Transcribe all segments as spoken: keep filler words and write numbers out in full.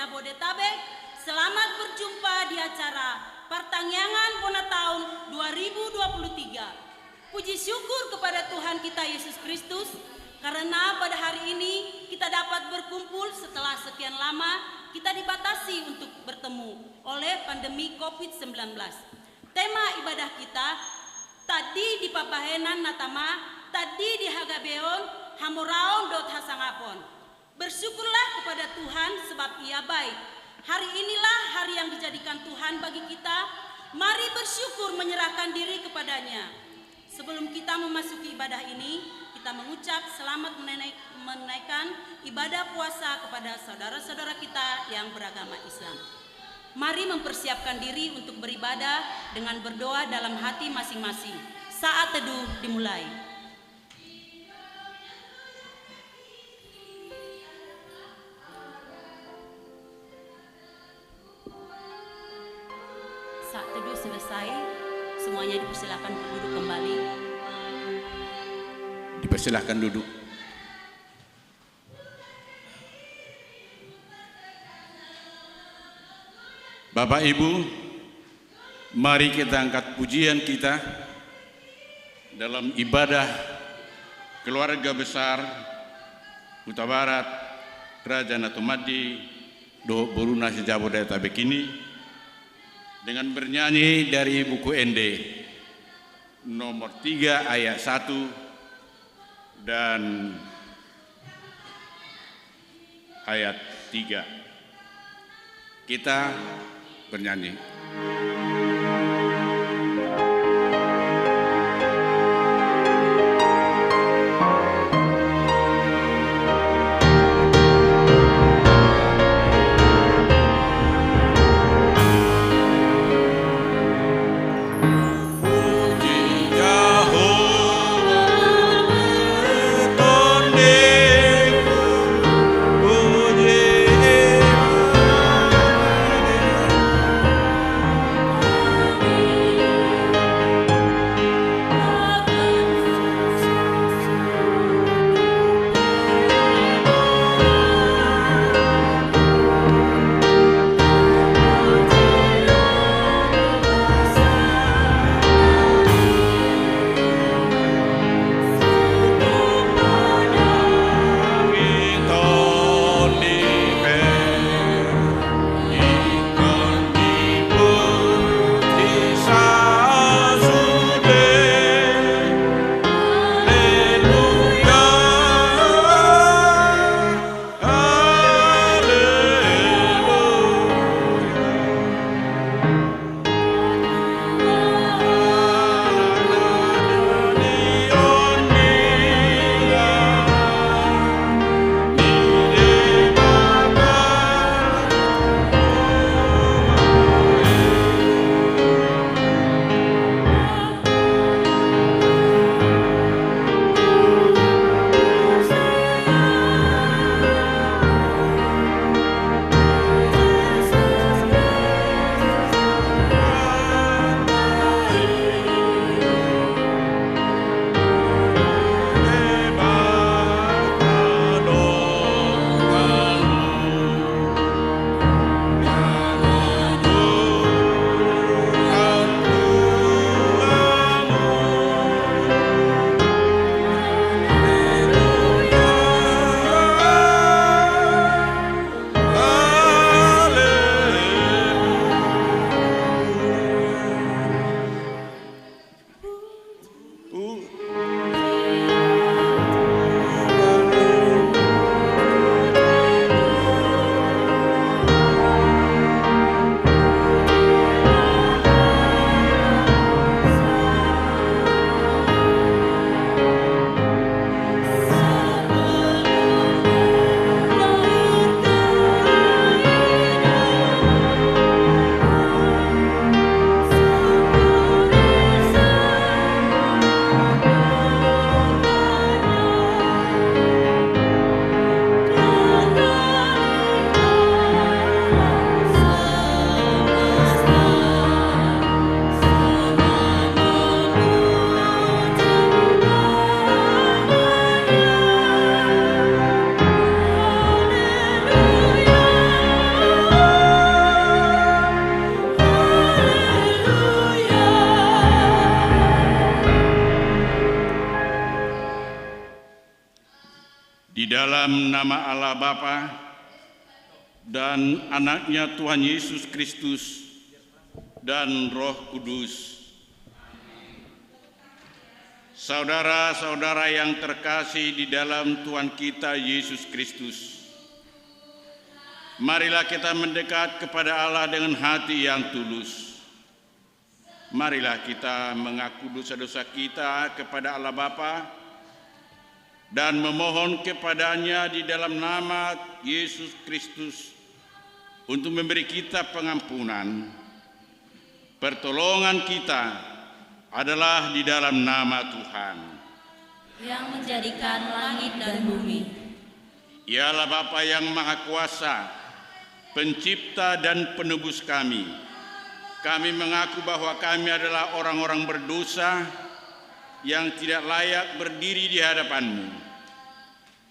Jabodetabek, selamat berjumpa di acara Partangiangan Bona Taon dua ribu dua puluh tiga. Puji syukur kepada Tuhan kita Yesus Kristus, karena pada hari ini kita dapat berkumpul setelah sekian lama kita dibatasi untuk bertemu oleh pandemi covid sembilan belas. Tema ibadah kita, Tadi di pambahenan na tama, tadi di hagabeon, hamoraon dohot hasangapon. Bersyukurlah kepada Tuhan sebab Ia baik. Hari inilah hari yang dijadikan Tuhan bagi kita. Mari bersyukur menyerahkan diri kepada-Nya. Sebelum kita memasuki ibadah ini, kita mengucap selamat menunai-, menunaikan ibadah puasa kepada saudara-saudara kita yang beragama Islam. Mari mempersiapkan diri untuk beribadah dengan berdoa dalam hati masing-masing. Saat teduh dimulai. Saat teduh selesai, semuanya dipersilakan untuk duduk kembali. Dipersilakan duduk. Bapak Ibu, mari kita angkat pujian kita dalam ibadah keluarga besar Hutabarat, Raja Natumandi, dohot boruna se-Jabodetabek ini, dengan bernyanyi dari buku Ende nomor tiga ayat satu dan ayat tiga. Kita bernyanyi. Nama Allah Bapa, dan Anaknya Tuhan Yesus Kristus, dan Roh Kudus. Saudara-saudara yang terkasih di dalam Tuhan kita Yesus Kristus, marilah kita mendekat kepada Allah dengan hati yang tulus. Marilah kita mengaku dosa-dosa kita kepada Allah Bapa dan memohon kepada-Nya di dalam nama Yesus Kristus untuk memberi kita pengampunan. Pertolongan kita adalah di dalam nama Tuhan. Yang menjadikan langit dan bumi. Ya Allah Bapa yang Maha Kuasa, Pencipta dan Penebus kami, kami mengaku bahwa kami adalah orang-orang berdosa yang tidak layak berdiri di hadapan-Mu.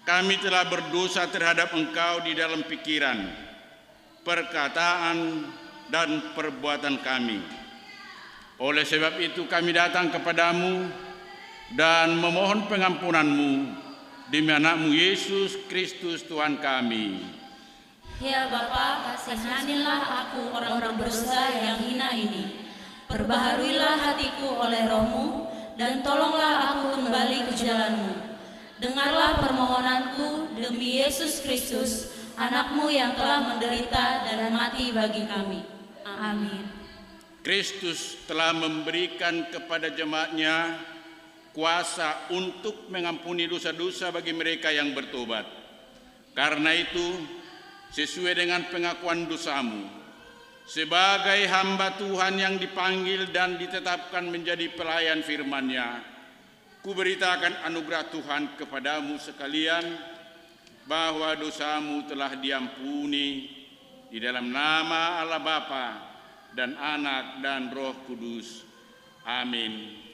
Kami telah berdosa terhadap Engkau di dalam pikiran, perkataan, dan perbuatan kami. Oleh sebab itu kami datang kepada-Mu dan memohon pengampunan-Mu demi Anak-Mu Yesus Kristus Tuhan kami. Ya Bapa, kasihanilah aku orang berdosa yang hina ini. Perbaharuilah hatiku oleh Roh-Mu, dan tolonglah aku kembali ke jalan-Mu. Dengarlah permohonanku demi Yesus Kristus, Anak-Mu yang telah menderita dan mati bagi kami. Amin. Kristus telah memberikan kepada jemaat-Nya kuasa untuk mengampuni dosa-dosa bagi mereka yang bertobat. Karena itu, sesuai dengan pengakuan dosamu, sebagai hamba Tuhan yang dipanggil dan ditetapkan menjadi pelayan firman-Nya, kuberitakan anugerah Tuhan kepadamu sekalian, bahwa dosamu telah diampuni di dalam nama Allah Bapa dan Anak dan Roh Kudus. Amin.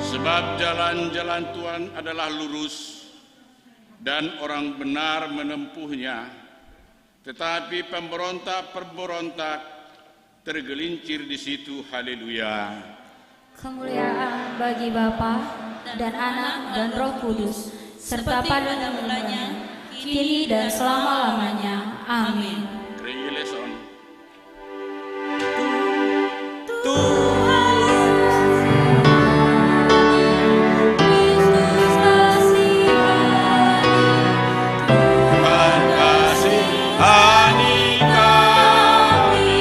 Sebab jalan-jalan Tuhan adalah lurus, dan orang benar menempuhnya, tetapi pemberontak-pemberontak tergelincir di situ. Haleluya. Kemuliaan bagi Bapa dan Anak dan Roh Kudus, serta pada mulanya, kini dan selama-lamanya. Amin. Gereja Leson. Tuhan, kasihani kami.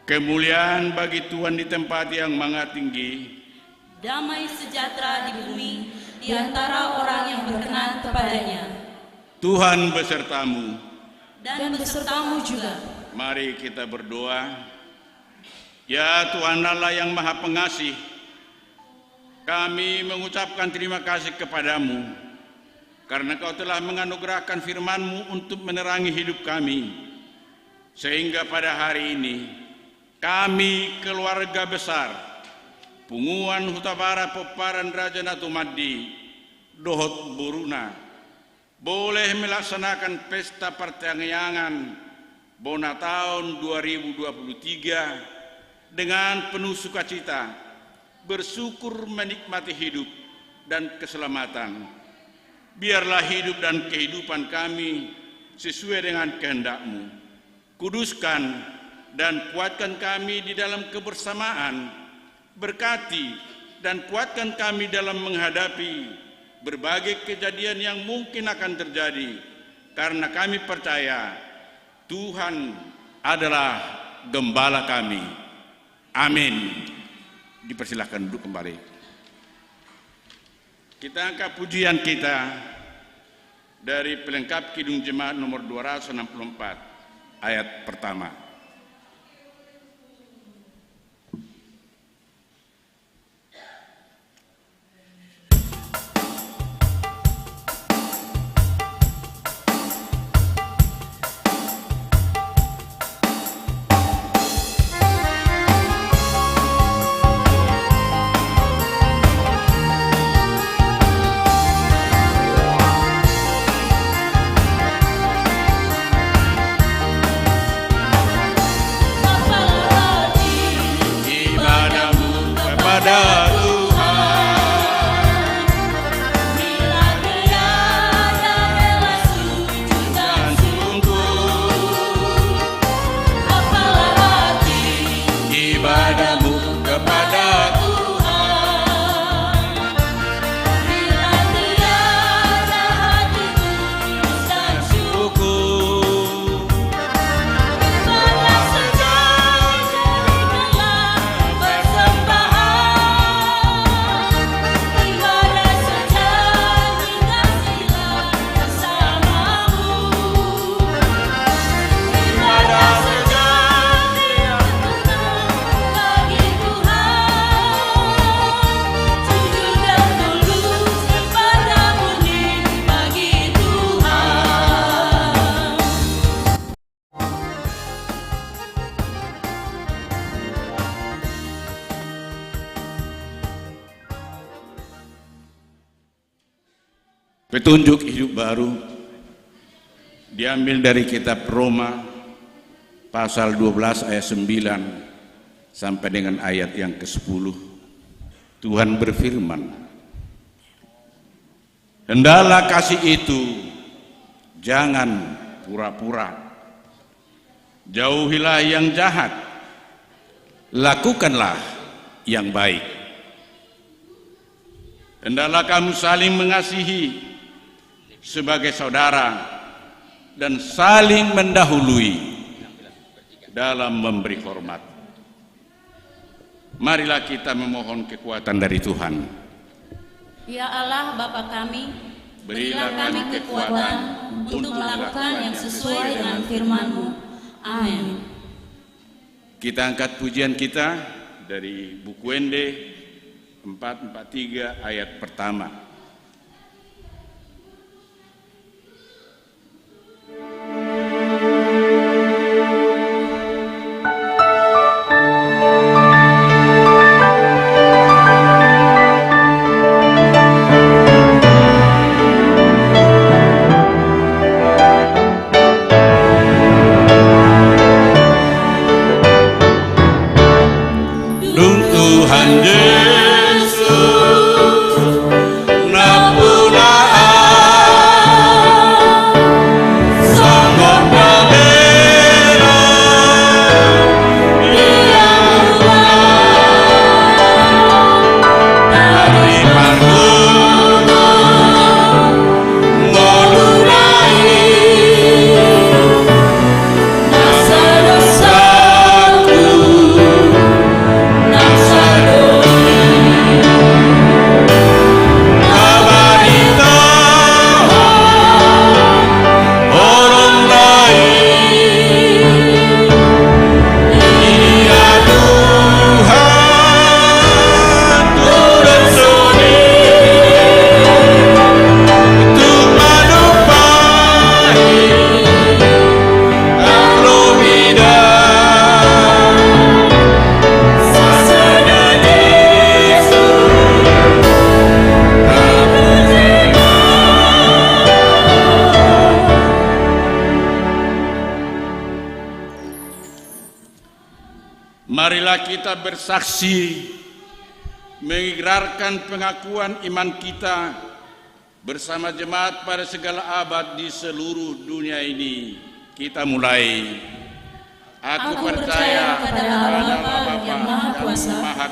Kemuliaan bagi Tuhan di tempat yang maha tinggi. Damai sejahtera di bumi di antara orang yang berkenan kepada-Nya. Tuhan besertamu. Dan besertamu juga. Mari kita berdoa. Ya Tuhan Allah yang Maha Pengasih, kami mengucapkan terima kasih kepada-Mu karena Kau telah menganugerahkan firman-Mu untuk menerangi hidup kami, sehingga pada hari ini kami, keluarga besar Punguan Hutabarat pomparan Raja Natumandi dohot boruna boleh melaksanakan pesta partangiangan bona taon dua ribu dua puluh tiga dengan penuh sukacita, bersyukur menikmati hidup dan keselamatan. Biarlah hidup dan kehidupan kami sesuai dengan kehendak-Mu. Kuduskan dan kuatkan kami di dalam kebersamaan. Berkati dan kuatkan kami dalam menghadapi berbagai kejadian yang mungkin akan terjadi, karena kami percaya Tuhan adalah gembala kami. Amin. Dipersilakan duduk kembali. Kita angkat pujian kita dari pelengkap Kidung Jemaat nomor dua ratus enam puluh empat, ayat pertama. Ibadahmu kepada Tuhan. Bila tiada rela sujud dan sungguh, apalah arti ibadahmu kepada Tuhan. Bila tiada hati tulus dan syukur, ibadah sejati jadikanlah persembahan. Ibadah sejati kasihlah bersamamu. Ibadah sejati yang benar bagi Tuhan. Jujur dan tulus, ibadah murni bagi Tuhan. Petunjuk hidup baru diambil dari kitab Roma pasal dua belas ayat sembilan sampai dengan ayat yang kesepuluh. Tuhan berfirman, "Hendaklah kasih itu jangan pura-pura. Jauhilah yang jahat, lakukanlah yang baik. Hendaklah kamu saling mengasihi sebagai saudara dan saling mendahului dalam memberi hormat." Marilah kita memohon kekuatan dari Tuhan. Ya Allah, Bapa kami, berilah kami kekuatan untuk melakukan yang sesuai dengan firman-Mu. Amin. Kita angkat pujian kita dari Buku Ende empat empat tiga ayat pertama. Dung Tuhan Jesus Marilah kita bersaksi, mengikrarkan pengakuan iman kita bersama jemaat pada segala abad di seluruh dunia ini. Kita mulai. Aku percaya kepada Allah Bapa yang Maha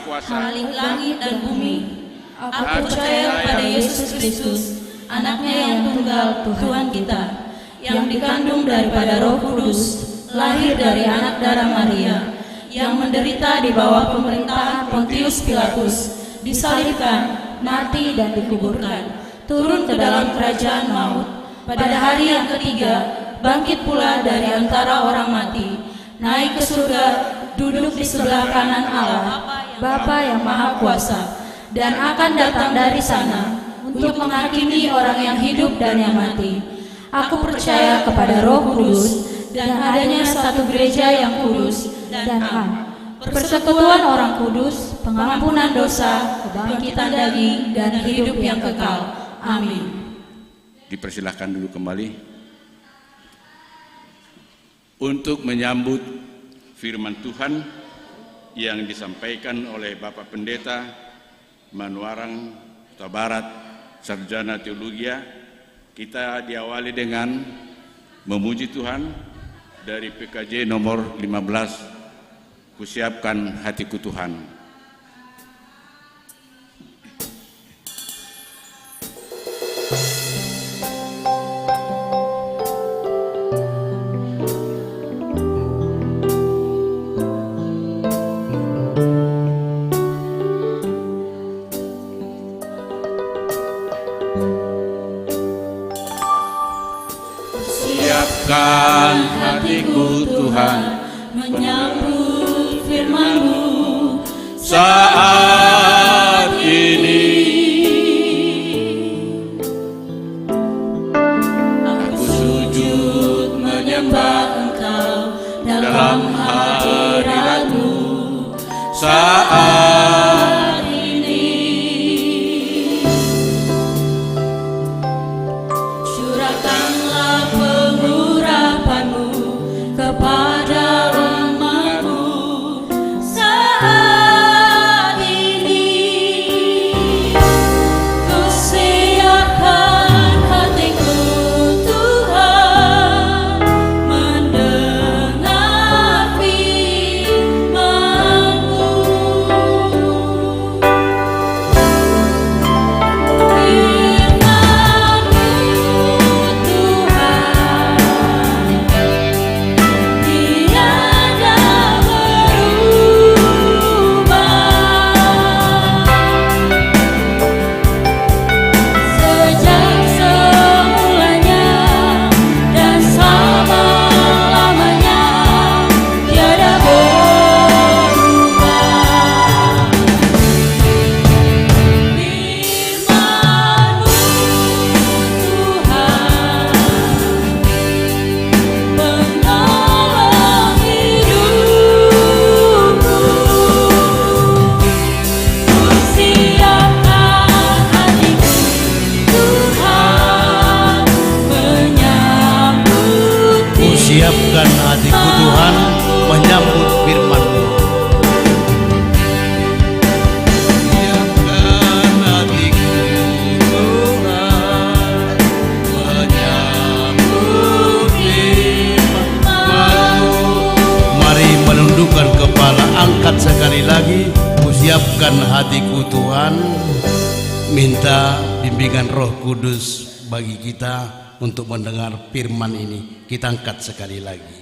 Kuasa, Khalik langit dan bumi. Aku percaya kepada Yesus Kristus, Anak-Nya yang tunggal, Tuhan kita, yang dikandung daripada Roh Kudus, lahir dari anak darah Maria, yang menderita di bawah pemerintahan Pontius Pilatus, disalibkan, mati, dan dikuburkan, turun ke dalam kerajaan maut, pada hari yang ketiga bangkit pula dari antara orang mati, naik ke surga, duduk di sebelah kanan Allah, Bapa yang Maha Kuasa, dan akan datang dari sana untuk menghakimi orang yang hidup dan yang mati. Aku percaya kepada Roh Kudus dan adanya satu gereja yang kudus dan am, persekutuan orang kudus, pengampunan dosa, kebangkitan daging, dan hidup yang kekal. Amin. Dipersilahkan duduk kembali. Untuk menyambut firman Tuhan yang disampaikan oleh Bapak Pendeta Manuarang Hutabarat, Sarjana Teologia, kita diawali dengan memuji Tuhan dari P K J nomor lima belas, Kusiapkan Hatiku Tuhan. Siapkan hatiku, Tuhan, menyambut firman-Mu saat ini. Aku sujud menyembah Engkau dalam hadirat-Mu saat ini. Curahkanlah pengurapan-Mu kepada umat-Mu saat ini. Kusiapkan hatiku, Tuhan, mendengar firman-Mu. Kusiapkan hatiku, Tuhan, menyambut firman-Mu. Siapkan hatiku, Tuhan, menyambut firman-Mu. Mari menundukkan kepala, angkat sekali lagi. Kusiapkan hatiku, Tuhan. Minta bimbingan Roh Kudus bagi kita untuk mendengar firman ini. Kita angkat sekali lagi.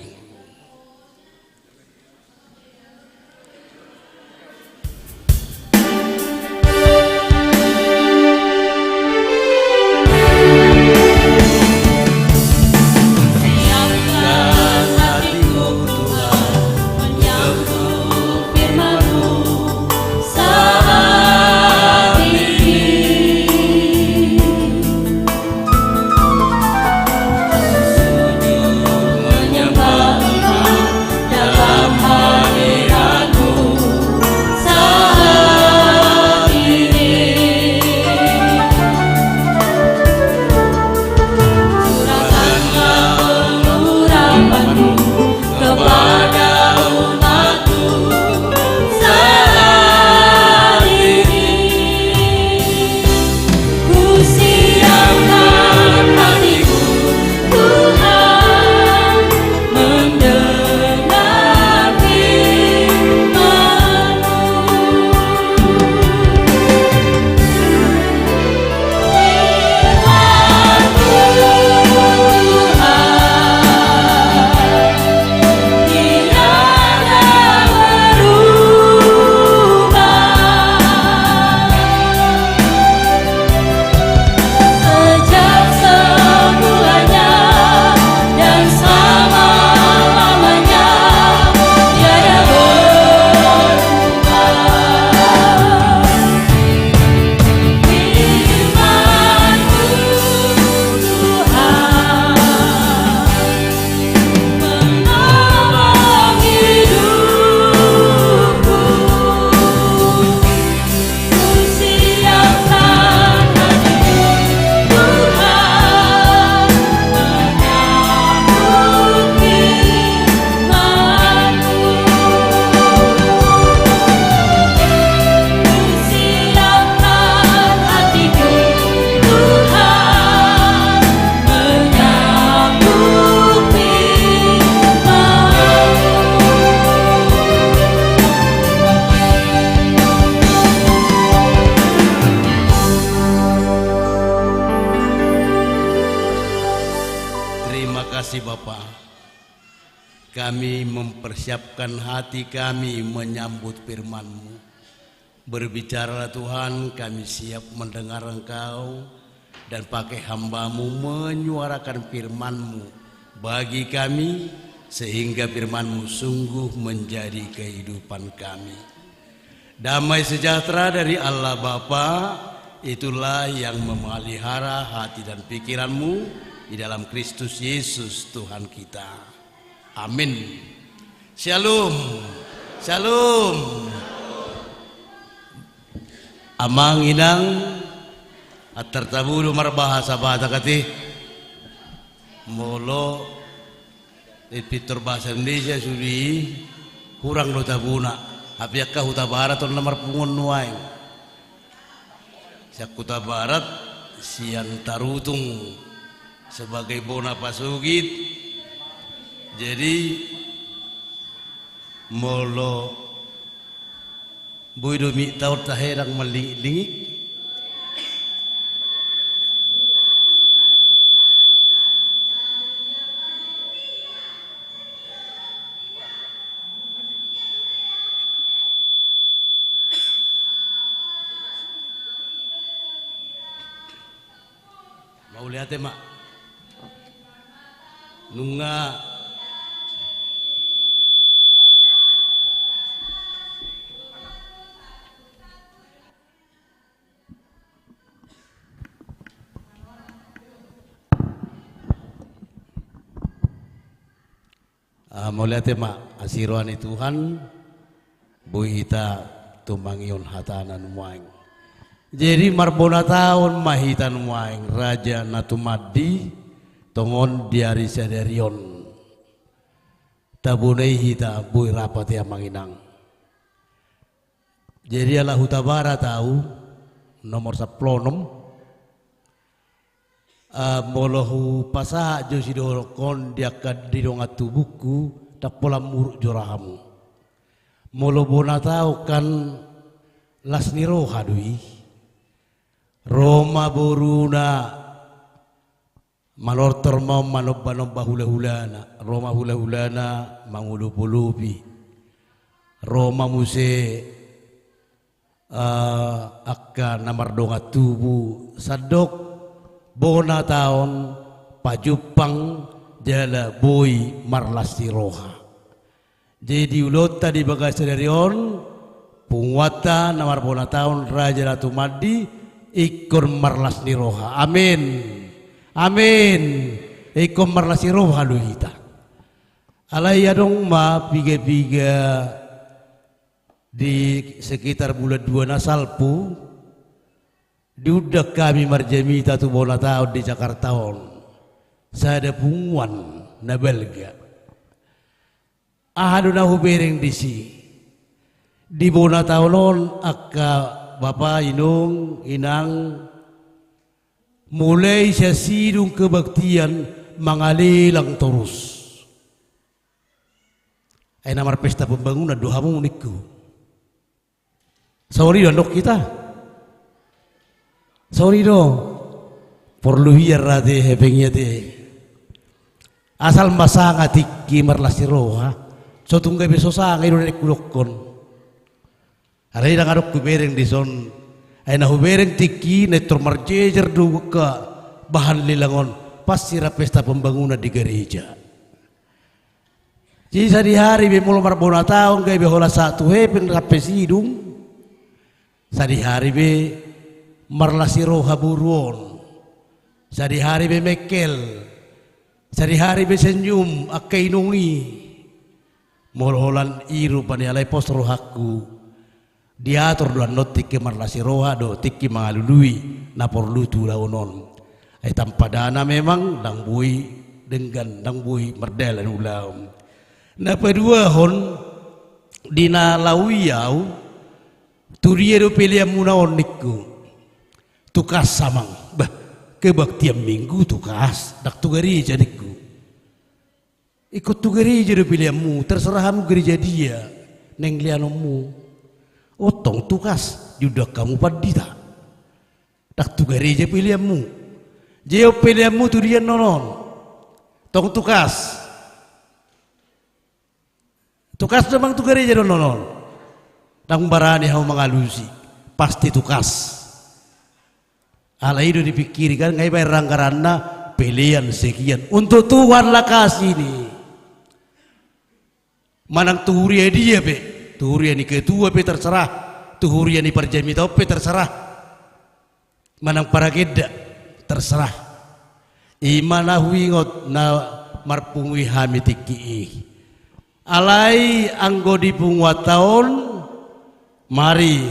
Kasih Bapa, kami mempersiapkan hati kami menyambut firman-Mu. Berbicaralah Tuhan, kami siap mendengar Engkau, dan pakai hamba-Mu menyuarakan firman-Mu bagi kami, sehingga firman-Mu sungguh menjadi kehidupan kami. Damai sejahtera dari Allah Bapa, itulah yang memelihara hati dan pikiranmu di dalam Kristus Yesus Tuhan kita. Amin. Shalom. Shalom. Amang inang, antar tabu do marbahasa Batak ate. Molo di pintor bahasa Indonesia sude i, hurang do tabuna. Hape angka Hutabarat on na marpunguan nuaeng. Sian Hutabarat, sian Tarutung sebagai bona pasogit. Jadi molo boi do mik taon tahe dang mallingit-lingit. Mauliate ma. Nunga. Ah, mauliate ma, asi roha ni Tuhan, boi hita tumangihon hatana nuaeng. Jadi marbona taon ma hita nuaeng, raja na tumandi, tongon di ari sadari on. Tabona i hita boi rap ate amang inang. Jadi ala Hutabarat au, nomor sampulu onom. Ah, molo hupasahat jo sidohonon di angka di dongan tubungku, ndang pola muruk jo rohamu. Molo bona taon kan las ni roha do i. Ro ma boruna, manortor ma on manomba-nomba hula-hulana, ro ma hula-hulana mangolop-olopi. Ro ma muse, eh, angka na mardongan tubu, sandok bona taon pajumpang jala boi marlas ni roha. Jadi ulaonta di bagasan sadari on, punguanta na marbona taon raja na tumandi, ingkon marlas ni roha. Amin. Amin. Ingkon marlas ni roha do hita. Alai adong ma piga-piga di sekitar bulan dua na salpu, diundang hami marjamita tu bona taon di Jakarta on. Sada punguan na balga. Aha do na hubereng disi? Di bona taon on angka bapa, inong, inang, mulai sian sidung kebaktian mangalelang torus. Ai na marpesta pembangunan do hamu ningku. Songon i do andok hita. Songon i do. Porlu hian ra ate, hepeng i ate. Asal ma sanga tingki marlas ni roha. So tung gabe so sanga i do na ningku dokkon. Alai ndang adong hubereng dison. Ai na hubereng tingki na intor marjejer do angka bahan lelang on. Pas sira pesta pembangunan di gareja. Jadi sadihari be molo marbona taon gabe holan sahat tu hepeng sampe sidung. Sadihari be marlas ni roha boru on. Sadihari be mengkel. Sadihari be senyum angka inong i. Molo holan i rupani alai pos rohangku. Diator do annon tingki marlas ni roha dohot tingki mangalului na porlu tu ulaon on. Ai tanpa dana memang ndang boi denggan, ndang boi mardalan ulaon. Na paduahon, di na laho i au, tu dia do peleanmuna on ningku? Tu kas amang. Bah, kebaktian Minggu tu kas, ndang tu gareja ningku. Ingkon tu gareja do peleanmu, terserah hamu gareja dia naeng leanonmu. Antong tu kas, diundang hamu pandita. Ndang tu gareja peleanmu. Jadi on peleanmu tu dia annon on? Tong tukas. Tukas do amang tu gareja do on? Ndang barani hamu mangalusi. Pasti tukas. Alai i do dipikiri kan, nga ibaen anggaranna pelean sekian. Untuk Tuhan lakasi i. Manang tu huria dia pe, tu huria ni ketua pe terserah, tu huria ni parjamita on pe terserah. Manang paragenda, terserah. I ma na huingot na marpungu i hami tingki i. Alai anggo di punguanta on, mari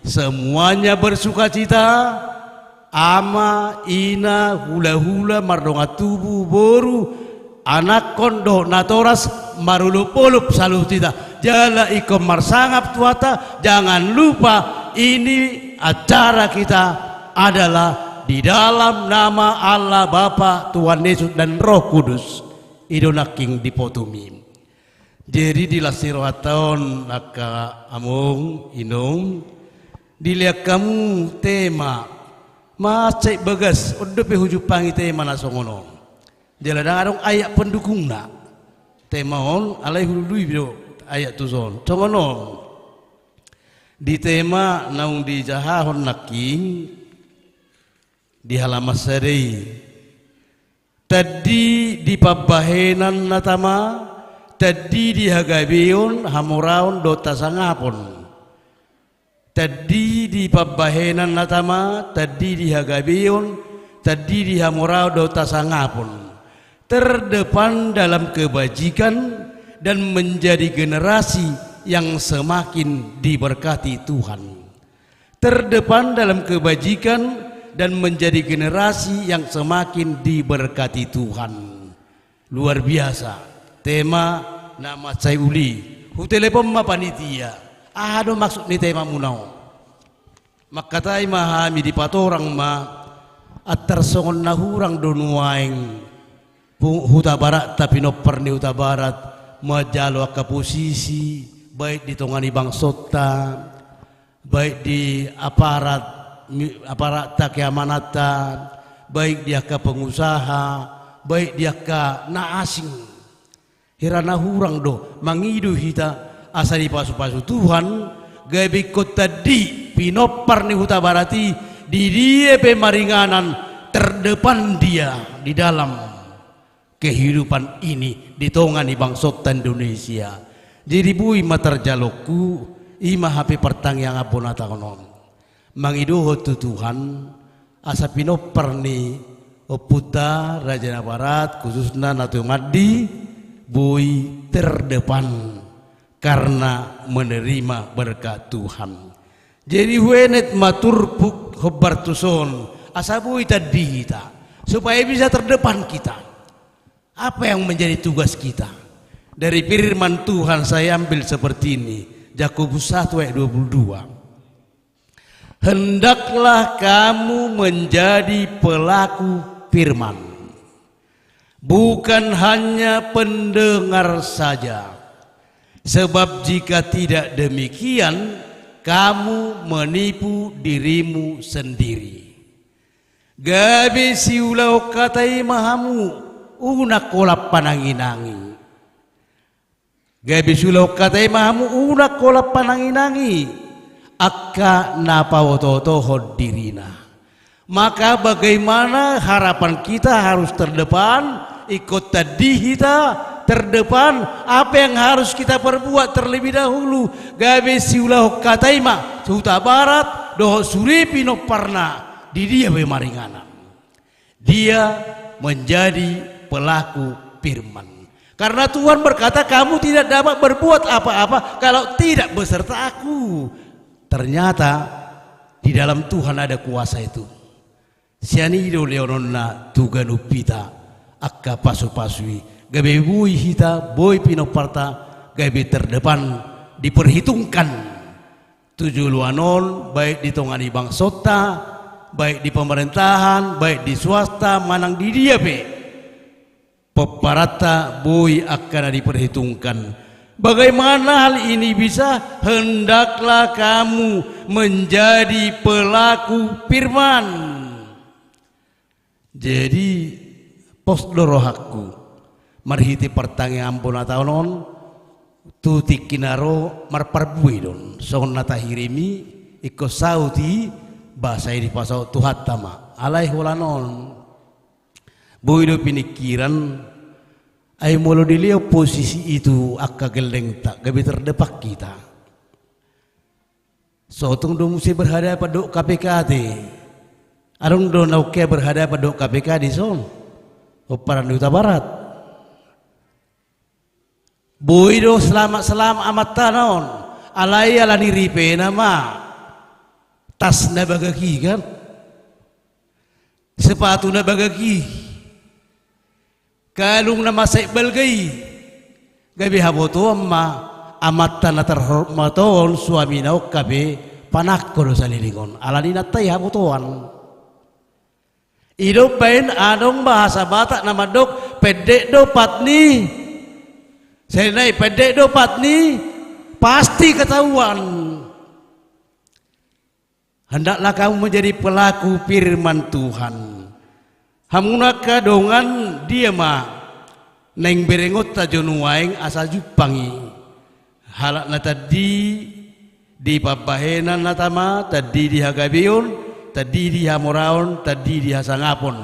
semuanya bersukacita, ama, ina, hulahula, mardongan tubu, boru, anakkon dohot natoras, marolopolop saluhut hita. Jala ingkon marsangap tu hata, jangan lupa ini acara kita adalah di dalam nama Allah Bapa, Tuhan Yesus dan Roh Kudus. I do nangkin dipotomi. Jadi di las ni rohanta on angka among inong, dilean hamu tema. Mansai bagas, on dope hujumpangi tema na songon on. Jala ndang adong ayat pendukungna. Tema on, alai hulului do ayat tuson. Songon on. Di tema naung dijahahon nangkin, di halaman sada i. Tandi di pambahenan na tama, tandi di hagabeon, hamoraon dohot hasangapon. Tandi di pambahenan na tama, tandi di hagabeon, tandi di hamoraon dohot hasangapon. Terdepan dalam kebajikan dan menjadi generasi yang semakin diberkati Tuhan. Terdepan dalam kebajikan dan menjadi generasi yang semakin diberkati Tuhan. Luar biasa. Tema na mansai uli. Hutelepon ma panitia. Aha do maksud ni temamuna on? Mangkatai ma hami, dipatorang ma, antar songon na hurang do nuaeng pu-, Hutabarat, tapi pinompar ni Hutabarat manjalo angka posisi, baik di tonga ni bangsonta, baik di aparat, mi-, aparatta keamananta, baik di angka pengusaha, baik di angka na asing. Hira na hurang do, mangido hita asa dipasupasu Tuhan, gabe ingkon tandi pinompar ni Hutabarat i, di dia pe maringanan, terdepan dia di dalam kehidupan ini di tonga ni bangsonta Indonesia. Jadi boi ma tarjalongku, i ma hape partangiangan bonata on. Mangidohon tu Tuhan, asa pinompar ni ompunta Raja Nabarat, khususna Natua Mandi, boi terdepan karena menerima berkat Tuhan. Jadi huenet ma turpuk hombar tuson, asa boi tandi hita, supaya bisa terdepan kita. Apa yang menjadi tugas kita? Dari firman Tuhan saya ambil seperti ini, Yakobus satu ayat dua puluh dua. Hendaklah kamu menjadi pelaku firman, bukan hanya pendengar saja. Sebab jika tidak demikian, kamu menipu dirimu sendiri. Gabe siulahon hata i ma hamu, unang holan pananginangi. Gabe siulahon hata i ma hamu, unang holan pananginangi angka na paotootohon dirina. Maka bagaimana harapan kita harus terdepan, ingkon tandi hita terdepan, apa yang harus kita perbuat terlebih dahulu, gabe siulahon hata i ma Hutabarat dohot sude pinomparna di dia pe maringanan. Dia menjadi pelaku firman. Karena Tuhan berkata, "Kamu tidak dapat berbuat apa-apa kalau tidak beserta Aku." Ternyata di dalam Tuhan ada kuasa itu. Sian i do leononna tu ganup hita angka pasupasu i. Gabe boi hita, boi pinomparta, gabe terdepan, diperhitungkan tu joloan on, baik di tonga ni bangsonta, baik di pemerintahan, baik di swasta, manang di dia pe. Pomparanta boi angka na diperhitungkan. Bagaimana hal ini bisa? Hendaklah kamu menjadi pelaku firman. Jadi, pos do rohangku. Marhite partangiangan bona taon on, tu tingki na ro marparbue do on, songon na tahirimi, ingkon saut i, ba sai dipasaut Tuhanta ma. Alai holan on, boi do piningkiran, ai molo dilehon posisi i tu angka gellengta, gabe terdepan hita. So tung do muse berhadapan dohot K P K te. Adong do na ungkea berhadapan dohot K P K dison. Pomparan ni Hutabarat. Boi do selamat-selamat amanta na on. Alai ala ni ripena ma. Tas na bagak i kan. Sepatu na bagak i. Kalung na mansai balga i. Gabe habotoan ma amanta na terhormat on, suamina on, gabe panangko do saleleng on. Ala ni inanta i habotoan. I do umbahen adong bahasa Batak na mandok pendek do pat ni. Sai nai pendek do pat ni pasti ketahuan. Hendaklah kamu menjadi pelaku firman Tuhan. Hamu angka dongan, dia ma naeng berengonta jo nuaeng asa jumpang i. Halak na tandi di pambahenanta ma, tandi di hagabeon, tandi di hamoraon, tandi di hasangapon.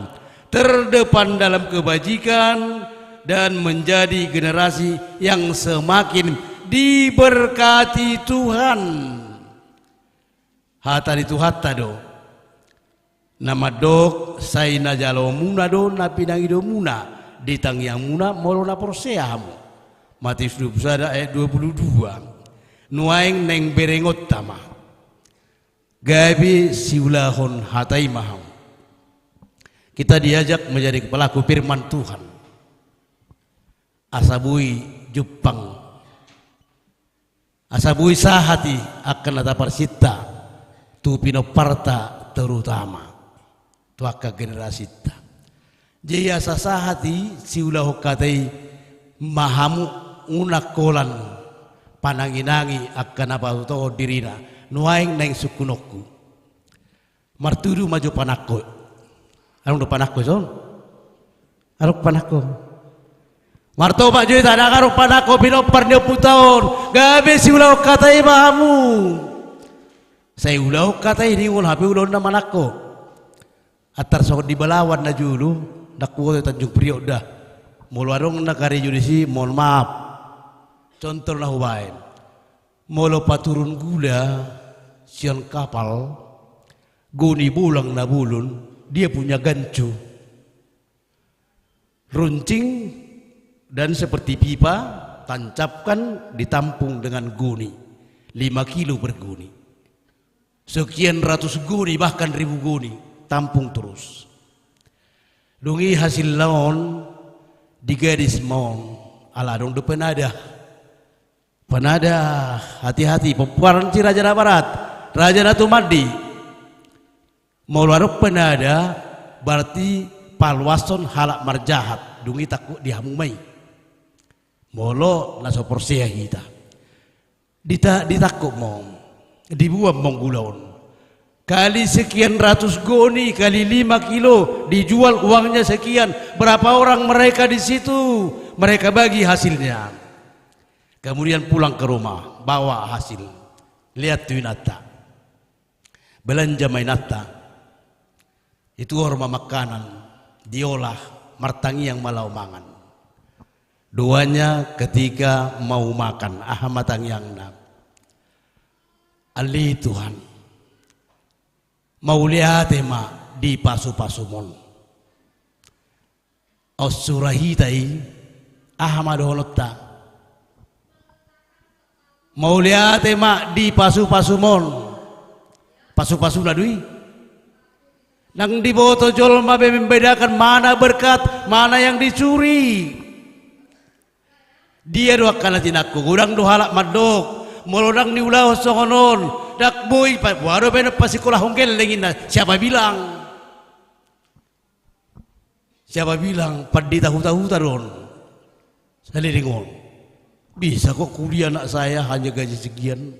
Terdepan dalam kebajikan dan menjadi generasi yang semakin diberkati Tuhan. Hata ni Tuhanta do. Na mandok sai na jalomuna do na pinangidomuna di tangiangmuna molo na porsea hamu. Matius dua puluh sada ayat dua puluh dua. Nuaeng naeng berengonta ma. Gabe siulahon hata i ma hamu. Kita diajak menjadi pelaku firman Tuhan. Asa boi jumpang. Asa boi sahat i angka na taparsinta tu pinomparta terutama tu angka generasinta. Jadi asa sahat i siulahon hata i ma hamu unang holan panangi-nangi angka na patutuhon dirina nuaeng naeng sungkunonku. Martudu ma jo panangko. Adong do panangko son? Adong panangko. Martopak jo hita ndang adong panangko pinompar ni ompunta on. Gabe siulahon hata i ma hamu. Sai ulahon hata i ningon hape ulaonna manangko. Antar songon di Balawan na jolo, ndang huboto Tanjung Priok da. Molo adong na karejo disi, mohon maaf. Contoh na hubaen. Molo paturun gula sian kapal, goni bolang na bolon, dia punya gancu. Runcing dan seperti pipa, tancapkan, ditampung dengan goni. Lima kilo per goni. Sekian ratus goni, bahkan ribu goni, tampung terus. Dung i hasilna on, digadis ma on, ala adong do panada. Panada, hati-hati, pomparan ni raja na barat, raja na tumandi. Molo adong panada, berarti paluashon halak marjahat, dung i tangkok di hamu ma i. Molo na so porsea hita. Dita-, ditangkok ma on, dibuat ma on gula on. Kali sekian ratus goni, kali lima kilo, dijual uangnya sekian. Berapa orang mereka di situ, mereka bagi hasilnya. Kemudian pulang ke rumah, bawa hasil. Lihat tu inanta. Belanja ma inanta. Dituhor ma makanan, diolah, martangiang ma laho mangan. Doanya ketika mau makan, aha ma tangiangna? Ale Tuhan, mauliate ma di pasu-pasum on. Aut sura hita i, aha ma dohononta? Mauliate ma di pasu-pasum on. Pasu-pasuna do i. Ndang diboto jolma be membedakan mana berkat, mana yang dicuri. Dia do angka na tinangkok, godang do halak mandok, molo ndang niulahon songon on, ndang boi, pa-, boha dope na pasingkolahon gelleng inna, siapa bilang? Siapa bilang pandita huta-huta do on? Saleleng on. Bisa kok kuliah anak saya hanya gaji sekian.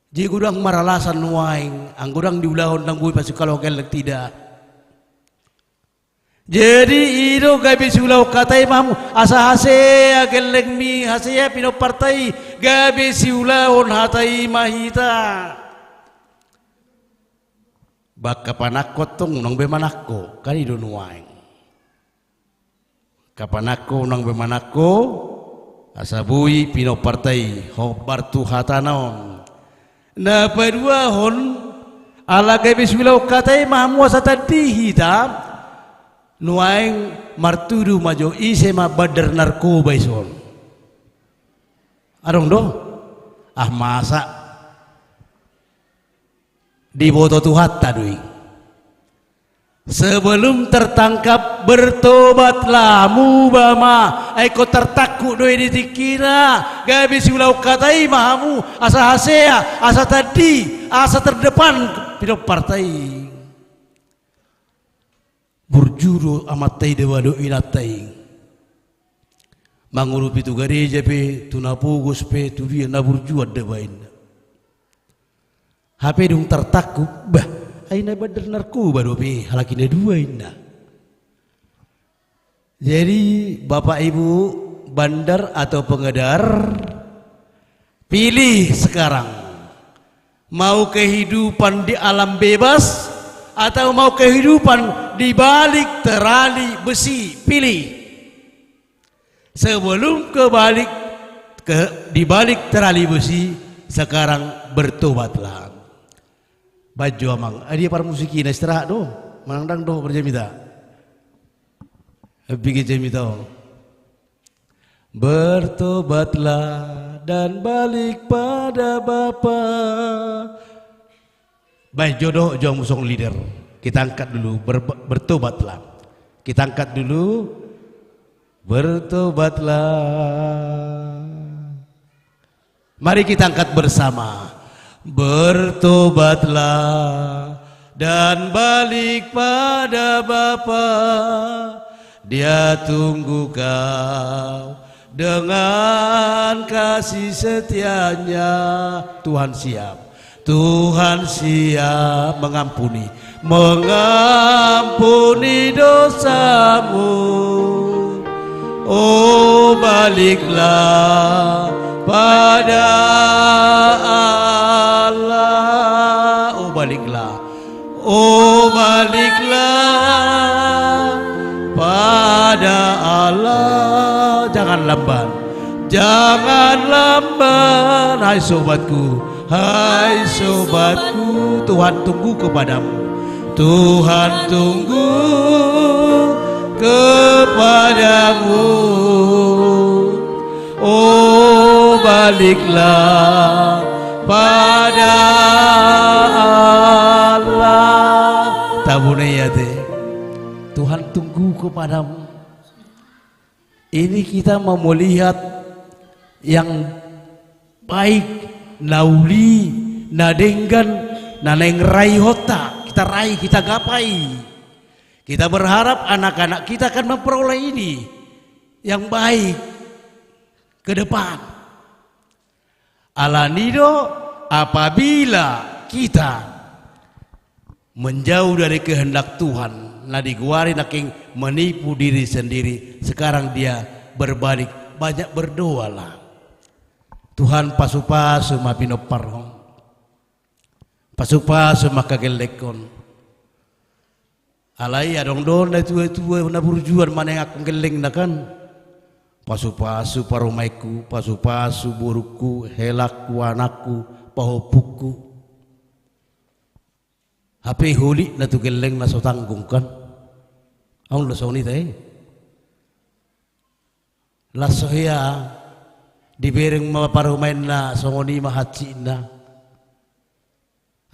Jadi godang maralasan nuaeng, anggo ndang diulahon ndang boi pasingkolahon gelleng, tidak. Jadi i do gabe siulahon hata i ma hamu, asa hasea gellengmi, hasea pinomparta i, gabe siulahon hata i ma hita. Ba angka panangko tong unang be manangko, kan i do nuaeng. Angka panangko unang be manangko, asa boi pinomparta i hombar tu hatana on. Na paduahon, ala gabe siulahon hata i ma hamu asa tandi hita, nuaeng martudu ma jo ise ma bandar narkoba i son. Adong do? Ah, masa? Diboto Tuhanta do i. Sebelum tertangkap, bertobatlah, muba ma, ai ingkon tertangkup do i di tingkina, gabe siulahon hata i ma hamu, asa hasea, asa tandi, asa terdepan pinomparta i. Burju do amanta i, deba dohot inanta i. Mangurupi tu gareja pe, tu na pogos pe, tu dia na burju do baenna. Hape dung tartangkup, bah, ai na bandar narkoba dope halak i na dua inna. Jadi, Bapak Ibu bandar atau pengedar, pilih sekarang. Mau kehidupan di alam bebas atau mau kehidupan di balik terali besi? Pilih. Sebelum ke balik, ke, di balik terali besi, sekarang bertobatlah. Baen jo amang, ah, dia parmusik i na istirahat do, manang dang do berjamita. Bikin jamita on. Bertobatlah dan balik pada Bapa. Baik, jodoh jo musong leader. Kita angkat dulu, ber-, bertobatlah. Kita angkat dulu, bertobatlah. Mari kita angkat bersama. Bertobatlah dan balik pada Bapa. Dia tunggu kau dengan kasih setianya. Tuhan siap. Tuhan siap mengampuni, mengampuni dosamu. Oh, baliklah pada Allah. Oh, baliklah. Oh, baliklah pada Allah. Jangan lamban. Jangan lamban. Hai sobatku. Hai sobatku, Tuhan tunggu kepadamu. Tuhan tunggu kepadamu. Oh, baliklah pada Allah. Tabune ya te. Tuhan tunggu kepadamu. Ini kita mau melihat yang baik, na uli, na denggan, na naeng raihonta, kita raih, kita gapai. Kita berharap anak-anak kita akan memperoleh ini yang baik ke depan. Alani do, apabila kita menjauh dari kehendak Tuhan, na digoari nangkin menipu diri sendiri, sekarang dia berbalik, banyak berdoalah. Tuhan, pasupasu ma pinompar on. Pasupasu ma angka gellengkon. Alai adong do na tua-tua na burju on manengakkon gellengna kan. Pasupasu parumaenku, pasupasu borungku, helangku, anakku, pahompungku. Hape holitna tu gellengna so tanggung kan. Adong do songon i ta i. Las so hea dibereng ma parumaenna songon i ma hansikna.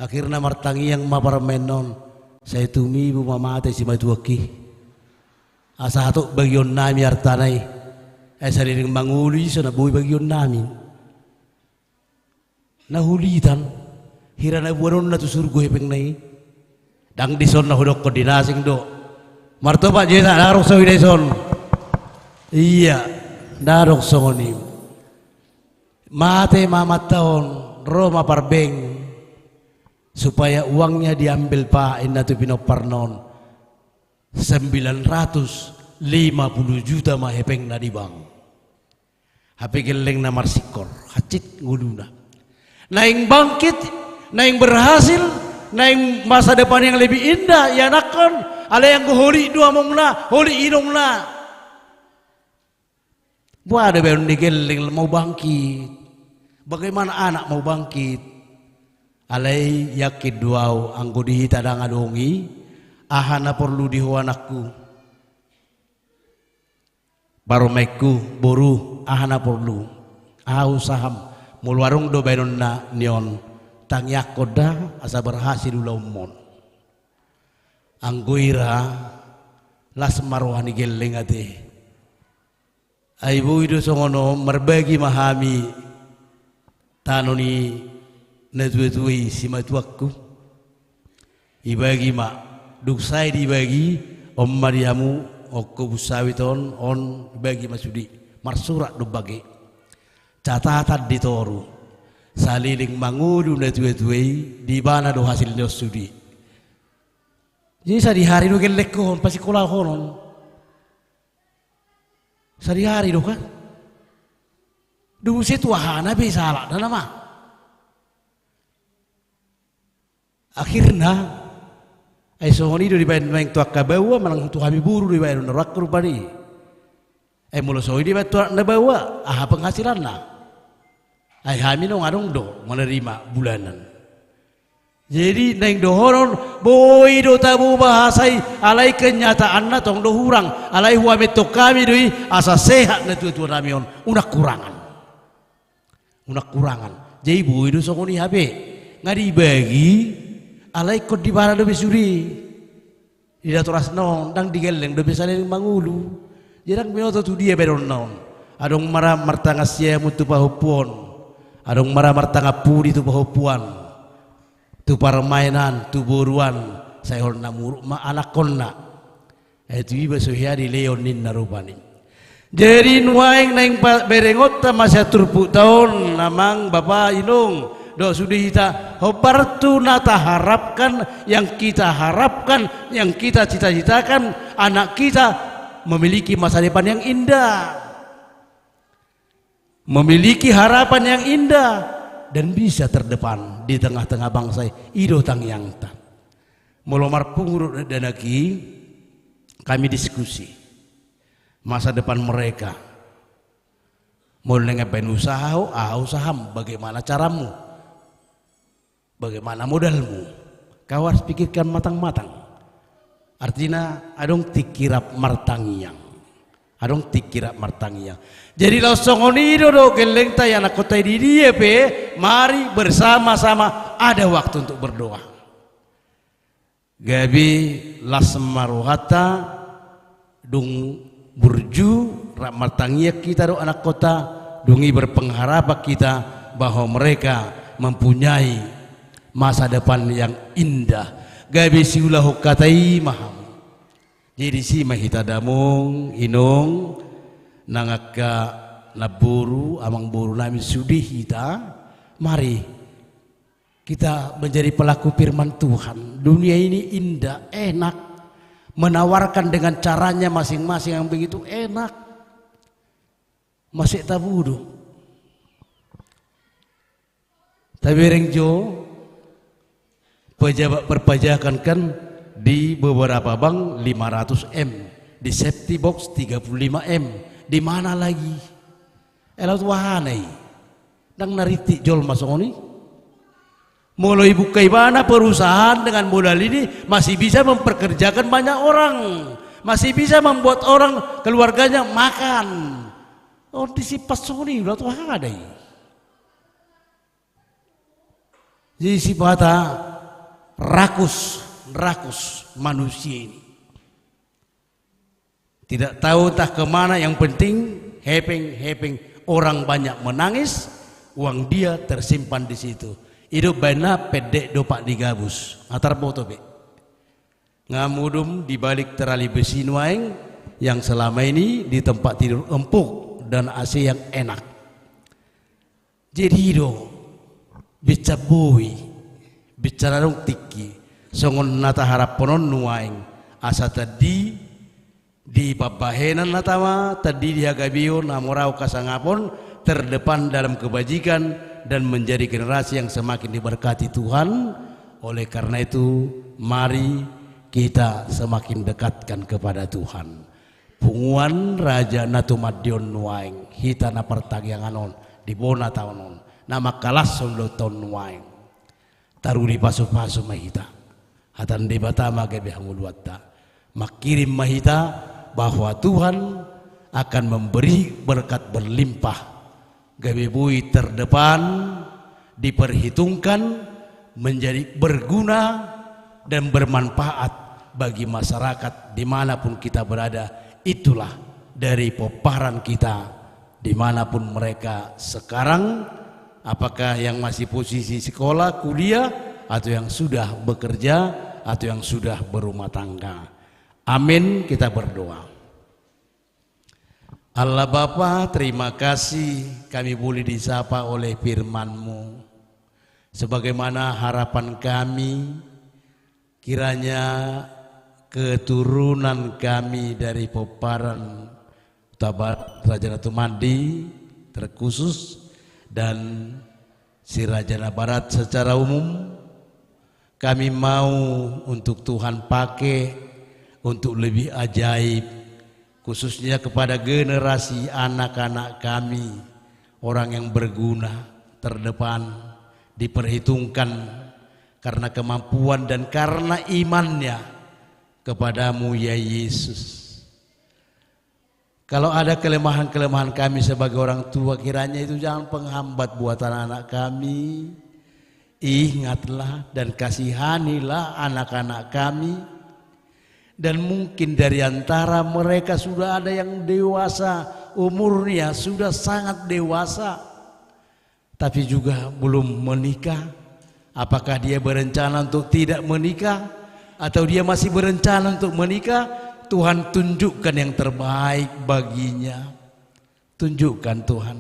Akhirna martangiang ma parumaenna on, sai tumibu ma mate simatuangki. Asa hatop bagionnami artana i. Ai saleleng mangolu i so na boi bagionnami. Na hulitan, hira na boanonna tu surgo hepengna i. Dang dison na hudokkon di na asing do. Martopak jo hita, dang adong songon i dison. Ia, dang adong songon i. Mate ma amanta on, ro ma parbeng. Supaya uangnya diambil, Pak, inna tu pinomparna on. Sembilan ratus lima puluh juta ma hepengna di bank. Hape gellengna marsingkor, hansit ngoluna. Naeng bangkit, naeng berhasil, naeng masa depan yang lebih indah ianakhon, alai anggo holit do amongna, holit inongna. Boha do baenon ni gelleng, mau bangkit? Bagaimana anak mau bangkit? Alai yakin do au anggo di hita ndang adong i, aha na porlu di ho anakku? Parumaenku, boru, aha na porlu? Aha usaham? Molo adong do baenonna nion, tangiangkon da asa berhasil ulaonmon. Anggo i ra, las ma roha ni gelleng ate. Ai boi do songon on, marbagi ma hami tano ni natuatua i, simatuangku. Ibagi ma, dung sae dibagi, on ma di hamu, on kobun sawit on, on ibagi ma sude. Marsurat do bage. Catatan di toru. Saleleng mangolu natuatua i, di ibana do hasilna on sude. Jadi sadihari do gellengkon, pasingkolahonon. Sadihari do kan? Dung muse tu aha na be salah na nama. Akhirna, ai songon i do dibaen naeng tu angka baoa, manang tu hami boru dibaen na rohangku rupani. Ai molo songon i dibaen tu anak na baoa, aha penghasilanna? Ai hami nunga adong do menerima bulanan. Jadi naeng dohonon, boi do tabo bahasa i, alai kenyataanna tong do hurang, alai huamentong hami do i, asa sehat natuatua nami on, unang kurangan. Unang kurangan. Jadi boi do songon i hape. Nga dibagi, alai ingkon di ibana dope sude. Di natorasna on, ndang di gelleng dope saleleng mangolu. Jadi ndang binoto tu dia baenonna on. Adong ma ra martangan siamun tu pahompu on. Adong ma ra martangan pudi tu pahompu an. Tu parumaenan, tu boruan. Sai holan na muruk ma anakhonna. Ai tu iba so hea dilehon ninna rupani. Jadi nuaeng naeng pa-, berengonta masa turpukta on, amang, bapa, inong, dohot sude hita, hombar tu na taharapkan, yang kita harapkan, yang kita cita-citakan, anak kita memiliki masa depan yang indah, memiliki harapan yang indah, dan bisa terdepan di tengah-tengah bangsa i. I do tangiangta. Molo marpungu dohot dakdanak i, kami diskusi masa depan mereka. Molo naeng baen usaha ho, aha usaham, bagaimana caramu? Bagaimana modalmu? Kau harus pikirkan matang-matang. Artina, adong tingki rap martangiang. Adong tingki rap martangiang. Jadi laos songon i do dohot gellengta, ianakhonta i, di dia pe, mari bersama-sama ada waktu untuk berdoa. Gabe las ma rohanta, dung burju, rap martangiang hita dohot anakhonta, dung i berpengharapan hita bahwa mereka mempunyai masa depan yang indah. Gabe siulahon hata i ma hamu. Jadi disi ma hita damang, inong, nang angka namboru, amangboru nami, sude hita, mari kita menjadi pelaku firman Tuhan. Dunia ini indah, enak, menawarkan dengan caranya masing-masing yang begitu enak. Masih tabu do. Tabereng jo, pejabat perpajakan kan di beberapa bank lima ratus M, di safety box tiga puluh lima M, di mana lagi? Elo tu aha na i. Ndang na rintik jolma songon i. Molo ibuka ibana perusahaan dengan modal ini, masih bisa memperkerjakan banyak orang, masih bisa membuat orang, keluarganya makan. Oh, disimpan songon i, elo tu aha na i. Jadi sipata rakus, rakus manusia ini. Tidak tahu entah kemana, yang penting hepeng, hepeng. Orang banyak menangis, uang dia tersimpan di situ. I do baenna pendek dompak di gabus. Nga tarboto be. Nga modom di balik terali besi nuaeng yang selama ini di tempat tidur empuk dan A C yang enak. Jadi i do, binsan boi, binsan adong tingki, songon na taharaphon on nuaeng, Asa tadi di pambahenan na tama, tadi di hagabeon, hamoraon, hasangapon, terdepan dalam kebajikan, dan menjadi generasi yang semakin diberkati Tuhan. Oleh karena itu, mari kita semakin dekatkan kepada Tuhan. Punguan Raja na tumandangkon nuaeng, hita na partangiangan on di bona taon on, na mangkalashon do taon nuaeng. Taruli pasupasu ma hita. Hata ni Debata ma gabe hangoluanta. Mangkirim ma hita bahwa Tuhan akan memberi berkat berlimpah, gabe boi terdepan, diperhitungkan, menjadi berguna dan bermanfaat bagi masyarakat dimanapun kita berada. Itulah dari pomparan kita dimanapun mereka sekarang, apakah yang masih posisi sekolah, kuliah, atau yang sudah bekerja, atau yang sudah berumah tangga. Amin, kita berdoa. Allah Bapa, terima kasih kami boleh disapa oleh firman-Mu. Sebagaimana harapan kami, kiranya keturunan kami dari pomparan Huta Barat Raja na tumandangkon terkhusus, dan si Raja na Barat secara umum, kami mau untuk Tuhan pakai untuk lebih ajaib, khususnya kepada generasi anak-anak kami, orang yang berguna, terdepan, diperhitungkan karena kemampuan dan karena imannya kepada-Mu, ya Yesus. Kalau ada kelemahan-kelemahan kami sebagai orang tua, kiranya itu jangan penghambat buat anak-anak kami. Ingatlah dan kasihanilah anak-anak kami. Dan mungkin dari antara mereka sudah ada yang dewasa, umurnya sudah sangat dewasa, tapi juga belum menikah. Apakah dia berencana untuk tidak menikah, atau dia masih berencana untuk menikah? Tuhan, tunjukkan yang terbaik baginya. Tunjukkan, Tuhan.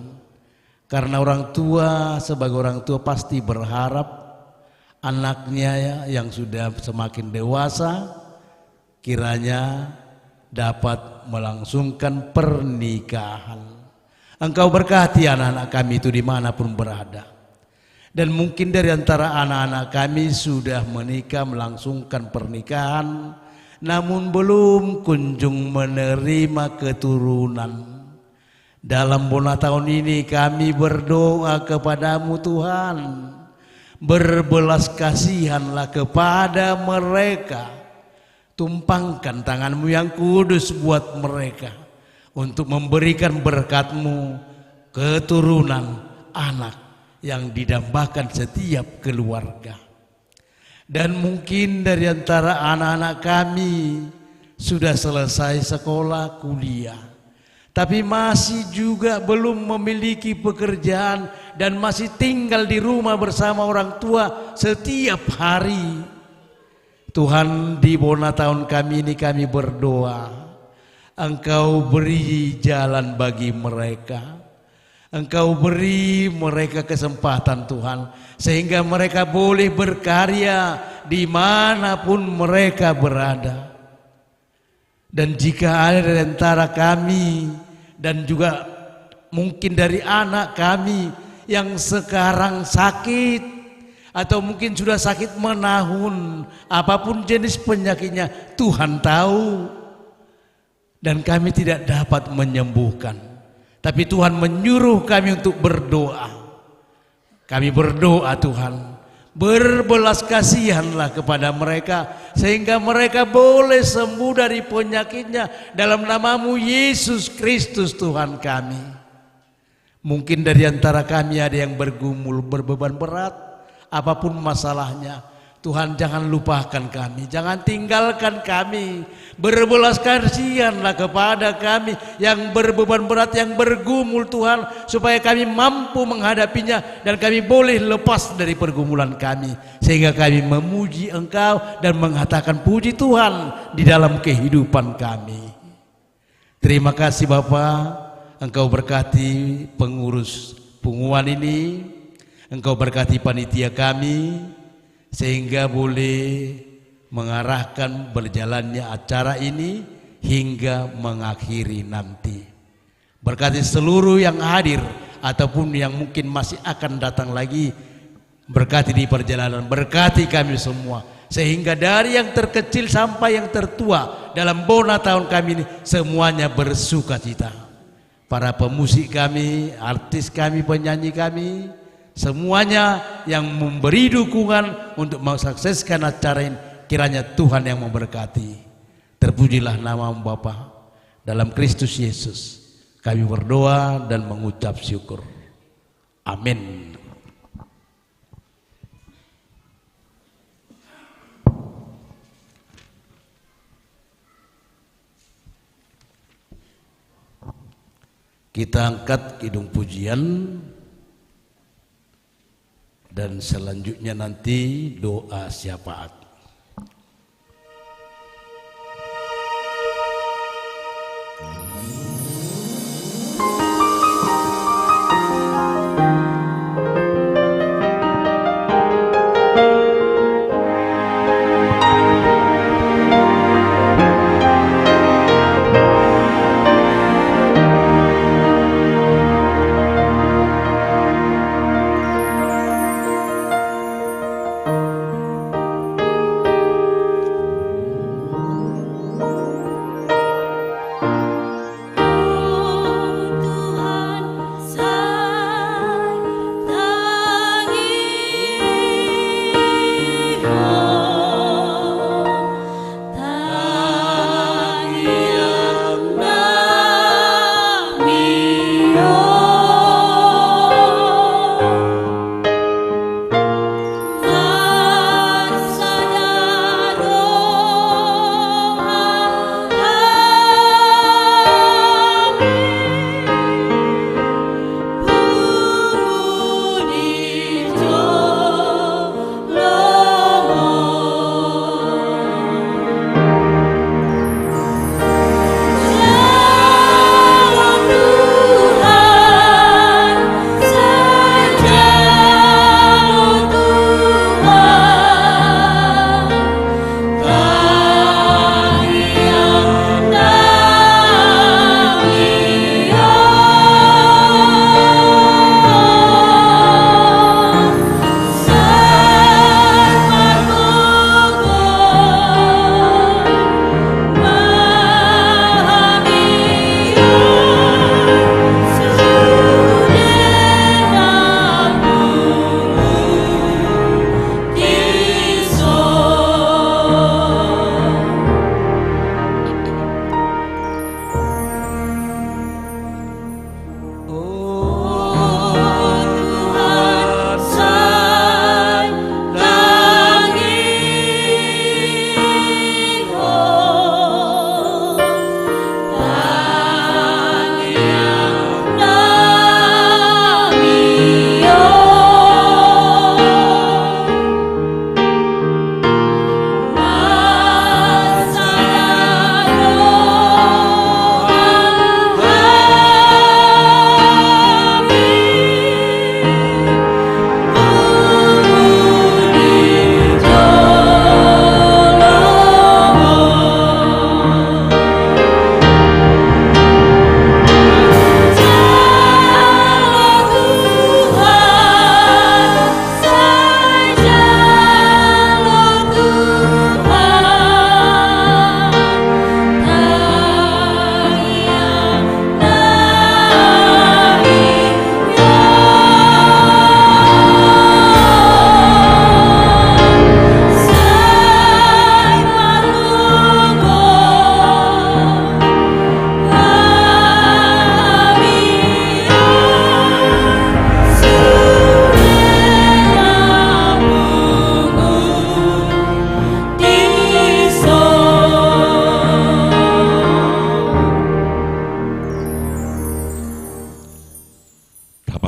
Karena orang tua, sebagai orang tua, pasti berharap anaknya, ya, yang sudah semakin dewasa, kiranya dapat melangsungkan pernikahan. Engkau berkati anak-anak kami itu dimanapun berada. Dan mungkin dari antara anak-anak kami sudah menikah, melangsungkan pernikahan, namun belum kunjung menerima keturunan. Dalam bona taon ini kami berdoa kepada-Mu, Tuhan. Berbelas kasihanlah kepada mereka. Tumpangkan tangan-Mu yang kudus buat mereka untuk memberikan berkat-Mu, keturunan, anak yang didambakan setiap keluarga. Dan mungkin dari antara anak-anak kami sudah selesai sekolah, kuliah, tapi masih juga belum memiliki pekerjaan dan masih tinggal di rumah bersama orang tua setiap hari. Tuhan, di bona taon kami ini kami berdoa, Engkau beri jalan bagi mereka. Engkau beri mereka kesempatan, Tuhan, sehingga mereka boleh berkarya di mana pun mereka berada. Dan jika ada dari antara kami dan juga mungkin dari anak kami yang sekarang sakit atau mungkin sudah sakit menahun, apapun jenis penyakitnya, Tuhan tahu. Dan kami tidak dapat menyembuhkan. Tapi Tuhan menyuruh kami untuk berdoa. Kami berdoa, Tuhan, berbelas kasihanlah kepada mereka, sehingga mereka boleh sembuh dari penyakitnya dalam nama-Mu, Yesus Kristus, Tuhan kami. Mungkin dari antara kami ada yang bergumul, berbeban berat, apapun masalahnya, Tuhan, jangan lupakan kami, jangan tinggalkan kami. Berbelas kasihanlah kepada kami yang berbeban berat, yang bergumul, Tuhan, supaya kami mampu menghadapinya dan kami boleh lepas dari pergumulan kami, sehingga kami memuji Engkau dan mengatakan, "Puji Tuhan," di dalam kehidupan kami. Terima kasih, Bapa, Engkau berkati pengurus punguan ini, Engkau berkati panitia kami, sehingga boleh mengarahkan berjalannya acara ini hingga mengakhiri nanti. Berkati seluruh yang hadir ataupun yang mungkin masih akan datang lagi, berkati di perjalanan, berkati kami semua, sehingga dari yang terkecil sampai yang tertua dalam bona tahun kami ini, semuanya bersukacita. Para pemusik kami, artis kami, penyanyi kami, semuanya yang memberi dukungan untuk mensukseskan acara ini, kiranya Tuhan yang memberkati. Terpujilah nama-Mu, Bapa. Dalam Kristus Yesus kami berdoa dan mengucap syukur. Amin. Kita angkat kidung pujian dan selanjutnya nanti doa syafaat.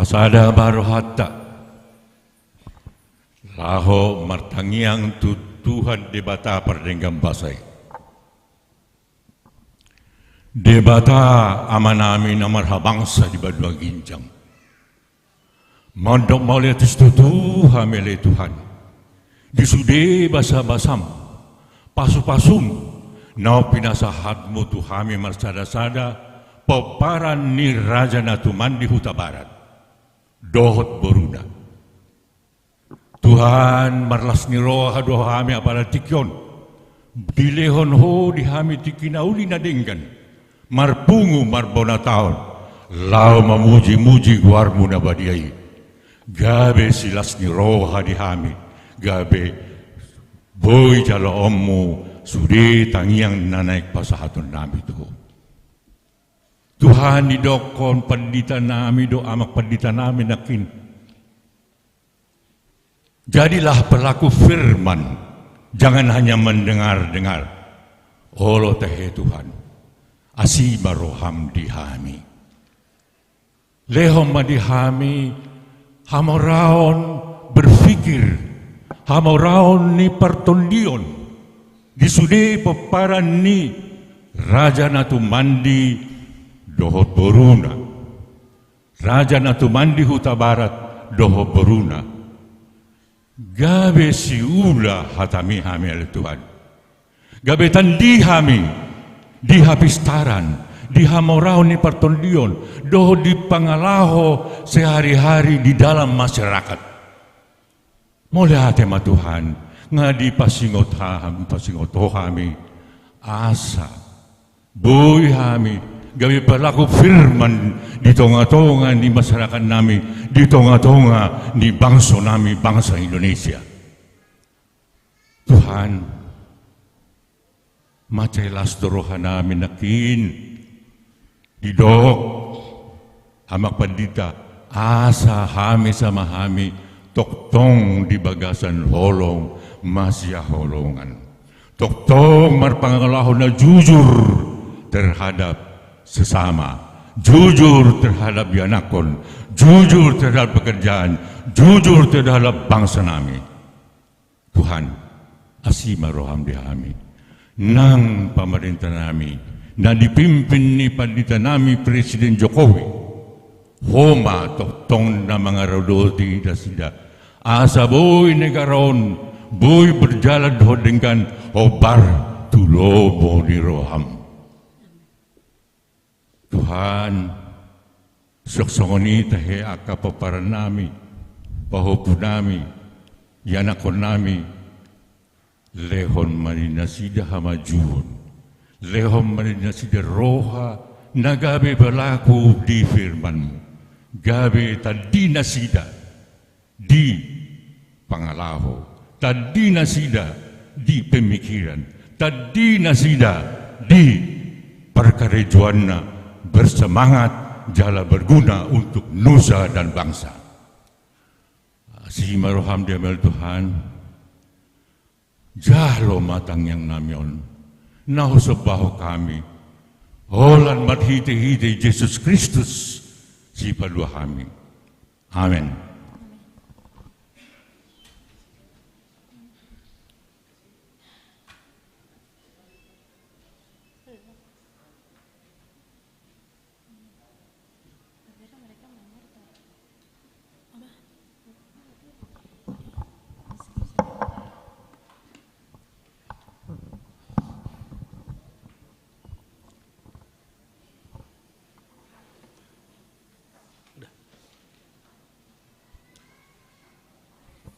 Tapasada ma rohanta laho martangiang tu Tuhan Debata pardenggan basa i. Debata Amanami na marhabangsa di banua ginjang, mandok mauliate tu hami ale Tuhan, di sude basabasam, Pasu-pasum na pinasahatmu tu hami marsada-sada, pomparan ni Raja na tumandi Hutabarat dohot boruna. Tuhan, marlas ni roha do hami apala tingki on. Dilehon Ho di hami tingki na uli na denggan, marpungu marbona taon, laho mamuji-muji goarmu na badia i. Gabe silas ni roha di hami, gabe boi jaloonmu sude tangiang na naeng pasahatonnami tu Ho. Tuhan, didokkon pandita nami do, amang pandita nami nangkin. Jadilah pelaku firman, jangan hanya mendengar-dengar. Olo tahe Tuhan, asi ma roham di hami. Lehon ma di hami hamoraon berpikir, hamoraon ni partondion, di sude pomparan ni Raja na tumandi dohot boruna. Raja na tumandi Hutabarat dohot boruna. Gabe siula hatami hami ale Tuhan. Gabe tandi hami di hapistaran, di hamoraon ni partondion, dohot di pangalaho sehari-hari di dalam masyarakat. Mauliate ma Tuhan, nga dipasingot ham, pasingot Ho hami, asa boi hami gabe pelaku firman di tonga-tonga ni masyarakat nami, di tonga-tonga ni bangso nami, bangsa Indonesia. Tuhan, mansai las do roha nami nangkin, didok amang pandita, asa hami sama hami tongtong di bagasan holong masihaholongan. Tongtong marpangalaho na jujur terhadap sesama, jujur terhadap ianakhon, jujur terhadap pekerjaan, jujur terhadap bangsa nami. Tuhan, asi ma roham di hami. Nang pamarenta nami, na dipimpin ni pandita nami Presiden Jokowi, Ho ma tongtong na mangaradoti nasida, asa boi negara on boi berjalan dohot denggan hombar tu lomo ni roham. Tuhan, songon i tahe angka pomparan nami, pahompu nami, ianakhon nami, lehon ma di nasida hamajuon, lehon ma di nasida roha na gabe pelaku di firmanmu, gabe tandi nasida di pangalaho, tandi nasida di pemikiran, tandi nasida di parkarejoanna, bersemangat jala berguna untuk nusa dan bangsa. Asi ma roham di hami ale Tuhan, jalo ma tangiang nami on, na husombahon hami, holan marhite-hite Jesus Kristus, Sipalua hami. Amen.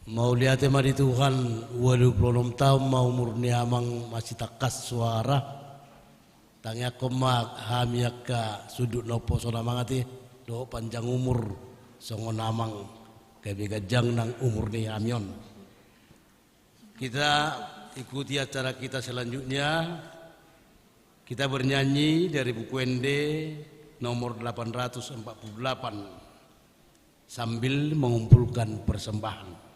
Mauliate ma di Tuhan, ualu pulu onom taon ma umur ni amang masitangkas suara. Tangiangkon ma hami angka sundut na umposo on amang ate, dohot panjang umur songon amang, gabe ganjang nang umur ni hami on. Kita ikuti acara kita selanjutnya. Kita bernyanyi dari buku Ende nomor delapan ratus empat puluh delapan, sambil mengumpulkan persembahan.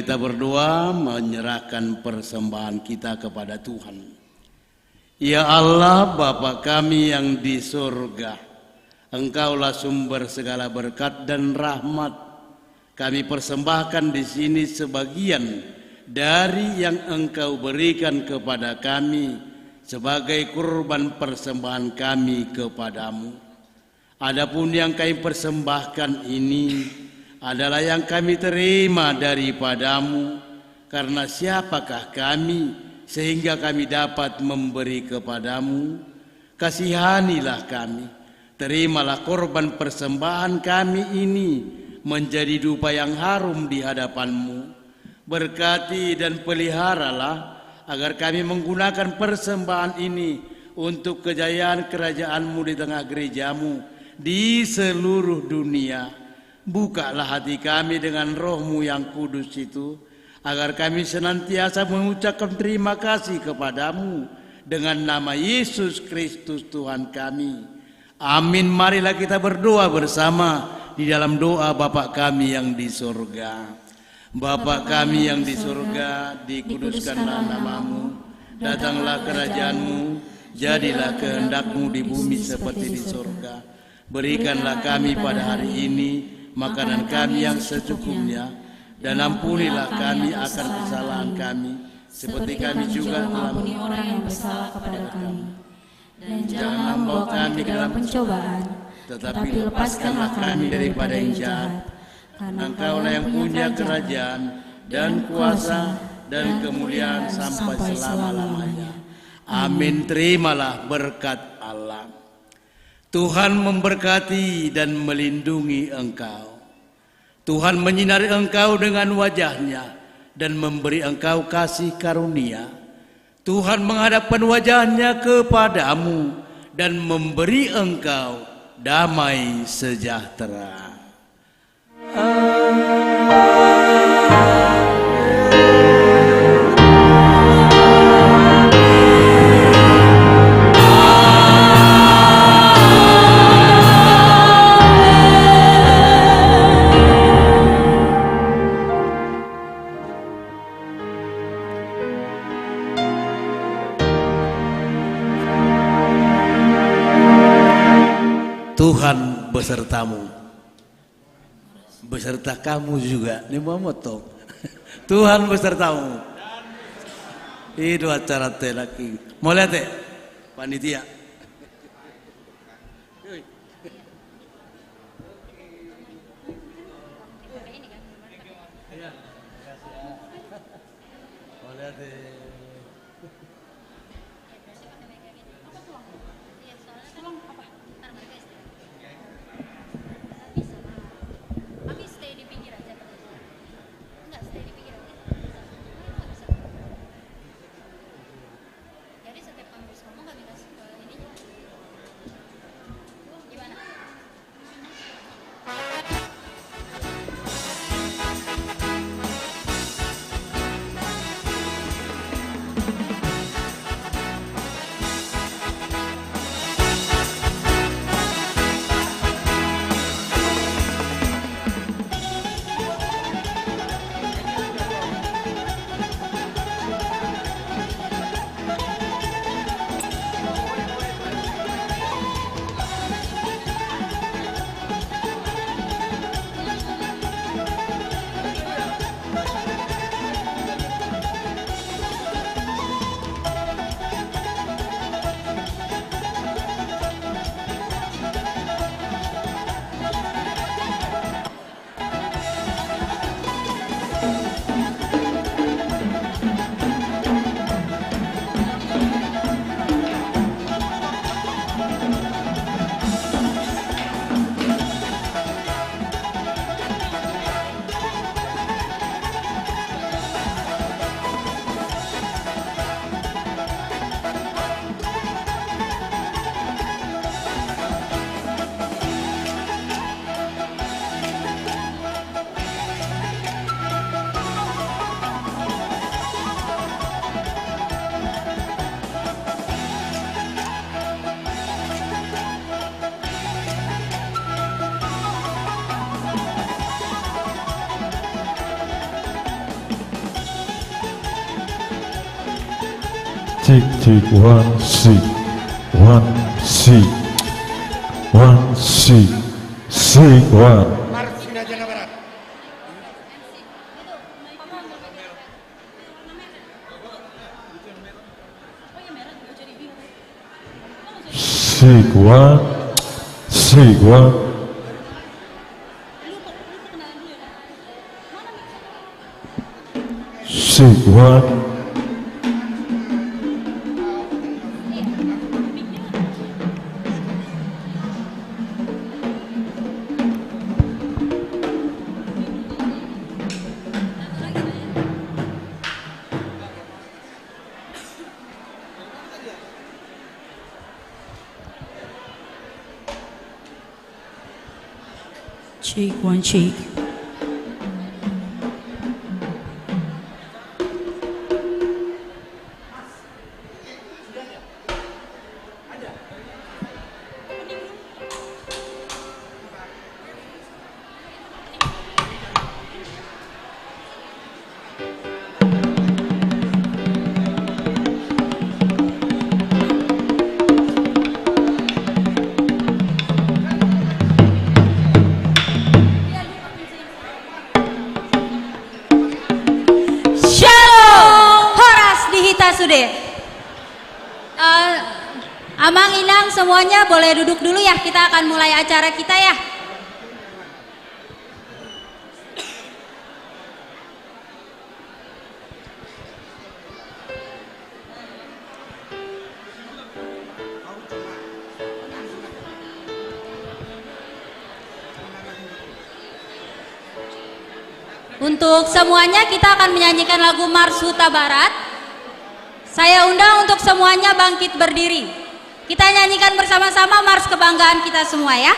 Kita berdoa menyerahkan persembahan kita kepada Tuhan. Ya Allah, Bapa kami yang di surga, Engkaulah sumber segala berkat dan rahmat. Kami persembahkan di sini sebagian dari yang Engkau berikan kepada kami sebagai kurban persembahan kami kepada-Mu. Adapun yang kami persembahkan ini adalah yang kami terima daripada-Mu, karena siapakah kami sehingga kami dapat memberi kepada-Mu? Kasihanilah kami. Terimalah korban persembahan kami ini menjadi dupa yang harum di hadapan-Mu. Berkati dan peliharalah agar kami menggunakan persembahan ini untuk kejayaan kerajaan-Mu di tengah gereja-Mu di seluruh dunia. Bukalah hati kami dengan Roh-Mu yang kudus itu, agar kami senantiasa mengucapkan terima kasih kepada-Mu dengan nama Yesus Kristus Tuhan kami. Amin. Marilah kita berdoa bersama di dalam doa Bapa kami yang di surga. Bapa kami yang di surga, dikuduskanlah nama-Mu, datanglah kerajaan-Mu, jadilah kehendak-Mu di bumi seperti di surga. Berikanlah kami pada hari ini makanan kami yang secukupnya, dan ampunilah kami akan kesalahan kami, seperti kami juga telah mengampuni orang yang bersalah kepada kami. Dan jangan membawa kami ke dalam pencobaan, tetapi lepaskanlah kami daripada yang jahat. Karena Engkaulah yang punya kerajaan, dan kuasa, dan kemuliaan sampai selama-lamanya. Amin. Terimalah berkat Allah. Tuhan memberkati dan melindungi engkau. Tuhan menyinari engkau dengan wajah-Nya dan memberi engkau kasih karunia. Tuhan menghadapkan wajah-Nya kepada-Mu dan memberi engkau damai sejahtera. Tuhan besertamu. Beserta kamu juga. Ini mau moto. Tuhan besertamu. Itu acara telaki. Mau lihat, eh? Panitia. Mau lihat, eh? Sik, sik, one, sik, one, sik, one, sik, sik, one. Sik, one, sik, one. Sik, one. Check, one, check. Shalom. Horas di hita sude. Eh, Amang, Inang, semuanya boleh duduk dulu ya, kita akan mulai acara kita ya. Untuk semuanya, kita akan menyanyikan lagu Mars Huta Barat. Saya undang untuk semuanya bangkit berdiri. Kita nyanyikan bersama-sama Mars Kebanggaan kita semua, ya.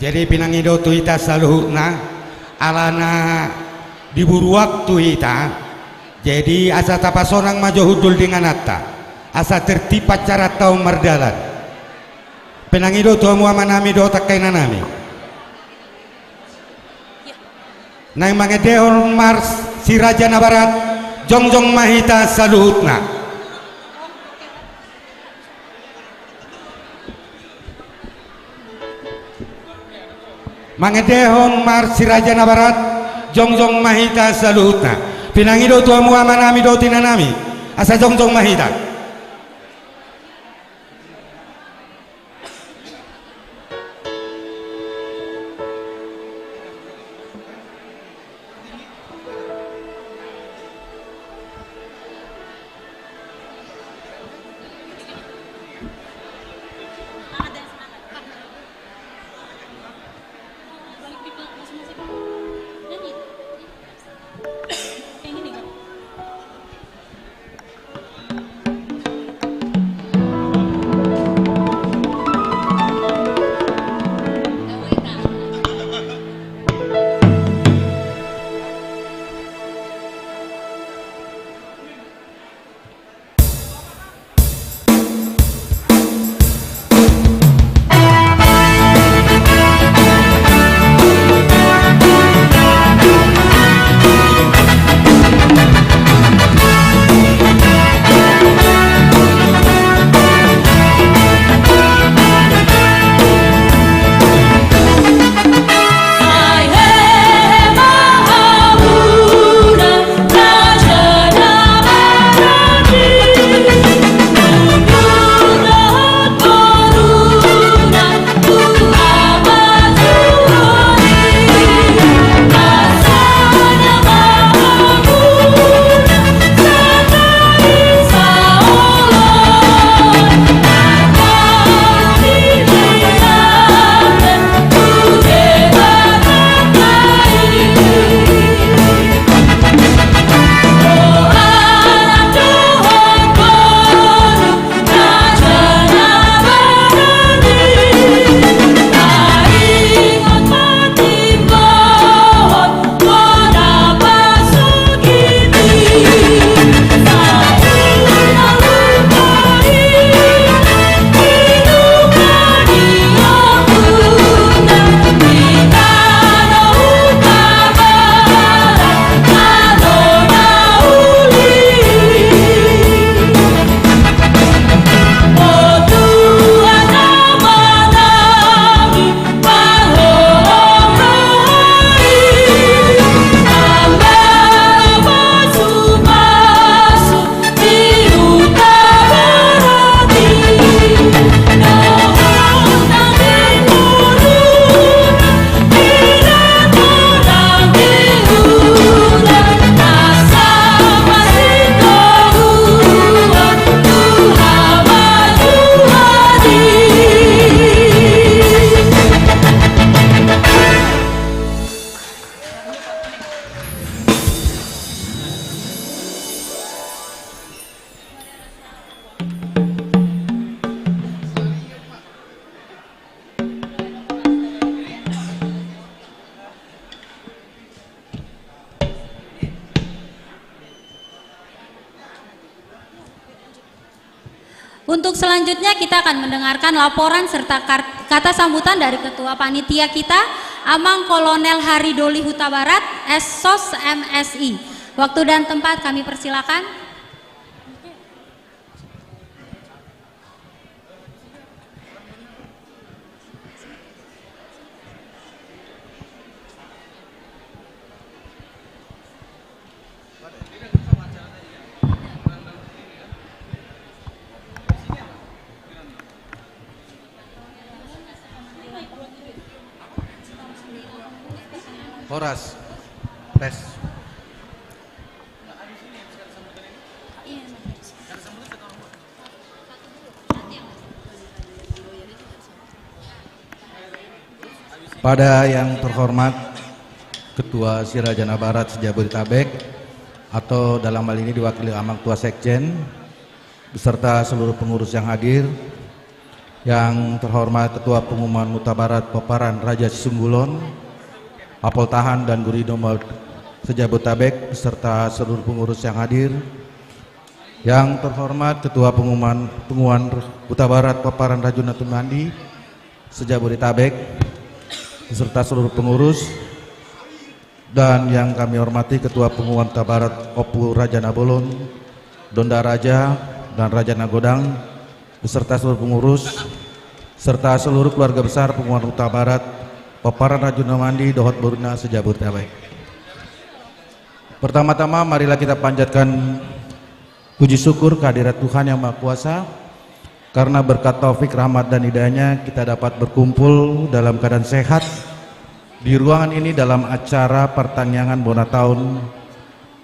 Jadi, pinangido tu hita saluhutna, alana diburu waktu hita, jadi asa tapasonang ma jo hundul di ingananta, asa tertib acaranta on mardalan. Pinangido tu hamu amanami dohot angka inanami. Naeng mangendehon Mars Si Raja Nabarat, jongjong ma hita saluhutna. Mangendehon Mars Si Raja Nabarat, jongjong ma hita saluhutna. Pinangido tu hamu amanami dohot inanami, asa jongjong ma hita. Untuk selanjutnya kita akan mendengarkan laporan serta kar-, kata sambutan dari Ketua Panitia kita, Amang Kolonel Hari Doli Hutabarat, S Sos M S I. Waktu dan tempat kami persilakan. Horas. Tes. Pada yang terhormat Ketua Siraja Nabarat se-Jabodetabek, atau dalam hal ini diwakili Amang Ketua Sekjen, beserta seluruh pengurus yang hadir, yang terhormat Ketua Pengumuman Hutabarat Pomparan Raja Sisinggulon, Apoltahan dan Guru Indomaret se-Jabodetabek, beserta seluruh pengurus yang hadir, yang terhormat Ketua Pengumuman, Pengumuman Hutabarat Pomparan Raja Natumandi se-Jabodetabek, beserta seluruh pengurus, dan yang kami hormati Ketua Pengumuman Hutabarat Ompu Raja Nabolon, Donda Raja, dan Raja Nagodang, beserta seluruh pengurus, serta seluruh keluarga besar Pengumuman Hutabarat Pomparan Raja Natumandi dohot boruna se-Jabodetabek. Pertama-tama, marilah kita panjatkan puji syukur kehadirat Tuhan Yang Maha Kuasa, karena berkat taufik, rahmat, dan hidayah-Nya kita dapat berkumpul dalam keadaan sehat di ruangan ini dalam acara partangiangan bona taon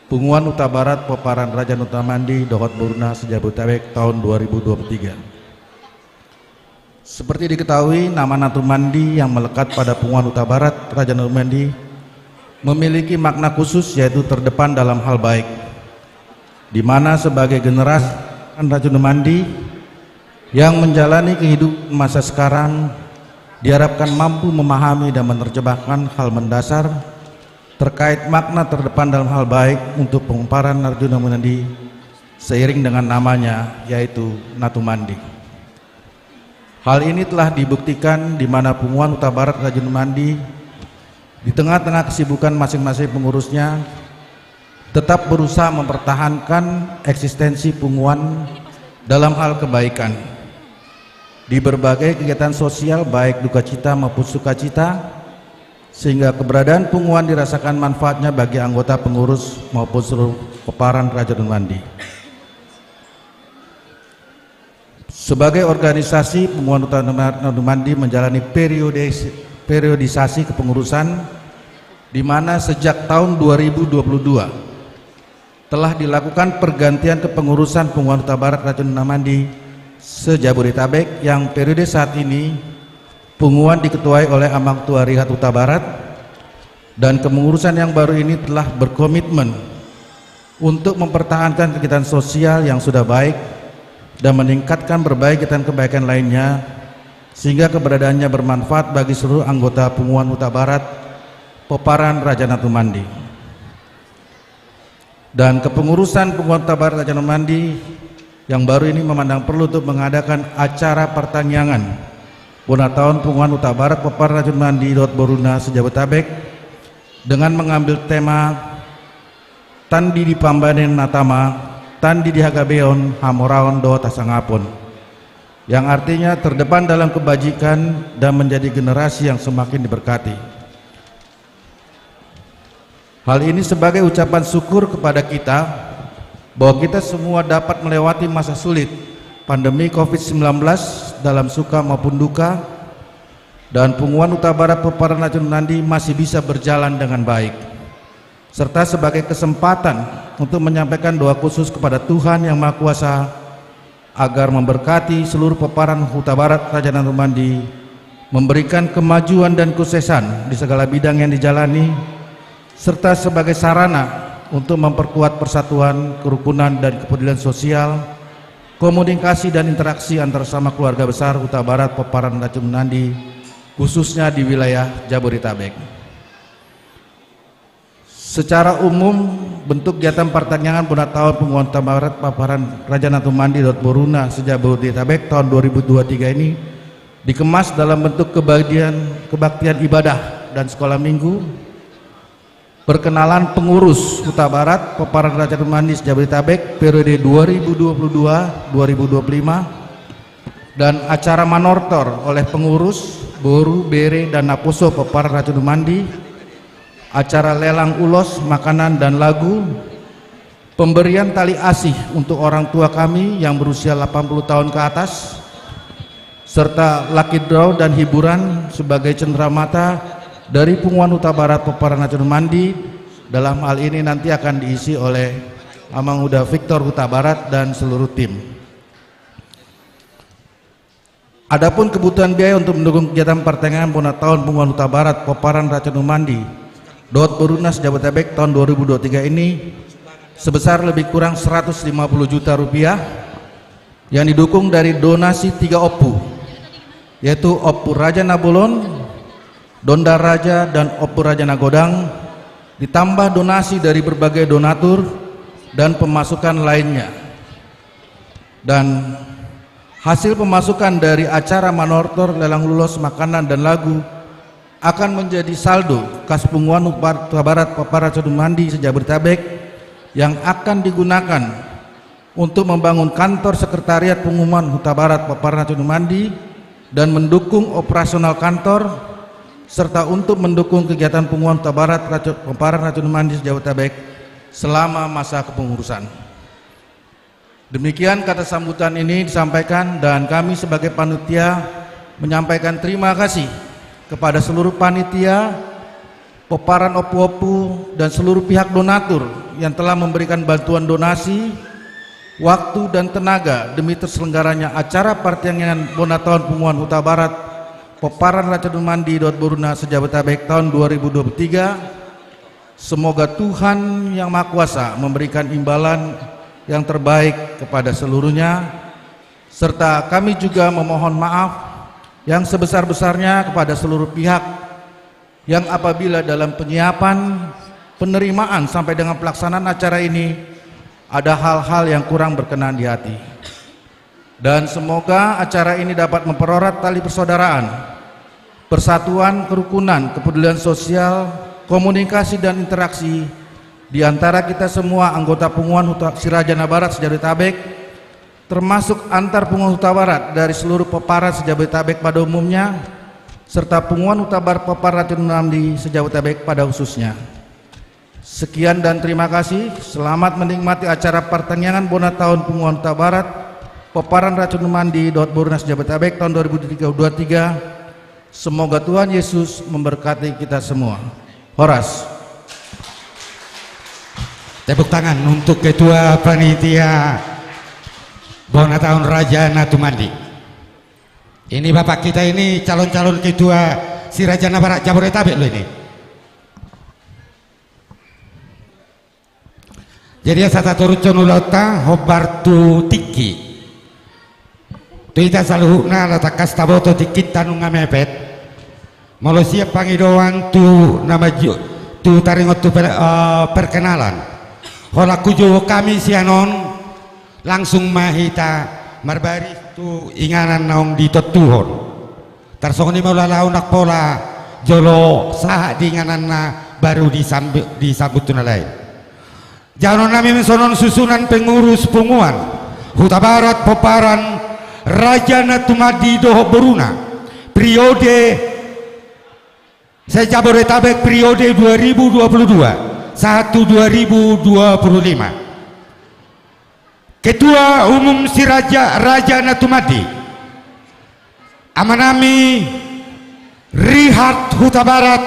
Punguan Hutabarat Pomparan Raja Natumandi dohot boruna se-Jabodetabek taon dua ribu dua puluh tiga. Seperti diketahui, nama Natumandi yang melekat pada Punguan Hutabarat Raja Natumandi memiliki makna khusus, yaitu terdepan dalam hal baik, di mana sebagai generasi Raja Natumandi yang menjalani kehidupan masa sekarang diharapkan mampu memahami dan menerjemahkan hal mendasar terkait makna terdepan dalam hal baik untuk pomparan Raja Natumandi seiring dengan namanya, yaitu Natumandi. Hal ini telah dibuktikan di mana Punguan Hutabarat Raja Natumandi di tengah-tengah kesibukan masing-masing pengurusnya tetap berusaha mempertahankan eksistensi punguan dalam hal kebaikan di berbagai kegiatan sosial, baik dukacita maupun sukacita, sehingga keberadaan punguan dirasakan manfaatnya bagi anggota, pengurus, maupun seluruh pomparan Raja Natumandi. Sebagai organisasi, Punguan Hutabarat Raja Natumandi menjalani periode, periodisasi kepengurusan, di mana sejak tahun dua ribu dua puluh dua telah dilakukan pergantian kepengurusan Punguan Hutabarat Raja Natumandi se-Jabodetabek, yang periode saat ini punguan diketuai oleh Amang Ketua Rihat Hutabarat, dan kepengurusan yang baru ini telah berkomitmen untuk mempertahankan kegiatan sosial yang sudah baik dan meningkatkan berbagai kegiatan kebaikan lainnya, sehingga keberadaannya bermanfaat bagi seluruh anggota Punguan Hutabarat Pomparan Raja Natumandi. Dan kepengurusan Punguan Hutabarat Raja Natumandi yang baru ini memandang perlu untuk mengadakan acara partangiangan bona taon Punguan Hutabarat Pomparan Raja Natumandi dohot boruna se-Jabodetabek dengan mengambil tema Tandi di Pambahenan na Tama, Tandi di Hagabeon, Hamoraon dohot Hasangapon, yang artinya terdepan dalam kebajikan dan menjadi generasi yang semakin diberkati. Hal ini sebagai ucapan syukur kepada kita bahwa kita semua dapat melewati masa sulit pandemi covid sembilan belas dalam suka maupun duka, dan Punguan Hutabarat Pomparan Raja Natumandi masih bisa berjalan dengan baik, serta sebagai kesempatan untuk menyampaikan doa khusus kepada Tuhan Yang Maha Kuasa agar memberkati seluruh pomparan Hutabarat Raja Natumandi, memberikan kemajuan dan kesuksesan di segala bidang yang dijalani, serta sebagai sarana untuk memperkuat persatuan, kerukunan, dan kepedulian sosial, komunikasi, dan interaksi antar sama keluarga besar Hutabarat Pomparan Raja Natumandi, khususnya di wilayah Jabodetabek. Secara umum, Bentuk kegiatan partangiangan bona taon Punguan Hutabarat Pomparan Raja Natumandi dohot boruna se-Jabodetabek tahun dua ribu dua puluh tiga ini dikemas dalam bentuk kebaktian, kebaktian ibadah dan sekolah minggu, perkenalan pengurus Hutabarat Pomparan Raja Natumandi se-Jabodetabek periode dua ribu dua puluh dua dua ribu dua puluh lima, dan acara manortor oleh pengurus, boru, bere, dan naposo Pomparan Raja Natumandi, acara lelang ulos, makanan, dan lagu, pemberian tali asih untuk orang tua kami yang berusia delapan puluh tahun ke atas, serta lucky draw dan hiburan sebagai cenderamata dari Punguan Hutabarat Pomparan Raja Natumandi. Dalam hal ini nanti akan diisi oleh Amanguda Victor Hutabarat dan seluruh tim. Adapun kebutuhan biaya untuk mendukung kegiatan partangiangan bona taon Punguan Hutabarat Pomparan Raja Natumandi dohot boruna se-Jabodetabek tahun dua ribu dua puluh tiga ini sebesar lebih kurang seratus lima puluh juta rupiah, yang didukung dari donasi tiga ompu, yaitu Ompu Raja Nabolon, Donda Raja, dan Ompu Raja Nagodang, ditambah donasi dari berbagai donatur dan pemasukan lainnya. Dan hasil pemasukan dari acara manortor, lelang ulos, makanan, dan lagu akan menjadi saldo kas Punguan Hutabarat Pomparan Raja Natumandi se-Jabodetabek yang akan digunakan untuk membangun kantor sekretariat Punguan Hutabarat Pomparan Raja Natumandi dan mendukung operasional kantor, serta untuk mendukung kegiatan Punguan Hutabarat Raja, Pomparan Raja Natumandi se-Jabodetabek selama masa kepengurusan. Demikian kata sambutan ini disampaikan, dan kami sebagai panitia menyampaikan terima kasih kepada seluruh panitia, pomparan ompu-ompu, dan seluruh pihak donatur yang telah memberikan bantuan donasi, waktu, dan tenaga demi terselenggaranya acara partangiangan bona taon Punguan Hutabarat Pomparan Raja Natumandi dohot boruna se-Jabodetabek tahun dua ribu dua puluh tiga. Semoga Tuhan Yang Maha Kuasa memberikan imbalan yang terbaik kepada seluruhnya, serta kami juga memohon maaf yang sebesar-besarnya kepada seluruh pihak yang apabila dalam penyiapan, penerimaan sampai dengan pelaksanaan acara ini ada hal-hal yang kurang berkenan di hati. Dan semoga acara ini dapat mempererat tali persaudaraan, persatuan, kerukunan, kepedulian sosial, komunikasi, dan interaksi di antara kita semua anggota Punguan Huta-, Siraja Nabarat se-Jabodetabek, termasuk antar Punguan Hutabarat dari seluruh pomparan se-Jabodetabek pada umumnya, serta Punguan Hutabarat Pomparan Raja Natumandi se-Jabodetabek pada khususnya. Sekian dan terima kasih. Selamat menikmati acara partangiangan bona taon Punguan Hutabarat Pomparan Raja Natumandi dohot boruna se-Jabodetabek tahun dua ribu dua puluh tiga. Semoga Tuhan Yesus memberkati kita semua. Horas. Tepuk tangan untuk Ketua Panitia Bona Taon Raja Natumandi. Ini bapak kita ini calon-calon ketua Siraja Nabarat Jabodetabek loh ini. Jadi asa tatorushon ulaonta hombar tu tingki. Tu hita saluhutna, ala tangkas taboto tingkinta nunga mepet. Molo sian pangidoan tu na manjou, tu taringot tu per-, eh, perkenalan. Holan hujou hami sian on, langsung ma hita marbaris tu inganan naung ditontuhon. Tarsongon i ma ulaon, nang pola jolo sahat di ingananna baru disambi-, disambut tu na lain. Jalo nami songon susunan pengurus Punguan Hutabarat Pomparan Raja Natumandi dohot boruna, periode se-Jabodetabek periode dua ribu dua puluh dua sahat tu dua ribu dua puluh lima. Ketua Umum Siraja Raja Natumandi, amanami Rihat Hutabarat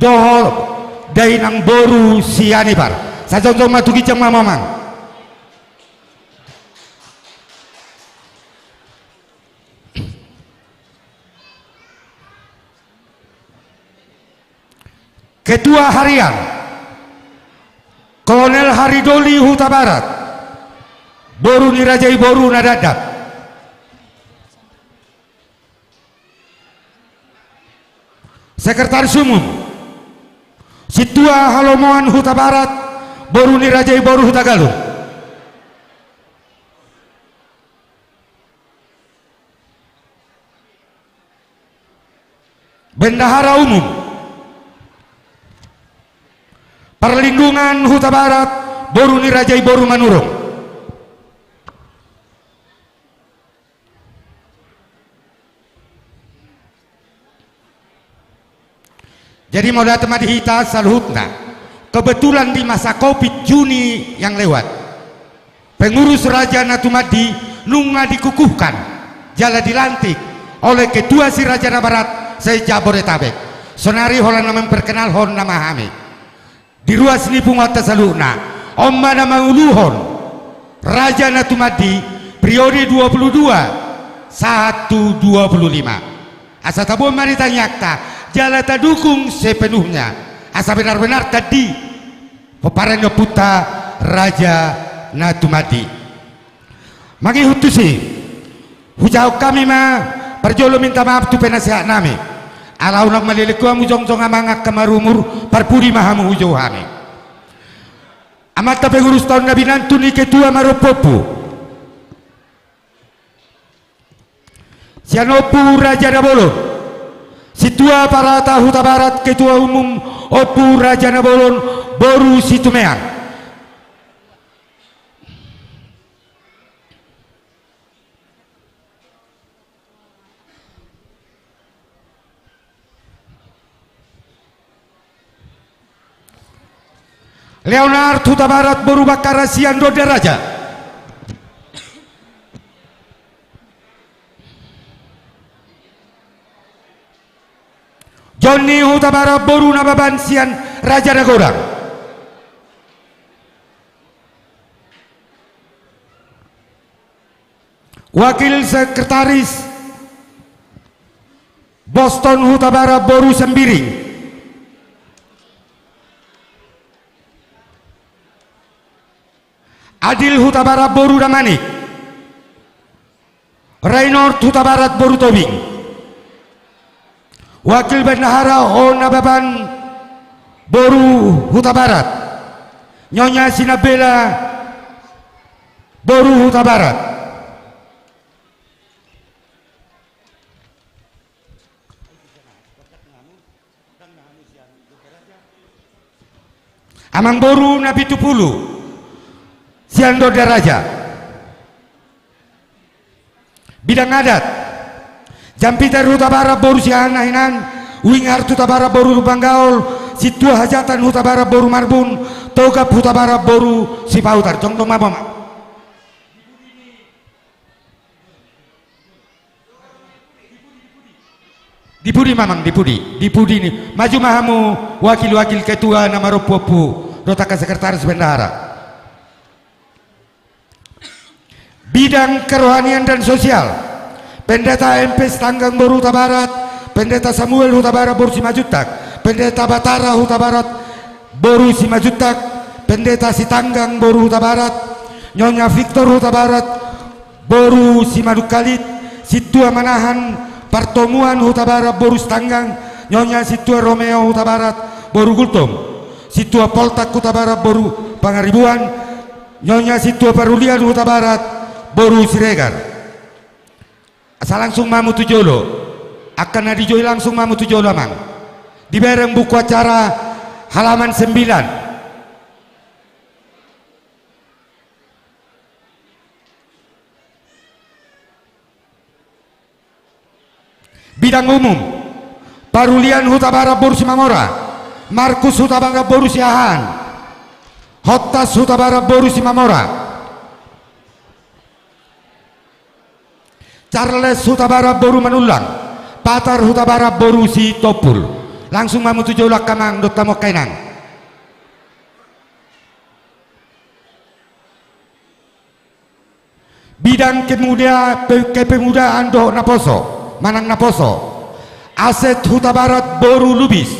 dohot dainang boru Sianipar. Sajongjong ma tu ginjang ma, Amang. Ketua Harian, Kolonel Haridoli Hutabarat, boru ni raja i, boru na dakdanak. Sekretaris Umum, Sintua Halomoan Hutabarat, Boru ni Raja i Boru Hutagalung. Bendahara Umum. Parlindungan Hutabarat, Boru ni Raja i Boru Manurung. Jadi mauliate ma di hita saluhutna. Kebetulan di masa covid Juni yang lewat, pengurus Raja Natumandi nunga dikukuhkan jala dilantik oleh Ketua si Raja Nabarat se-Jabodetabek. Sonari holan na memperkenalhon nama hami. Di ruas ni punguanta saluhutna, on ma na manguluhon Raja Natumandi periode dua puluh dua sahat tu dua puluh lima. Asa taboan ma di tangiangta jala tadukung sepenuhnya asa benar-benar tandi pomparan ni ompunta Raja Natumandi. Mangihut tusi, hujahahon hami ma parjolo minta maaf tu penasehat nami. Ala unang maleleng hamu jongjong amang angka marumur, parpudi ma hamu hujou hami. Amanta pengurus taon na binantu ni ketua marompuompu. Sian Ompu Raja Nabolon, Sintua Parata Hutabarat, Ketua Umum Ompu Raja Nabolon, Boru Situmeang. Leonard Hutabarat Boru Bakkara sian Donda Raja. Jonni Hutabarat Boru Nababan sian Raja Nagodang. Wakil Sekretaris Boston Hutabarat Boru Sembiring. Adil Hutabarat Boru Damanik. Reinord Hutabarat Boru Tobing. Wakil Bendahara O Nababan Boru Hutabarat. Nyonya Sinambela Boru Hutabarat. Amangboru Napitupulu sian Donda Raja. Bidang adat. Jampiter Hutabarat Boru Siahaan Nahinan, Winghar Hutabarat Boru Lumban Gaol, Sintua Hajatan Hutabarat Boru Marbun, Togap Hutabarat Boru Sipahutar. Jongjong ma, amang. Di pudi ma, amang, di pudi, di pudi ni. Maju ma hamu wakil-wakil ketua na marompuompu dohot angka sekretaris bendahara. Bidang kerohanian dan sosial. Pendeta M P Sitanggang Boru Hutabarat, Pendeta Samuel Hutabarat Boru Simanjuntak, Pendeta Batara Hutabarat Boru Simanjuntak, Pendeta Sitanggang Boru Hutabarat, Nyonya Victor Hutabarat Boru Simanungkalit, Sintua Manahan Partomuan Hutabarat Boru Sitanggang, Nyonya Sintua Romeo Hutabarat Boru Gultom, Sintua Poltak Hutabarat Boru Pangaribuan, Nyonya Sintua Parulian Hutabarat Boru Siregar. Asa langsung ma hamu tu jolo. Angka na dijoi langsung ma hamu tu jolo, amang. Dibereng buku acara halaman sembilan. Bidang umum. Parulian Hutabarat Boru Simamora. Markus Hutabarat Boru Siahaan. Hontas Hutabarat Boru Simamora. Charles Hutabarat Boru Manullang. Patar Hutabarat Boru Sitompul. Langsung ma hamu tu jolo, angka amang dohot hamu angka inang. Bidang kemuda-, pe-, kepemudaan dohot naposo, manang naposo. Asep Hutabarat Boru Lubis.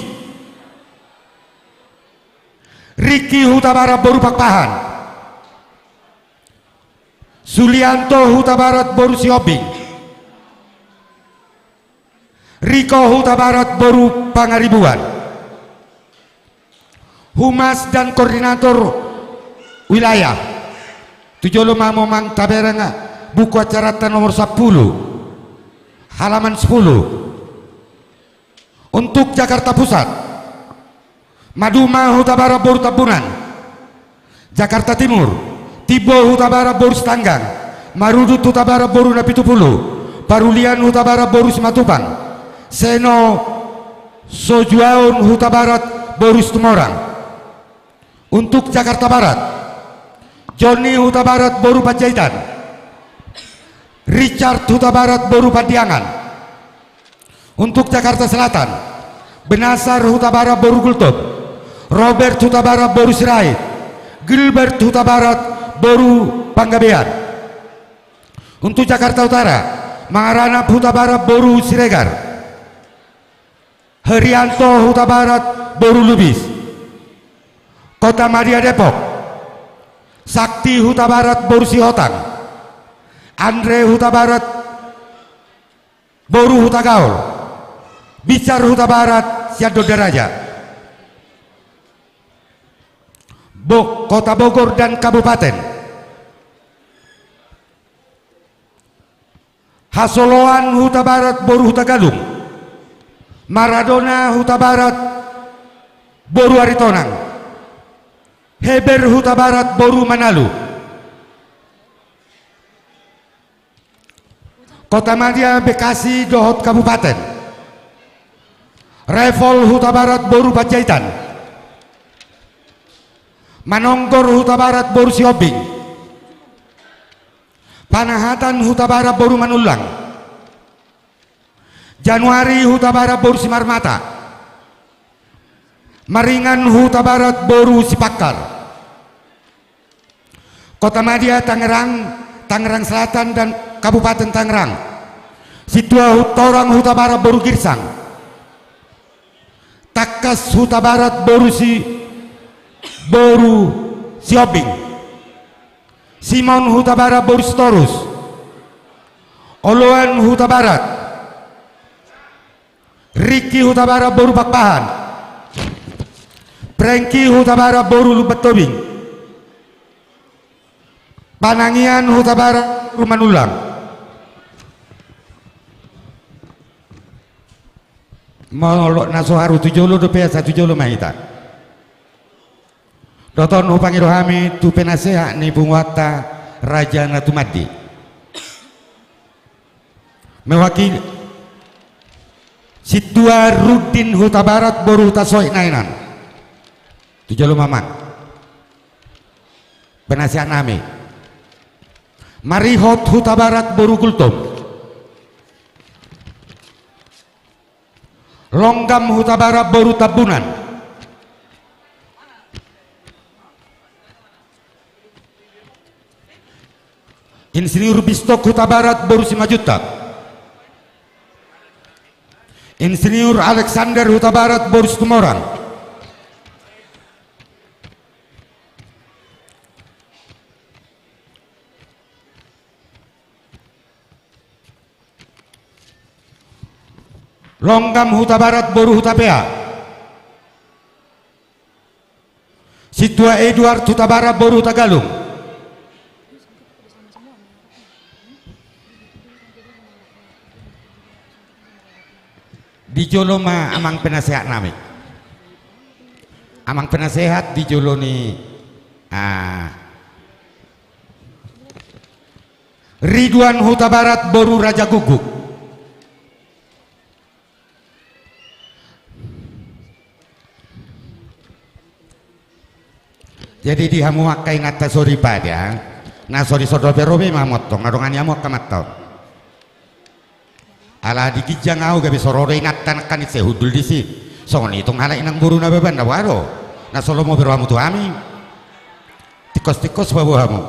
Riki Hutabarat Boru Pakpahan. Sulianto Hutabarat Boru Sihombing. Riko Hutabarat Boru Pangaribuan. Humas dan koordinator wilayah. Tu jolo ma hamu amang tabereng buku acaranta nomor sampulu, halaman sepuluh. Untuk Jakarta Pusat, Maduma Hutabarat boru Tambunan. Jakarta Timur, Timbo Hutabarat boru Sitanggang, Marudut Hutabarat boru Napitupulu, Parulian Hutabarat boru Simatupang, Seno Sojuaon Hutabarat boru Situmorang. Untuk Jakarta Barat, Joni Hutabarat boru Panjaitan, Richard Hutabarat boru Pandiangan. Untuk Jakarta Selatan, Benasar Hutabarat boru Gultom, Robert Hutabarat boru Sirait, Gilbert Hutabarat boru Panggabean. Untuk Jakarta Utara, Mangaranap Hutabarat boru Siregar, Herianto Hutabarat boru Lubis. Kota Madya Depok, Sakti Hutabarat boru Sihotang, Andre Hutabarat boru Hutagaol, Bicar Hutabarat Siandoldaraja. Bo-, Kota Bogor dan Kabupaten, Hasoloan Hutabarat boru Hutagalung, Maradona Hutabarat boru Aritonang, Heber Hutabarat boru Manalu. Kota Madya, Bekasi dohot Kabupaten, Refol Hutabarat boru Panjaitan, Manonggor Hutabarat boru Sihombing, Panahatan Hutabarat boru Manullang, Januari Hutabarat boru Simarmata, Maringan Hutabarat boru Sipakkar. Kota Madya, Tangerang, Tangerang Selatan dan Kabupaten Tangerang, Sintua Hu-, Torang Hutabarat boru Girsang, Tangkas Hutabarat boru Si-, boru Sihombing, Simon Hutabarat boru Sitorus, Oloan Hutabarat, Riki Hutabarat boru Pakpahan, Prengki Hutabarat boru Lumban Tobing, Panangian Hutabarat boru Manullang. Molo na so haru tu jolo dope, asa tu jolo ma hita. Dohot on hupangido hami tu penasehat ni punguanta, Raja Natumandi. Mewakili Sintua Rudin Hutabarat boru Hutasoit Naenan. Tu jolo ma amang penasehat nami. Marihot Hutabarat boru Gultom. Longgam Hutabarat boru Tambunan. Insinyur Bistok Hutabarat boru Simanjuntak. Insinyur Alexander Hutabarat boru Situmorang. Longgam Hutabarat boru Hutapea. Sintua Eduard Hutabarat boru Hutagalung. Di jolo ma amang penasehat nami. Amang penasehat di jolo ni, ah, Ridwan Hutabarat boru Rajagukguk. Jadi di hamu angka inanta soripada, na so di so dope ro be ma hamu antong, na dongani hamu angka amanta on. Ala di ginjang ahu gabe so ro do inanta nangkaning sai hundul disi. Songon i tong halak inang boru na baban na boha do. Na so lomo be rohamu tu hami. Tingkos-tingkos ma boha hamu.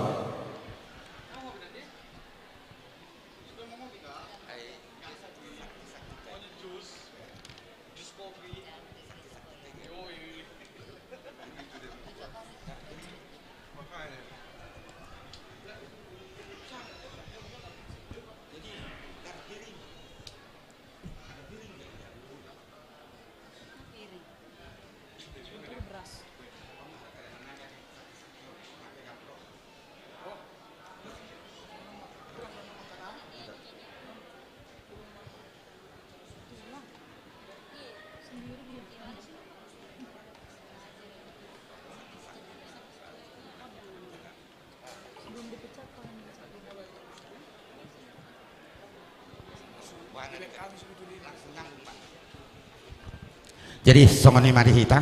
Jadi songon i ma di hita,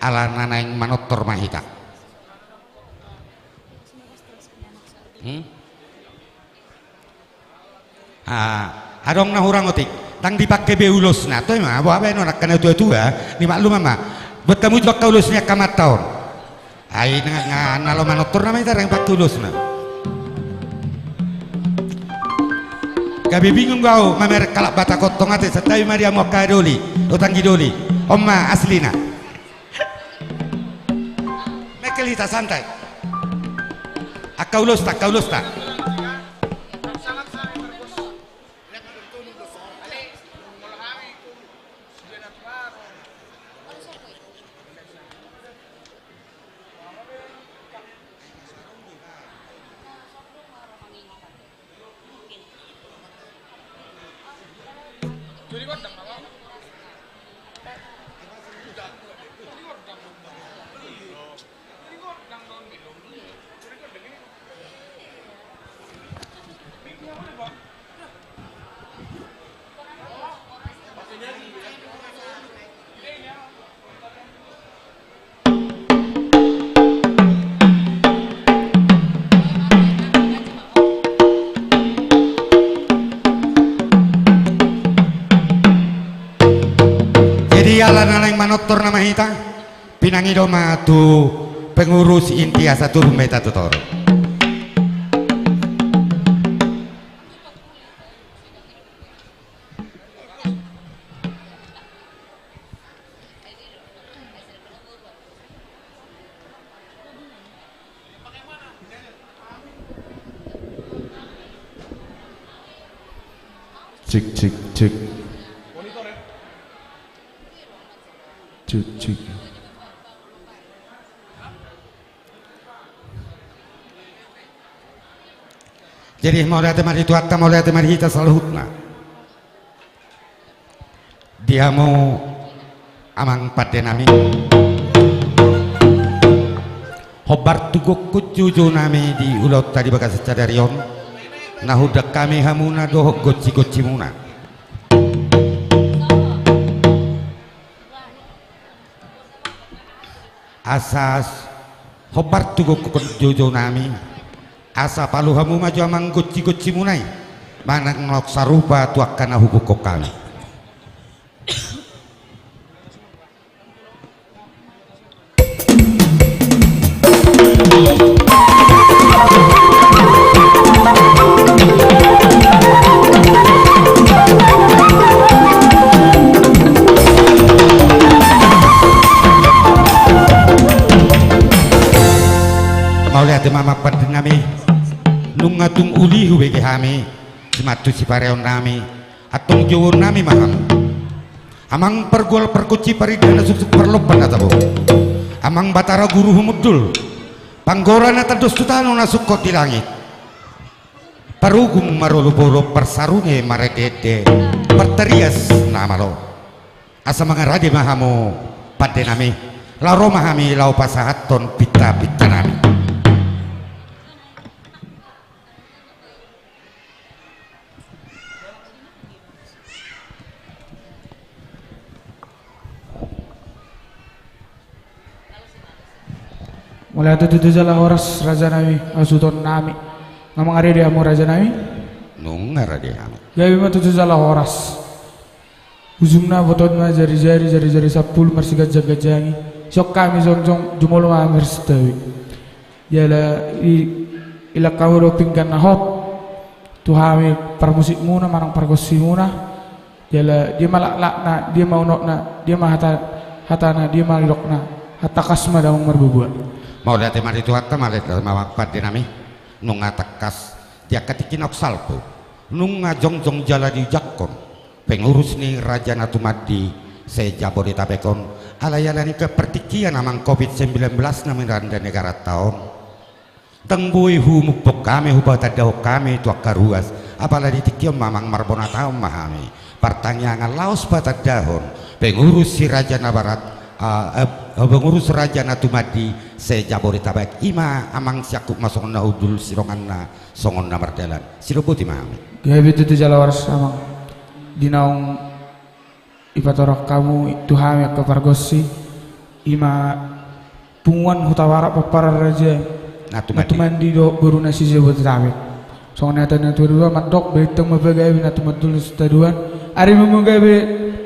ala na naeng manortor ma hita. Hmm? Ah, adong na hurang otik, ndang dipangke be ulosna, toe ma, boha baenon angka na tua-tua, ni maklum ma. Buat hamu jo angka ulos ni angka amanta on. Ai na, na, na laho manortor nama hita ndang dipangke ulosna. Gabe bingung do au mamereng halak Batak on, tongon ate, santabi ma di hamu angka doli, o tanggi doli. On ma aslina. Mengkel hita, santai. Angka ulosta, angka ulosta. Jadi ala na naeng manortor nama hita, pinangido ma tu pengurus inti asa turun ma hita tu toru. Cek, cek, cek. Cek, cek. Jadi mauliate ma di Tuhanta, mauliate ma di hita saluhutna. Di hamu amang pande nami, hombar tu gokhon joujou nami di ulaonta di bagasan sadari on, na hundang hami hamuna dohot gonsi-gonsimuna. Asa hombar tu gokhon joujou nami, asa palu hamu ma jo amang gonsi-gonsimuna i, manang naung sarupa tu angka na hugokhon hami. Mauliate ma amang pande nami, nunga tung uli hubege hami, simantu sipareon nami, antong jouon nami ma hamu. Amang pargual pargonsi, parindahan na suksuk, parlompan na tabo. Amang Batara Guru Humundul, panggora na tandos tu tano na sungkot di langit. Parugum marolop-olop, parsarunge marende-ende, partarias na malo. Asa mangarade ma hamu pande nami, laho ro ma hami laho pasahathon pinta-pinta nami. Mauliate tutu jala horas raja nami, hasuhuton nami. Nunga mangarade hamu raja nami? Nunga rade hami. Gabe ma tutu jala horas. Ujungna botoon ma jari-jari, jari-jari sampulu marsiganjang-ganjangi. Sian hami jongjong jumolo ma hami marsintabi. Jala i, ilang hamu do pinggan na hot tu hami parmusikmuna manang pargonsimuna. Jala dia ma laklakna, dia ma unokna, dia ma hata, hatana, dia ma nidokna. Tangkas ma damang marbubuan. Mauliate ma di Tuhanta, mauliate ma amang pande nami. Nunga tangkas di angka tingki naung salpu, nunga jongjong jala diujangkon pengurus ni Raja Natumandi se-Jabodetabek on, alai ala ni angka partingkian amang covid sembilan belas na melanda negaranta on. Ndang boi humumpung hami, hupatandahon hami tu angka ruas, apala di tingki on ma amang, marbonataon ma hami. Partangiangan laos patandahon pengurus si Raja Nabarat, ah, eh, pengurus Raja Natumandi se-Jabodetabek, i ma amang siangkup ma songon na hundul, sidonganna songon na mardalan. Sidohoti ma hami. Gabe tutu jala horas amang. Di naung dipatorang hamu tu hami angka pargonsi, ima punguan Hutabarat pomparan raja i, na tumandi, na tumandi dohot boruna si Jabodetabek. Songon hata ni natuatua mandok, berintang ma pagabe na tumandangkon sitadoan, ari ma gabe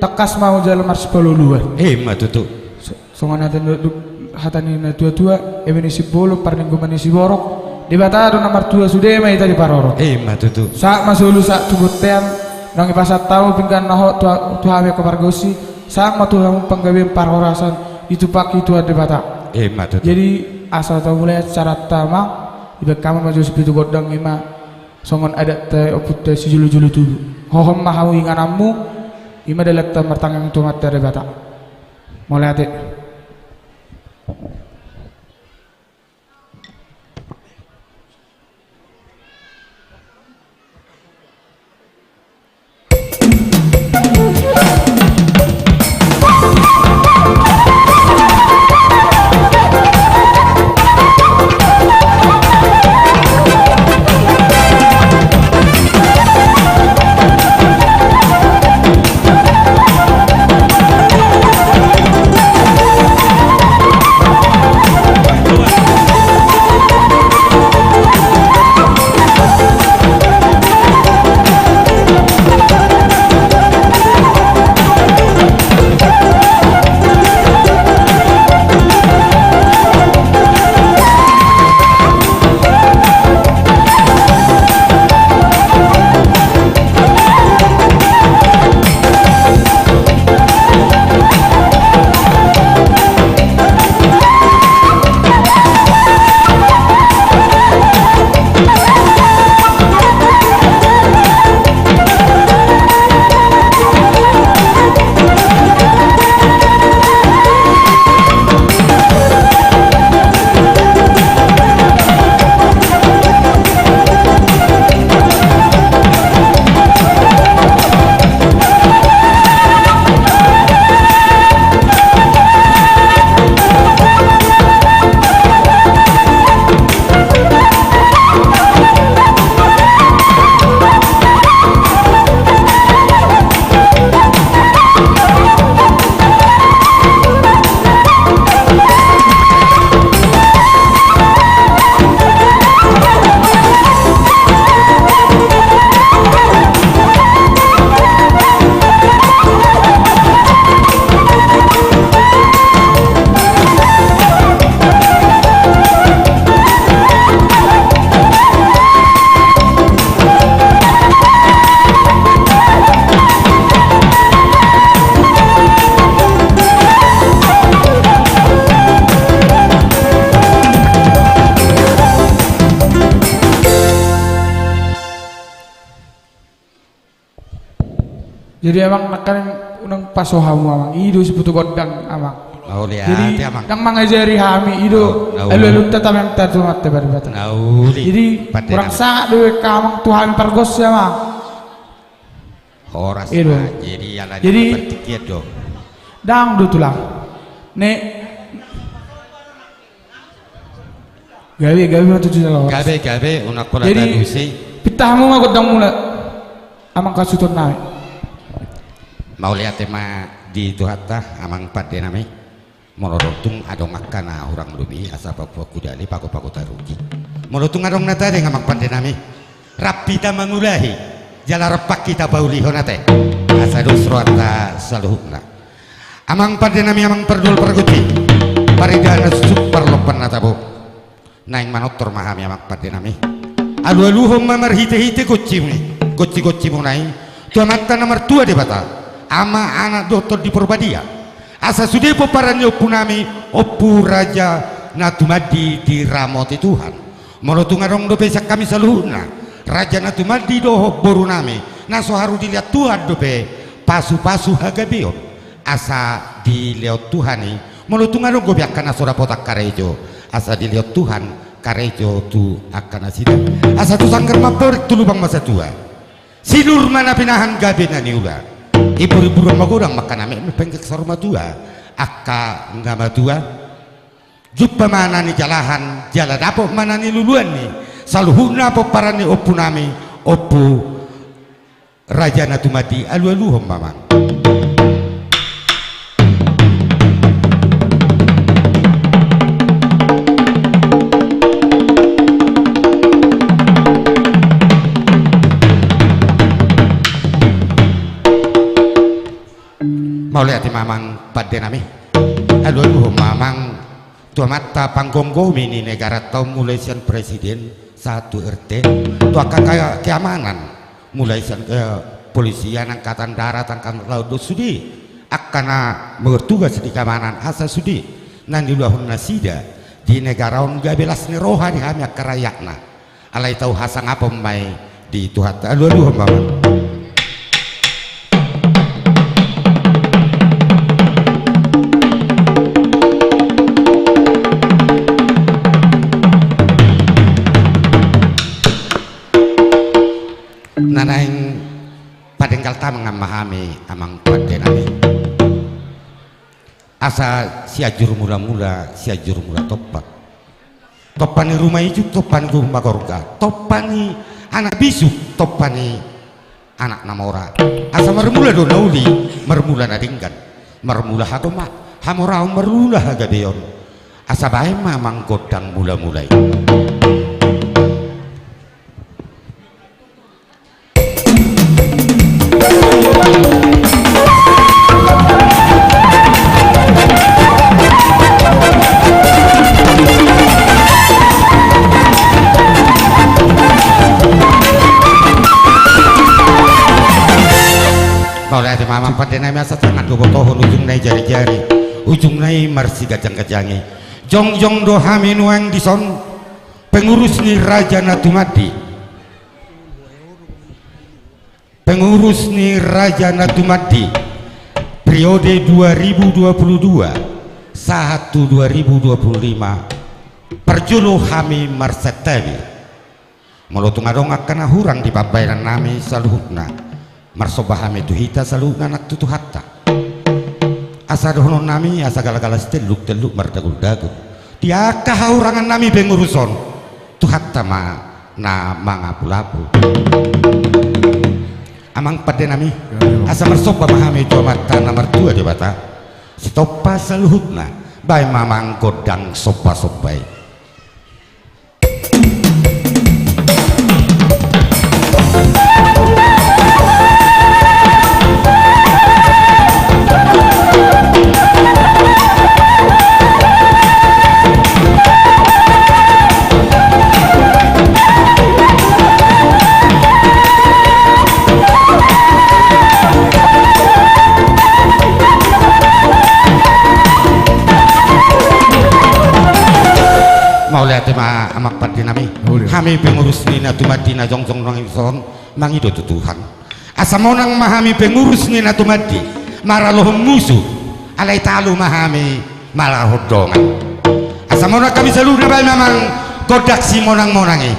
tangkas ma jala marsipaluluan. Ima tutu. So-, songon hata ni, hata ni natuatua, eme ni sibolon parlinggoman ni siborok, Debata do na martua, sude ma hita diparorot. Ima tutu. Sahat ma solu sahat tu bontean, naung dipasahat hamu pinggan na hot tu, tu hami angka pargonsi, sahat ma tu hamu panggabean parhorasan, ditumpak Tuhan Debata. Ima tutu. Jadi asa tamulai acaranta, Amang, dibahen hamu ma jo sipitu gondang, ima songon adatta ompunta sijolojolo tubu. Hohom ma hamu ingananmu, ima dalanta martangiang tu Amanta Debata. Mauliate. Jadi, Amang, nangkaning unang paso hamu, Amang. I do sipitu gondang, Amang. Mauliate, Amang. Jadi, ndang mangajari hami, i do. Oh, na uli. Alualunta tamiangta tu Amanta Debata. Na uli. Jadi, Pande nami, kurang sahat do, Amang, tu hami pargonsi, Amang. Horas. I do. Jadi, ala ni, jadi, partingkian do. Ndang do, Tulang. Ne. Gabe, gabe ma tutu jala horas. Gabe, gabe, unang pola tadusi. Jadi, pinta hamu ma gondang mula, Amang hasuhuton nami. Mauliate ma di Tuhanta, Amang Pande nami. Molo tung adong angka na hurang lobi, asa pakupaku dali, pagopago tarugi. Molo tung adong na tading, Amang Pande nami, rap hita mangulahi, jala rap hita paulihon ate. Asa dos rohanta saluhutna. Amang Pande nami, Amang parduol pargonsi, parida na suksuk, parlompan na tabo. Naeng manortor ma hami, Amang Pande nami. Alualuhon ma marhitehite gonsi, gonsigonsimuna i tu Amanta na martua Debata, Ama, Anak dohot Tondi Porbadia. Asa sude pomparan ni ompu nami, Ompu Raja Natumandi diramoti Tuhan. Molo tung adong dope sian hami saluhutna, Raja Natumandi dohot boru nami, na so haru dilehon Tuhan dope pasupasu hagabeon, asa dilehon Tuhan i. Molo tung adong dope angka na so dapotan karejo, asa dilehon Tuhan karejo tu angka nasida. Asa tu sanggar ma amporik, tu lubang ma satua. Sinur ma na pinahan, gabe na niula. Imbur-imburan magodang ma angka na metmet, penggeng saur matua angka na matua. Jumpa ma na nijalahan, jala dapot ma na niluluanni. Saluhutna pomparan ni ompu nami, Ompu Raja Natumandi, alualuhon ma amang. Mauliate ma amang pande nami. Alualuhon ma amang tu amanta panggomgomi ni negaranta on, mulai sian presiden sahat tu R T, tu angka ka-, keamanan, mulai sian, eh, kepolisian, angkatan darat, angkatan laut dohot sude angka na bertugas di keamanan, asa sude na niulahon nasida di negara on gabe las ni roha di hami angka rakyatna. Alai tau hasangapon ma i di Tuhanta. Alualuhon ma amang. Na naeng padenggal tangan ma hami amang pande nami. Asa Sianjur Mulamula, Sianjur Mula Tompa. Tompa ni ruma ijuk, tompa ni ruma gorga, tompa ni anak bisuk, tompa ni anak na mora. Asa marmula do na uli, marmula na denggan, marmula hagomaon, hamoraon, marmula hagabeon. Asa baen ma amang gondang mulamula i. Mauliate ma amang pande nami, asa tangan do botohon, ujungna i jarijari, ujungna i marsiganjangganjangi. Jongjong do hami nuaeng dison, pengurus ni Raja Natumandi. Pengurus ni Raja Natumandi periode dua ribu dua puluh dua sahat tu dua ribu dua puluh lima, parjolo hami marsantabi. Molo tung adong angka na hurang di pambahenan nami saluhutna, marsomba hami tu hita saluhutna nang tu Tuhanta. Asa dohonon nami, asa galagala sitelluk, telluk mardaguldagul. Di angka hahurangan nami pengurus on, Tuhanta ma na mangapulapul. Amang pande nami, asa marsomba ma hami tu Amanta na martua Debata, sitompa saluhutna, baen ma amang gondang sombasomba i. Mauliate ma amang pande nami. Mauliate. Hami pengurus ni Natumandi na jongjong nang dison, mangido tu Tuhan. Asa monang ma hami pengurus ni Natumandi maralohon musu, alai talu ma hami maralohon dongan. Asa monang hami saluhutna, baen ma amang gondang simonangmonang i.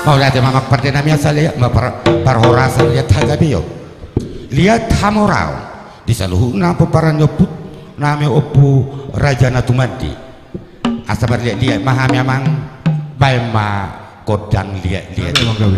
Mauliate ma amang pande nami, asa liat ma par-, parhorasan, liat hagabeon, liat hamoraon di saluhutna pomparan ni ompu nami, Ompu Raja Natumandi. Asa marliatliat ma hami amang, baen ma gondang liatliat. Gabe, amang, gabe.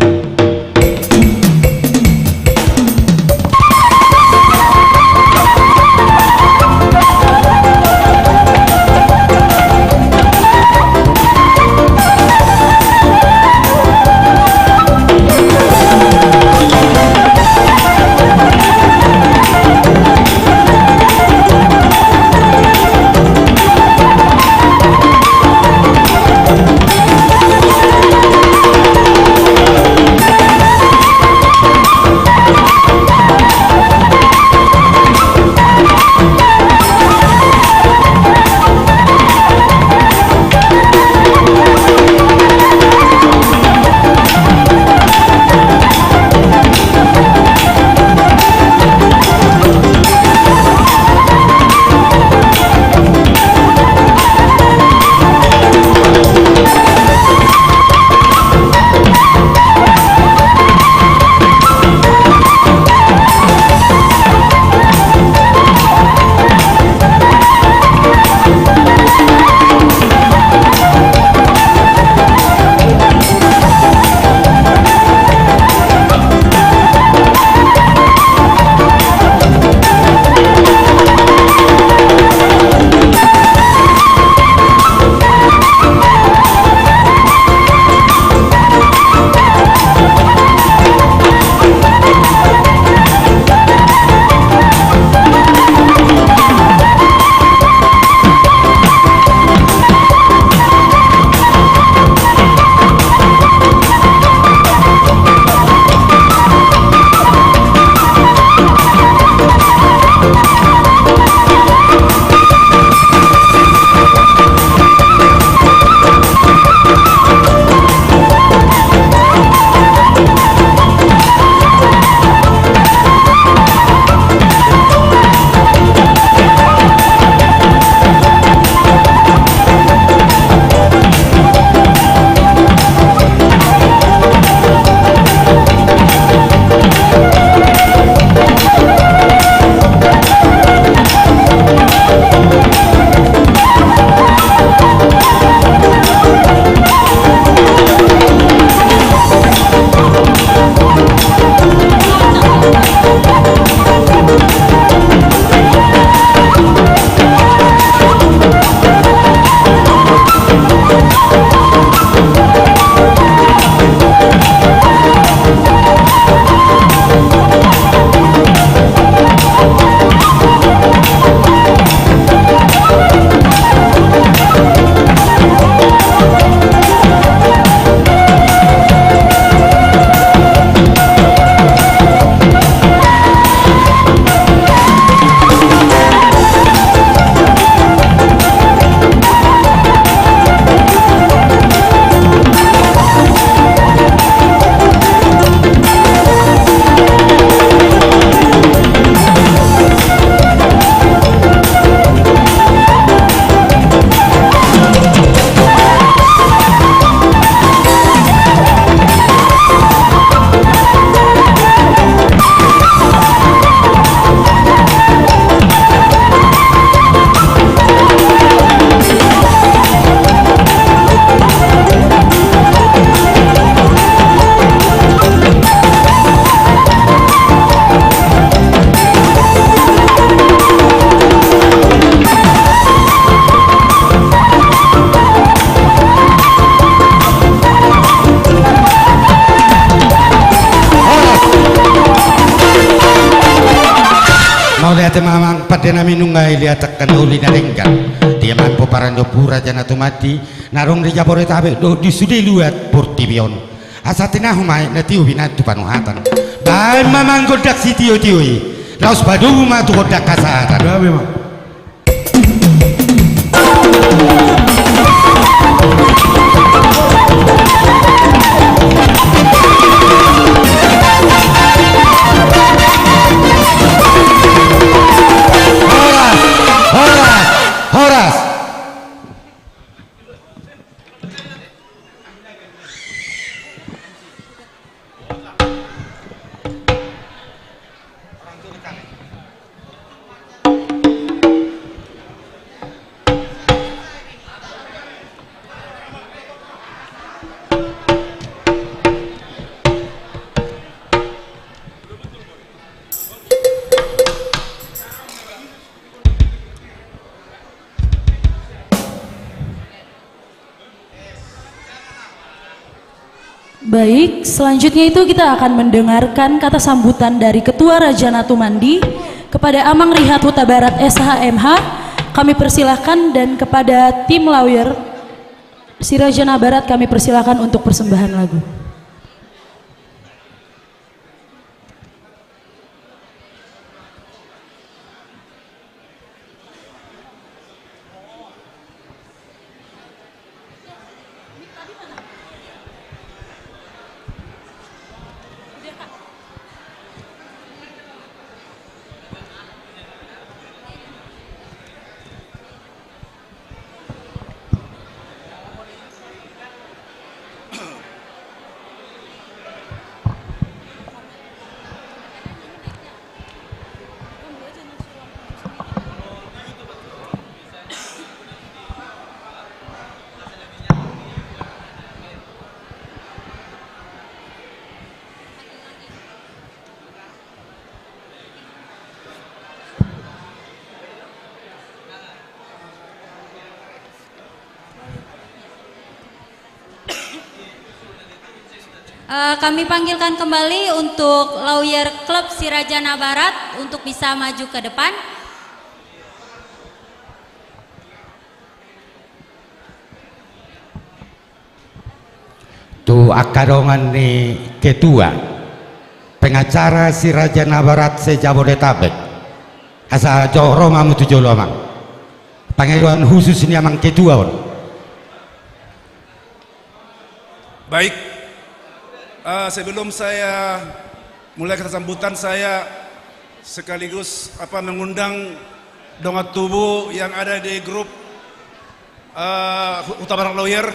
Ate ma amang pande nami, nunga i liatangkan na uli na denggan. Dia ma pomparan ni Ompu Raja Natumandi na adong di Jabodetabek dohot di sude luat portibi on. Asa tinahu ma aek na tio binan tu panuhatan. Baen ma amang gondang sitiotio i, laos padomu ma tu gondang hasahatan. Gabe ma. Horas, horas, horas. Baik, selanjutnya itu kita akan mendengarkan kata sambutan dari Ketua Raja Natumandi kepada Amang Rihat Hutabarat, S H, M H. Kami persilahkan, dan kepada tim lawyer Si Raja Nabarat kami persilahkan untuk persembahan lagu. Eh, kami panggilkan kembali untuk lawyer klub Si Raja Nabarat untuk bisa maju ke depan. Tu angka dongan ni ketua pengacara Si Raja Nabarat se-Jabodetabek, asa jo ro ma hamu tu jolo, amang. Pangidoan khusus ni amang ketua on. Baik. Eh, sebelum saya mulai kata sambutan, saya sekaligus, apa, mengundang dongan tubu yang ada di grup, eh, Hu-, Hutabarat Lawyer,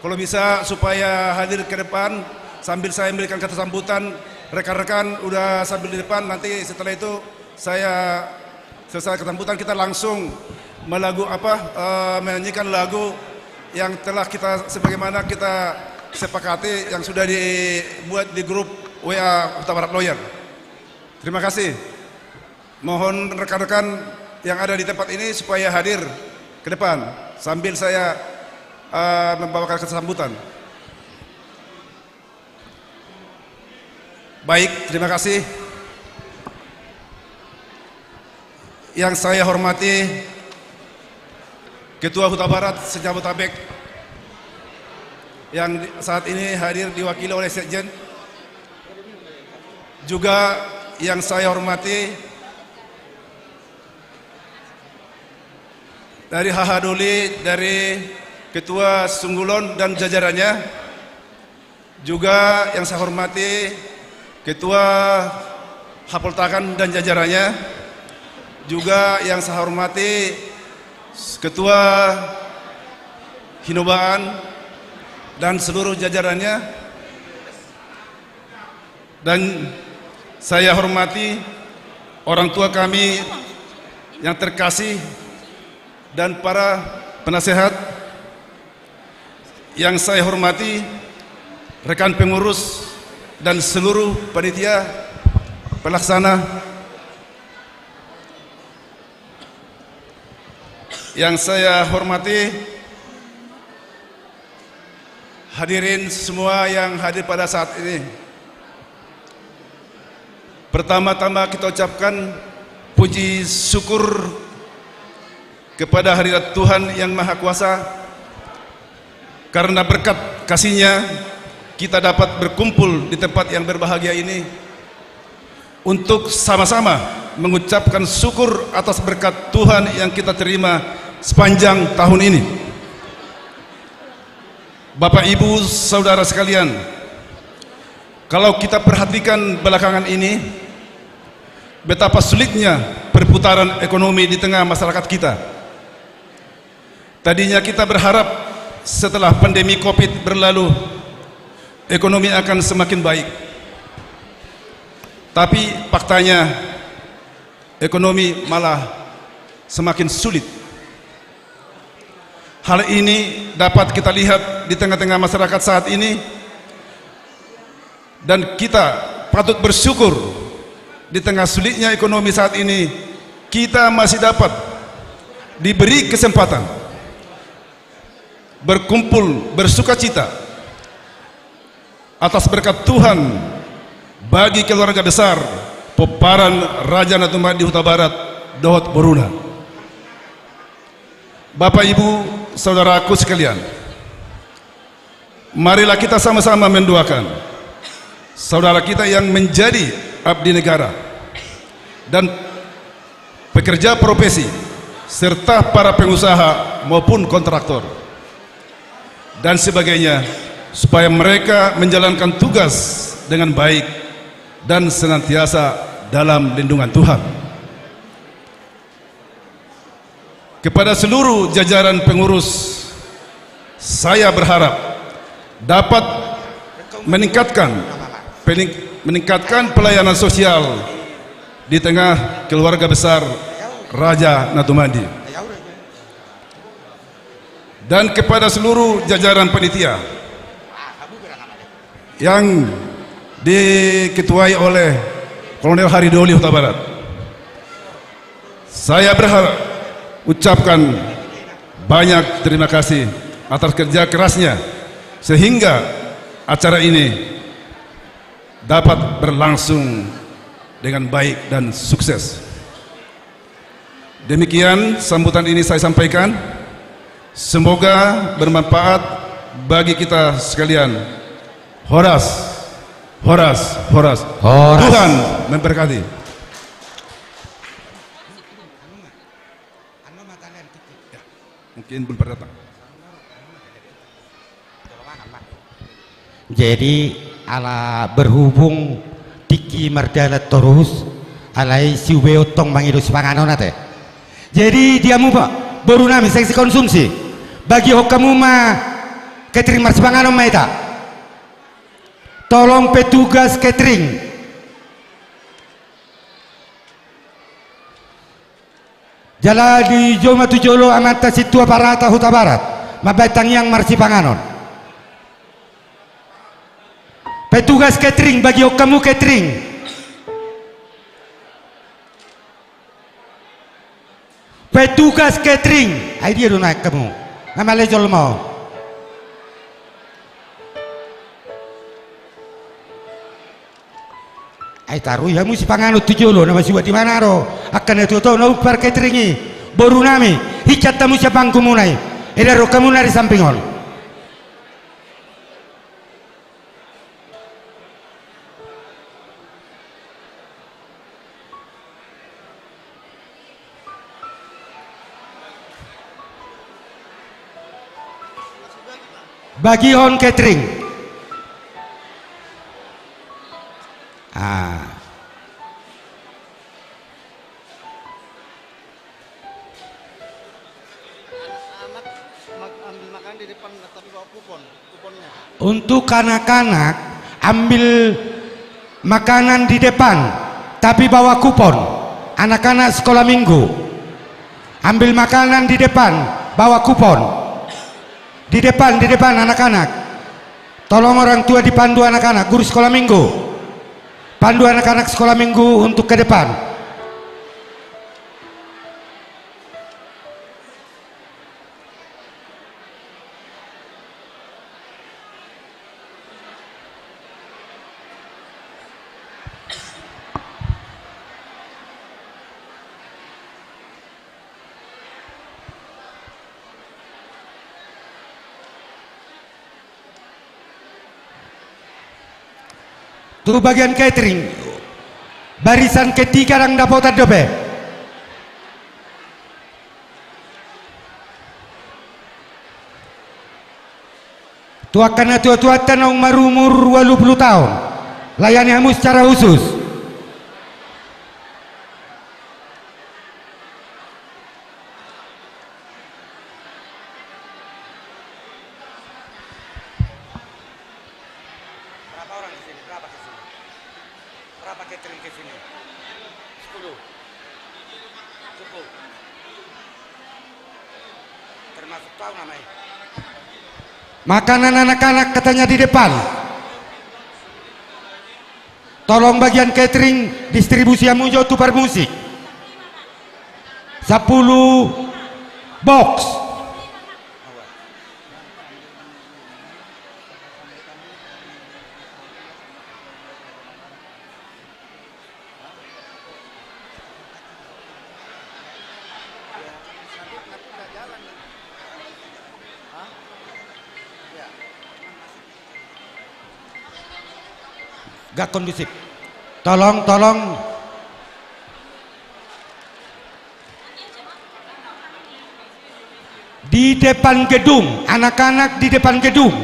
kalau bisa supaya hadir ke depan sambil saya memberikan kata sambutan. Rekan-rekan udah sambil di depan, nanti setelah itu saya selesai kata sambutan, kita langsung melagu-, apa, eh, menyanyikan lagu yang telah kita, sebagaimana kita sepakati, yang sudah dibuat di grup W A Hutabarat Lawyer. Terima kasih. Mohon rekan-rekan yang ada di tempat ini supaya hadir ke depan sambil saya, eh, membawakan kata sambutan. Baik, terima kasih. Yang saya hormati Ketua Hutabarat se-Jabodetabek yang di-, saat ini hadir diwakili oleh Sekjen. Juga yang saya hormati dari H H Doli, dari Ketua Sunggulon dan jajarannya. Juga yang saya hormati Ketua Hapoltakan dan jajarannya, juga yang saya hormati Ketua Hinobaan dan seluruh jajarannya, dan saya hormati orang tua kami yang terkasih dan para penasehat. Yang saya hormati rekan pengurus dan seluruh panitia pelaksana. Yang saya hormati hadirin semua yang hadir pada saat ini. Pertama-tama kita ucapkan Puji syukur kepada hadirat Tuhan Yang Maha Kuasa, karena berkat kasih-Nya, kita dapat berkumpul di tempat yang berbahagia ini untuk sama-sama mengucapkan syukur atas berkat Tuhan yang kita terima sepanjang tahun ini. Bapak, Ibu, Saudara sekalian, kalau kita perhatikan belakangan ini, betapa sulitnya perputaran ekonomi di tengah masyarakat kita. Tadinya kita berharap setelah pandemi covid berlalu, ekonomi akan semakin baik. Tapi faktanya, ekonomi malah semakin sulit. Hal ini dapat kita lihat di tengah-tengah masyarakat saat ini, dan kita patut bersyukur di tengah sulitnya ekonomi saat ini, kita masih dapat diberi kesempatan berkumpul, bersukacita atas berkat Tuhan bagi keluarga besar pomparan Raja Natumandi Hutabarat dohot boruna. Bapak, Ibu, Saudaraku sekalian, marilah kita sama-sama mendoakan saudara kita yang menjadi abdi negara dan pekerja profesi, serta para pengusaha maupun kontraktor dan sebagainya, supaya mereka menjalankan tugas dengan baik dan senantiasa dalam lindungan Tuhan. Kepada seluruh jajaran pengurus, saya berharap dapat meningkatkan, pening-, meningkatkan pelayanan sosial di tengah keluarga besar Raja Natumandi. Dan kepada seluruh jajaran panitia yang diketuai oleh Kolonel Hari Doli Hutabarat, saya berharap ucapkan banyak terima kasih atas kerja kerasnya, sehingga acara ini dapat berlangsung dengan baik dan sukses. Demikian sambutan ini saya sampaikan. Semoga bermanfaat bagi kita sekalian. Horas, horas, horas. Horas. Tuhan memberkati. Mungkin belum pada datang. Jadi, ala berhubung tingki mardalan torus, alai siubeon tong mangido sipanganon ate. Jadi, di hamu, Pak, boru nami, seksi konsumsi, bagihon hamu ma catering marsipanganon ma hita. Tolong petugas catering. Jala dijou ma tu jolo amanta Sintua Parata Hutabarat, mambahen tangiang marsipanganon. Petugas catering, bagihon hamu catering. Petugas catering, ai dia do naeng hamu? Nga male jolma on. Ai tarui hamu sipanganon tu jolo, na masiuan di mana do angka na tuatua na umpar catering i, boru nami, hinjat hamu sian panggung muna i, eda ro hamu na di samping on. Bagihon catering. Ah. Untuk anak-anak, ambil makanan di depan, tapi bawa kupon. Anak-anak sekolah minggu, ambil makanan di depan, bawa kupon. Di depan, di depan, anak-anak. Tolong orang tua dipandu anak-anak, guru sekolah minggu. Pandu anak-anak sekolah minggu untuk ke depan. Tu bagian catering, barisan ketiga ndang dapotan dope. Tu angka natuatuanta naung marumur ualu pulu taon, layani hamu secara khusus. Berapa orang di sini? Berapa ke sini? Berapa catering ke sini? Sepuluh. Cukup. Termasuk kau namanya. Makanan anak-anak katanya di depan. Tolong bagian catering, distribusi hamu jo tu parmusik. Sepuluh box. Gak kondusif. Tolong, tolong. Di depan gedung, anak-anak di depan gedung.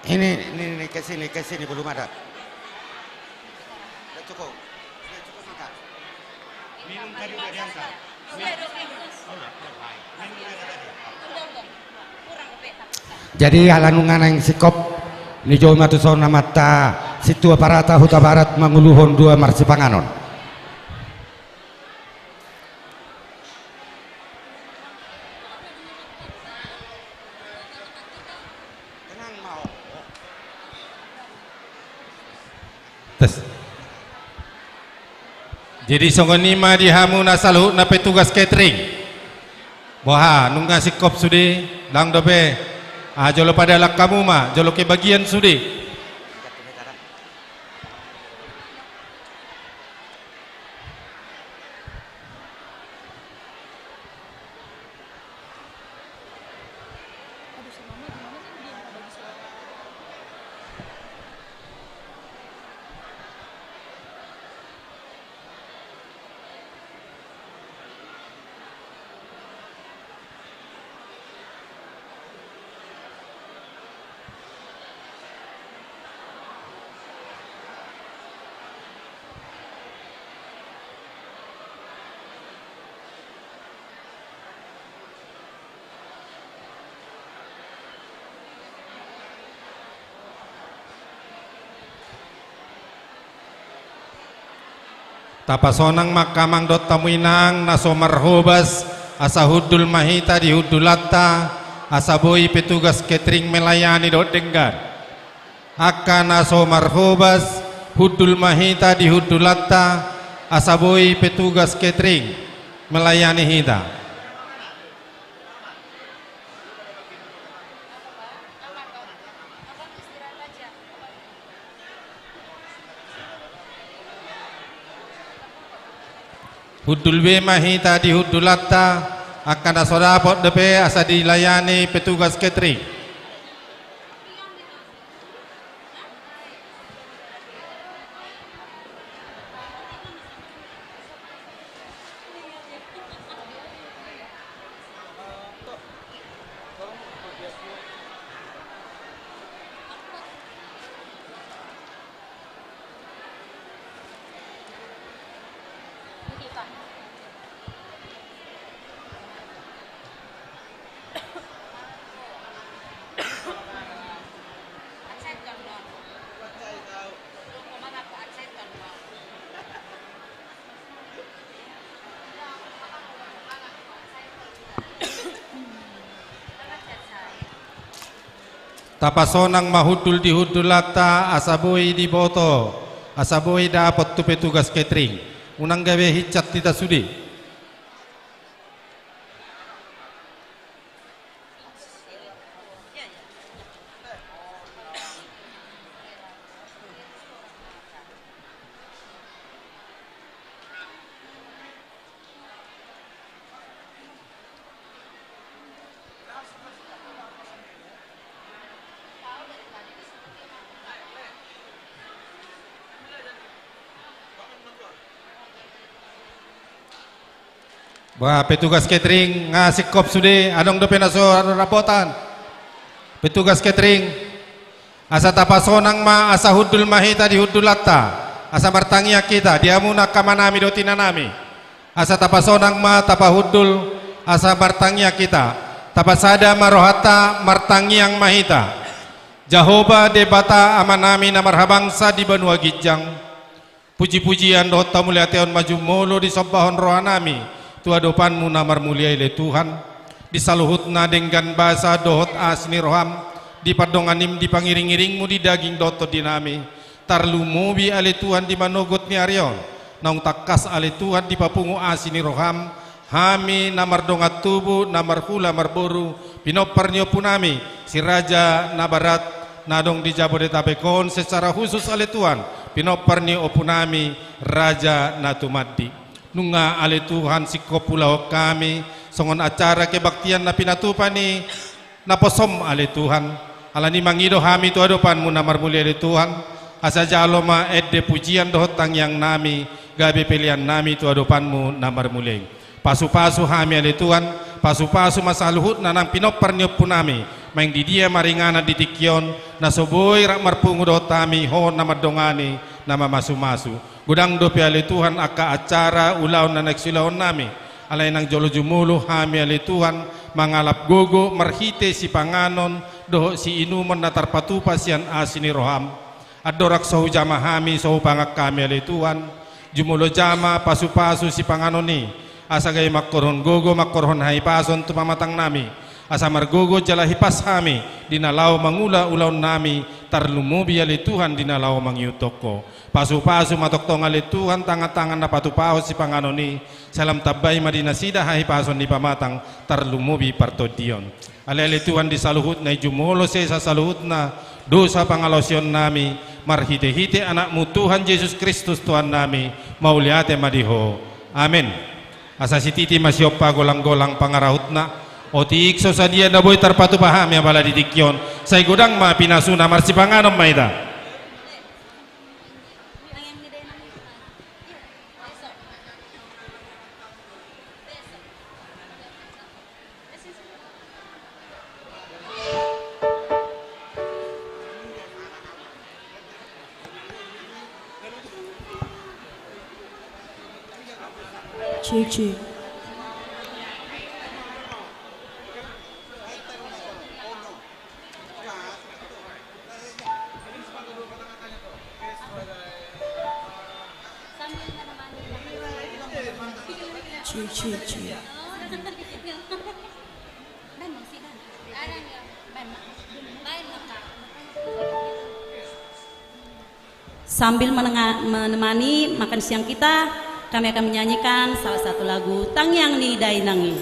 Ini, ini, ini, ke sini, ke sini, belum ada. Sudah cukup. Sudah cukup makan. Minum tadi udah diantar. Minum. Jadi ala nunga naeng singkop, nijou ma tuson amanta Sintua Parata Hutabarat manguluhon dua marsipanganon. Tes. Jadi songon i ma di hamu na saluhutna petugas catering. Boha, nunga singkop sude, ndang dope. Ah, jolo padalan hamu ma, jolo kebagian sude. Tapasonang ma angka amang dohot hamu inang na so marhobas, asa hundul ma hita di hundulanta, asa boi petugas catering melayani dohot denggan. Angka na so marhobas, hundul ma hita di hundulanta, asa boi petugas catering melayani hita. Hundul be ma hita di hundulanta, angka na so dapot dope asa dilayani petugas catering. Tapasonang ma hundul di hundulanta asa boi diboto, asa boi dapot tu petugas catering. Unang gabe hincat hita sude. Ba, petugas catering, nga singkop sude, adong dope na so adong rapotan. Petugas catering, asa tapasonang ma, asa hundul ma hita di hundulanta, asa martangiang hita, di hamuna angka amanami dohot inanami. Asa tapasonang ma, tapahundul, asa martangiang hita. Tapasada ma rohanta, martangiang ma hita. Jahowa Debata amanami na marhabangsa di banua ginjang. Puji-pujian dohot hamuliateon ma jumolo disombahon rohanami tu adopanmu na marmulia i ale Tuhan. Di saluhutna denggan basa dohot asi ni roham, di pandonganim, di pangiring-iringmu di daging dohot tondinami. Tarlumobi ale Tuhan di manogot ni ari on, naung tangkas ale Tuhan dipapungu asi ni roham, hami na mardongan tubu, na marhula marboru, pinompar ni ompunami, si Raja Nabarat, na adong di Jabodetabek on, secara khusus ale Tuhan, pinompar ni ompunami, Raja Natumandi. Nunga ale Tuhan singkop ulahon hami, songon acara kebaktian na pinatupa ni naposom ale Tuhan. Alani mangido hami tu adopanmu na marmulia ale Tuhan, asa jalo ma ende pujian dohot tangiangnami, gabe peleannami tu adopanmu na marmulia i. Pasu-pasu hami ale Tuhan, pasu-pasu ma saluhutna nang pinompar ni ompunami, maing di dia ma ringanan di tingki on, na so boi rap marpungu dohot hami, ho na mandongani, na mamasu-masu. Godang dope ale Tuhan angka acara ulaon na naeng siulahonnami. Alai nang jolo jumolo hami ale Tuhan mangalap gogo marhite sipanganon dohot siinumon na tarpatupa sian asi ni roham. Andorang so hujama hami, so hupangan hami ale Tuhan, jumolo jama pasu-pasu sipanganon i, asa gabe mangkorhon gogo, mangkorhon hahipason tu pamatangnami, asa margogo jala hipas hami di na laho mangula ulaonnami, tarlumobi ale Tuhan di na laho mangihuthon ho. Pasu-pasu ma tongtong ale Tuhan tangan-tangan na patupahon sipanganon i, sai lam tambai ma di nasida hahipason ni pamatang, tarlumobi partondion. Ale ale Tuhan di saluhutna i, jumolo sesa saluhutna dosa pangalaosionnami, marhite-hite Anakmu Tuhan Jesus Kristus Tuhannami, mauliate ma di Ho. Amen. Asa sititi ma siompa golang-golang pangarahutna, otik so sadia na boi tarpatupa hami apala di tingki on, sai godang ma pinasuna, marsipanganon ma hita. Cek, cek. Cek, cek, cek. Sambil menenga-, menemani makan siang kita, kami akan menyanyikan salah satu lagu Tangiang ni Dainang i.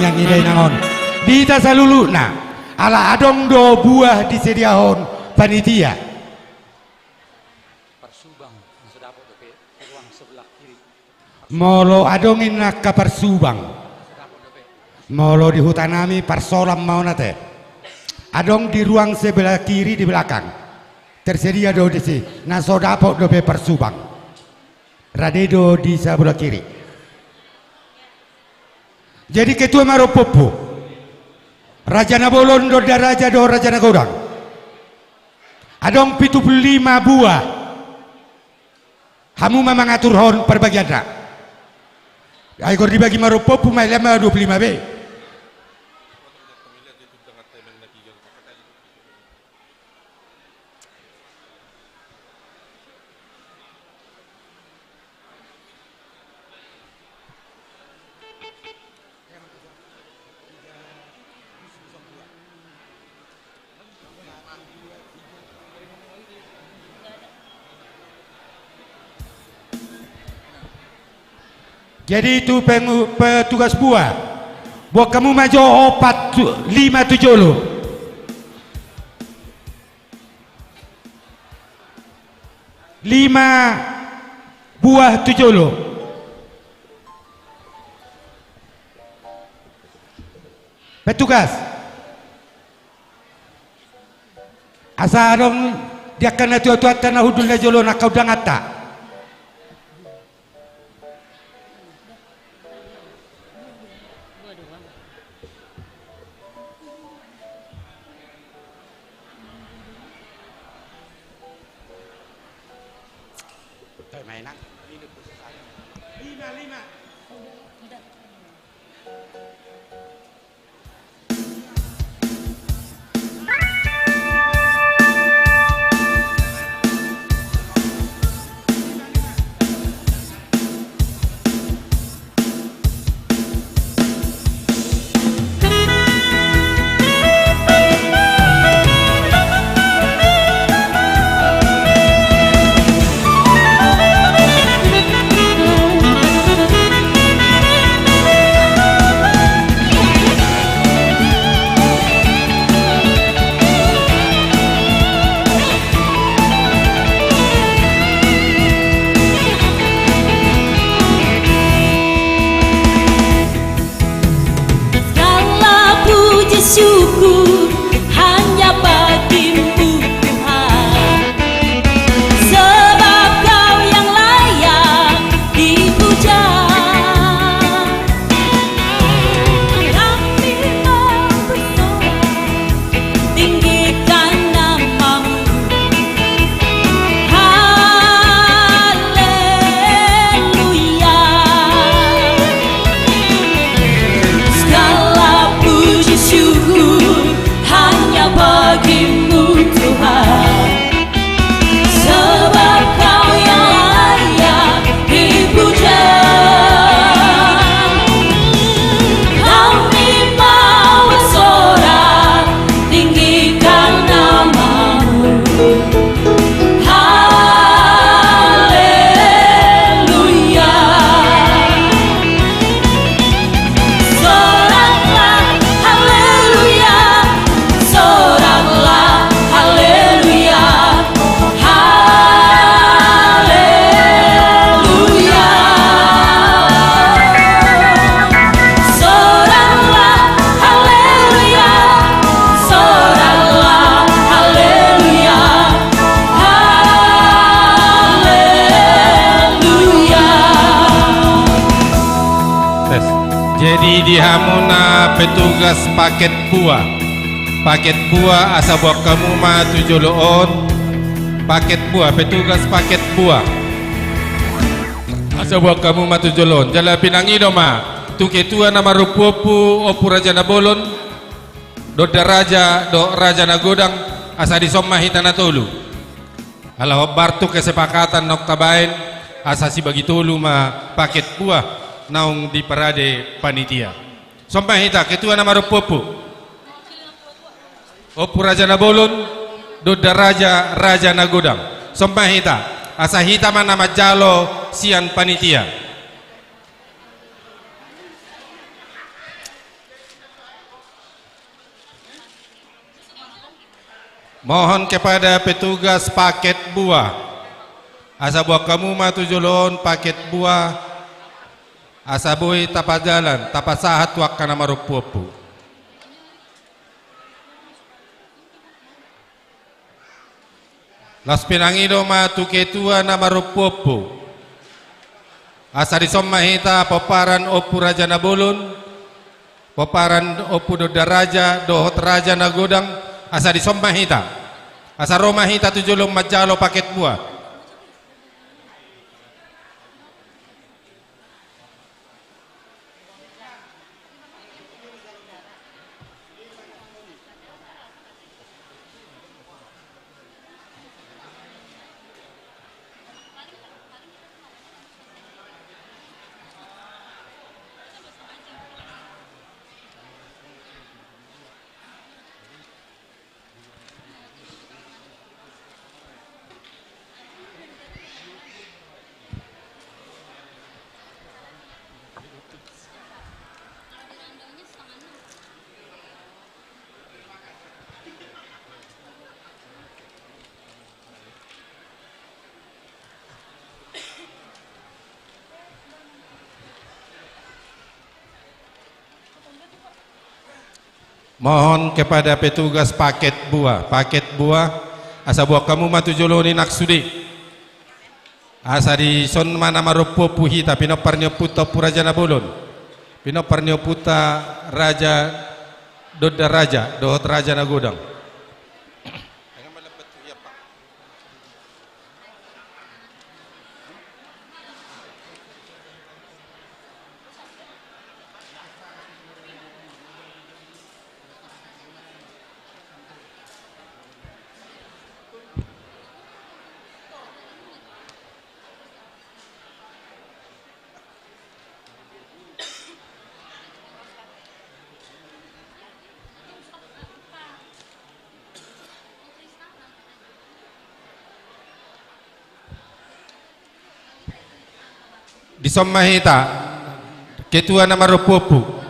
Yang ida inangon di hita saluhutna, ala adong do buah disediahon panitia. Parsubang, na so dapot dope ruang sebelah kiri. Molo adong i na angka parsubang. Molo di hutanami parsolam ma on ate. Adong di ruang sebelah kiri di belakang. Tersedia do disi, na so dapot dope parsubang. Rade do di sebelah kiri. Jadi ketua marompompu. Raja na bolon, donda raja dohot raja na godang. Adong pitu pulu lima buah. Hamu ma mangaturhon parbagianna. Ai gor dibagi marompompu ma, i ma dua pulu lima be. Jadi tu pengu-, petugas buah, buat hamu ma jo opat tu-, lima tu jolo. Lima buah tu jolo. Petugas. Asa adong di angka natuatuanta na hundul na jolo na angka undanganta. Segala puji syukur hanya bagi-Mu, Tuhan, sebab Kau yang layak dipuja. Kami mau bersorak, tinggikan nama-Mu. Haleluya. Segala puji syukur hanya bagi-Mu, Tuhan, sebab Kau yang layak dipuja. Kami mau bersorak, tinggikan nama-Mu. Haleluya. Soraklah, haleluya. Soraklah, haleluya. Haleluya. Soraklah, haleluya. Soraklah, haleluya. Haleluya. Tes. Jadi di hamuna petugas paket buah. Paket buah, asa boan hamu ma tu jolo on. Paket buah, petugas paket buah. Asa boan hamu ma tu jolo on. Jala pinangido ma tu ketua na marompuompu, Ompu Raja Nabolon, Donda Raja dohot Raja Nagodang, asa dison ma hita na tolu. Ala hombar tu kesepakatan naung tabaen, asa sibagi tolu ma paket buah naung diparade panitia. Dison ma hita, ketua na marompuompu, Ompu Raja Nabolon, Donda Raja, Raja Nagodang. Dison ma hita, asa hita ma na manjalo sian panitia. Mohon kepada petugas paket buah. Asa boan hamu ma tu jolo on paket buah. Asa boi tapajalan, tapasahat tu angka na marompuompu. Laos pinangido ma tu ketua na marompuompu. Asa dison ma hita pomparan Ompu Raja Nabolon, pomparan Ompu Donda Raja, dohot Raja Nagodang, asa dison ma hita. Asa ro ma hita tu jolo manjalo paket buah. Mohon kepada petugas paket buah, paket buah, asa boan hamu ma tu jolo on nang sude. Asa dison ma na marompuompu hita, pinompar ni ompunta Ompu Raja Nabolon, pinompar ni ompunta Raja Donda Raja, dohot Raja Nagodang. Dison ma hita, ketua na marompuompu.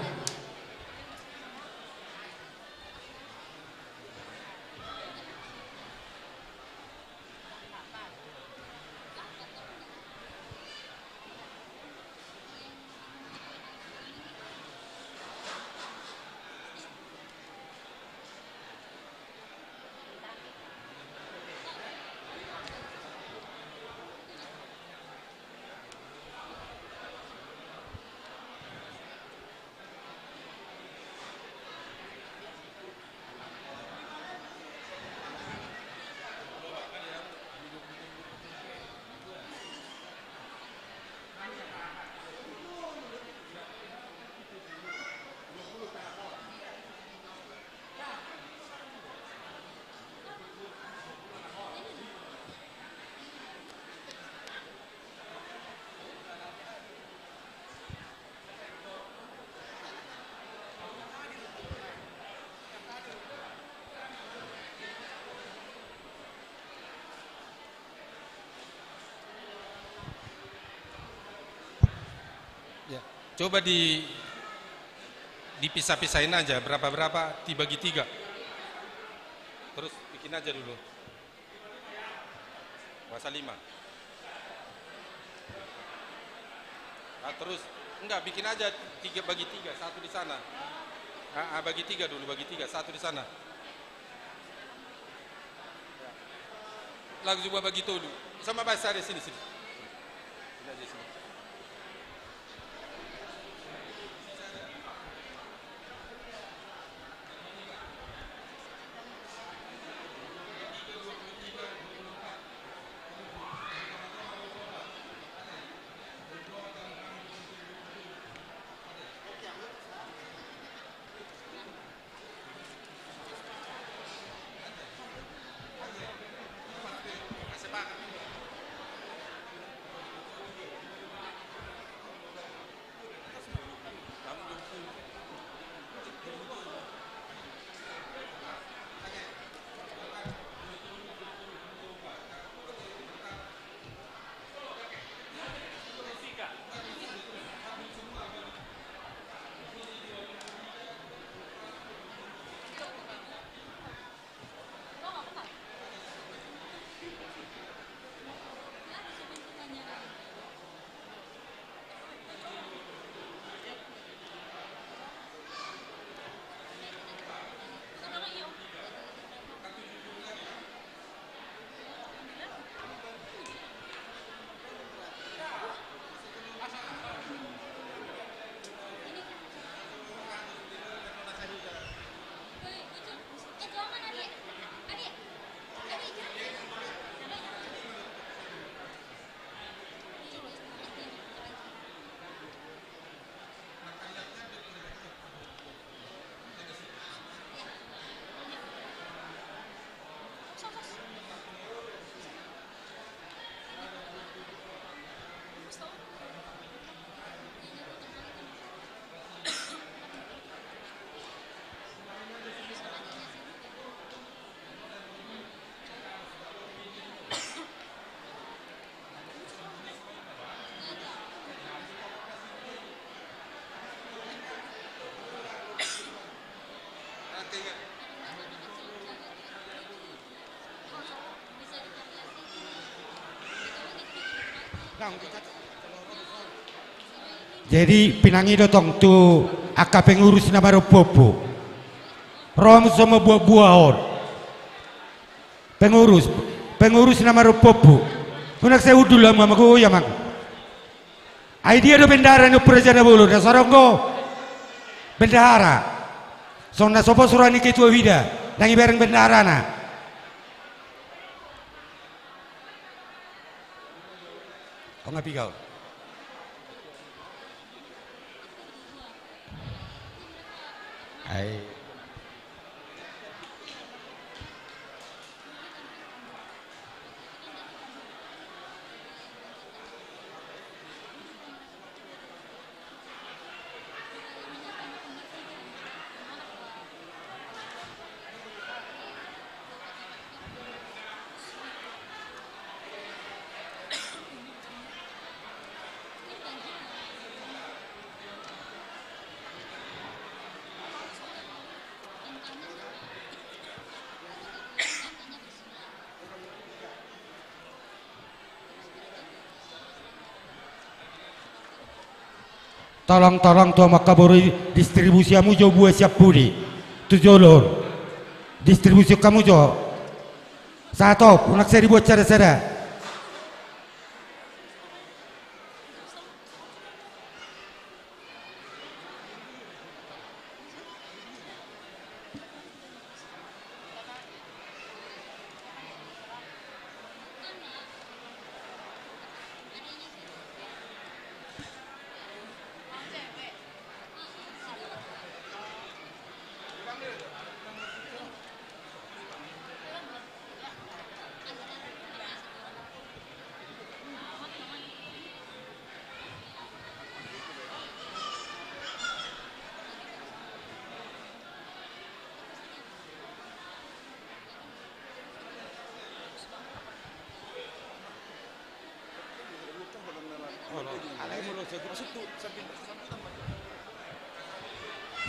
Ya, coba di, dipisah-pisahin aja, berapa-berapa, dibagi tiga. Terus bikin aja dulu. Kuasa lima. Nah, terus, enggak, bikin aja tiga, bagi tiga, satu di sana. Ah, ah, bagi tiga dulu, bagi tiga, satu di sana. Langsung bagi tolu. Sama bahasa di sini, sini. Sini aja, sini. Jadi pinangido tong tu angka pengurus na marompuompu. Ro hamu so mambuatbuat on. Pengurus, pengurus na marompuompu. Unang sai hundul hamu, amang, oi, amang. Ai dia do bendahara ni Ompu Raja na bolon, na so adong do bendahara. Songon na so pos roha ni ketua huida, ndang ibereng bendaharana. Onga piga on. Ai. Tolong, tolong tu hamu angka boru, distribusi hamu jo buah sian pudi tu jolo on. Distribusi hamu jo. Sahat, unang sai dibuat sada-sada.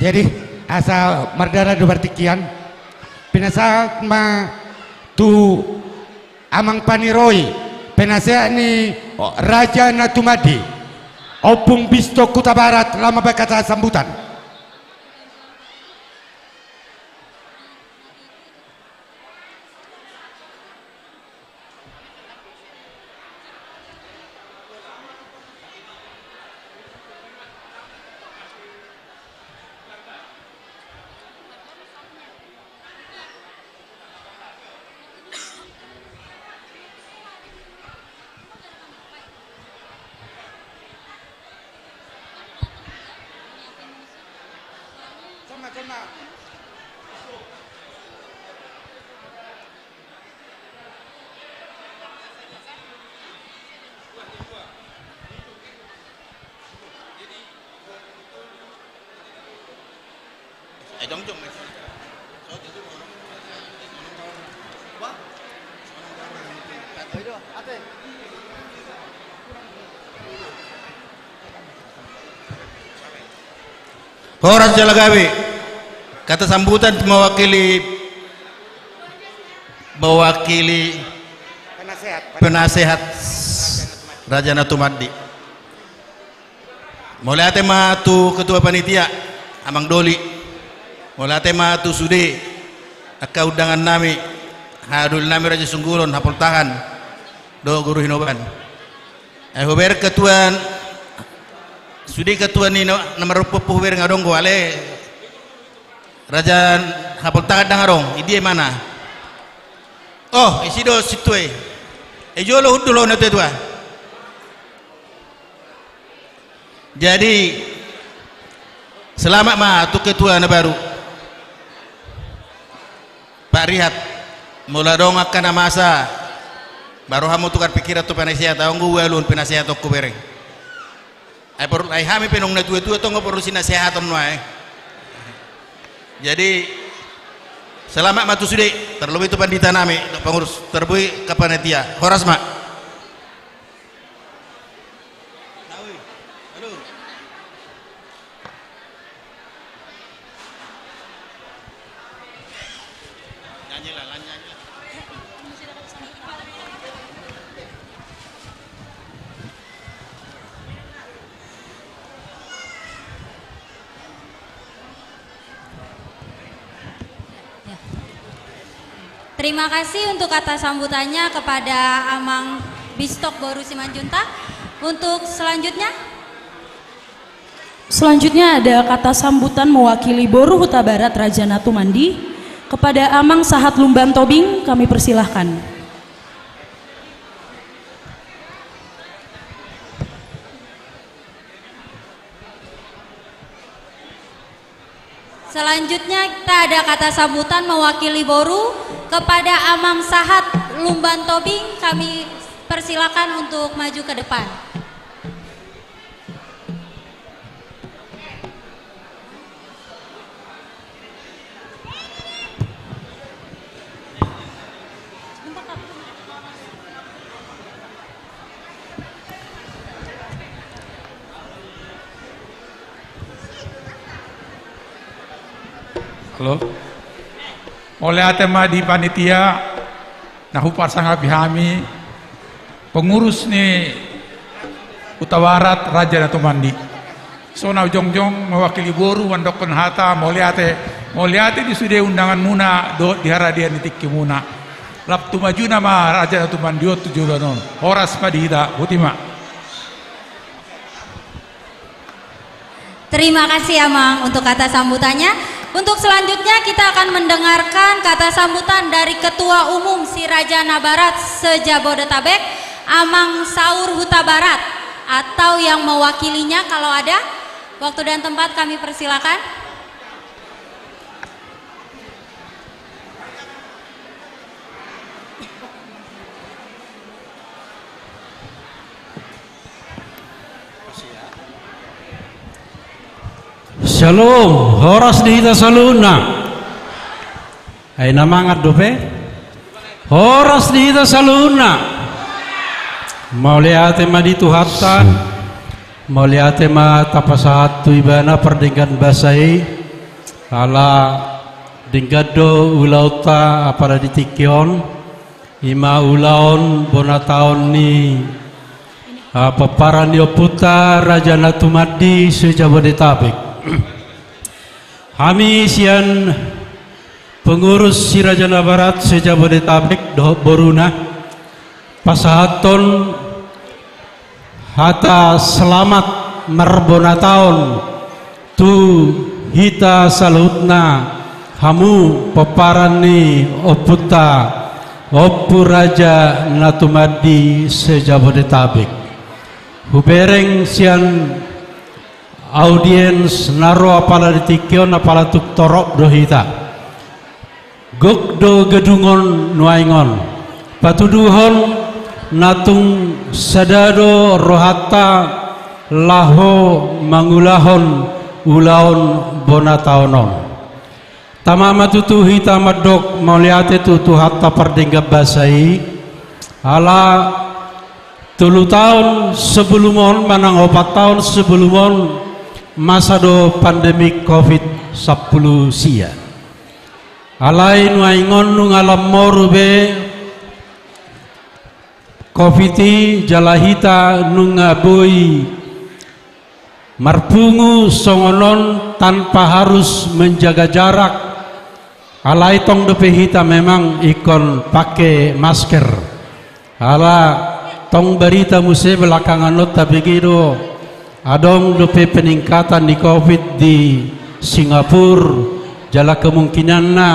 Jadi, asa mardalan do partingkian, pinasahat ma tu amang paniroi, penasehat ni Raja Natumandi, Ompung Bisto Hutabarat, laho mambahen hata sambutan. Horas jala gabe. Kata sambutan mewakili, mewakili penasehat, penasehat Raja Natumandi. Mauliate ma tu ketua panitia, Amang Doli. Mauliate ma tu sude angka undangan nami, haha doli nami Raja Sungguron, Hapoltahan dohot Guru Hinoban. Ai hubereng ketua, sude ketua ni na, na marompuompu hubereng adong do, alai Raja Hapoltahan ndang adong, i dia imana? Oh, disi do sintua i. Ai jolo hundul ho na tua-tua. Jadi, selamat ma tu ketua na baru. Pak Rihat, molo adong angka na masa, baru hamu tukar pikiran tu penasehat, adong do ualu on penasehat on hubereng. Ai por-, ai hami pe nunga na tua-tua tong, porlu sinasehaton nuaeng. Jadi, selamat ma tu sude, terlebih tu pandita nami, pengurus, terlebih ke panitia. Horas ma. Terima kasih untuk kata sambutannya kepada Amang Bistok Boru Simanjuntak. Untuk selanjutnya? Selanjutnya ada kata sambutan mewakili Boru Hutabarat Raja Natumandi kepada Amang Sahat Lumban Tobing, kami persilahkan. Selanjutnya kita ada kata sambutan mewakili Boru kepada Amang Sahat Lumban Tobing, kami persilakan untuk maju ke depan. Halo. Mauliate ma di panitia, na hupasangapi hami, pengurus ni Hutabarat Raja Natumandi. So na jongjong mewakili Boru mandokkon hata mauliate, mauliate di sude undanganmuna dohot di haradean ni tingkimuna. Lam tu majuna ma Raja Natumandi on tu joloan on. Horas ma di hita, boti ma. Terima kasih, Amang, untuk kata sambutannya. Untuk selanjutnya, kita akan mendengarkan kata sambutan dari Ketua Umum Si Raja Nabarat se-Jabodetabek, Amang Saur Hutabarat, atau yang mewakilinya kalau ada. Waktu dan tempat kami persilakan. Syalom, horas di hita saluhutna. Ai na mangan dope? Horas di hita saluhutna. Mauliate ma di Tuhanta. Mauliate ma tapasahat tu Ibana pardenggan basa i. Ala denggan do ulaonta apala di tingki on. I ma ulaon bona taon ni, ah, pomparan ni ompunta Raja Natumandi se-Jabodetabek. Hami sian pengurus Si Raja Nabarat se-Jabodetabek dohot boruna pasahathon hata selamat marbona taon tu hita saluhutna, hamu pomparan ni ompunta Ompu Raja Natumandi se-Jabodetabek. Hubereng sian audiens na ro apala di tingki on apala tung torop do hita. Gok do gedung on nuaeng on. Patuduhon na tung sada do rohanta laho mangulahon ulaon bona taon on. Tama ma tutu hita mandok mauliate tu Tuhanta pardenggan basa i, ala tolu taon sebelum on manang opat taon sebelum on masa do pandemi covid sampulu sia. Alai nuaeng on nunga lam moru be covid i jala hita nunga boi marpungu songon on tanpa harus menjaga jarak. Alai tong dope hita memang ingkon pake masker. Ala tong barita muse belakangan on tabege do adong dope peningkatan ni covid di Singapura, jala kemungkinanna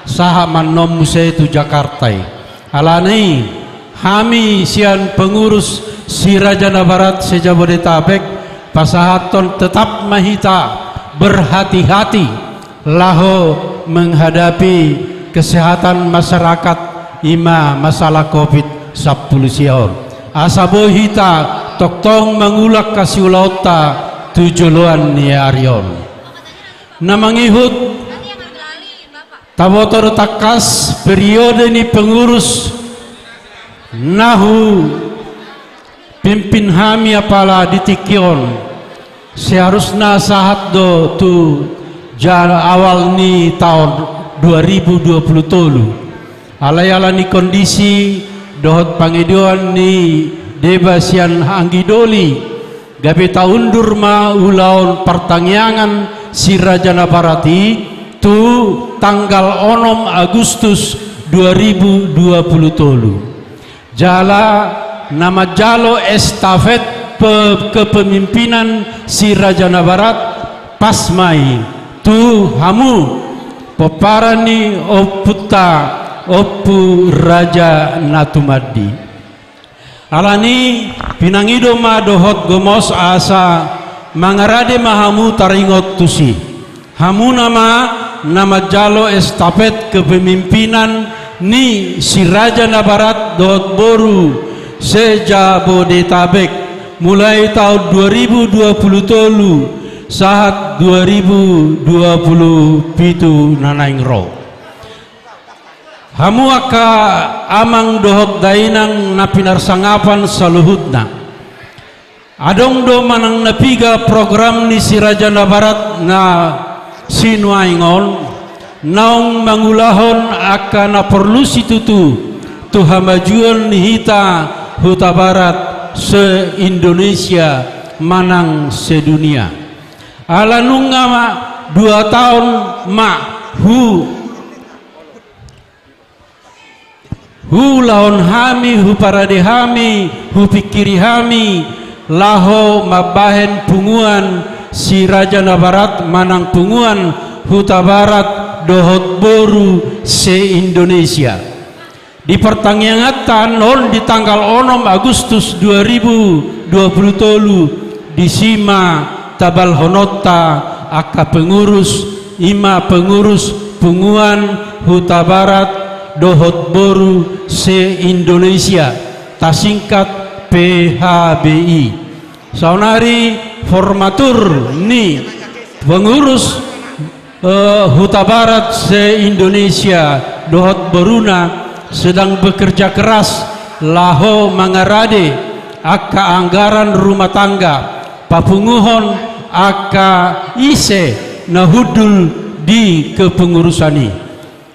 sahat ma annon muse tu Jakarta i. Alani hami sian pengurus Si Raja Nabarat se-Jabodetabek pasahathon tetap ma hita berhati-hati laho menghadapi kesehatan masyarakat i ma masalah covid sampulu sia on. Asa boi hita tongtong mangulak hasiulaonta tu joloan ni ari on. Na mangihut taboto do tangkas periode ni pengurus na hupimpin hami apala di tingki on. Seharusna sahat do tu ja-, awal ni taon dua ribu dua puluh tolu. Alai ala ni kondisi dohot pangidoan ni deba sian anggi doli, gabe taundur ma ulaon partangiangan Si Raja Nabarat i tu tanggal onom Agustus dua ribu dua puluh tolu. Jala na manjalo estafet pe-, kepemimpinan Si Raja Nabarat pas ma i tu hamu, pomparan ni ompunta Ompu Raja Natumandi. Alani, pinangido ma dohot gomos asa mangarade ma hamu taringot tusi. Hamuna ma na manjalo estafet kepemimpinan ni Si Raja Nabarat dohot boru se-Jabodetabek, mulai taon dua ribu dua puluh tolu sahat dua ribu dua puluh pitu na naeng ro. Hamu angka amang dohot dainang na pinarsangapan saluhutna. Adong do manang na piga program ni Si Raja Nabarat na sinuaeng on, naung mangulahon angka na porlu situtu tu hamajuon ni hita Hutabarat se-Indonesia manang sedunia. Ala nunga ma dua taon ma hu- huulahon hami, huparade hami, hupingkiri hami, laho mambahen punguan Si Raja Nabarat manang punguan Hutabarat dohot boru se-Indonesia. Di partangianganta on di tanggal onom Agustus dua ribu dua puluh tolu, disi ma tabalhononta angka pengurus, i ma pengurus punguan Hutabarat dohot boru se-Indonesia, tasingkat P H B I. Saonari formatur ni pengurus, eh, Hutabarat se-Indonesia dohot boruna sedang bekerja keras laho mangarade angka anggaran rumah tangga, papunguhon angka ise na hundul di kepengurusan i.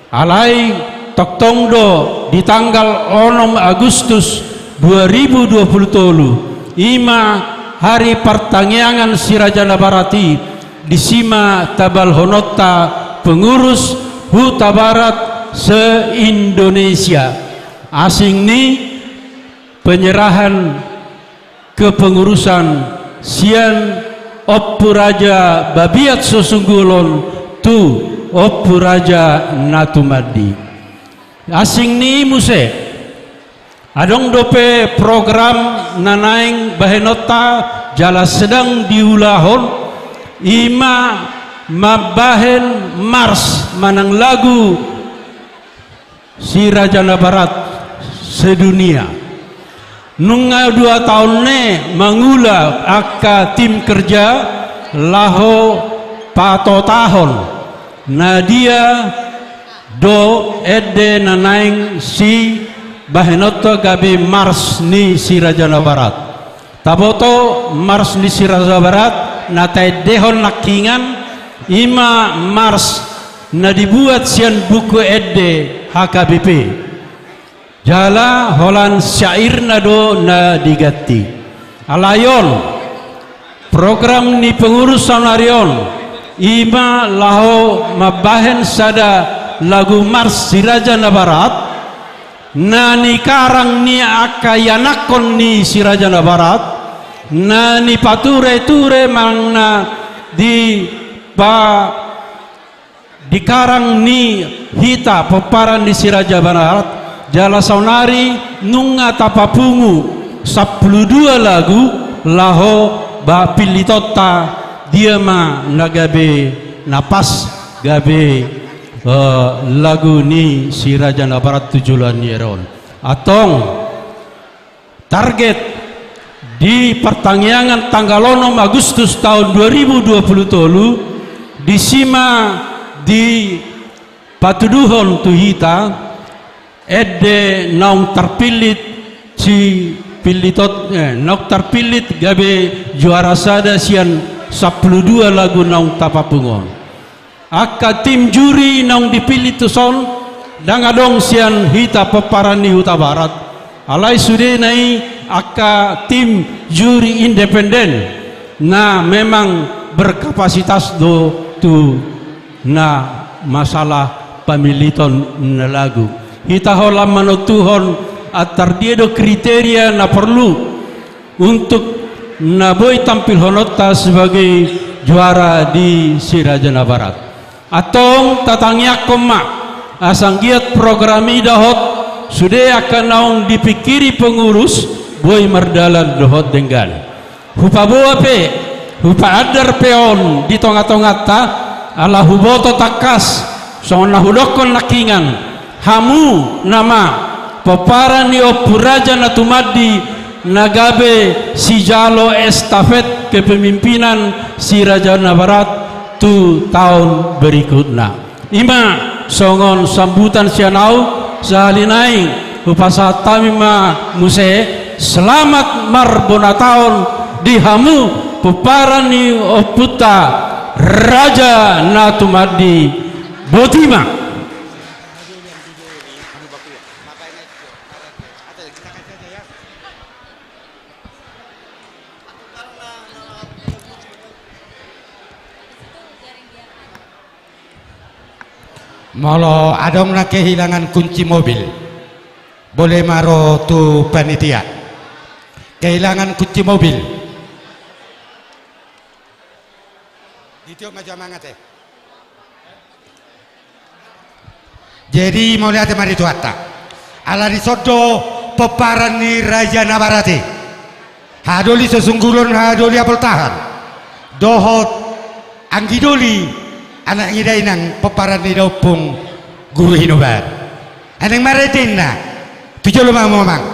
Alai tongtong do di tanggal onom Agustus dua ribu dua puluh tolu, i ma hari partangiangan Si Raja Nabarat i, disi ma tabalhononta pengurus Hutabarat se-Indonesia. Asing ni penyerahan kepengurusan sian Ompu Raja Babiat Sosungguol on tu Ompu Raja Natumandi. Asing ni i muse, adong dope program na naeng bahenonta jala sedang diulahon, i ma mambahen mars manang lagu Si Raja Nabarat sedunia. Nunga dua taon ne mangula angka tim kerja laho patotahon na dia do ende na naeng sibahenonta gabe mars ni Si Raja Nabarat. Taboto mars ni Si Raja Nabarat na taendehon nangkiningan, i ma mars na dibuat sian buku ende H K B P. Jala holan syairna do na diganti. Alai on, program ni pengurus saonari on, i ma laho mambahen sada lagu mars Si Raja Nabarat, na nikarang ni angka ianakhon ni Si Raja Nabarat, na nipatureture manang na dipa-, dikarang ni hita pomparan ni Si Raja Nabarat, jala saonari nunga tapapungu sampulu dua lagu laho ba pillitonta dia ma na gabe na pas gabe eh, lagu ni Si Raja Nabarat tu joloan ni ari on. Antong, target di partangiangan tanggal onom Agustus taon dua ribu dua puluh tolu, disi ma dipatuduhon tu hita ende naung tarpillit si pilliton, eh, naung tarpillit gabe juara sada sian sampulu dua lagu naung tapapungu on. Angka tim juri naung dipillit tuson, ndang adong sian hita pomparan ni Hutabarat. Alai sudena i angka tim juri independen, na memang berkapasitas do tu na masalah pamilliton na lagu. Hita holan manontuhon antar dia do kriteria na porlu untuk na boi tampilhononta sebagai juara di Si Raja Nabarat. Antong tatangiangkon ma, asa anggiat program i dohot sude angka naung dipingkiri pengurus boi mardalan dohot denggan. Hupaboa pe, hupaandar pe on di tonga-tonganta, ala huboto tangkas, songon na hudokkon nangkiningan, hamu nama pomparan ni Ompu Raja na tumandi na gabe sijalo estafet kepemimpinan Si Raja Nabarat tu taon berikutna. I ma songon sambutan sian ahu, sahali nai hupasahat hami ma muse selamat marbonataon di hamu pomparan ni ompunta Raja na tumandi. Boti ma. Molo adong na kehilangan kunci mobil, bole ma ro tu panitia. Kehilangan kunci mobil. Ditiop ma jo amang ate. Jadi mauliate ma di Tuhanta. Ala dison do pomparan ni Raja Nabarat i. Hahadoli Sosunggulon, hahadoli Hapoltahan. Dohot anggidoli, anak ni dainang, pomparan ni daompung Guru Hinoban. Naeng marende ninna. Tu jolo ma hamu amang.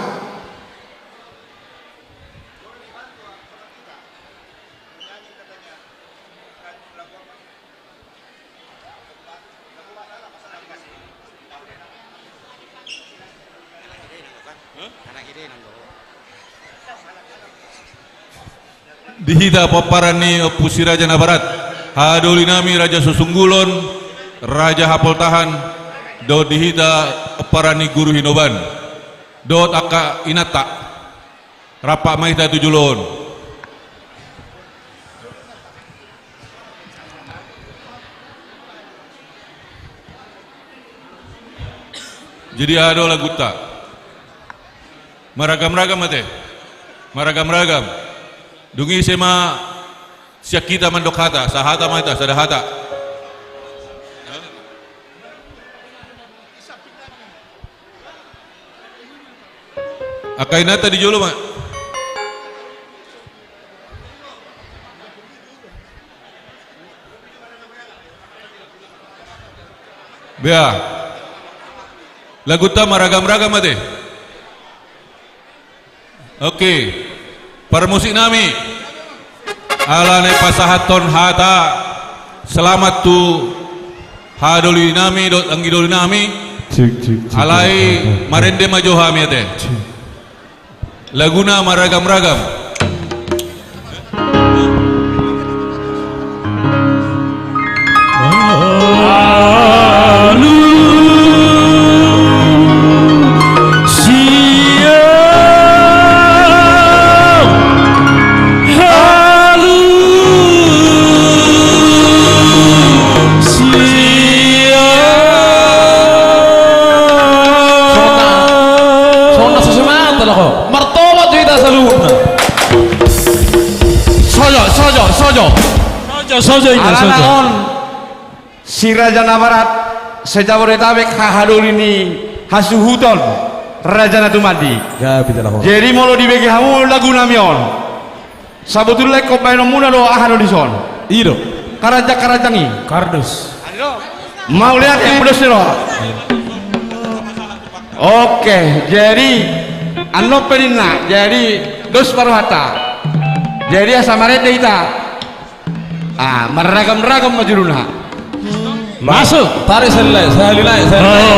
Di hita pomparan ni Ompu Si Raja Nabarat, hahadoli nami Raja Sosunggulon, Raja Hapoltahan, dohot di hita pomparan ni Guru Hinoban, dohot angka inanta. Rap ma hita tu jolo on. Jadi aha do lagunta? Maragam-ragam ate. Maragam-ragam. Dung i ise ma sian hita mandok hata, sahata ma hita, sada hata. Angka inanta di jolo ma. Bea. Lagunta maragam-ragam ate. Oke. Parmusik nami. Ala naeng pasahathon hata selamat tu hahadoli nami dohot anggidoli nami. Cik, cik, cik. Alai marende ma jo hami ate. Cik. Laguna maragam-ragam. Songon na so semangat alo ho. Martobat do hita saluhutna. Sojo, sojo, sojo. Sojo, sojo, inna, sojo. Alana on, si Raja Nabarat, se-Jabodetabek hahadoli ni hasuhuton Raja na tumandi. Jadi molo dibege hamu lagu nami on, sabotulna ingkon baenonmuna do aha do dison. I do. Karanjang-karanjang i. Kardus. Mauliate, dos ni roha. Oke, jadi annon pe ninna, jadi dos ma rohanta. Jadi asa marende hita. Ah, maragam-ragam ma judulna. Masuk. Tarik sahali nai, sahali nai, sahali nai.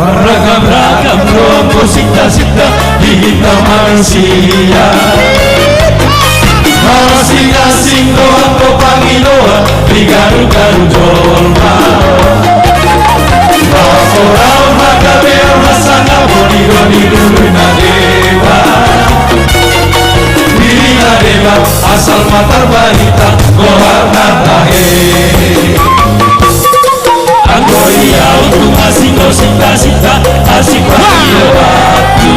Maragam-ragam do angka sinta-sinta di hita manusia. Marasing-asing do angka pangidoan di Garu-garu jolma. Laporan hagabeon hasangapon i do di lului na dewa. Di na dewa asal ma tarbarita goarna tahe. Anggo i au tung asing do sinta-sinta, asing pangilo aku.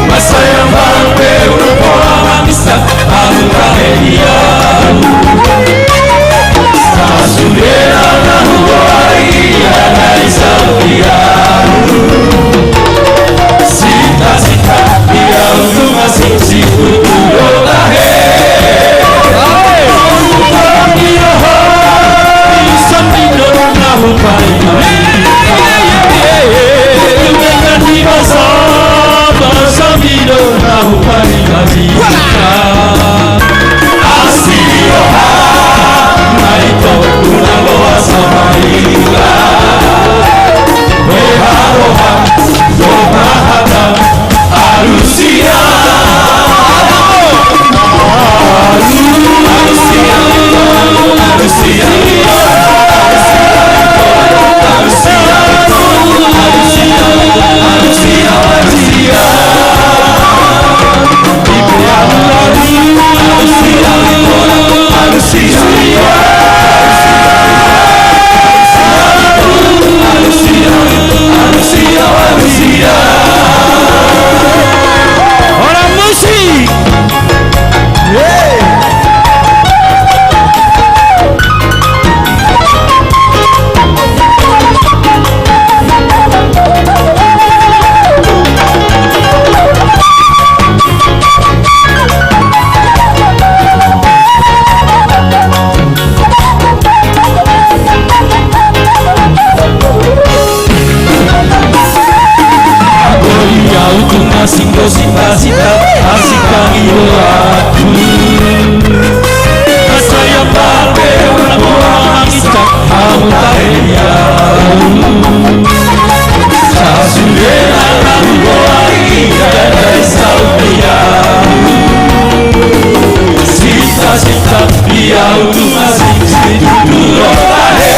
Masa yang baru pe urang pola mangistak, aku tahe di au. Sasude na hugoari ia na di saut i au. Sinta-sinta i au tung asing situtu do tahe. Horas musik. Anggo i au tung asing do sinta-sinta, asing pangilo aku. Asa ia marbe urang pola mangistak, aku tahe di au. Sasude na hugoari ia na di saut i au. Sinta-sinta i au tung asing situtu do tahe.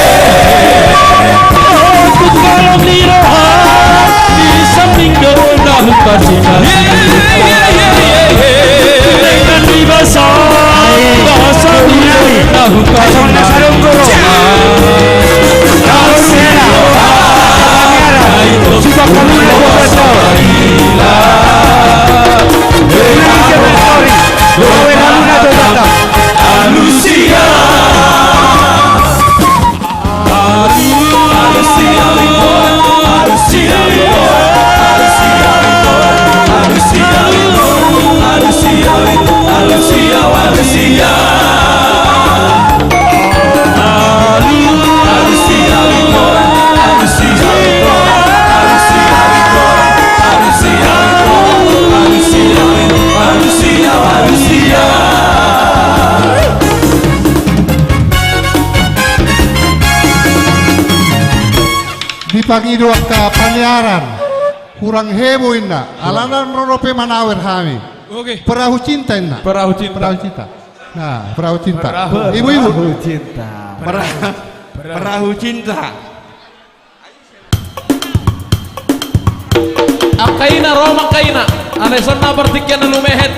Dipangido angka paniaran, hurang heboh inna, alana ro dope manawer hami. Oke. Perahu cinta inna. Perahu cinta. Perahu cinta. Nah, perahu cinta. Perahu, ibu-ibu. Perahu cinta. Pera-, perahu cinta. Angka ina, ro ma angka ina. Alai songon na partingkian na lumehet.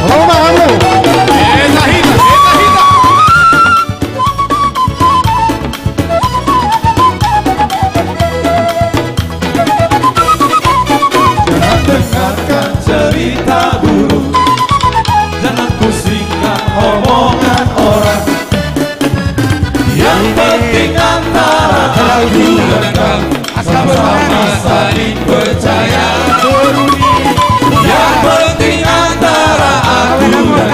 Ro ma hamu. Eta hita, eta hita. Jangan dengarkan cerita burung, jangan pusingkan omongan orang. Yang penting antara aku dan kau sama-sama saling percaya. Yang penting antara aku dan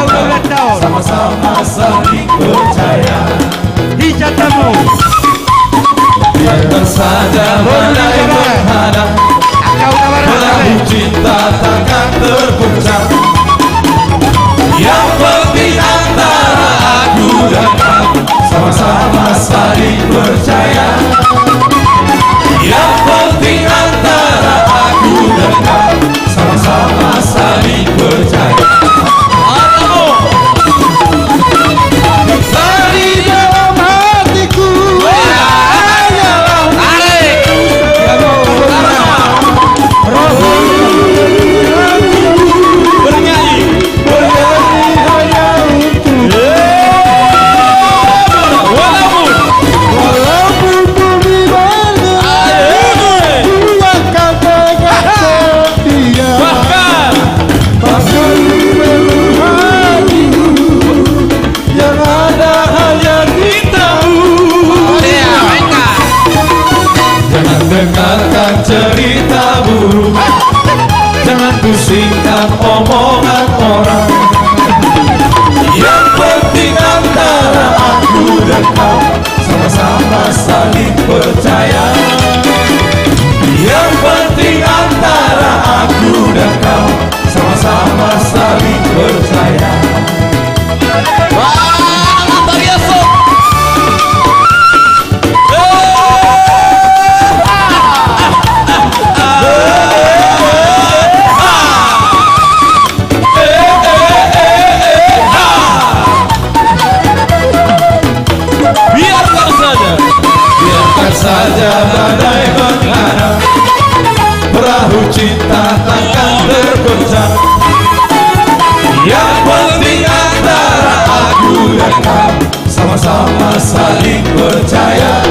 kau sama-sama saling percaya. Biarkan saja badai menghadang, perahu cinta takkan terpecah. Omongan orang. Yang penting antara aku dan kau sama-sama saling percaya. Yang penting antara aku dan kau sama-sama saling percaya. Wah, luar biasa. Biarkan saja. Biarkan saja badai menghadang, perahu cinta takkan tergoncang. Yang penting antara aku dan kau sama-sama saling percaya.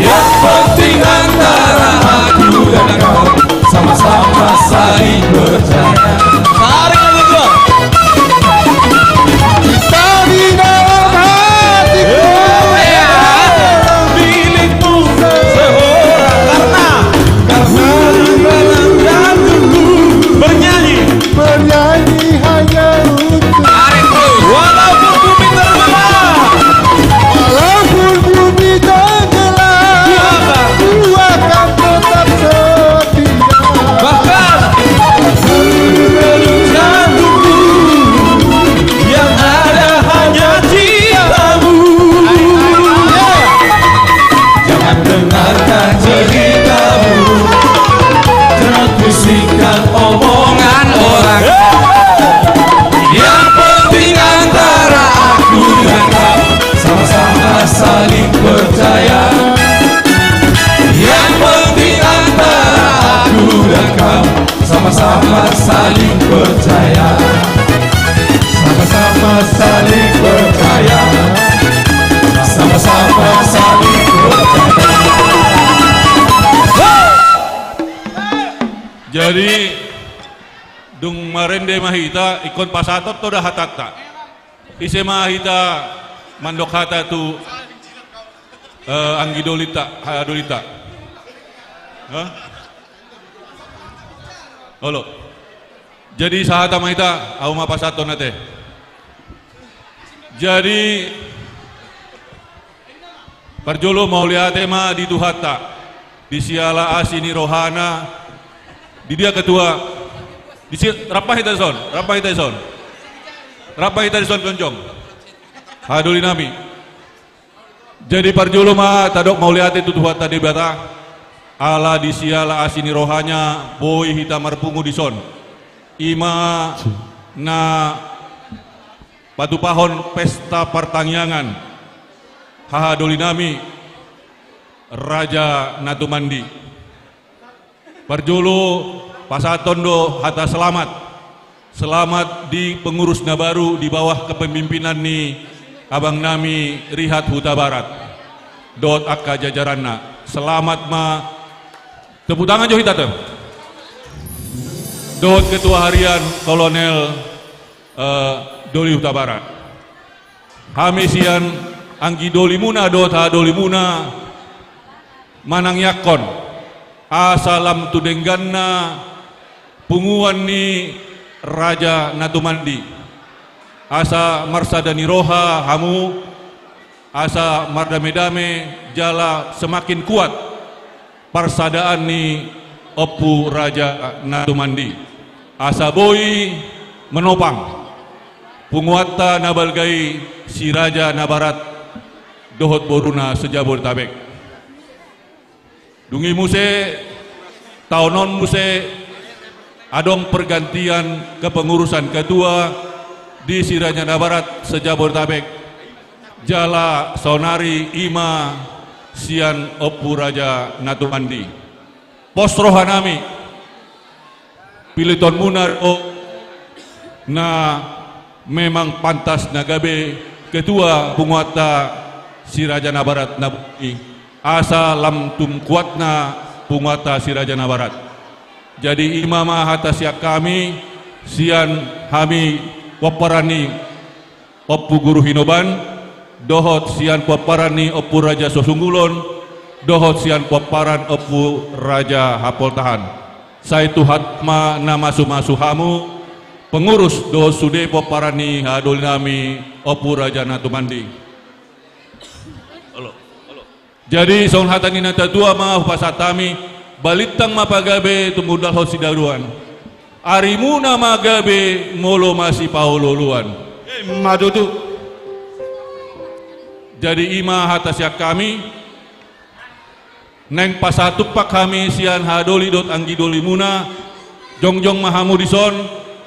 Yang penting antara aku dan kau sama-sama saling percaya. Tarik lagi, Bro. Cinta di dalam hatiku. Iya. Milikmu seorang. Karena, karena di dalam jantungku bernyanyi. Bernyanyi hanya untuk. Tarik terus. Walaupun bumi terbelah. Walaupun bumi tenggelam. Ku akan. Ku akan tetap setia. Bahkan. Seluruh jantungku. Yang ada hanya cintamu. Jangan dengarkan ceritamu. Jangan pusingkan omongan orang. Yang penting antara aku dan kau sama-sama saling percaya. Yang penting antara aku dan kau sama-sama saling percaya. Sama-sama saling percaya. Sama-sama saling percaya. Jadi, dung marende ma hita, ingkon pasahathon do hatanta. Ise ma hita mandok hata tu, eh, anggi dolinta, haha dolinta. Hah? Olo. Jadi sahata ma hita, ahu ma pasahathon ate. Jadi, parjolo mauliate ma di Tuhanta, di siala asi ni rohana, di dia ketua, di si-, rap ma hita dison, rap ma hita dison. Rap ma hita dison, jongjong. Haha doli nami. Jadi parjolo ma tadok mauliate tu Tuhanta Debata, ala di siala asi ni rohana boi hita marpungu dison. I ma na patupahon pesta partangiangan haha doli nami Raja Natumandi. Parjolo, pasahathon do hata selamat. Selamat di pengurus na baru di bawah kepemimpinan ni abang nami Rihat Hutabarat dohot angka jajaranna. Selamat ma. Tepuk tangan jo hita tu. Dohot ketua harian Kolonel, eh, Doli Hutabarat. Hami sian anggi dolimuna dohot haha dolimuna manangiangkon asa lam tu dengganna punguan ni Raja Natumandi, asa marsada ni roha hamu, asa mardame-dame jala semakin kuat parsadaan ni Ompu Raja Natumandi, asa boi menopang punguanta na balga i, si Raja Nabarat dohot boruna se-Jabodetabek. Dung i muse, taon on muse adong pergantian kepengurusan ketua di si Raja Nabarat se-Jabodetabek. Jala saonari i ma sian Ompu Raja Natumandi. Pos roha nami, pilithonmuna do na memang pantas na gabe ketua punguanta si Raja Nabarat na boi, asa lam tum kuatna punguanta si Raja Nabarat. Jadi i ma ma hata sian hami, sian hami pomparan ni Ompu Guru Hinoban, dohot sian pomparan ni Ompu Raja Sosunggulon, dohot sian pomparan Ompu Raja Hapoltahan. Sai Tuhan ma na mamasu-masu hamu, pengurus dohot sude pomparan ni hahadolinami, Ompu Raja Natumandi. Jadi songon hata ni na tatua ma hupasahat hami, balintang ma pagabe tumundalhon sidaroan. Arimuna ma gabe molo masipaolo-oloan. Ima tutu. Jadi i ma hata sian hami. Naeng pasahat tumpak hami sian hahadoli dohot anggidolimuna. Jongjong ma hamu dison,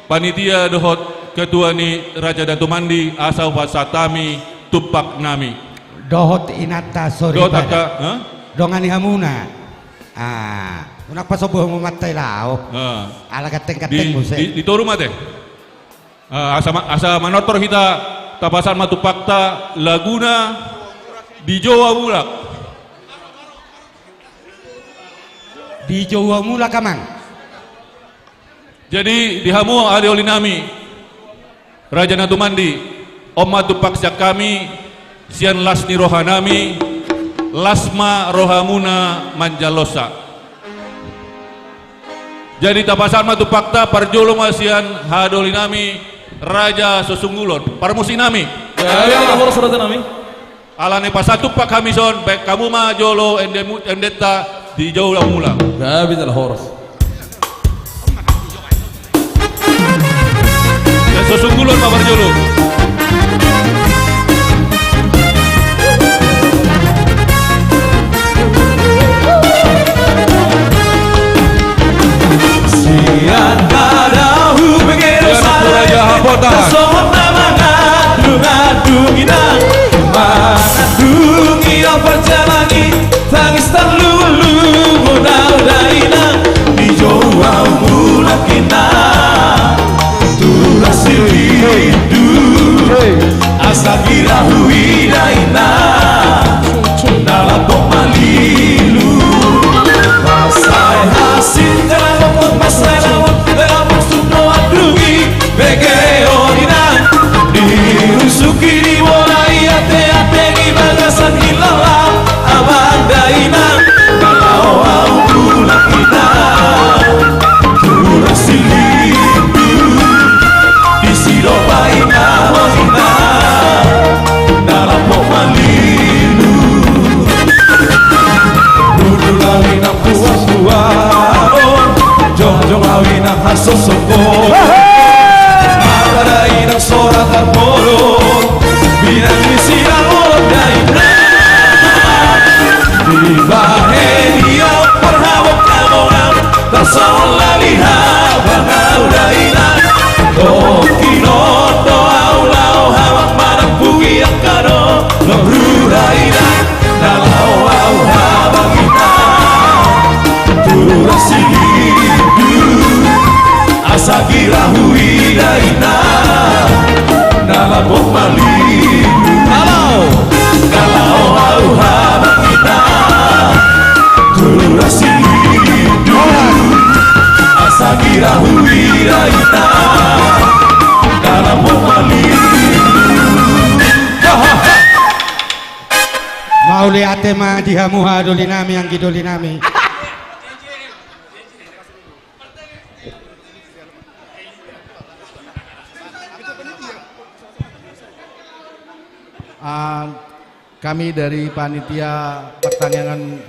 panitia dohot ketua ni Raja Natumandi, asa hupasahat hami tumpaknami. Dohot inanta soripada. Dohot angka, hah? Dongani hamuna. Ah, unang pasombu hamu mata i laho. Ah. Ala ganteng-ganteng muse. Di, di, di toru ma te. Ah, asa ma-, asa manortor hita, tapasahat ma tumpakta, laguna Dijou Ahu Mulak. Dijou Ahu Mulak, amang. Jadi di hamu hahadolinami, Raja Natumandi, on ma tumpak sian hami, sian las ni rohanami, las ma rohamuna manjalosa. Jadi tapasahat ma tumpakta, parjolo ma sian hahadolinami Raja Sosunggulon, parmusiknami. Ya, ya, ya, horas rajanami. Alani pasahat tumpak hami son, baen hamu ma jolo endemu-, endenta Dijou Ahu Mulak. Gabe jala horas. Ya, Sosunggulon ma parjolo. Sian na dahu bege dosa, Raja Hapota. Songon na mangandung-andung inang, mangandung inang parjalangi, tangis tarlungun-lungun au da inang, Dijou Ahu Mulak inang, tulang si rindu. Asa gira huida inang, na lambok malilu. Mansai hasinta na lambok, mansai lambok, na lambok sudo andungi, bege on inang. Dirusuki, dibolai ate-ate di bagasan hilala, abang da inang, na laho ahu mulak inang. Tulang si rindu, disi do paima ho inang, na lambok malilu. Hundul ahu inang puas-puas, jongjong ahu inang hasosok. Mata da inang sora tarpolo, binang ni sidang olon da inang. Dibahen ia parhabot na monang, tarsongon lali habang ahu da inang. Tongkin on do ahu laho habang manampungi angka dolok ru da inang. Na laho ahu habang inang, tulang si rindu. Asa gira huida inang, na lambok malilu. Na laho ahu habang inang, tulang si rindu. Asa gira huida inang, na lambok malilu. Mauliate ma di hamu hahadolinami, anggidolinami. Ah, kami dari panitia pertanian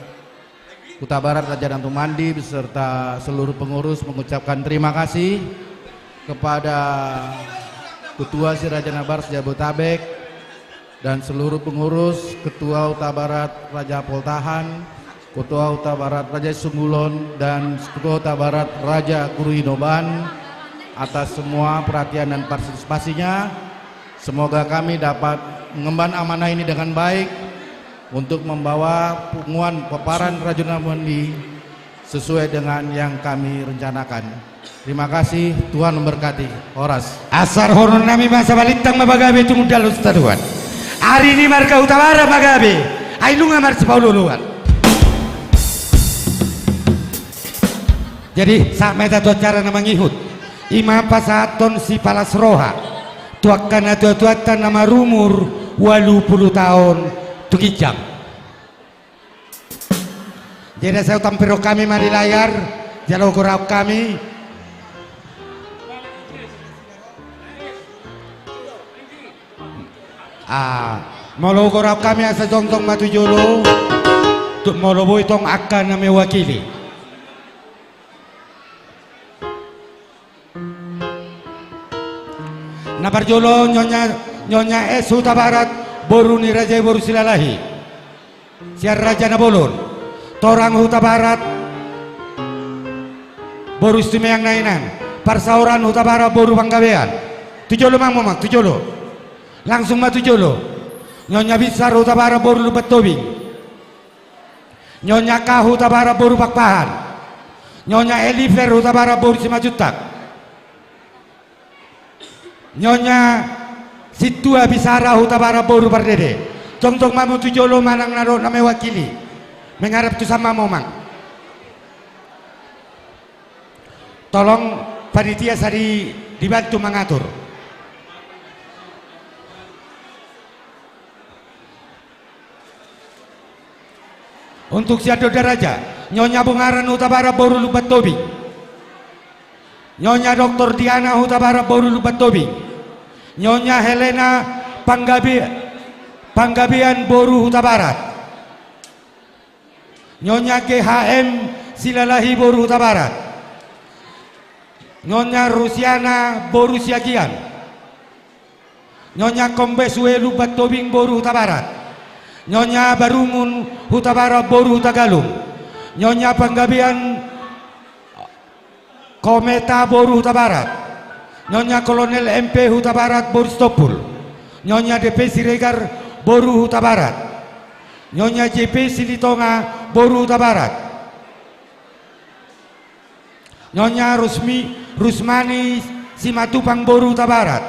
Hutabarat Raja Natumandi beserta seluruh pengurus mengucapkan terima kasih kepada Ketua si Raja Nabar se-Jabodetabek dan seluruh pengurus, Ketua Hutabarat Raja Poltahan, Ketua Hutabarat Raja Sunggulon, dan Ketua Hutabarat Raja Guru Hinoban atas semua perhatian dan partisipasinya. Semoga kami dapat mengemban amanah ini dengan baik untuk membawa punguan pomparan Raja Natumandi sesuai dengan yang kami rencanakan. Terima kasih, Tuhan memberkati. Horas. Asa dohononnami ma, asa balintang ma pagabe tumundalhon sidaroan. Ari ni marga Hutabarat ma gabe, ai nunga marsipaolo-oloan. Jadi sahat ma hita tu acara na mangihut. I ma pasahathon sipalas roha tu angka natua-tuanta na marumur ualu pulu taon tu ginjang. Jadi asa hutampiron hami ma di layar Jalo gorahon hami. Ah, molo gorahon hami asa jongjong ma tu jolo, tu molo boi tong angka na mewakili. Na parjolo Nyonya, Nyonya S Hutabarat, boru ni Raja i boru Silalahi. Sian Raja Nabolon. Torang Hutabarat, boru Situmorang Nainan. Parsaoran Hutabarat, boru Panggabean. Tu jolo ma hamu amang, tu jolo. Langsung ma tu jolo. Nyonya Binsar Hutabarat, boru Lumban Tobing. Nyonya K Hutabarat, boru Pakpahan. Nyonya Eliver Hutabarat, boru Simanjuntak. Nyonya Sintua Bisara Hutabarat, boru Pardede. Jongjong ma hamu tu jolo manang na dohot na mewakili. Menghadap tu san ma hamu amang. Tolong panitia asa di, dibantu mengatur. Untuk sian Donda Raja, Nyonya Bungaran Hutabarat, boru Lumban Tobing. Nyonya Doktor Diana Hutabarat, boru Lumban Tobing. Nyonya Helena Panggabe-, Panggabean, boru Hutabarat. Nyonya G H M Silalahi, boru Hutabarat. Nyonya Rusiana, boru Siagian. Nyonya Kombes W Lumban Tobing, boru Hutabarat. Nyonya Barungun Hutabarat, boru Hutagalung. Nyonya Panggabean Kometa, boru Hutabarat. Nyonya Kolonel M P Hutabarat, boru Sitompul. Nyonya D P Siregar, boru Hutabarat. Nyonya J P Silitonga, boru Hutabarat. Nyonya Rusmi, Rusmani Simatupang, boru Hutabarat.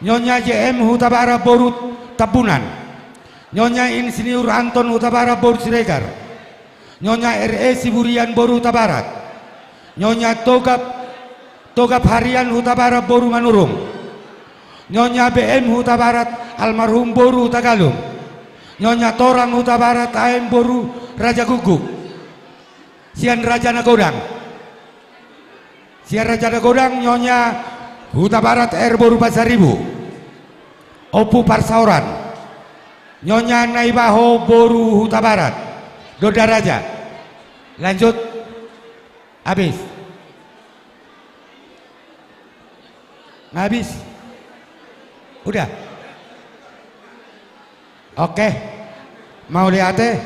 Nyonya J M Hutabarat, boru Tambunan. Nyonya Insinyur Anton Hutabarat, boru Siregar. Nyonya R E Siburian, boru Hutabarat. Nyonya Togap, Togap Harian Hutabarat, boru Manurung. Nyonya B M Hutabarat, almarhum, boru Hutagalung. Nyonya Torang Hutabarat, A M, boru Rajagukguk. Sian Raja Nagodang. Sian Raja Nagodang, Nyonya Hutabarat R, boru Pasaribu. Ompu Parsaoran. Nyonya Naibaho, boru Hutabarat. Donda Raja. Lanjut. Habis. Habis. Udah. Oke. Mauliate.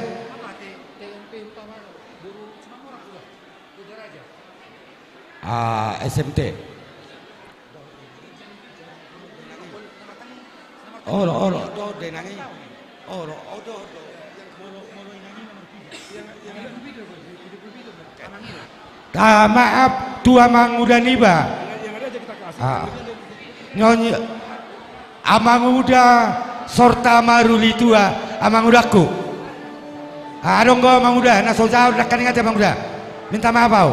Ah, S M T. Olo, olo, do, denangi. Olo, odo, odo. Ah, maaf, tu amang uda niba. Ah. Nyonya, amang uda, sorta maruli tua, amang udangku. Ah, adong do amang uda, na so jaut, dangkaning ate amang uda. Minta maaf au.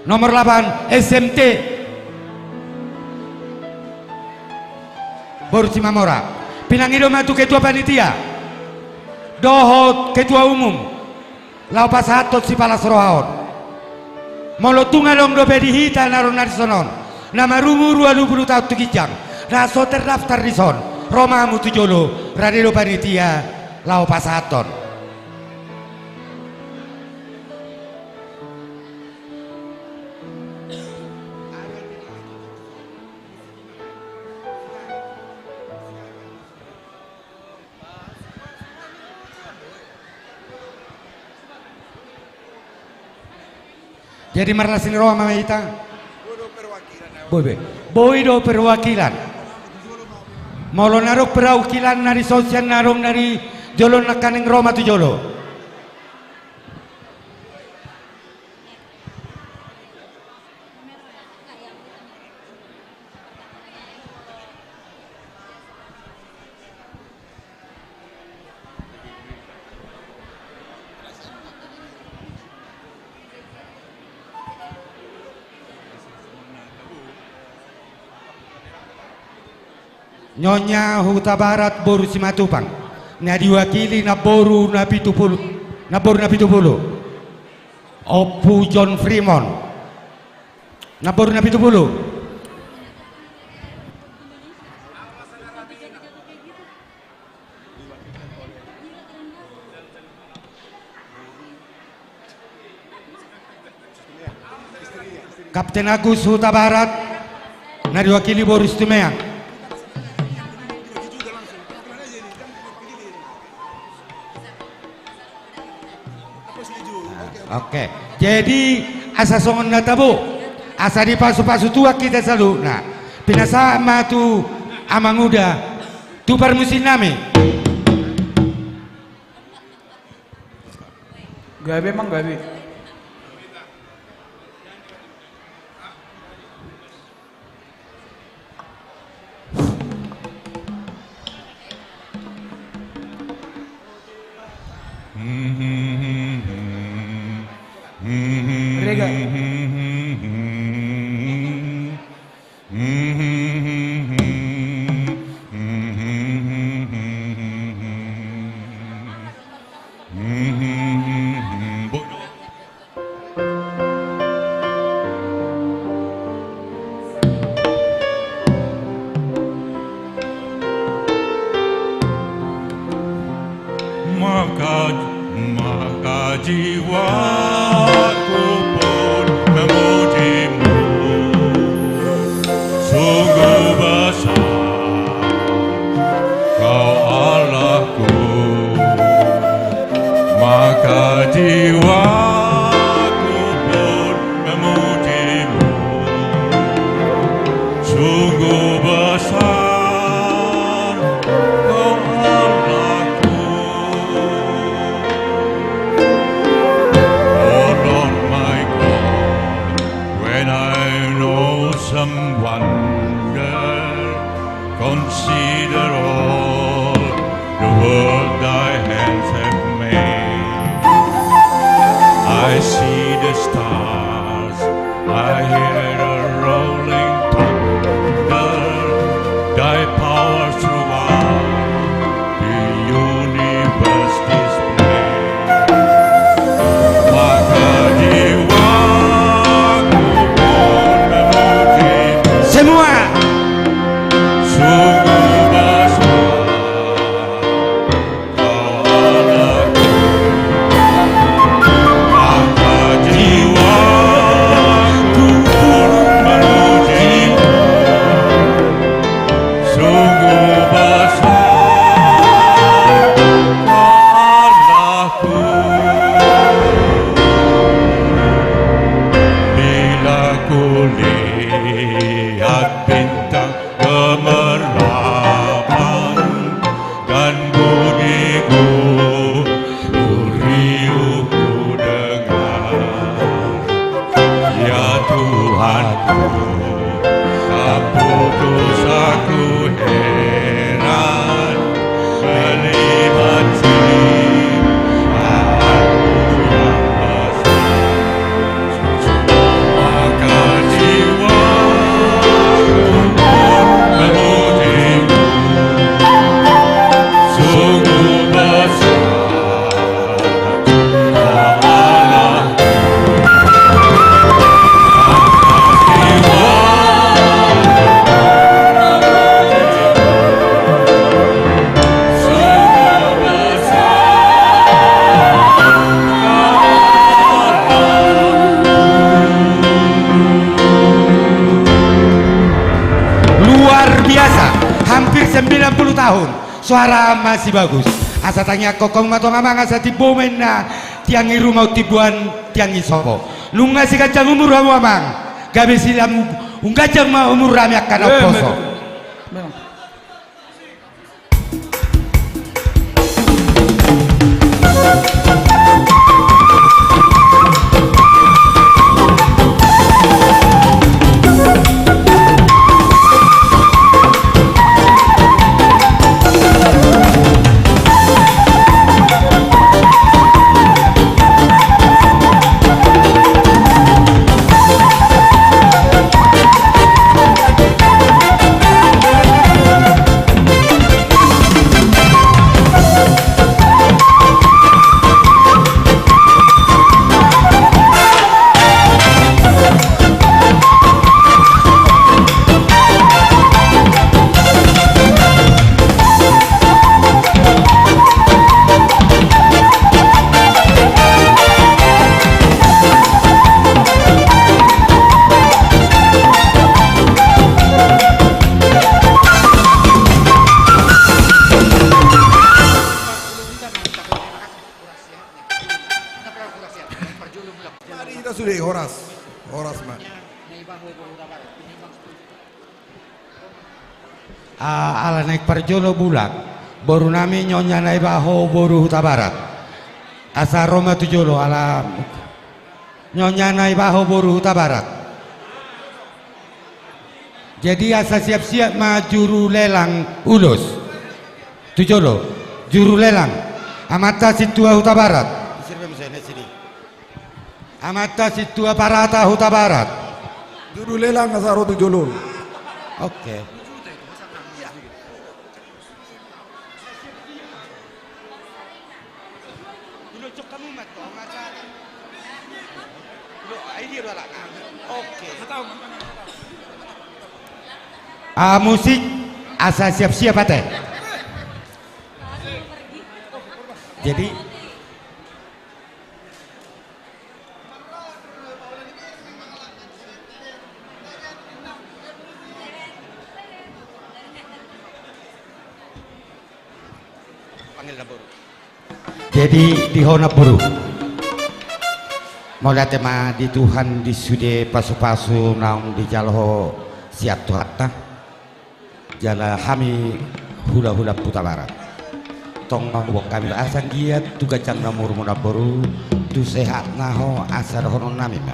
Nomor lapan, S M T. Boru Simamora. Pinangido ma tu ketua panitia. Dohot ketua umum. Laho pasahathon sipalas roha on. Molo tung adong dope di hita na ro na dison on. Na marumur ualu pulu taon tu ginjang. Na so terdaftar dison. Ro ma hamu tu jolo. Rade do panitia. Laho pasahathon. Jadi marlas ni roha ma hita. Boi be. Boi do perwakilan. Molo na adong perwakilan na dison sian na adong na di jolo nangkaning ro ma tu jolo. Nyonya Hutabarat boru Simatupang, na diwakili namboru na pitu pulu, Namboru na pitu pulu. Ompu John Frimon. Namboru na pitu pulu. Kapten Agus Hutabarat, na diwakili boru Situmea. Nah, oke. Jadi, asa songon na tabo, asa dipasupasu Tuhan hita saluhutna. Pinasahat ma tu amanguda, tu parmusiknami. Gabe, Amang, gabe. Rega. Maka, maka jiwaku pun memujimu. Sungguh besar Kau Allahku, maka jiwaku pun memujimu. Sungguh besar Kau Allahku. Oh Lord my God, when I know some wonder, consider all the work thy hands have made. I see the stars, I hear the rolling thunder, thy power throughout the universe displayed. Maka jiwaku pun memuji. Semua. Sungguh besar Kau Allahku, maka jiwaku pun memuji. Sungguh besar Kau Allahku. Bila kulihat bintang gemerlapan dan bunyi gu-, guriuh kudengar. Ya Tuhanku, tak putus aku heran melihat ciptaanmu yang besar. Maka jiwaku pun memuji-Mu. Sungguh besar, oh Allah. Maka jiwaku pun memuji-Mu. Sungguh besar. Luar biasa, hampir sembilan puluh tahun, suara masih bagus. Asa tangiangkon hamu ma tong amang, asa timbo ma inna tiang i ruma, umtimbo tiang i sopo. Nunga siganjang umur hamu amang, gabe silam, umganjang ma umur nami angka naposo. Horas ma. Ah, ala naeng parjolo mulak. Boru nami Nyonya Naibaho boru Hutabarat. Asa ro ma tu jolo ala Nyonya Naibaho boru Hutabarat. Jadi asa siap-siap ma juru lelang ulos. Tu jolo, juru lelang. Amanta Sintua Hutabarat. Amanta Sintua Parata Hutabarat. Juru lelang asa ro tu jolo. Oke. Ah, musik asa siap-siap ate. Jadi Jadi di ho namboru, mauliate ma di Tuhan di sude pasu-pasu naung dijalo ho sian Tuhanta. Jala hami hula-hula Hutabarat, tong ma huboan hami asa anggiat tu ganjang na umurmu namboru, tu sehatna ho asa dohonon nami ma.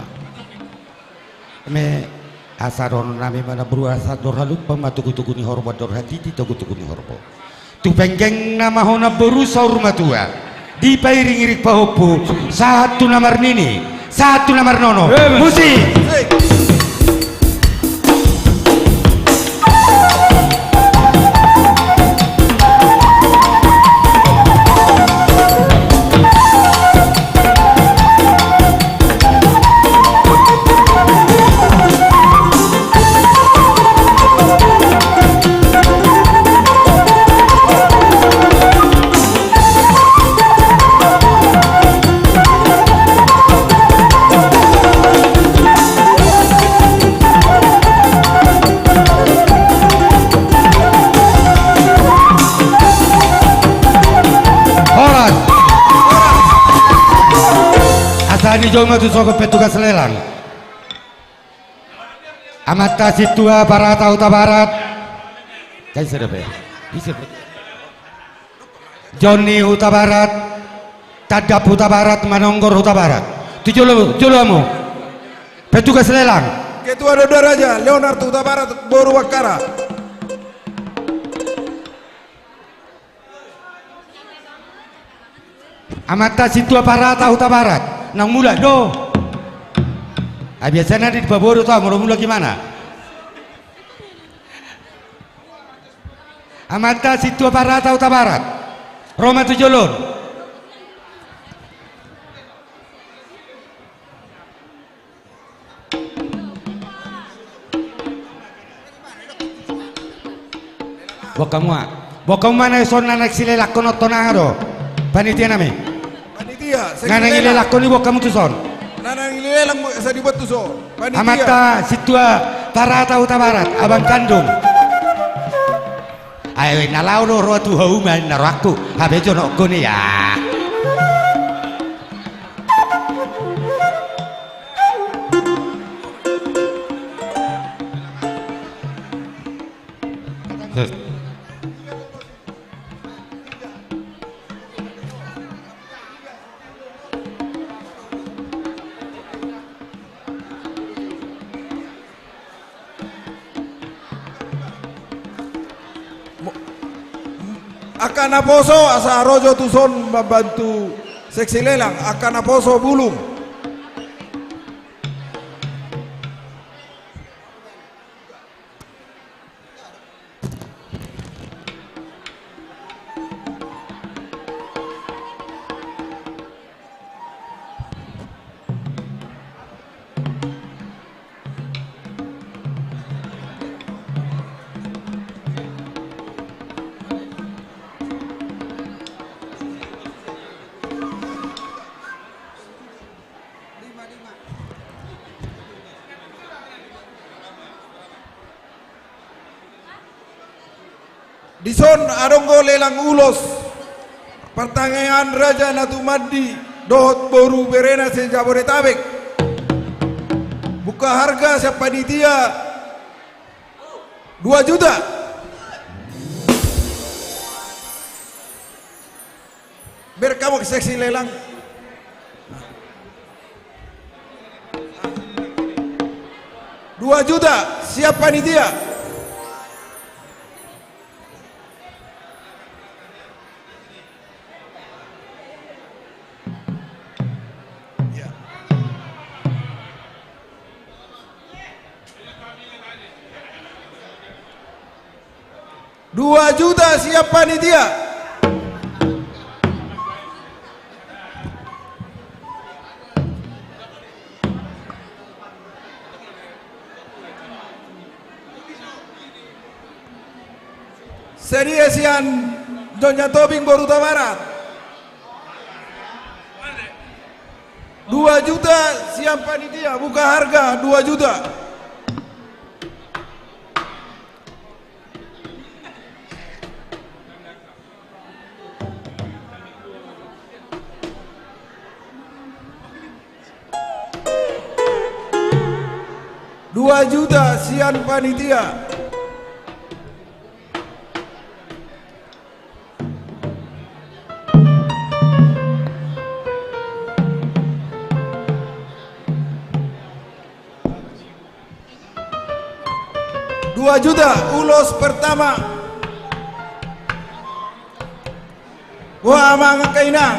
Eme asa dohonon nami ma namboru asa andor halumpang ma togu-togu ni horbo, andor hatiti togu-togu ni horbo. Tu penggengna ma ho namboru saur matua. Dipairing-iring pahompu, sahat tu na marnini, sahat tu na marnono. Musik. Horas. Asa dijou ma tu sogot petugas lelang. Amanta Sintua Parata Hutabarat. Joni Hutabarat. Tandap Hutabarat, Manonggor Hutabarat. Tu jolo, jolo hamu. Petugas lelang. Ketua Donda Raja Leonard Hutabarat boru Bakkara. Amanta Sintua Parata Hutabarat. Naung mulak do. Ah, biasana dipaboru tu ahu molo mulak imana. Amanta Sintua Parata Hutabarat. Ro ma tu jolo on. Boan hamu ma. Boan hamu ma na dison na naeng silelangkon on tu on, aha do? Panitia nami. Panitia, na naeng silelangkon i boan hamu tu son. Na naeng silelangkon i boan tu son. Panitia. Amanta Sintua Parata Hutabarat, abang kandung. Ai na laho do roha tu hauma na rohangku, hape jonok on i ah. Mo-, angka naposo asa ro jo tu son mambantu seksi lelang, angka naposo bulung. Dison adong do lelang ulos, partangiangan Raja Natumandi dohot boru berena se-Jabodetabek, Buka harga sian panitia dua juta. Biar hamu seksi lelang. Dua juta sian panitia. Dua juta sian panitia. Serie sian Nyonya Tobing boru Hutabarat. Dua juta sian panitia, buka harga dua juta. Dua juta sian panitia. Dua juta, ulos pertama. Boha amang angka inang?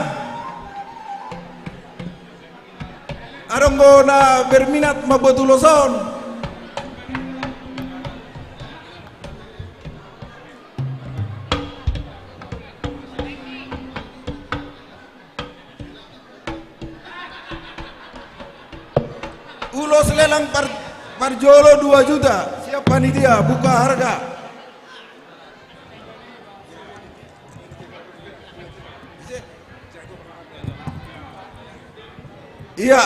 Adong do na berminat mambuat ulos on? Ulos lelang par-, parjolo dua juta. Siap panitia, buka harga. Iya.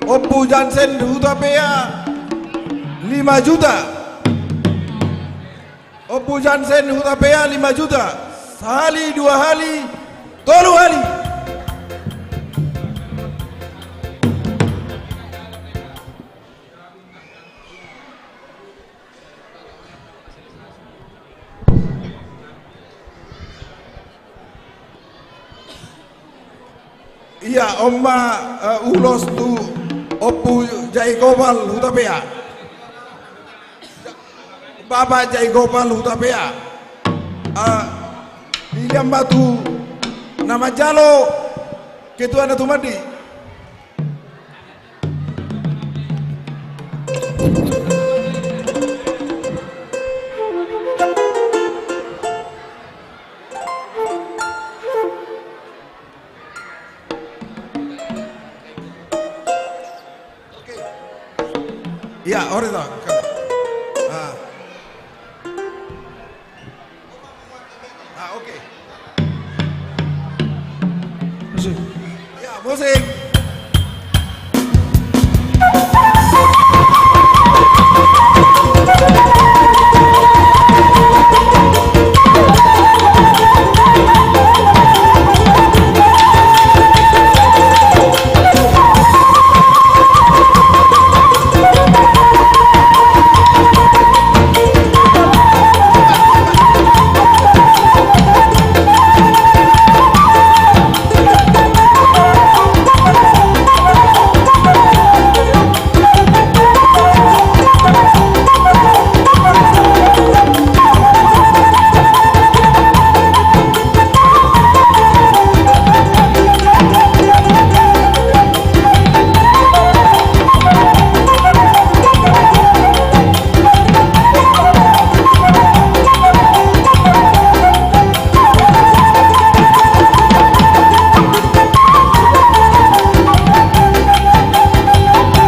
Ompu Jansen Hutapea, lima juta. Ompu Jansen Hutapea, lima juta. Sahali, dua hali, tolu hali. Iya, on ma, eh, ulos tu Ompu Jaigopal Hutapea. Bapak Jaigopal Hutapea. Eh, pilian ma tu na manjalo, ketua na tumandi. Iya, ore to. Ah. Ah, oke. Musik. Ya, musik.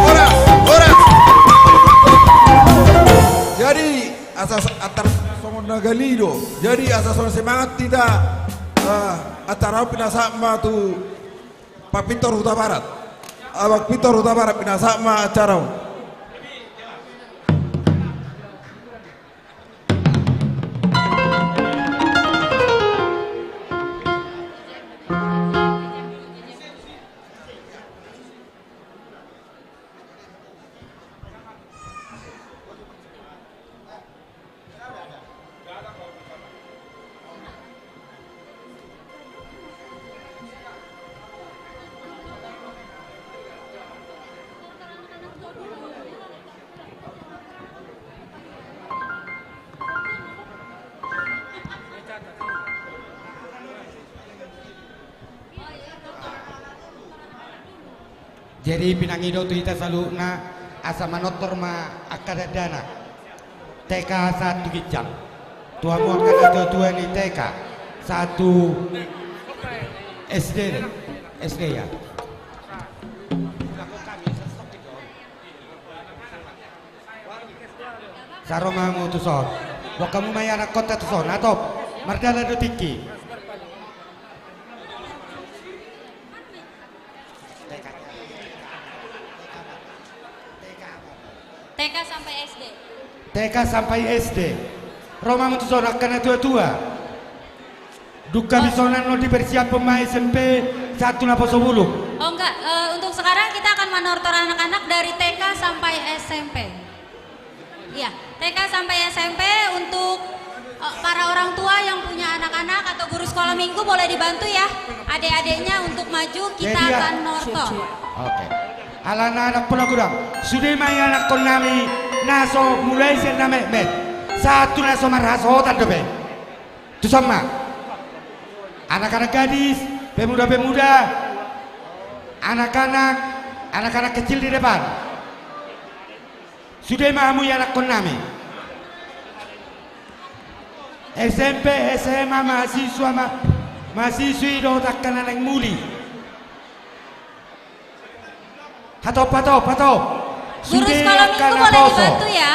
Horas, horas. Jadi, asa s-, atar songon na gali do. Jadi, asa songon semangat hita, eh, acara on pinasahat ma tu Pak Pintor Hutabarat. Abang Pintor Hutabarat pinasahat ma acara on. Jadi pinangido tu hita saluhutna asa manortor ma angka dakdanak. T K sahat tu ginjang. Tu hamu angka natuatua ni T K sahat tu S D, S D ya. Sai ro ma hamu tuson. Boan hamu ma ianakkonta tuson, hatop. Mardalan do tingki. T K sampai S D. T K sampai S D. Ro ma hamu tuson angka natuatua. Dung habis on annon dipersiaphon ma S M P sahat tu naposo bulung. Oh enggak, eh, untuk sekarang kita akan manortor anak-anak dari T K sampai S M P. Iya, T K sampai S M P untuk, eh, para orang tua yang punya anak-anak atau guru sekolah minggu boleh dibantu ya, adik-adiknya untuk maju, kita akan nortor. Oke. Alana anak pala godang. Sude ma ianakkonnami na so mulai sian na metmet sahat tu na so marhasohotan dope. Tuson ma. Anak-anak gadis, pemuda-pemuda, anak-anak, anak-anak kecil di depan. Sude ma hamu ianakkonnami. S M P, S M A, mahasiswa, ma-, mahasiswi dohot angka na naeng muli. Hatop, hatop, hatop. Guru sekolah minggu boleh dibantu ya.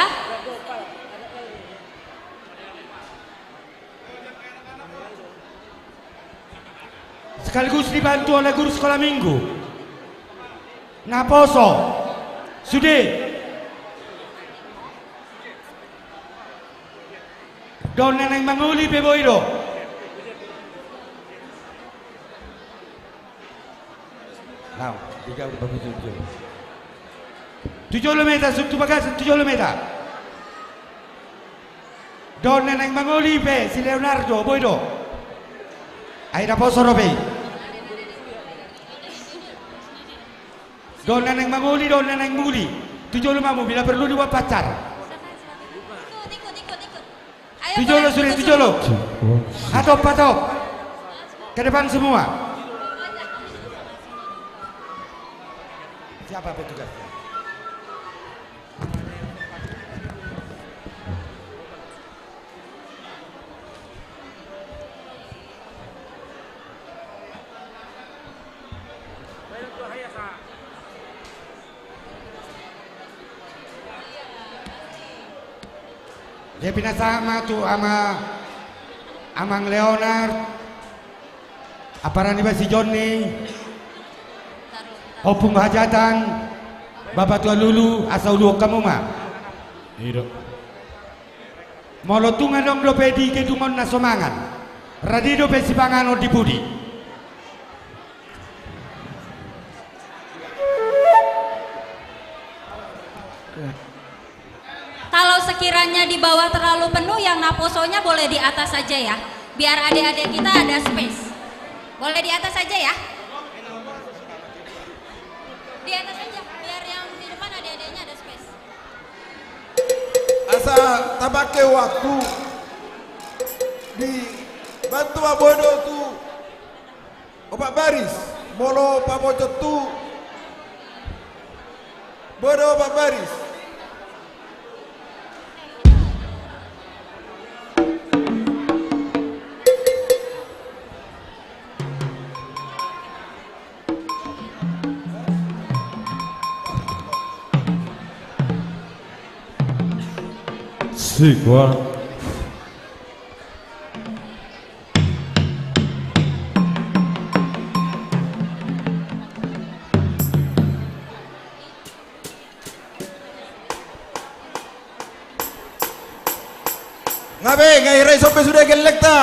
Sekaligus dibantu oleh guru sekolah minggu. Naposo. Sude. Dohot na naeng mangoli pe boi do. Laho, tiga, empat, tujuh. Tu jolo ma hita, tu bagasan tu jolo ma hita. Dohot na naeng mangoli pe si Leonardo, boi do. Ai naposo dope i. Dohot na naeng mangoli, dohot na naeng muli. Tu jolo ma hamu, bila perlu dibuat pacar. Tu jolo sude, tu jolo. Hatop, hatop. Ke depan semua. Siapa petugasnya? Jadi pinasahat ma tu ama, Amang Leonard, Amparani ba si Jonni, Ompung Hajatan, Bapa Tuan Lulu, asa uluhon hamu ma. Ido. Molo tung adong dope di gedung on na so mangan, rade dope sipanganon di pudi. Kalau sekiranya di bawah terlalu penuh, yang naposonya boleh di atas saja ya. Biar adik-adik kita ada space. Boleh di atas saja ya. Di atas saja, biar yang di depan adik-adiknya ada space. Asa tapake waktu, dibantu ma boi do tu opat baris, molo paboto tu boi do opat baris. Sikua. Nga be, nga hira ison be sude gellengta.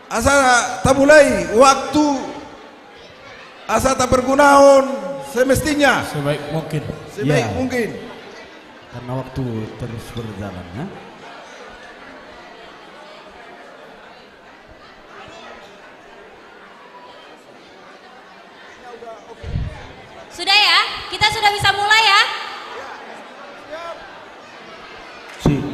Asa tamulai waktu, asa tapargunahon semestinya. Sebaik mungkin. Sebaik mungkin. Karena waktu terus berjalan, ya. Sudah ya? Kita sudah bisa mulai ya? Sip.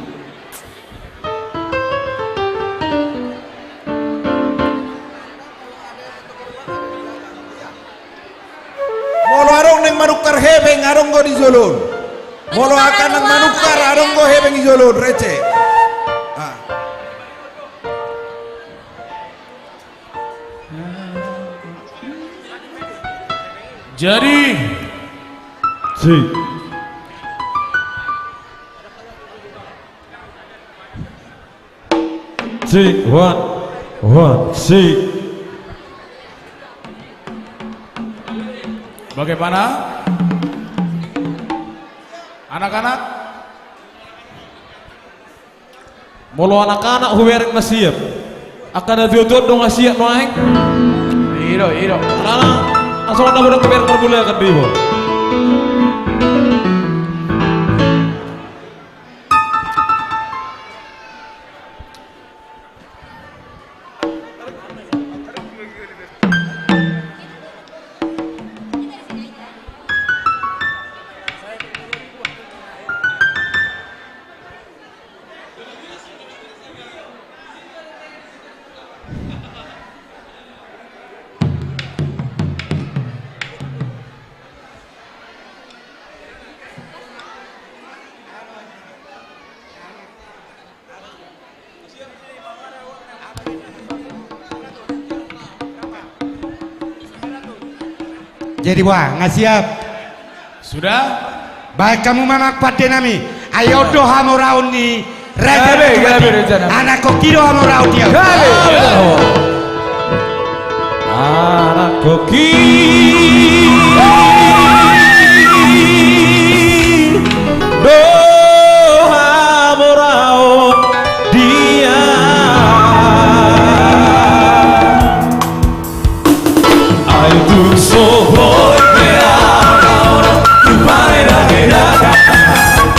Molo adong do di jolo on. Molo angka na manungkar, adong do hepeng di jolo on, rece. Ah. Jadi. Sik. Sik, one, one, sik. Bagaimana? Anak-anak? Molo anak-anak hubereng na siap. Angka na tuatua do nga siap nuaeng? I do, i do. Alana, asa on na bodak hubereng marbulai akan dibo. Jadi, wah, nga siap. Sudah? Baen hamu ma amang pande nami. Ai on do hamoraon ni raja. Gabe, gabe, raja nami. Anak koki do hamoraon dia. Gabe. Anak koki do hamoraon dia. Ai tung so boi pe au na olo, tung pande dage daging.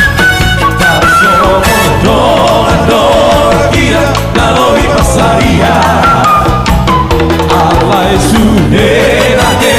Tapi songon dongan dongan hita na lobi pansarian. Alai sude dage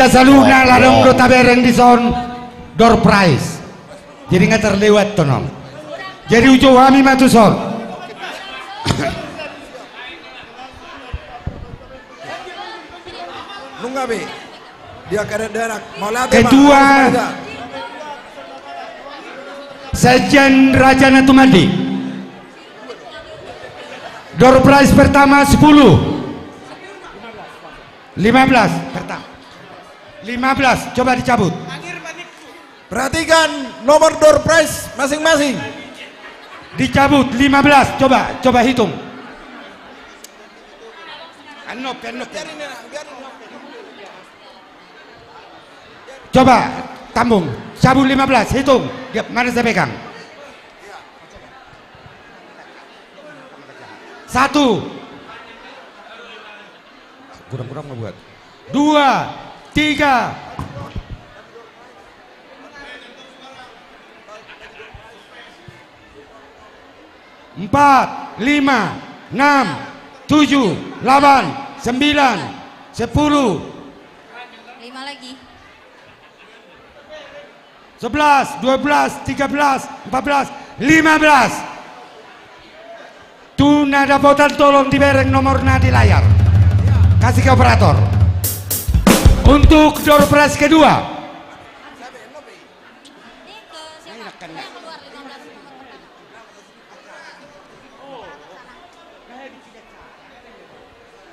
Saluhutna, ladang do tabereng dison door prize. Jadi nga terlewat tonon. Jadi ujou hami ma tuson. Nunga be. Dia karet darak. Mauliate, Pak. Ketua Sekjen Raja Natumandi. Door prize pertama sepuluh. Lima belas pertama. Lima belas, coba dicabut. Perhatikan nomor door prize masing-masing. Dicabut lima belas, coba, coba hitung. Anop, anop. Coba, Tambung, cabut lima belas, hitung. Dia, mana saya pegang? Satu. Kurang-kurang mau buat. Dua, tiga. Empat, lima, enam, tujuh, delapan, sembilan, sepuluh. Lima lagi. Sebelas, dua belas, tiga belas, empat belas, lima belas. Tu na dapotan tolong dibereng nomorna di layar. Kasih ke operator. Untuk door prize kedua.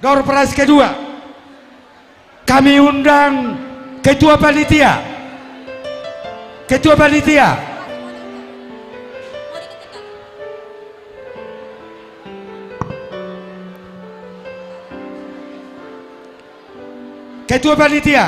Door prize kedua. Kami undang ketua panitia. Ketua panitia. Ketua panitia.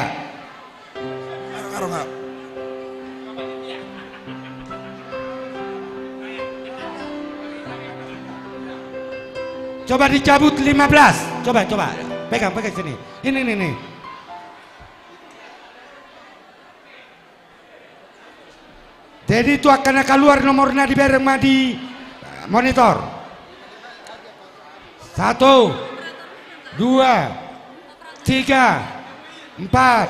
Coba dicabut lima belas. Coba, coba. Pegang, pegang sini. Ini, ini, ini. Jadi tu angka na kaluar nomorna dibereng ma di monitor. Satu, dua, tiga, empat,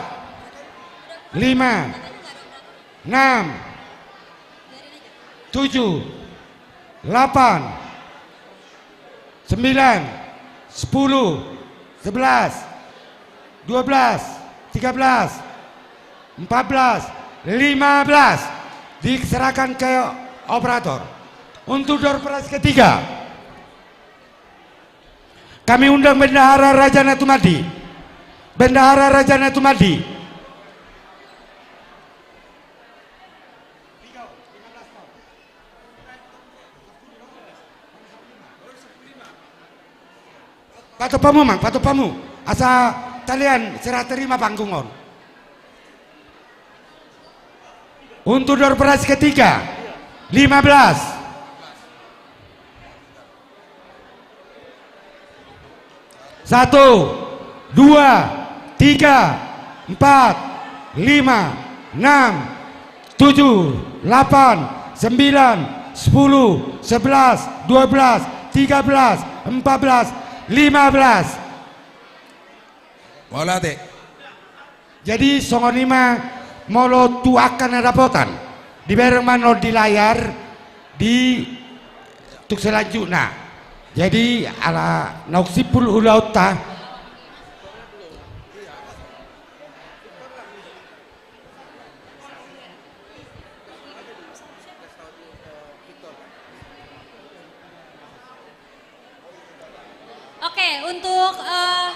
lima, enam, tujuh, delapan, sembilan, sepuluh, sebelas, dua belas, tiga belas, empat belas, lima belas. Diserahkan ke operator. Untuk door prize ketiga, kami undang Bendahara Raja Natumandi. Bendahara Raja Natumandi. Patok hamu, Mang, patok hamu. Asa talian serah terima panggung on. Untuk door prize ketiga, lima belas. Satu, dua, tiga, empat, lima, enam, tujuh, delapan, sembilan, sepuluh, sebelas, dua belas, tiga belas, empat belas, lima belas. Mauliate. Jadi songon i ma molo tu angka na dapotan. Dibereng ma non di layar di tuk selanjutna. Jadi ala naung simpul ulaonta. Oke, untuk eh,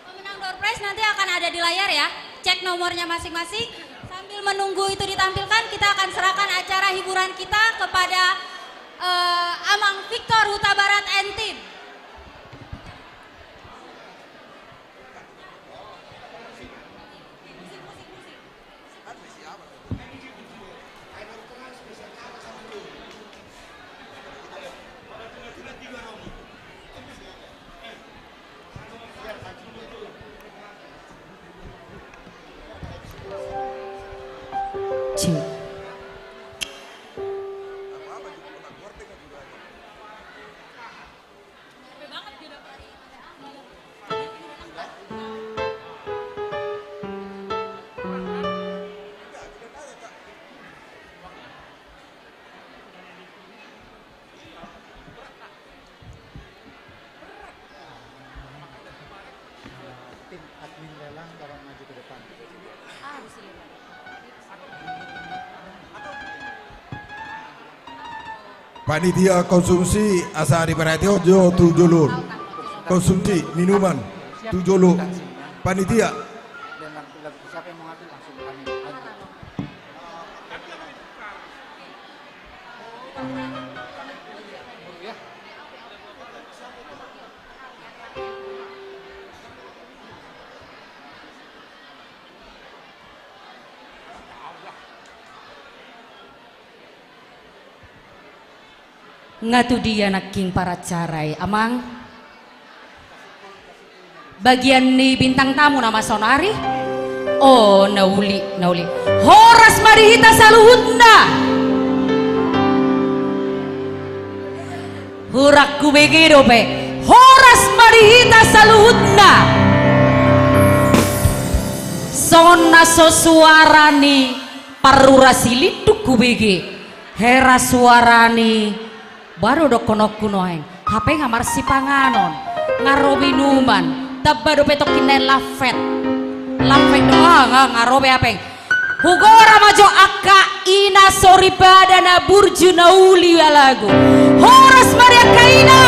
pemenang door prize nanti akan ada di layar ya. Cek nomornya masing-masing. Sambil menunggu itu ditampilkan, kita akan serahkan acara hiburan kita kepada eh, Amang Victor Hutabarat and team. Panitia konsumsi asa diparhati on jo tu jolo. Konsumsi minuman tu jolo. Panitia. Nga tu dia nangkin paracara i, Amang? Bagian ni bintang tamu nama saonari? O, na uli, na uli. Horas ma di hita saluhutna. Hurang hubege dope. Horas ma di hita saluhutna. Songon na so suara ni parrura silindung hubege. Hera suara ni Baru dohononku nuaeng, hape nga marsipanganon, nga ro minuman, tamba dope tongkin nuaeng lampet. Lampet do, ah, nga, nga ro be hape. Hugora ma jo angka ina soripada na burju na uli balagu. Horas ma di angka ina.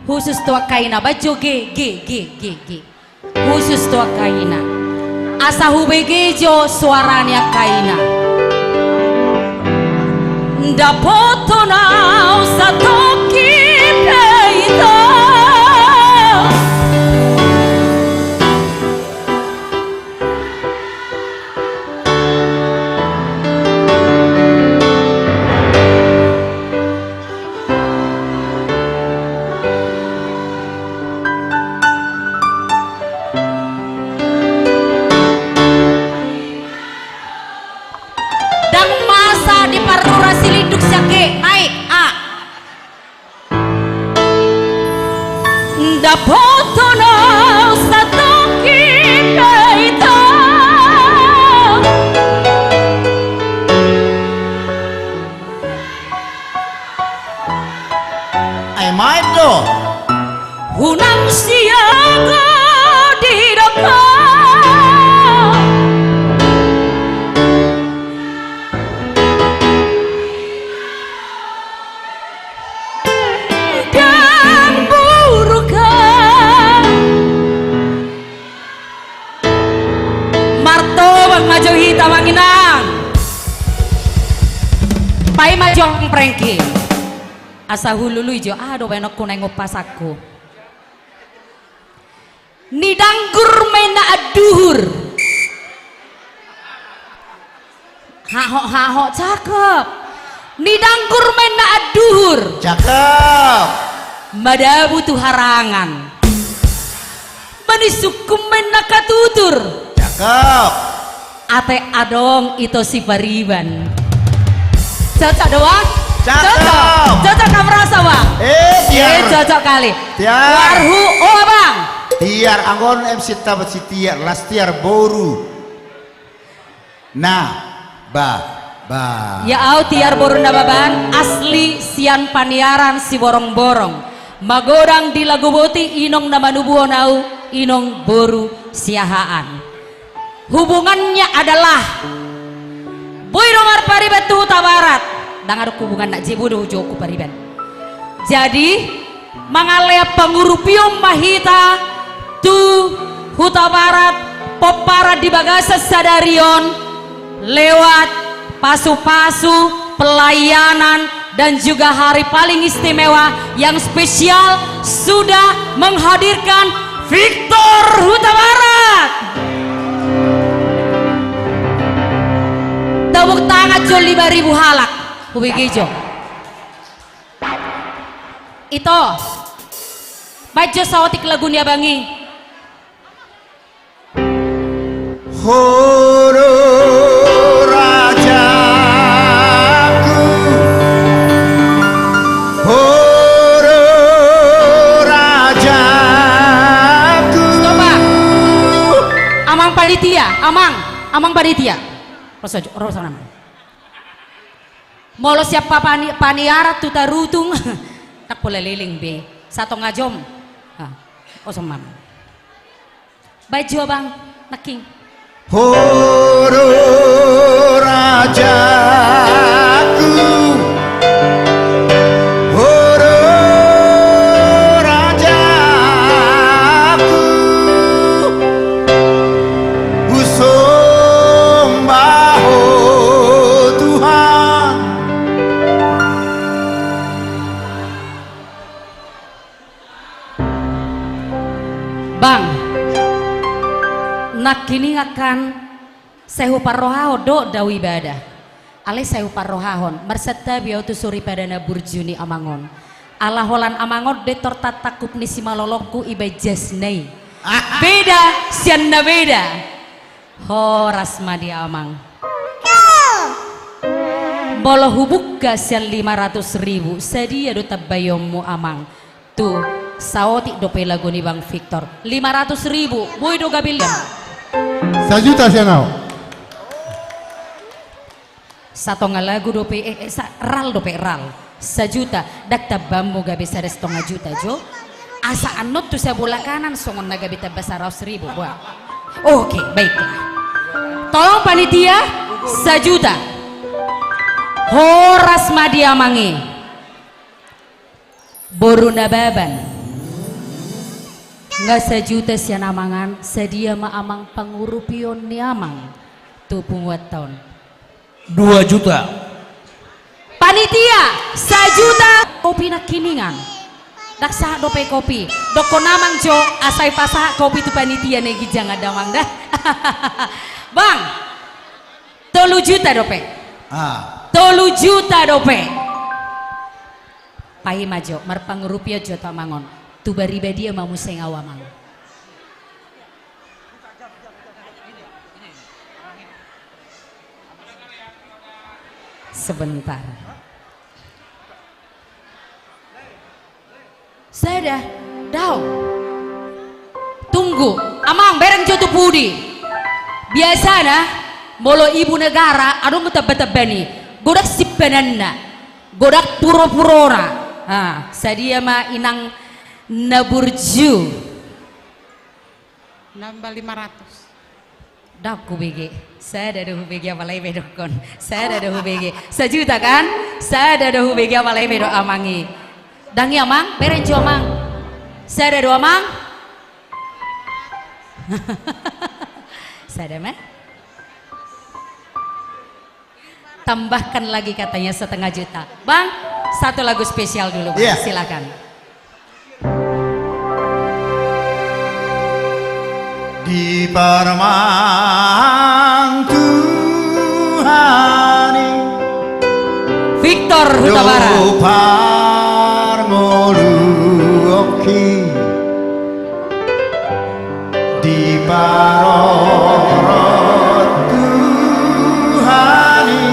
Khusus tu angka ina, baen jo ge, ge, ge, ge, ge. Khusus tu angka ina. Asa hubege jo suara ni angka ina. Dapoton au satongkin pe ito. Ndang masa di parrura silindung sian ge, naik, a. Dapoton au satongkin pe ito. Ai main do. Unang siaga didok ho. Ndang buruk ho. Martobang ma jo hita, Amang Inang. Paima jo, Amang Prengki. Asa hulului jo, aha do baenonku na ingkon pasahatku. Nidanggur ma inna anduhur. Hahok, hahok, cakep. Nidanggur ma inna anduhur. Cakep. Madabu tu harangan. Manisungkun ma inna katutur. Cakep. Ate adong ito si Pariban. Cocok do, Bang? Cakep. Cocok. Cocok, kam rasa, Bang? Eh, tiar. Eh, cocok kali. Tiar. Warhu, oh, Bang. Tiar, anggo on M C Tabat si Tiar, las Tiar boru. Nah, ba, ba. Ya au, Tiar boru Nababan, asli sian Paniaran Siborongborong. Magodang di Laguboti, inong na manubuhon au, inong boru Siahaan. Hubungannya adalah, boi do marpariban tu Hutabarat. Ndang adong hubunganna, je boi do hujou hupariban. Jadi, mangalean pangurupion ma hita tu Hutabarat, pomparan di bagasan sadari on, lewat pasu-pasu, pelayanan, dan juga hari paling istimewa yang spesial sudah menghadirkan Victor Hutabarat. Tepuk tangan jo lima ribu halak. Hubege jo. Ito. Baen jo saotik lagu ni abang i. Ho do rajaku, ho do rajaku. Stop, Bang. Amang panitia, amang, amang panitia. Ro sajo, ro sajo, amang. Molo sian Papani-, Paniaran tu Tarutung, ndang pola leleng be. Satonga jom. Osomam. Baen jo, Bang, nangkin. Ho do rajaku, ho do rajaku, husomba ho Tuhan. Bang, nangkiningan kan sai huparrohahon do dao ibadah. Alai sai huparrohahon, marsantabi ahu tu soripada na burju ni amang on. Ala holan amang on do i tor tatangkup ni simalolongku ibaen jasna i. Beda sian na beda. Horas ma di amang. Molo hubuka sian lima ratus ribu, sadia do tambaionmu amang? Tu saotik dope lagu ni Bang Victor. Lima ratus ribu, boi do gabe lima. Sajuta sian ahu. Satonga lagu dope, eh, eh, sa-, ral dope, ral. Sajuta, ndang tambaanmu gabe sada satonga juta jo. Asa annon tu sabola kanan songon na gabe tamba saratus ribu, boa. Oke, baiklah. Tolong panitia, sajuta. Horas ma di amang i. Boru Nababan. Nga sajuta sian amang an, sadia ma amang pangurupion ni amang tu punguanta on? Dua juta. Panitia, sajuta. Kopi nangkiningan. Ndang sahat dope kopi. Dokkon amang jo, asa i pasahat kopi tu panitia na i ginjang an da amang da. Bang, tolu juta dope. Ah. Tolu juta dope. Paima jo, marpangurupion jo tu amang on. Tu baribadia ma muse nga ahu amang. Sebentar. Sada, dao. Tunggu, amang, bereng jo tu pudi. Biasana, molo ibu negara, adong do tamba-tamba ni. Godang simpananna. Godang puro-purona. Ah, sadia ma inang na burju? Nambah lima ratus. Ndang hubege. Sada do hubege, apala i pe dokkon. Sada do hubege. Sajuta kan? Sada do hubege, apala i pe do amang i. Ndang i amang, bereng jo amang. Sada do amang. Sada ma. Tambahkan lagi katanya setengah juta. Bang, satu lagu spesial dulu, Bang. Iya. Silakan. Di parmang Tuhan i. Victor Hutabara. Do parngoluonki. Diparorot Tuhan i,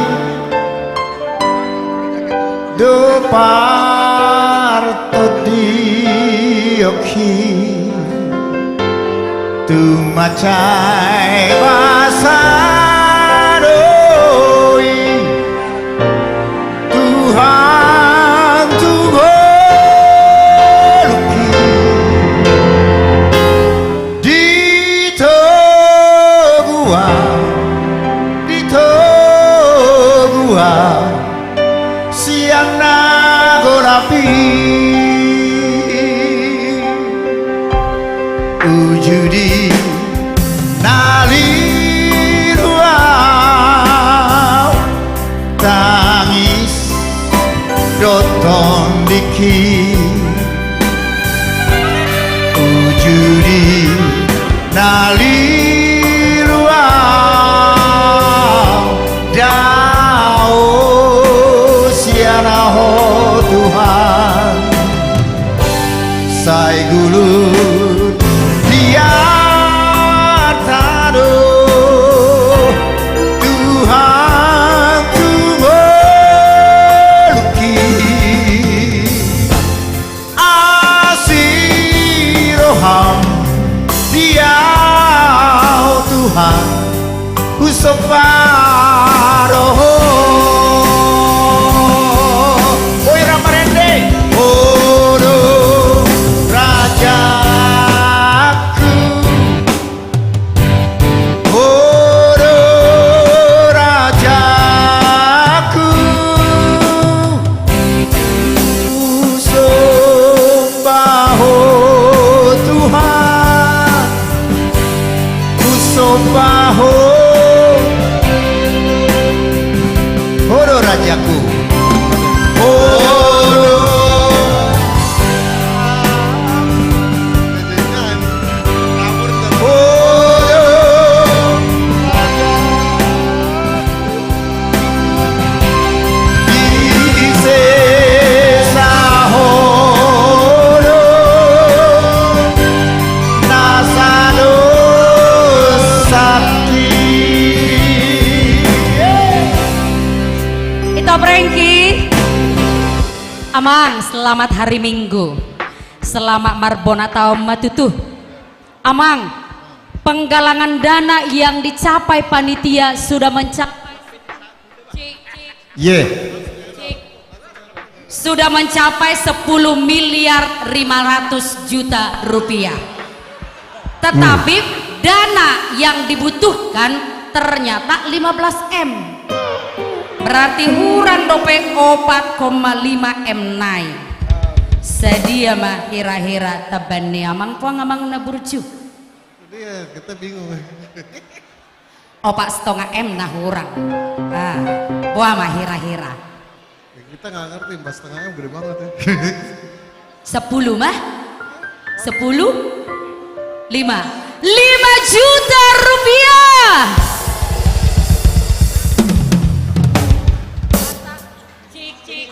do partondionki, tung mansai basa do i. Tuhan tu ngolungki, di togu au, di togu au sian na golap i. Uju di na lilu au, tangis dohot tondingki. Uju di na lilu au, dao sian Ho Tuhan. Sai gulut di atas tano, Tuhan tu ngolungki. Asi roham di atas Ito Prengki. Amang, selamat hari Minggu. Selamat marbona taon ma tutu. Amang, penggalangan dana yang dicapai panitia sudah mencapai, ye, sudah mencapai sepuluh miliar lima ratus juta rupiah. Tetapi dana yang dibutuhkan ternyata lima belas M. Berarti hurang dope opat koma lima M nai. Sadia ma hira-hira taban ni amang puang amang na burju? Iya, kita bingung. Opat setengah M na hurang. Ah, boha ma hira-hira? Ya, kita nggak ngerti, empat setengah M gede banget ya. Sepuluh mah? Sepuluh? Lima. Lima juta rupiah. Cik, cik.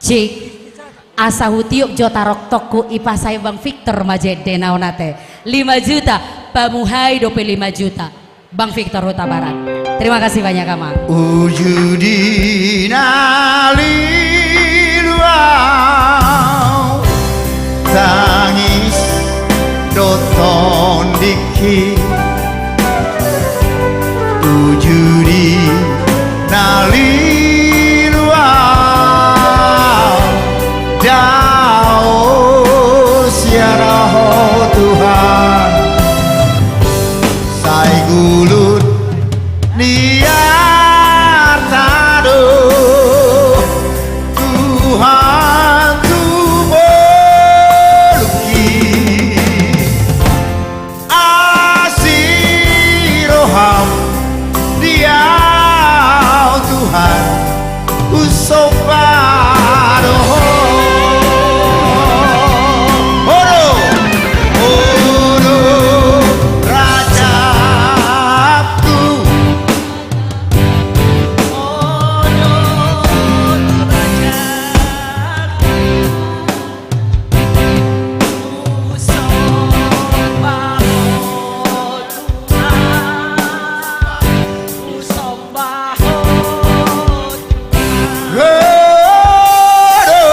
Cik, asa hutiup jo taroktokku, ipasai Bang Victor ma jo ende na on ate. Lima juta, pamuhai dope lima juta. Bang Victor Hutabarat. Terima kasih banyak, Amang. Uju di na lilu au, tangis dohot tondingki. Uju di na lilu au, dao siara Ho Tuhan. Sai gulut ni arta do, Tuhan, tu bolungki. Asi roham di au Tuhan, husomba do Ho. Ho do, Ho do rajangku. Ho do rajangku. Husomba Ho Tuhan. Husomba Ho Tuhan. Ho do,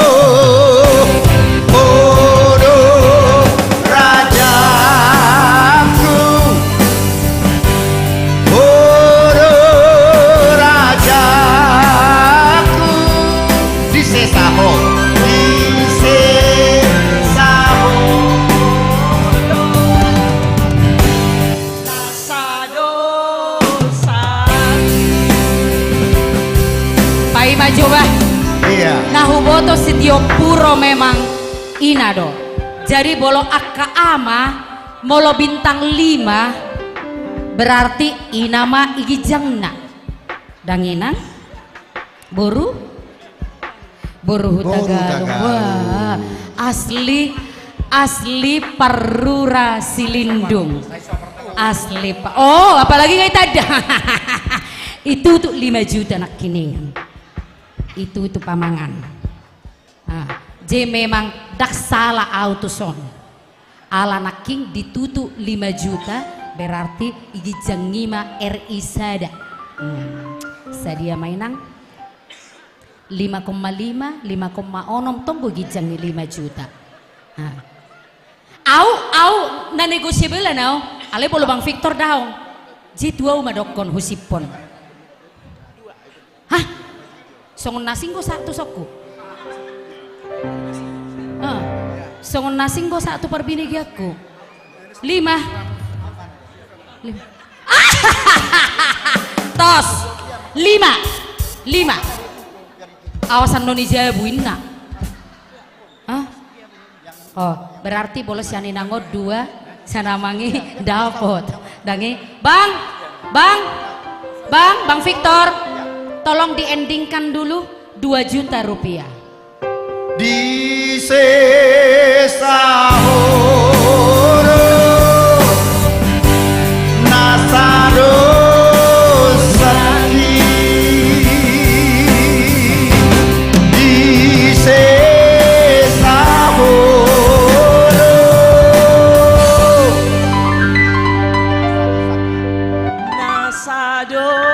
Ho do rajangku. Ho do rajangku. Di sesa Ho, di sesa Ho. Sadosa. Paima jo bah. Iya. Na huboto Sitio Puro memang ina do. Jadi molo angka ama, molo bintang lima, berarti ina ma i ginjangna. Dang inang? Boru? Boru Hutagalung. Boru Hutagalung. Wah, asli, asli parura Silindung. Asli pa-, oh, apalagi nggak ada. Itutu lima juta nangkiningan. Itutu pamangan. Ah, je memang dang sala au tu son. Ala nangkin ditutu lima juta, berarti i ginjang i ma R I sada. Hmm. Sadia ma inang? Lima koma lima, lima koma onom, tong do i ginjang i lima juta. Ah. Au, au, na negosiabel au. Alai molo Bang Victor daong. Je tu au ma dokkon husiphon. Hah? Songon na asing do sahat tu sonku. Ah. Songon na asing do sahat tu parbinegeanku. Lima. Lima. Tos. Lima. Lima. Awas annon i jabu inna. Hah? Oh, berarti molo sian inang on dua, sian amang i dapot. Dang i, Bang, Bang. Bang, Bang Victor, tolong di-endingkan dulu, dua juta rupiah. Di sesa horo na sadosaki, di sesa horo na sadosaki.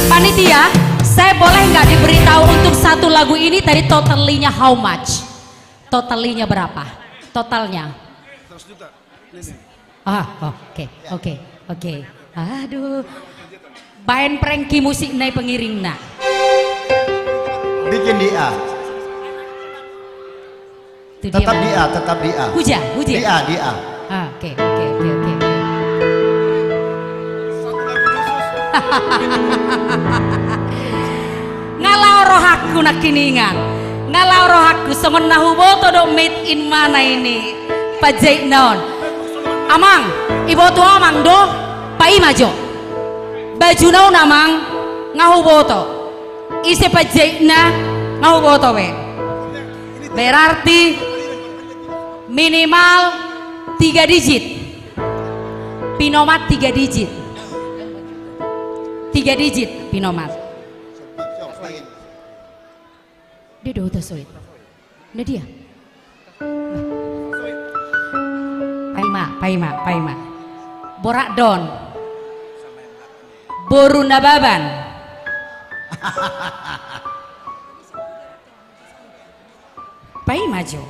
Panitia, saya boleh nggak diberitahu untuk satu lagu ini tadi totalnya how much? Totalnya berapa? Totalnya? Seratus juta. Ini, ini. Ah, oh, oke, oke, oke. Aduh. Baen Prengki musikna i pengiringna. Bikin di A. Itu dia, tetap Bang. Di A, tetap di A. Huja, huja. Di A, di A. Ah, oke, oke, oke, oke, oke. Nga lao rohangku nangkiningan. Nga lao rohangku songon na huboto do made in mana ini. Panjaitna on. Amang, iboto amang do, paima jo. Bajuna on amang, nga huboto. Ise panjaitna, nga huboto be. Berarti minimal tiga digit. Pinomat tiga digit. Tiga digit, pinomat. Dia do huta soit. Na dia? Paima, paima, paima. Borat don. Boru Nababan. Paima jo.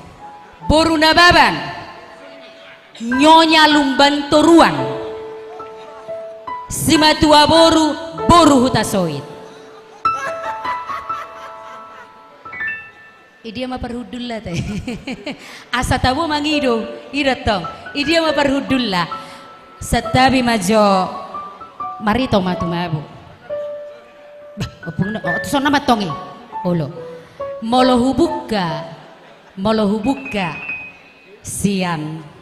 Boru Nababan. Nyonya Lumban Toruan. Simatua boru, boru huta soit. Idia ma parhundulna te. Asa tabo mangido, ida tong. Idia ma parhundulna. Santabi ma jo. Marito ma tu mabo. Bah, ompungna, oh, tu sonna ma tong i. Olo. Molo hubuka, molo hubuka. Sian.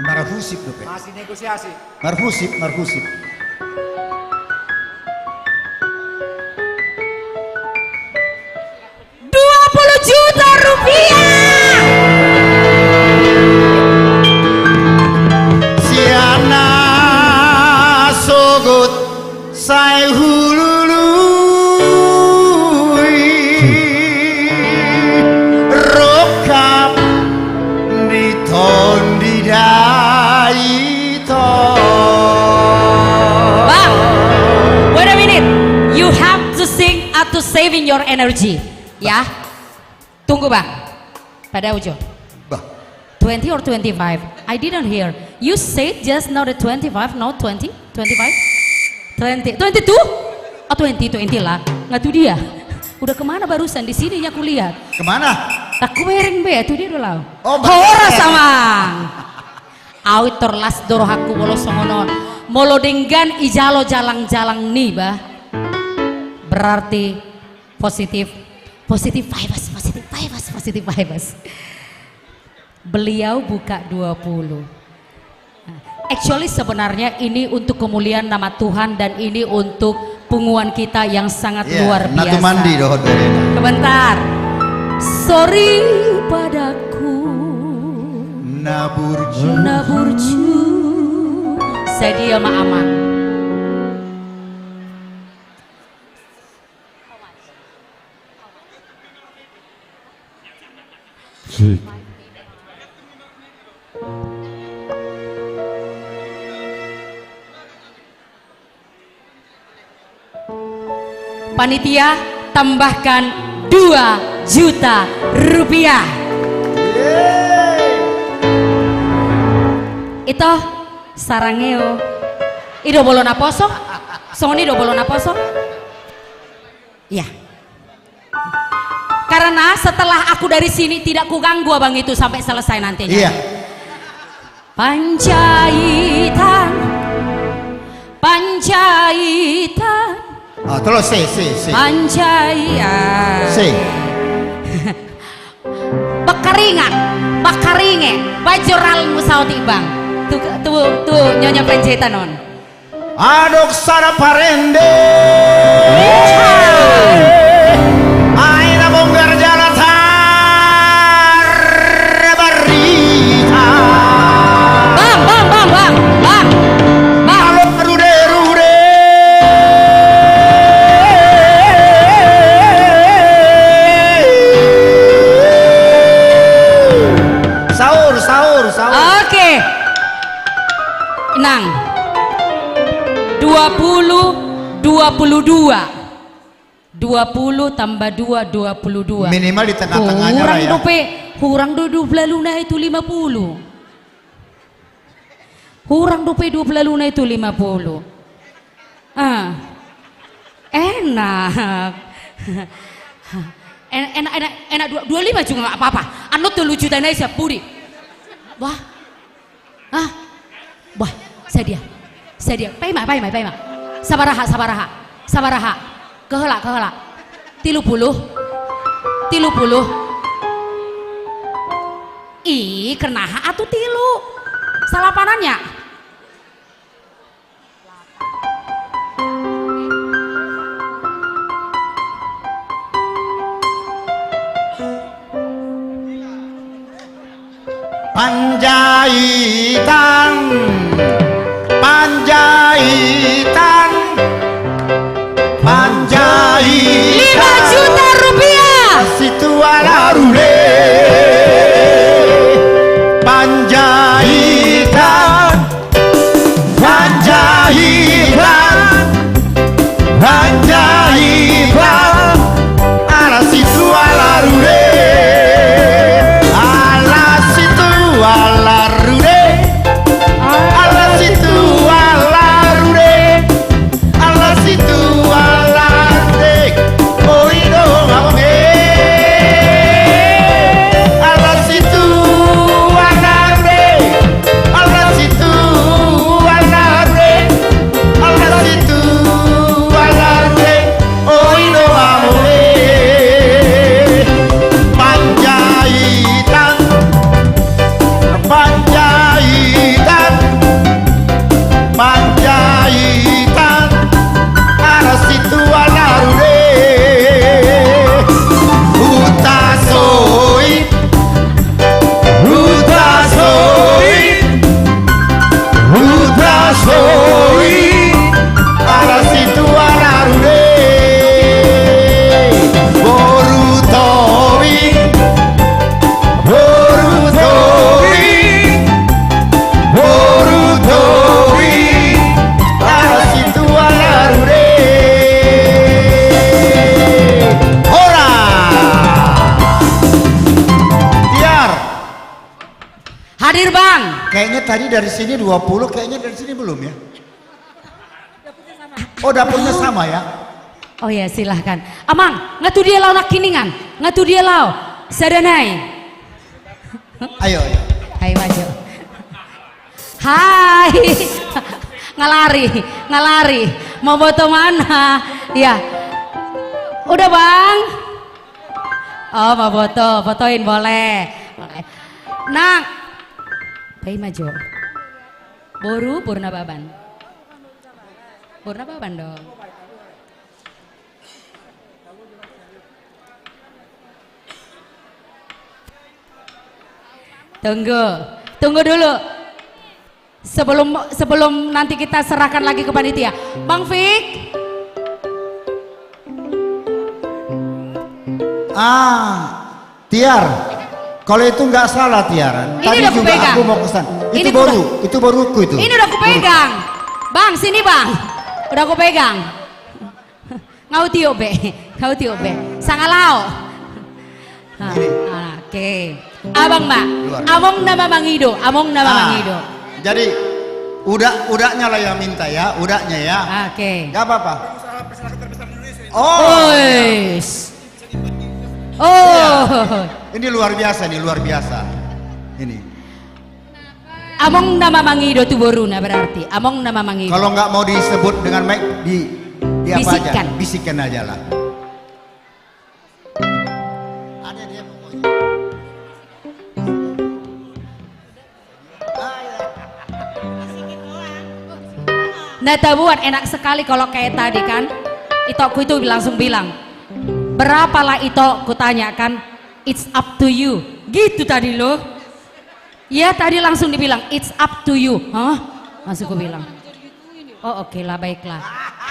Marhusip dope. Masih negosiasi. Marhusip, marhusip. Dua puluh juta rupiah. Sian na sogot sai hulului rongkap di tondi daito. Bang, wait a minute. You have to sing atau saving your energy. Ya. Tunggu, Bang. Pada ujung. Bah. Twenty or twenty-five? I didn't hear. You said just now the twenty-five, no twenty? Twenty-five? Twenty. Twenty-two? Oh, twenty, twenty lah. Nggak tuh dia. Udah kemana barusan? Di sini aku lihat. Kemana? Tak kubereng be, tuh dia udah lau. Oh, horas, Amang. Au i tor las do rohangku molo songon on. Molo denggan ijalo jalang-jalang ni, bah. Berarti positif. Positive vibes, positive vibes, positive vibes. Beliau buka dua puluh. Actually, sebenarnya ini untuk kemuliaan nama Tuhan dan ini untuk punguan kita yang sangat luar biasa. Iya, na tumandi dohot berena. Sebentar. Sorry padaku. Na burju. Na burju. Sadia ma, Amang. Sik. Panitia, tambahkan dua juta rupiah. Ito, sarangeo. I do bolon naposo? Songon i do bolon naposo? Iya. Karena setelah aku dari sini tidak kuganggu abang itu sampai selesai nantinya. Iya. Panjaitan, Panjaitan. Ah, terus, si, si, si. Panjaitan. Si. Bakaringan, bakaringe, bajoralmu saotik bang. Tu, tu, tu, Nyonya Panjaitan on. Adong sada parende. Ai na bonggar jala tarbarita. Bang, bang, bang, bang, bang. Bang. Alo rude, rude. Saur, saur, saur. Oke. Nang. Dua puluh, dua puluh dua. Dua puluh tambah dua, dua puluh dua. Minimal di tengah-tengahnya lah ya. Hurang dope, hurang do dua puluh luna itu lima puluh. Hurang dope dua puluh luna itu lima puluh. Ah. Enak. En-, enak, enak, enak dua, dua lima juga nggak apa-apa. Annon tolu juta nai siap budi. Wah. Ah. Wah, sadia. Sadia. Paima, paima, paima. Sabaraha, sabaraha. Sabaraha. Kehela, kehela. Tilu puluh. Tilu puluh. Ih, kernaha atu tilu. Salapanannya. Panjaitan, Panjaitan, Panjaitan. Lima juta rupiah. Situ ala rude. Panjaitan. Panjaitan, Panjaitan, ala situ ala rude, ala situ ala rude, ala situ ala rude, ala situ ala rude. Oi do ngabonge. Ala situ ala rude. Ala situ ala rude. Ala situ ala rude. Oi do ngabonge. Panjaitan. Panjaitan. Panjaitan, ala situ ala rude. Huta Soit, Huta Soit, Huta Soit, ala situ ala rude. Boru Tobing, Boru Tobing, Boru Tobing, ala situ ala rude. Hora. Tiar. Hadir, Bang. Kayaknya tadi dari sini dua puluh, kayaknya dari sini belum ya. Oh, dapurnya sama ya? Oh ya, silahkan. Amang, nga tu dia laho nangkiningan? Nga tu dia laho? Sada nai. Ayo, ayo. Ayo, maju. Hai. Nga lari, nga lari. Mau foto mana? Ya. Udah, Bang? Oh, mau foto. Fotoin boleh. Boleh. Nang. Pai maju. Boru, boru Nababan. Boru Nababan dong. Tunggu, tunggu dulu. Sebelum, sebelum nanti kita serahkan lagi ke panitia. Bang Fik. Ah. Tiar, kalau itu nggak salah, Tiar. Ini tadi udah juga kupegang. Aku mau pesan. Ini itu boru, bukan. Itu boruku itu. Ini udah kupegang. Boru. Bang, sini, Bang. Udah kupegang. Nga hutiop be. Nga hutiop be. Sanga laho. Hah, ini. Oke. Abang, Mbak. Luar. Among nama mangido, among nama mangido. Jadi, uda-, udaknya lah yang minta ya, udaknya ya. Oke. Nggak apa-apa. Oh. Ois. Oh. Iya. Ini luar biasa nih, luar biasa. Ini. Among nama mangido tu boruna berarti. Among nama mangido. Kalau nggak mau disebut dengan mic, di, di apa aja? Bisikkan. Bisikkan aja lah. Ada dia pokoknya. Na tabuat enak sekali kalau kayak tadi kan. Itokku itu langsung bilang, "Berapalah Itok?" Kutanya kan, "It's up to you." Gitu tadi loh. Iya, tadi langsung dibilang, "It's up to you." Hah? Langsung ku bilang, "Oh, oke lah, baiklah."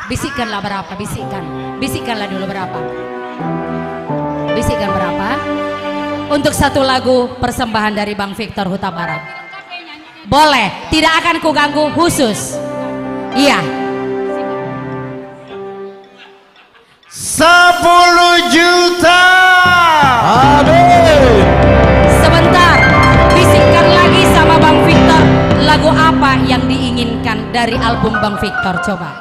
Bisikkanlah berapa, bisikkan. Bisikkanlah dulu berapa. Bisikkan berapa. Untuk satu lagu persembahan dari Bang Victor Hutabarat. Boleh, tidak akan kuganggu khusus. Iya. Sepuluh juta. Amin. Sebentar, bisikkan lagi sama Bang Victor, lagu apa yang diinginkan dari album Bang Victor, coba.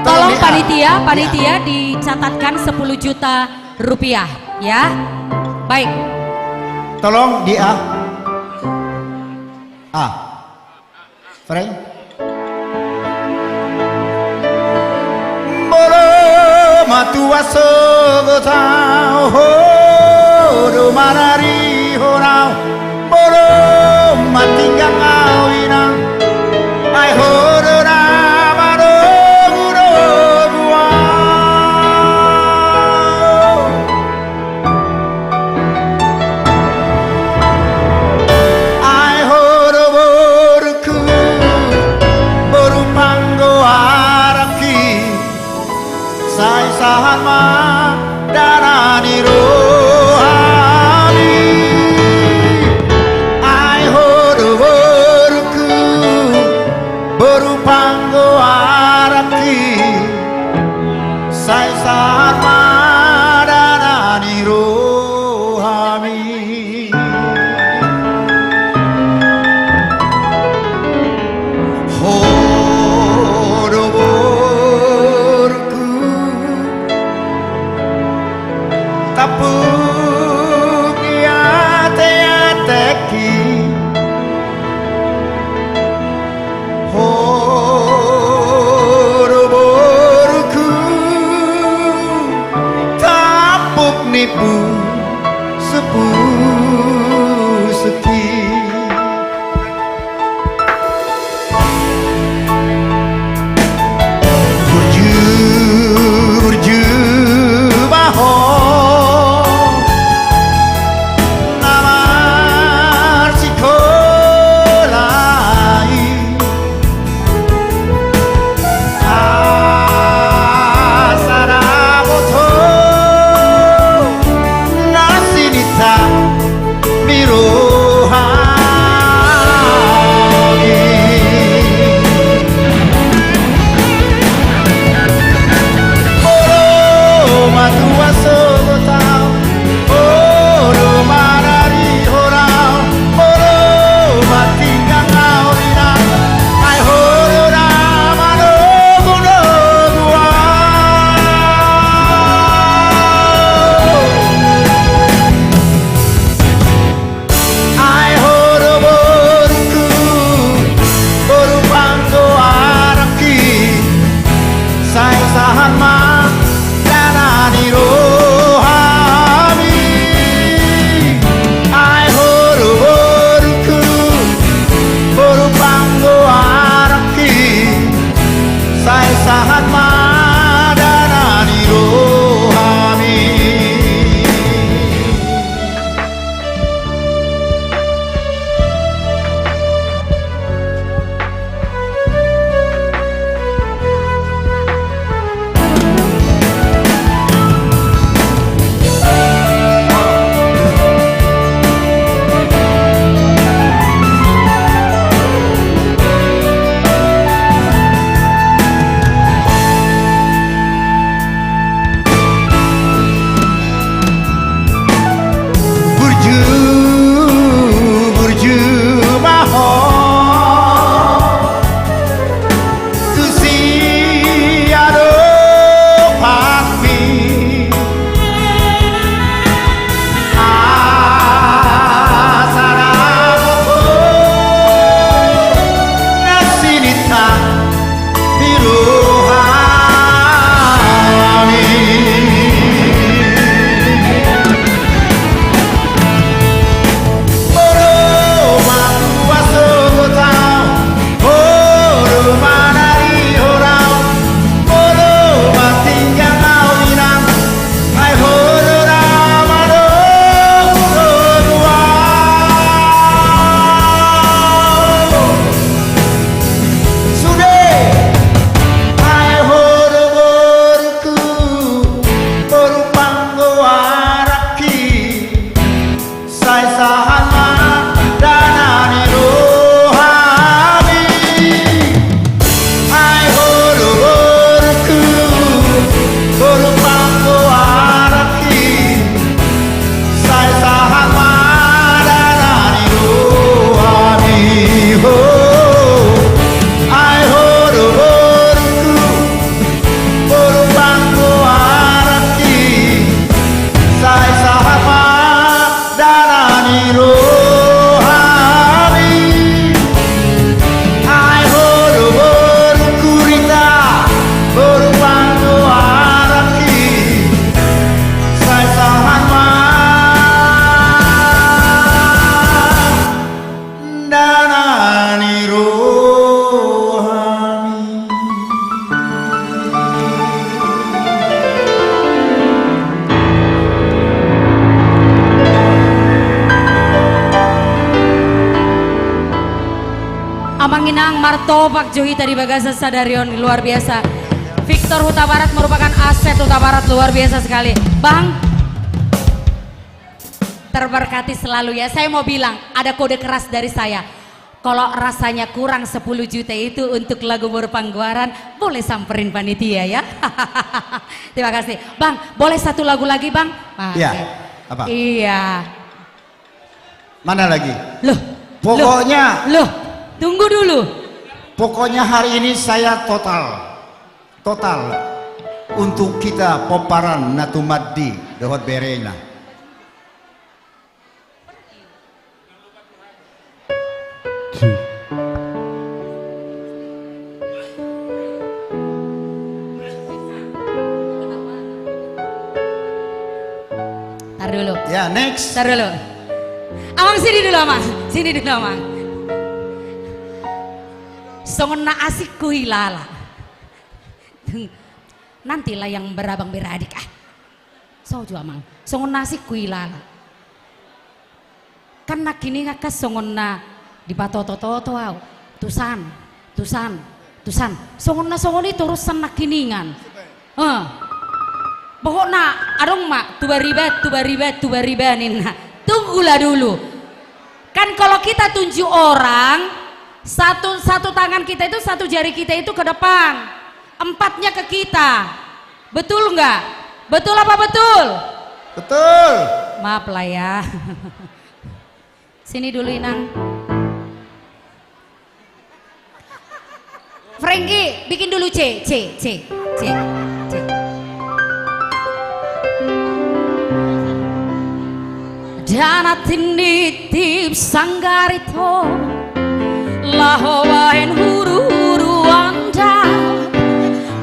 Tolong panitia, panitia dicatatkan sepuluh juta rupiah, ya. Baik. Tolong di A. A. Frank. Molo matua sogot au, ho do manarihon au. Molo matinggang au inang, ai ho do na madogudogu au. Ai ho do borungku, boru panggoaranki, sai sahat ma dana ni rohami. Ai ho do borungku, boru panggoaranki, sai sahat ma dana ni rohami. Ho do borungku, tampuk ni ateatengki. Ho do borungku, tampuk ni pusukpusukki. Burju, burju ma ho na marsikola i. Asa dapothon na sininta Sai sahat ma dana ni rohami. Ai ho do boruku, boru panggoaranki. Sai sahat ma dana ni rohami ho. Ai ho do boruku, boru panggoaranki. Sai sahat ma dana ni rohami. Ai ho do boruku Rita, boru panggoaranki. Sai sahat ma dana ni rohami. Amang inang, martopak jo hita di bagasan sadari on, luar biasa. Victor Hutabarat merupakan aset Hutabarat, luar biasa sekali. Bang, terberkati selalu ya. Saya mau bilang, ada kode keras dari saya. Kalau rasanya kurang sepuluh juta itu untuk lagu Boru Panggoaran, boleh samperin panitia ya. Terima kasih. Bang, boleh satu lagu lagi, Bang? Iya. Apa? Iya. Mana lagi? Loh. Pokoknya. Loh. Tunggu dulu. Pokoknya hari ini saya total. Total untuk hita pomparan na tumandi dohot berena. Tar dulu. Ya, next. Tar dulu. Amang, sini dulu, Amang. Sini dulu, Amang. Songon na asing huhilala. Nantilah yang berabang beradik, ah. Soju, Amang. Songon na asing huhilala. Kan nangkiningan kan songon na dipatoto-toto au. Tusan, tusan, tusan. Songon na songon i torus sian nangkiningan. Eh. Pokokna adong ma, tu bariba, tu bariba, tu bariba ninna. Tunggulah dulu. Kan kalau kita tunjuk orang, satu, satu tangan kita itu, satu jari kita itu ke depan, empatnya ke kita. Betul nggak? Betul apa betul? Betul. Maaf lah ya. Sini dulu, Inang. Frankie, bikin dulu C, C, C, C, C. Dana tinitip sanggar ito, laho bahen huru-huru andap.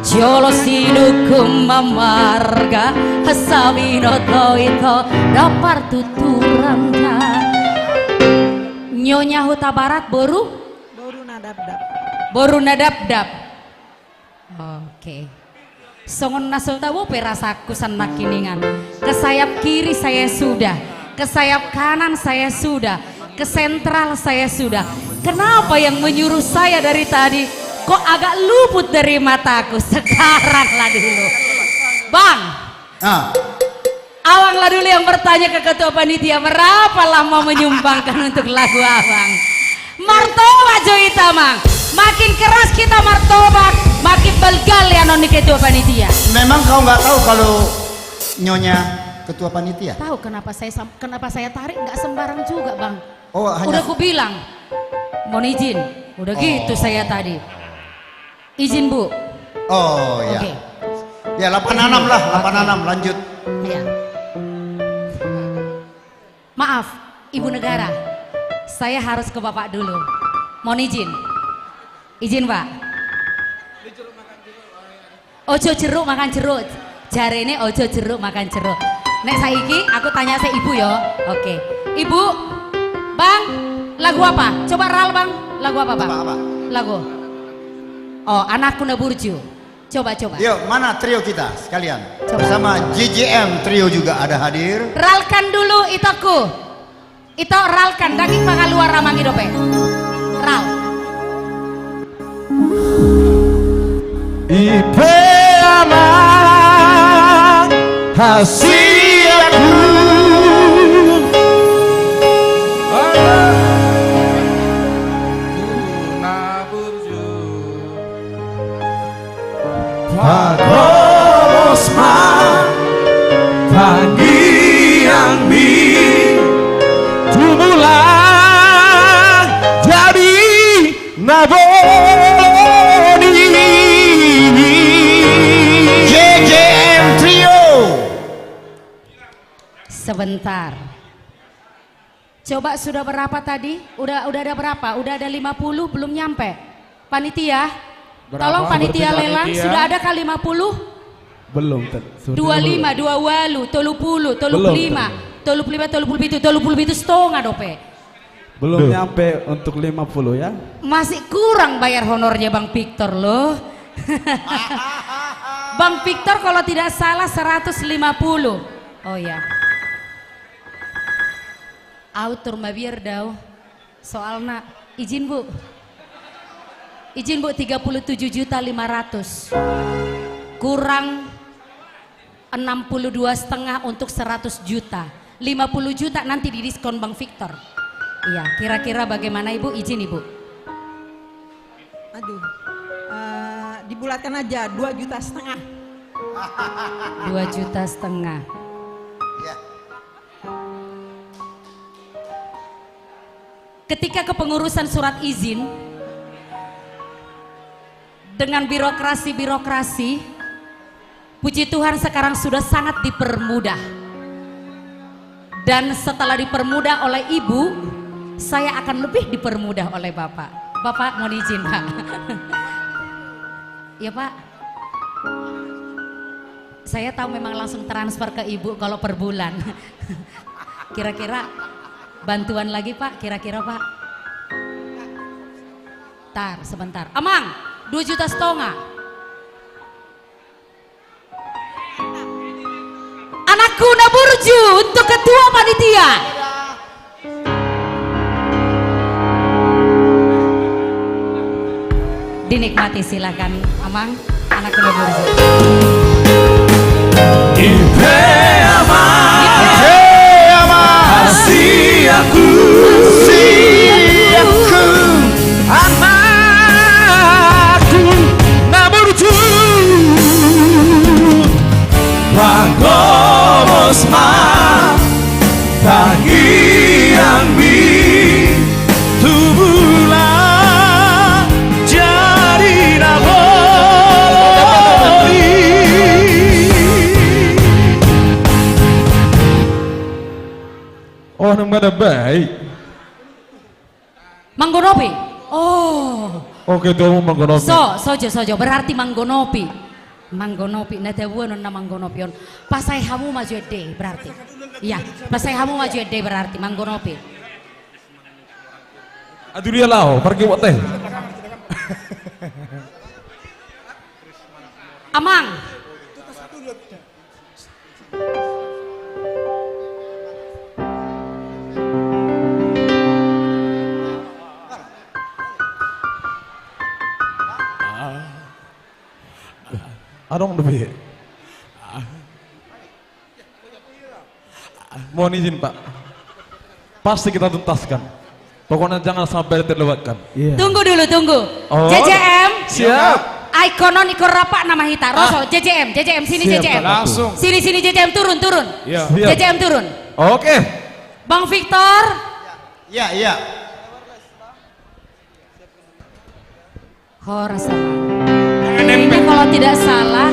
Jolo sinungkun ma marga, asa binoto ito, dapat tutur andap. Nyonya Hutabarat, boru? Boru Nadapdap. Boru Nadapdap. Oke. Songon na so tabo pe rasaku sian nangkiningan. Ke sayap kiri saya sudah, ke sayap kanan saya sudah, ke sentral saya sudah. Kenapa yang menyuruh saya dari tadi kok agak luput dari mataku? Sekarang lah dulu. Bang. Ah. Abang lah dulu yang bertanya ke ketua panitia, berapa lama menyumbangkan untuk lagu abang? Martoba jo hita, Mang. Makin keras kita martoba, makin balga lehonon ni ketua panitia. Memang kau nggak tahu kalau nyonya ketua panitia? Tahu kenapa saya sam-, kenapa saya tarik, nggak sembarang juga, Bang. Oh, hanya. Udah ku bilang, mohon izin. Udah gitu saya tadi. Izin, Bu. Oh, iya. Oke. Ya, delapan enam lah, delapan enam, lanjut. Iya. Maaf, Ibu Negara. Saya harus ke Bapak dulu. Mohon izin. Izin, Pak. Ojo jeruk makan jeruk. Jarene ojo jeruk makan jeruk. Nek saiki aku tanya se Ibu yo. Oke. Ibu, Bang, lagu apa? Coba Ral, Bang. Lagu apa, Bang? Apa, apa? Lagu. Oh, Anakku na Burju. Coba, coba. Yuk, mana trio kita sekalian? Coba. Bersama J J M Trio juga ada hadir. Ralkan dulu itoku. Ito, ralkan, daging pangaluar amang i dope. Ral. I pe amang hasianku, Boloni J J M Trio. Sebentar. Coba sudah berapa tadi? Udah, udah ada berapa? Udah ada lima puluh, belum nyampe. Panitia, berapa? Tolong panitia lelang, sudah ada kah lima puluh? Belum, Ten. Sepertinya belum. Dua lima, dua walu, tolu pulu, tolu pulu lima, tolu pulu lima, tolu pulu pitu, tolu pulu pitu setengah dope. Belum nyampe untuk lima puluh, ya. Masih kurang bayar honornya Bang Victor, loh. Bang Victor, kalau tidak salah, seratus lima puluh. Oh, ya. Au tor mabiar do au. Soalna, izin, Bu. Izin, Bu, tiga puluh tujuh juta lima ratus. Kurang enam puluh dua setengah untuk seratus juta. Lima puluh juta nanti didiskon Bang Victor. Iya, kira-kira bagaimana, Ibu? Izin, Ibu. Aduh, eh, dibulatkan aja, dua juta setengah. Dua juta setengah. Ya. Ketika kepengurusan surat izin, dengan birokrasi-birokrasi, puji Tuhan, sekarang sudah sangat dipermudah. Dan setelah dipermudah oleh Ibu, saya akan lebih dipermudah oleh Bapak. Bapak, mohon izin, Pak. Ya, Pak. Saya tahu memang langsung transfer ke Ibu kalau per bulan. Kira-kira bantuan lagi, Pak? Kira-kira, Pak? Tar, sebentar. Amang, dua juta setengah. Anakku na burju untuk ketua panitia. Dinikmati, silakan, Amang, anakku na burju. Ipe, Amang. Ipe, Amang. Asi aku. Asi aku. Anakku na burju. Pagomos ma tangiangmi, tubuhlah jadi na boi. Oh, nang mana baik. Manggonopi. Oh. Oke, tuamu manggonopi. So, sojo, sojo. Berarti manggonopi. Manggonopi. Na tabuan on na manggonopi on. Pasai hamu maju ede berarti. Iya, pasai hamu maju ede berarti. Manggonopi. Aduh, dia lao, pergi buat teh. Amang. Adong dope. Mohon izin, Pak. Pasti kita tuntaskan. Pokoknya jangan sampai terlewatkan. Iya. Tunggu dulu, tunggu. Oh. J J M. Siap. Ikon on ikon rap nama hita. Roso, ah. J J M, J J M, sini. Siap, J J M. Pak. Langsung. Sini, sini, J J M, turun, turun. Iya. Siap. J J M turun. Oke. Bang Victor. Iya, iya. Horas, Amang. Ini kalau tidak salah,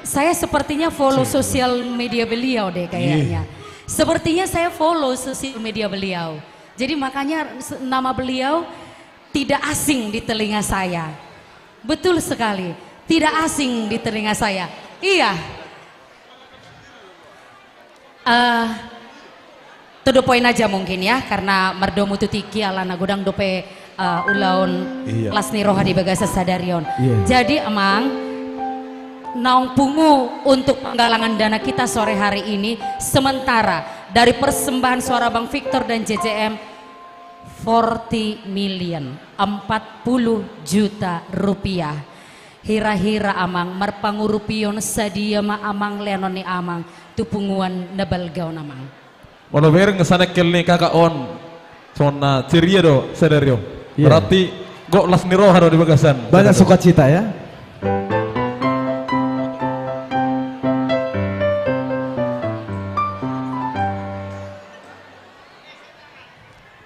saya sepertinya follow sosial media beliau deh kayaknya. Iya. Sepertinya saya follow sosial media beliau. Jadi makanya se-, nama beliau tidak asing di telinga saya. Betul sekali, tidak asing di telinga saya. Iya. Eh, to the point aja mungkin ya, karena mardomu tu tingki alana godang dope, eh, ulaon, iya, las ni roha di bagasan sadari on. Iya. Jadi, Amang, naung pungu untuk penggalangan dana kita sore hari ini, sementara dari persembahan suara Bang Victor dan J J M, forty million, empat puluh juta rupiah. Hira-hira, Amang, marpangurupion sadia ma, Amang, lehonon ni Amang tu punguan na balga on, Amang? Molo bereng sanekkel ni kakak on, songon na ceria do sadari on. Iya. Berarti gok las ni roha do di bagasan. Banyak sukacita, ya.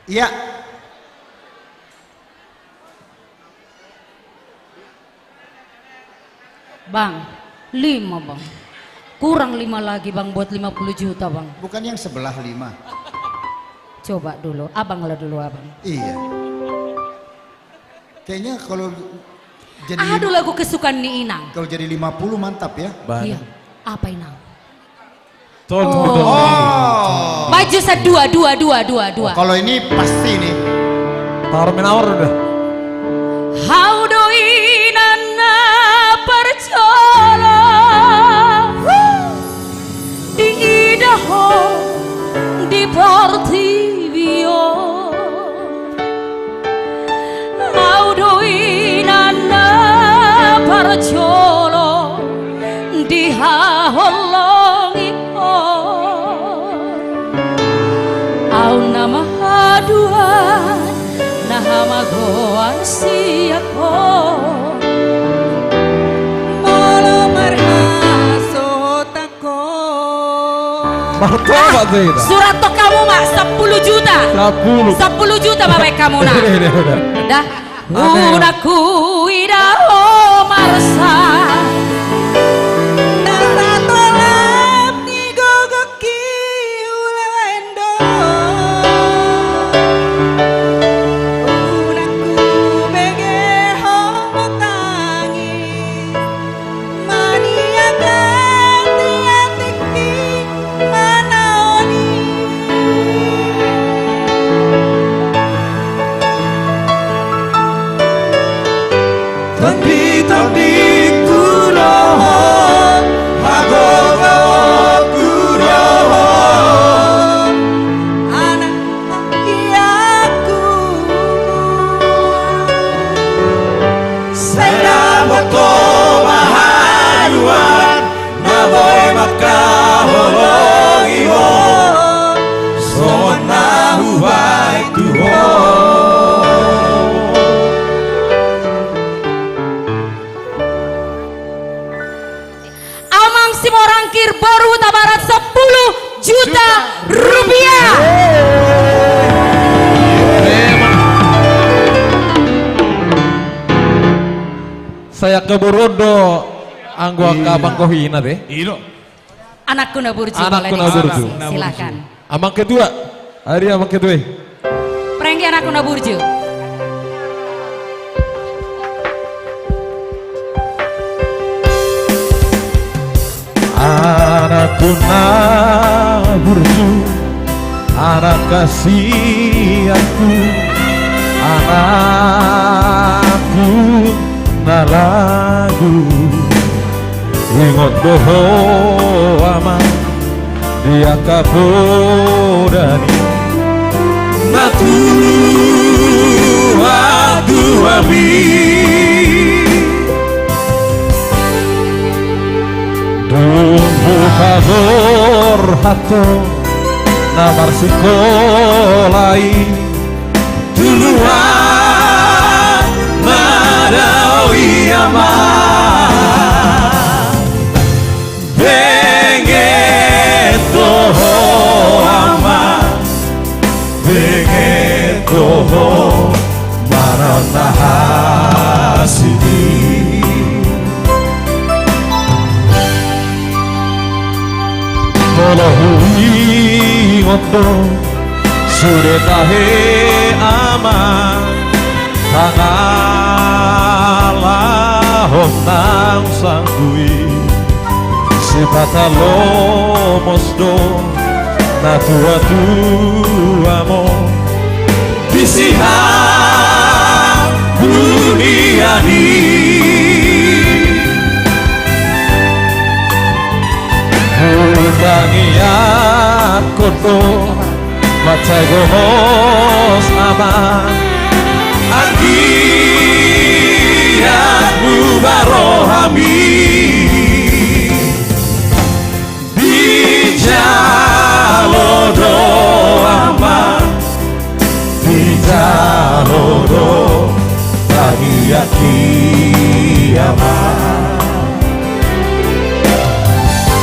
Iya. Bang, lima, Bang. Kurang lima lagi, Bang, buat lima puluh juta, Bang. Bukan yang sebelah lima. Coba dulu, Abang lah dulu, Abang. Iya. Kayaknya kalau jadi Aha, lim-, dulu lagu kesukaan ni Inang. Kalau jadi lima puluh mantap ya. Bang. Iya. Apa, Inang? Tol. Oh. Oh. Maju sa-, dua, dua, dua, dua, dua. Oh, kalau ini pasti nih. Tawar-menawar udah. Hau do inanna parjolo diida ho di portibi on. Hau do inanna parjolo dihaholongi ho. Au na mahaduan na hamagoan sian ho. Molo marhasohotan Martobat do hita. Surat to hamu ma, sepuluh juta. Sepuluh. Sepuluh juta ma baen hamu na. Dah. Unang huida ho marsak. Na satolap ni gogongki ulaen do. Unang hubege ho tangis. Maniak lati-latingki manaoni. Tondi-tondingku do ho, hagogoonku do ho, anak Iakku. Sai dapot ho ma haduan na boi mangkaholongi ho, songon na hubaen tu ho. Amang Simorangkir, boru Hutabarat, sepuluh juta rupiah. Memang. Sai angka boru on do anggo angka panggohina te. Iya. Anakku na burju, Anakku na burju. Silakan. Amang ketua. Ari amang ketua. Prengki anakku na burju. Anakku na burju, anak kesayanganku, anakku na ragu. Ingot do ho amang di angka poda ni natuatuami. Dung hupaborhat ho na marsikola i, tu nuaeng ma dao i amang. Benget do ho amang, benget do ho manaon na hasidi. Molo huingot do sude tahe amang, tangalahon naung sanggup i, sipata lomos do natuatuam on di sihabunian i. Hutangiangkon do mansai gomos amang, anggiat muba roham i dijalo do amang, dijalo do tangiangki amang.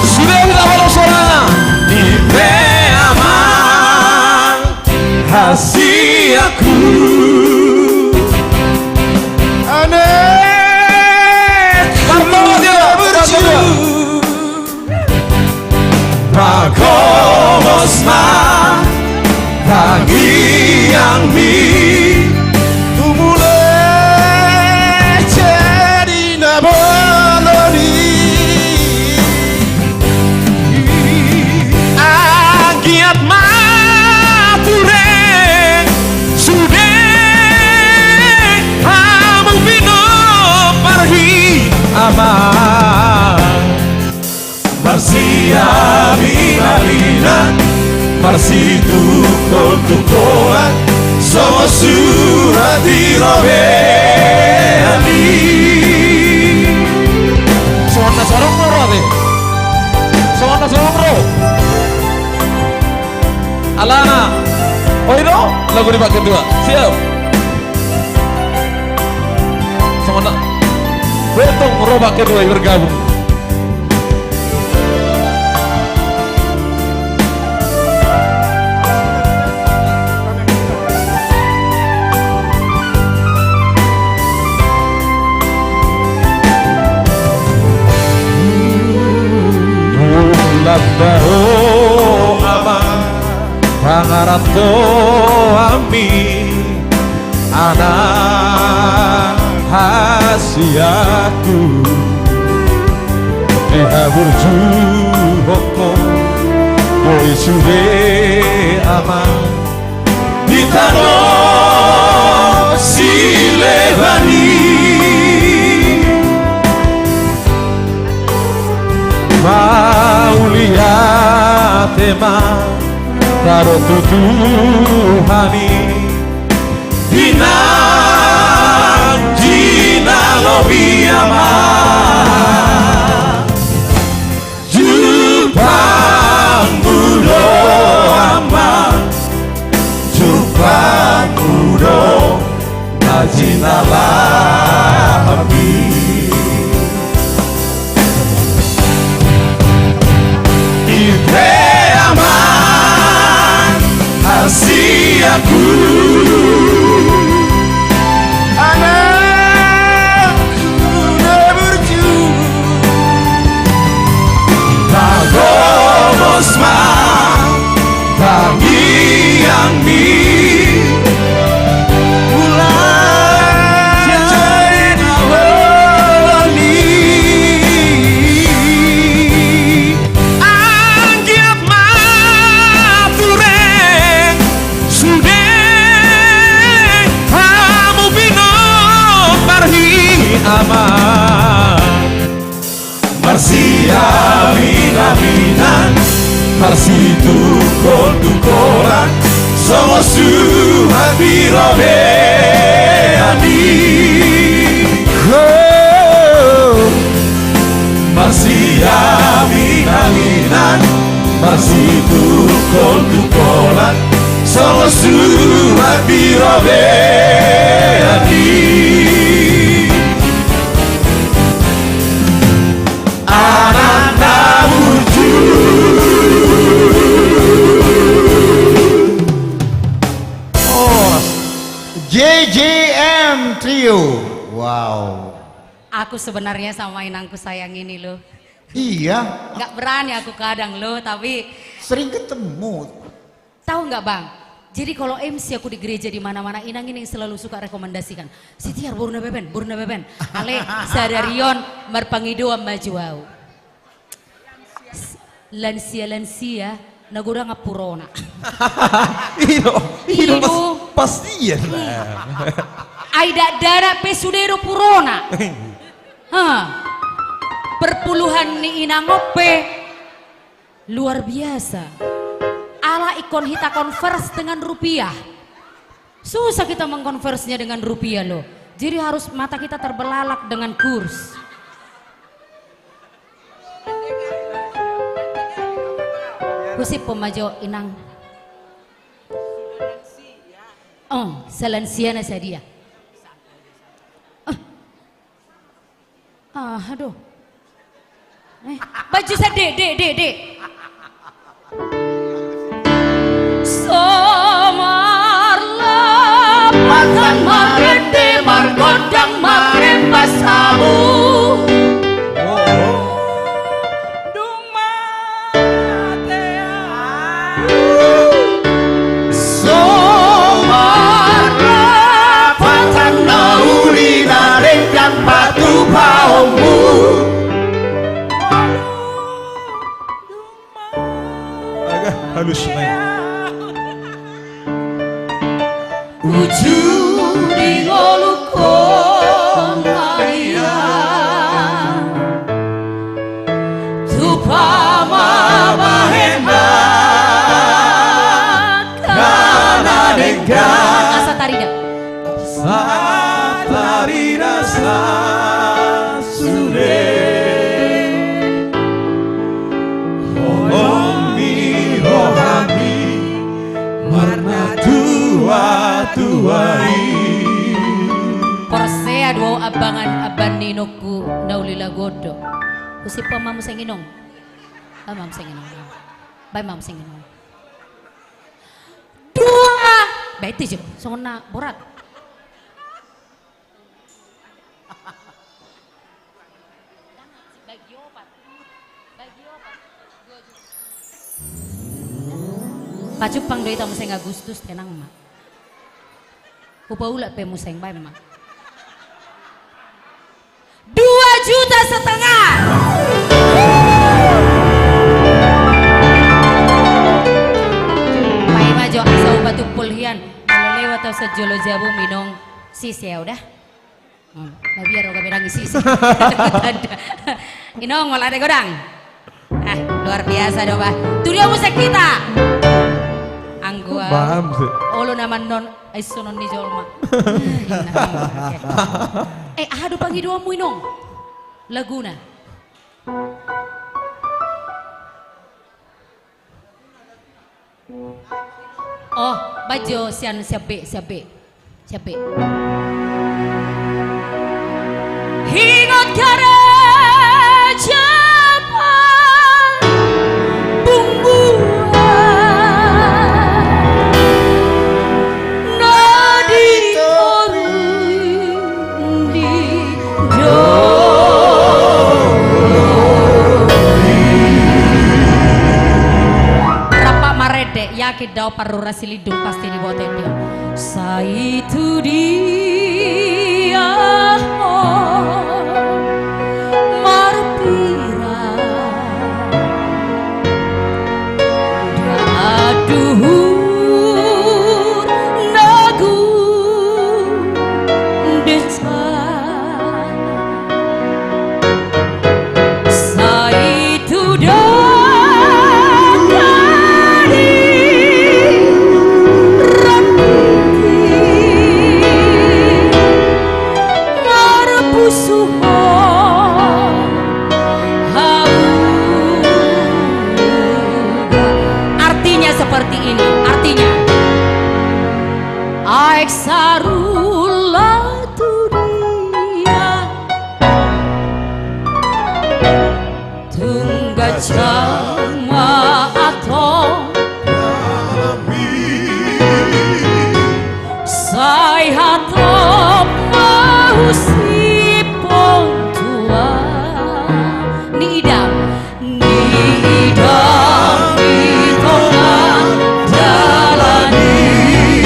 Sude hita molo sonang i pe amang hasianku. Ane. Martobat do. ma tangiangmi. Tumule jadi na bolon i. Anggiat ma ture sude hamu pinompar i, Amang. Marsiaminaminan, marsitungkoltungkolan, songon surat di robean i. Songon na sorong ro, ate. Songon na sorong ro. Alana. Oi do, lagu ni Pak Ketua. Siap. Songon na. Betong ro Pak Ketua bergabung. Mulak do ho, Amang, pangarantoanmi, anak hasianku, dihaburjuhonmu boi sude, Amang, di tano sileban i. Mauliate ma tadok tu Tuhan i, di na, di na lobi, Amang. Jumpangmu do, Amang, jumpangmu do na jinalahanmi. Ite, Amang, hasianku. Anak na burju. Tagomos ma tangiangmi. Mulak jadi na bolon i. Anggiat ma ture sude hamu pinompar i, Amang. Marsiaminaminan, marsitungkoltungkolan, songon suhat di robean i. Marsiaminaminan, marsitungkoltungkolan, songon suhat di robean i. Anak na burju. Oh, J J M Trio. Wow. Aku sebenarnya sama inangku sayang ini, loh. Iya. Nggak berani aku kadang, loh, tapi sering ketemu. Tahu nggak, Bang? Jadi kalau M C aku di gereja di mana-mana, inang ini yang selalu suka rekomendasikan. Si Tiar, boru na beben, boru na beben. Ale sadari on marpangidoan ma jo au. Lansia-lansia na godang purona. Iyo, iyo, pas, pas dia. Ai dakdanak pe sude do purona. Ha. Perpuluhan ni inang on pe luar biasa. Ala ingkon hita converse dengan rupiah. Susah kita mengkonversinya dengan rupiah, loh. Jadi harus mata kita terbelalak dengan kurs. Husiphon ma jo, inang. Oh, salansia na sadia. Ah. Ah, aduh. Eh, baju sa, dek, dek, dek, dek. So marlapatan marende margondang maremba sabu. Dung mate au. Uju di ngolungkon ma ia, tu pamabahen angka na denggan. Asa tarida. Asa tarida sasude. Holong ni rohami marnatua-tua i. Porsea do au ambangan amban ni inongku na uli lagu on do. Husiphon ma muse inong. Baen ma muse inong. Baen ma muse inong. Dua. Baen tu jo. Songon na borat. Pajumpang do hita muse Agustus, tenang ma. Hupaulak pe muse, baen ma. Dua juta setengah. Paima jo asa hupatumpul hian. Molo lewat au sian jolo jabu, inong, sise au da. Hmm, mabiar do gabe nangis isi. Inong, molo ada godang. Ah, luar biasa do bah. Tu dia musik kita. Anggo au, paham sih. Olo nama non aisonon ni jolma. Hmm, nah, oke. Eh, aha do pangidoanmu, inong? Laguna. Oh, baen jo sian, sian B, sian B. Sian B. Ingot gareja parbungbuan na di toru. Rap marende, yakin do parura Silindung pasti diboto dia. Sai tu dia ho marpira. Aduhur nagung desa. Sai tu dangka di rambutki. Marpusuhon hau. Artinya seperti ini, artinya, aek sarulla tu dia. Tung ganjang ma antong. Sai hatop ma husiphon tu ahu. Ni idam, ni idam di tonga dalan i.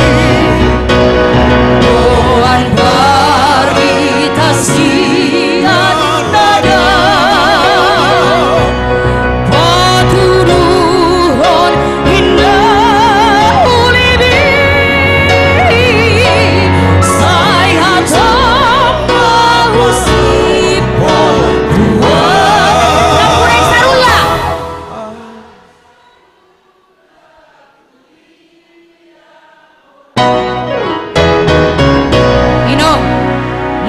Boan barita sian na dao patuduhon inna ulibi. Sai hatop ma husiphon tu ahu. Nampuna i sarulla. Inong,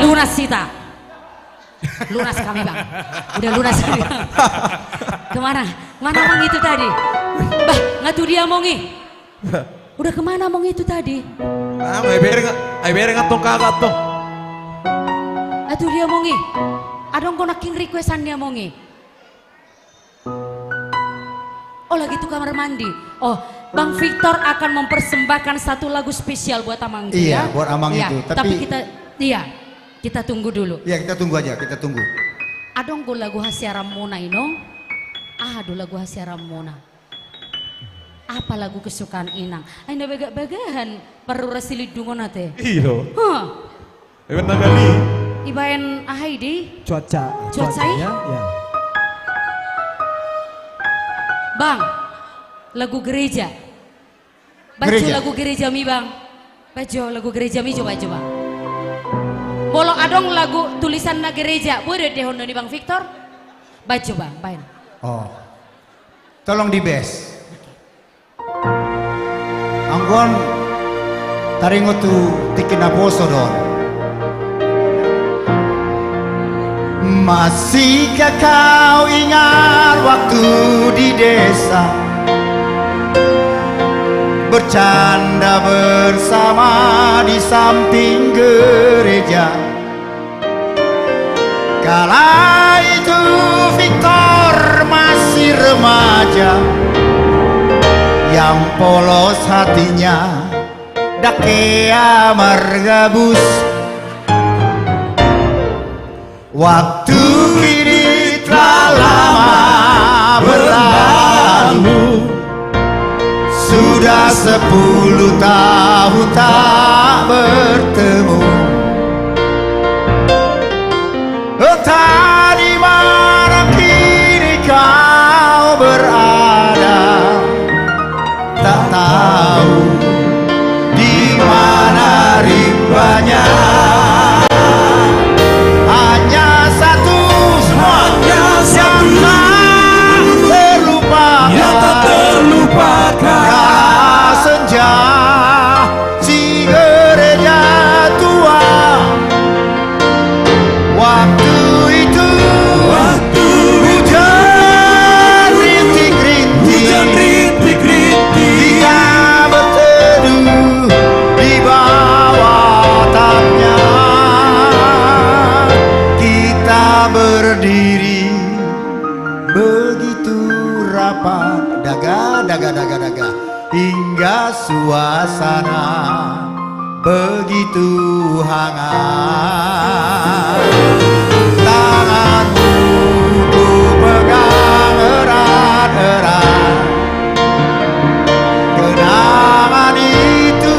lunas hita. Lunas kami, Bang. Udah lunas kami, Bang. Kemana? Mana Amang itu tadi? Bah, nga tu dia Among i? Udah kemana Among itu tadi? Ah, ai bereng, ai bereng antong kaga antong. Nga tu dia Among i? Adong do nangkin requestan ni Among i? Oh, lagi tu kamar mandi. Oh, Bang Victor akan mempersembahkan satu lagu spesial buat Amang itu, iya, ya? Buat Amang itu. Tapi kita, iya, kita tunggu dulu. Iya, kita tunggu aja, kita tunggu. Adong do lagu hasiaranmuna, Inong? Aha do lagu hasiaranmuna? Apa lagu kesukaan Inang? Ai na bagak-bagahan parura Silindung on ate. Iyo. Hah. Ibaen na gali. Ibaen aha i di? Cuaca. Cuaca i? Cuacanya, ya. Bang, lagu gereja. Baco lagu gerejami, Bang. Baen jo lagu gereja mi jo, baen jo, Bang. Molo adong lagu tulisanna gereja, boi do diendehon ni Bang Victor? Baen jo, Bang, baen. Oh. Tolong di bes. Anggo on taringot tu tingki naposo do on. Masihkah kau ingat waktu di desa, bercanda bersama di samping gereja? Kala itu Victor masih remaja, yang polos hatinya, dang hea margabus. Waktu kini telah lama berlalu, sudah sepuluh tahun tak bertemu. Entah di mana kini kau berada, tak tahu di mana rimbanya. Hanya satu, hanya satu yang tak terlupakan, yang tak terlupakan, senja si gereja tua. Waktu itu, waktu itu, hujan rintik-rintik, hujan rintik-rintik, kita berteduh di bawah atapnya. Kita berdiri begitu rapat, daga, daga, daga, daga, hingga suasana begitu hangat. Tanganmu ku pegang erat-erat. Kenangan itu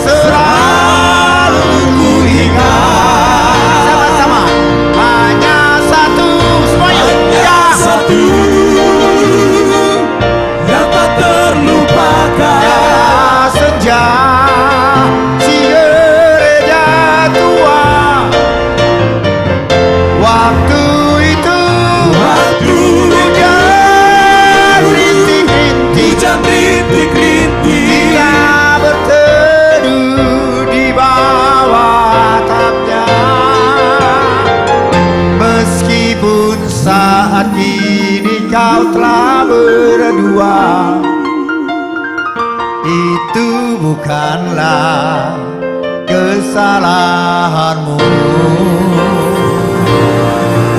selalu ku ingat. Sama-sama. Hanya satu, semuanya. Hanya satu yang tak terlupakan. Senja si gereja tua. Waktu itu, waktu itu, hujan rintik-rintik, hujan rintik-rintik, kita berteduh di bawah atapnya. Meskipun saat ini kau telah berdua, itu bukanlah kesalahanmu.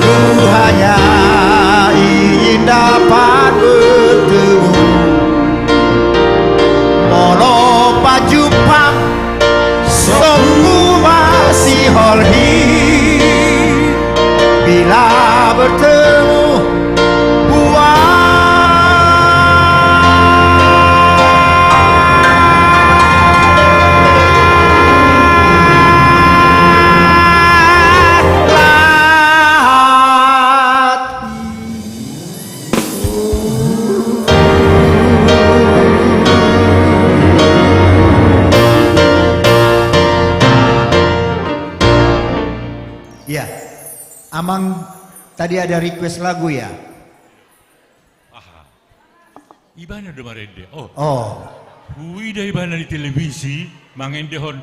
Ku hanya ingin dapat bertemu. Molo pajumpang, sobu masihol hi. Bila bertemu, buat lahat. Iya. Amang, tadi ada request lagu, ya? Aha. Ibana do marende. Oh. Oh. Huida ibana di televisi mangendehon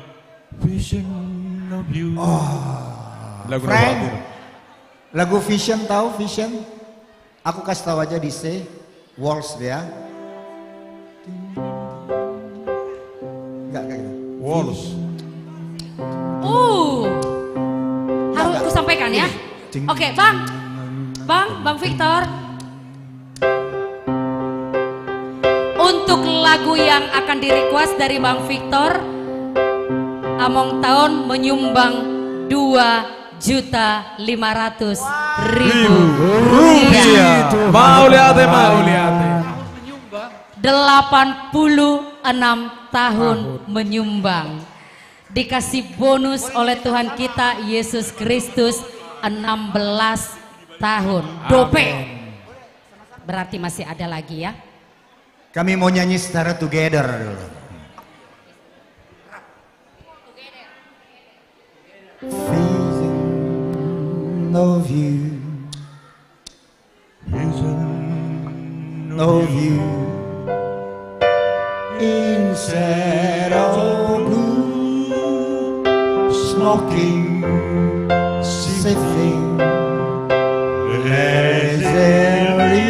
Vision of You. Oh. Lagu Frank, lagu. Lagu Vision, tahu Vision? Aku kasih tahu aja di C, Walls dia. Enggak, enggak gitu. Walls. Oh. Enggak, harus enggak. Ku sampaikan ya. Ini. Oke, Bang. Bang, Bang Victor. Untuk lagu yang akan di-request dari Bang Victor, Among Taon menyumbang dua juta lima ratus ribu rupiah. Mauliate, mauliate. Delapan puluh enam tahun menyumbang. Dikasih bonus oleh Tuhan kita, Yesus Kristus, enam belas tahun. Dope. Amin. Berarti masih ada lagi, ya. Kami mau nyanyi secara together dulu. Vision of you. Vision of you. Instead of blue, smoking, sifting, lazily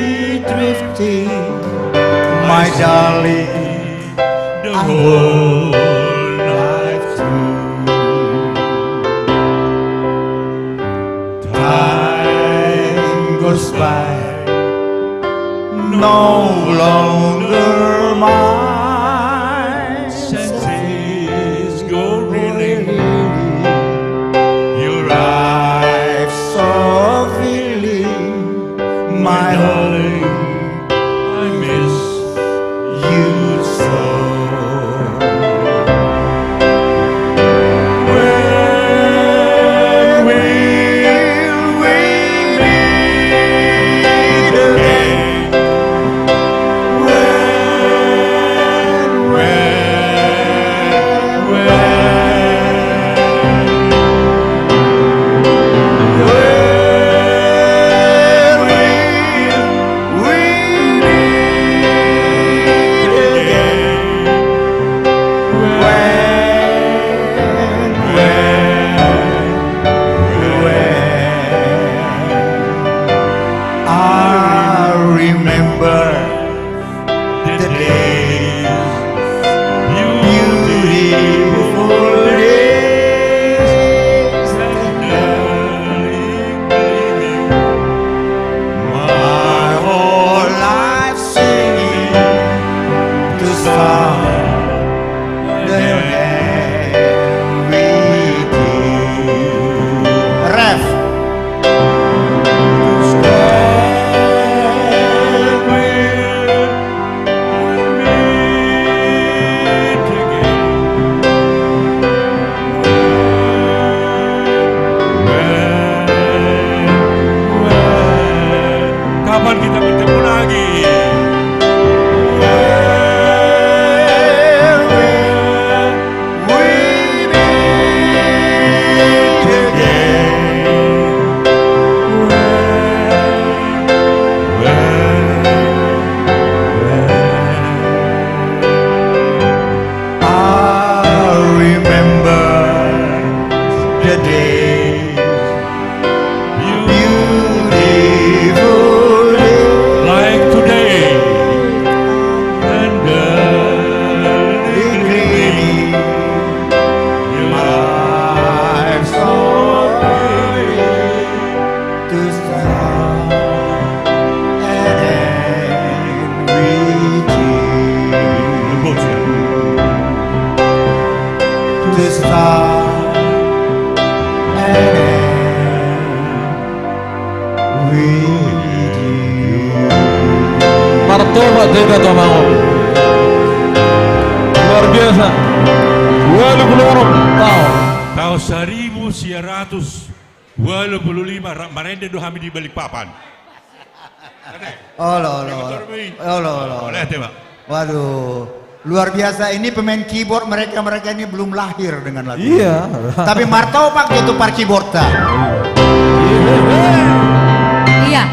drifting, my darling, the whole night through. Time goes by, no longer mine. Senses go reeling. Your eyes so feeling, my darling, I miss you so. When will we meet again? When, when, when? When will we meet again? When, when, when? I remember the days, beautiful days, tenderly gleaming, my whole life singing to start again with you. Ref. Kapan kita bertemu lagi? We meet again. When, when, when? I remember the days, beautiful days, like today, tenderly gleaming, life so free, to start and end with you. To start and end with you. Martoba hita tu Amang on. Luar biasa. Ualu pulu onom taon. Taon saribu sia ratus ualu pulu lima, ra-, marende do hami di Balikpapan. Olo, olo, olo. Olo, olo, olo. Olo, ate, Pak. Waduh, luar biasa. Ini pemain keyboard mereka, mereka ini belum lahir dengan lagu ini. Iya. Tapi martopak dia tu par keyboardta. Iya,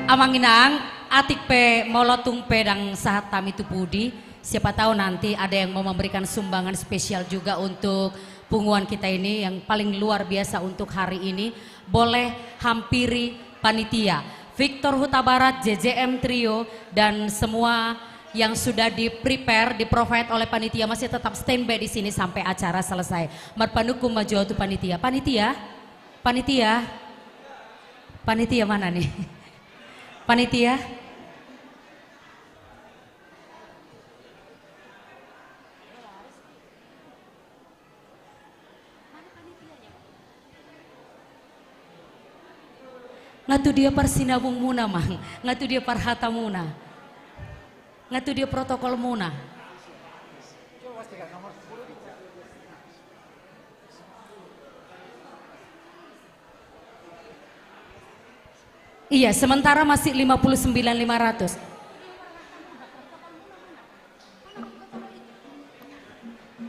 Amang Inang, atik pe molo tung pe ndang sahat hami tu pudi, siapa tahu nanti ada yang mau memberikan sumbangan spesial juga untuk punguan kita ini yang paling luar biasa untuk hari ini. Boleh hampiri panitia. Victor Hutabarat, J J M Trio, dan semua yang sudah di-prepare, di-provide oleh panitia, masih tetap standby di sini sampai acara selesai. Marpanungkun ma jo tu panitia. Panitia? Panitia? Panitia mana nih? Panitia? Nga tu dia parsinabungmuna, Mang? Nga tu dia parhatamuna? Nga tu dia protokolmuna? Iya, sementara masih lima puluh sembilan lima ratus.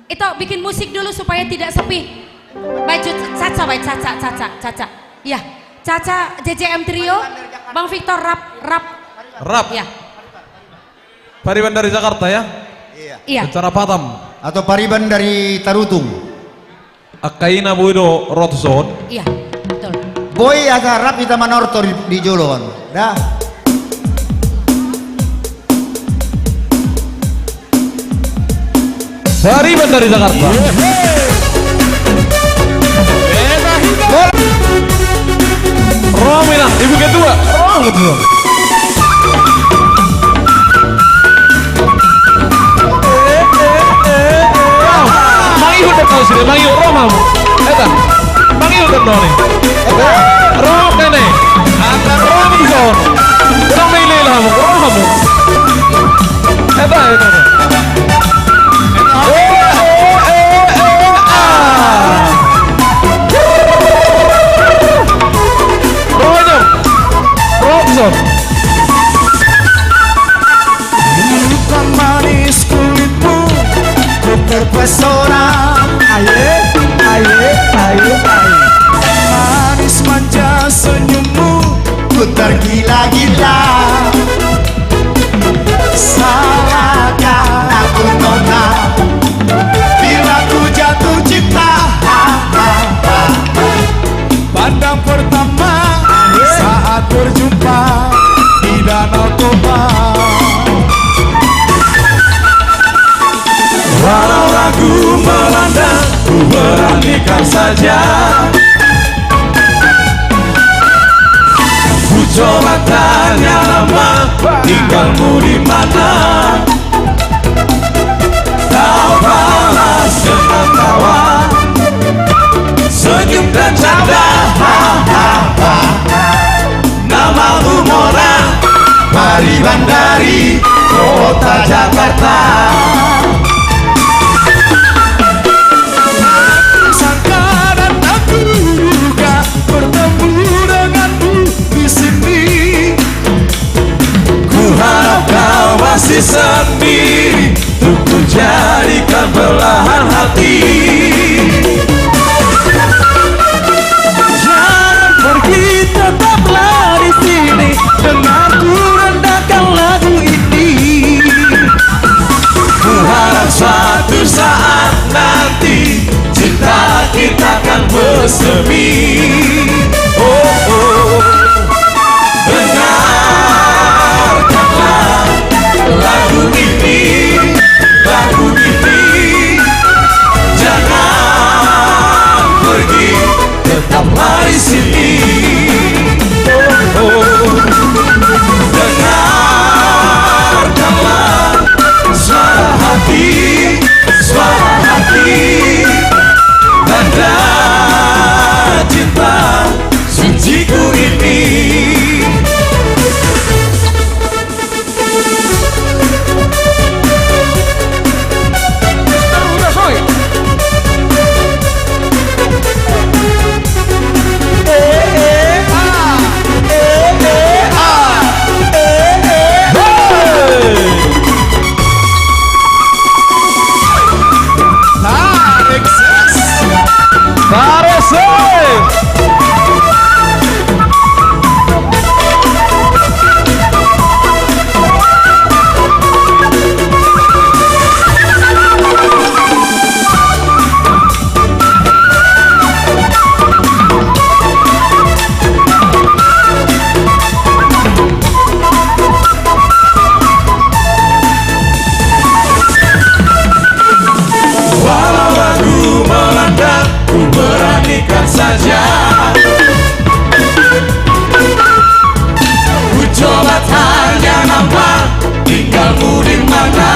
Ito, bikin musik dulu supaya tidak sepi. Baik, Jut, Caca, baik, Caca, Caca, Caca. Iya, Caca, J J M Trio, Bang Victor, rap, rap. Rap. Iya. Pariban dari Jakarta, ya? Iya. Iya. Secara Batam. Atau Pariban dari Tarutung. Angka i na boi do ro tu son. Iya, betul. Boi asa rap hita manortor di, di jolo on. Dah. Pariban dari Jakarta. Ro ma inang, ibu ketua. Ro ma ketua. Mangihut do kau sini, mangihut, ro ma hamu. Eta. Mangihut do noni. Ro ma kene. Ro ma dison. Ro ma, ilo, ilo hamu, ro ma hamu. Eta, eta, eta. Eh, eh, eh, eh, ah. Ro ma inang. Ro ma dison. Bukan manis kulitmu, ku terpesona. Aye, aye, aye, aye. Manis manja senyummu, ku tergila-gila. Salahkah aku, nona, bila ku jatuh cinta? Ha, ha, ha. Pandang pertama saat berjumpa di Danau Toba. Walau ragu melanda, ku beranikan saja. Ku coba tanya nama, tinggalmu di mana? Kau balas dengan tawa, senyum dan canda. Namamu Mona, Pariban dari kota Jakarta. Tak kusangka dan tak kuduga bertemu denganmu di sini. Ku harap kau masih sendiri, untuk ku jadikan belahan hati. Jangan pergi, tetaplah di sini, dengar ku rendangkan lagu ini. Ku harap suatu saat nanti cinta kita kan bersemi. Oh, oh. Dengarkanlah lagu ini, lagu ini. Jangan pergi, tetaplah di sini. Oh, oh. Dengarkanlah suara hati, suara hati. Tanda cinta suciku ini. Tarik ses. Tarik ses. Walau ragu melanda, ku beranikan saja. Ku coba tanya nama, tinggalmu di mana?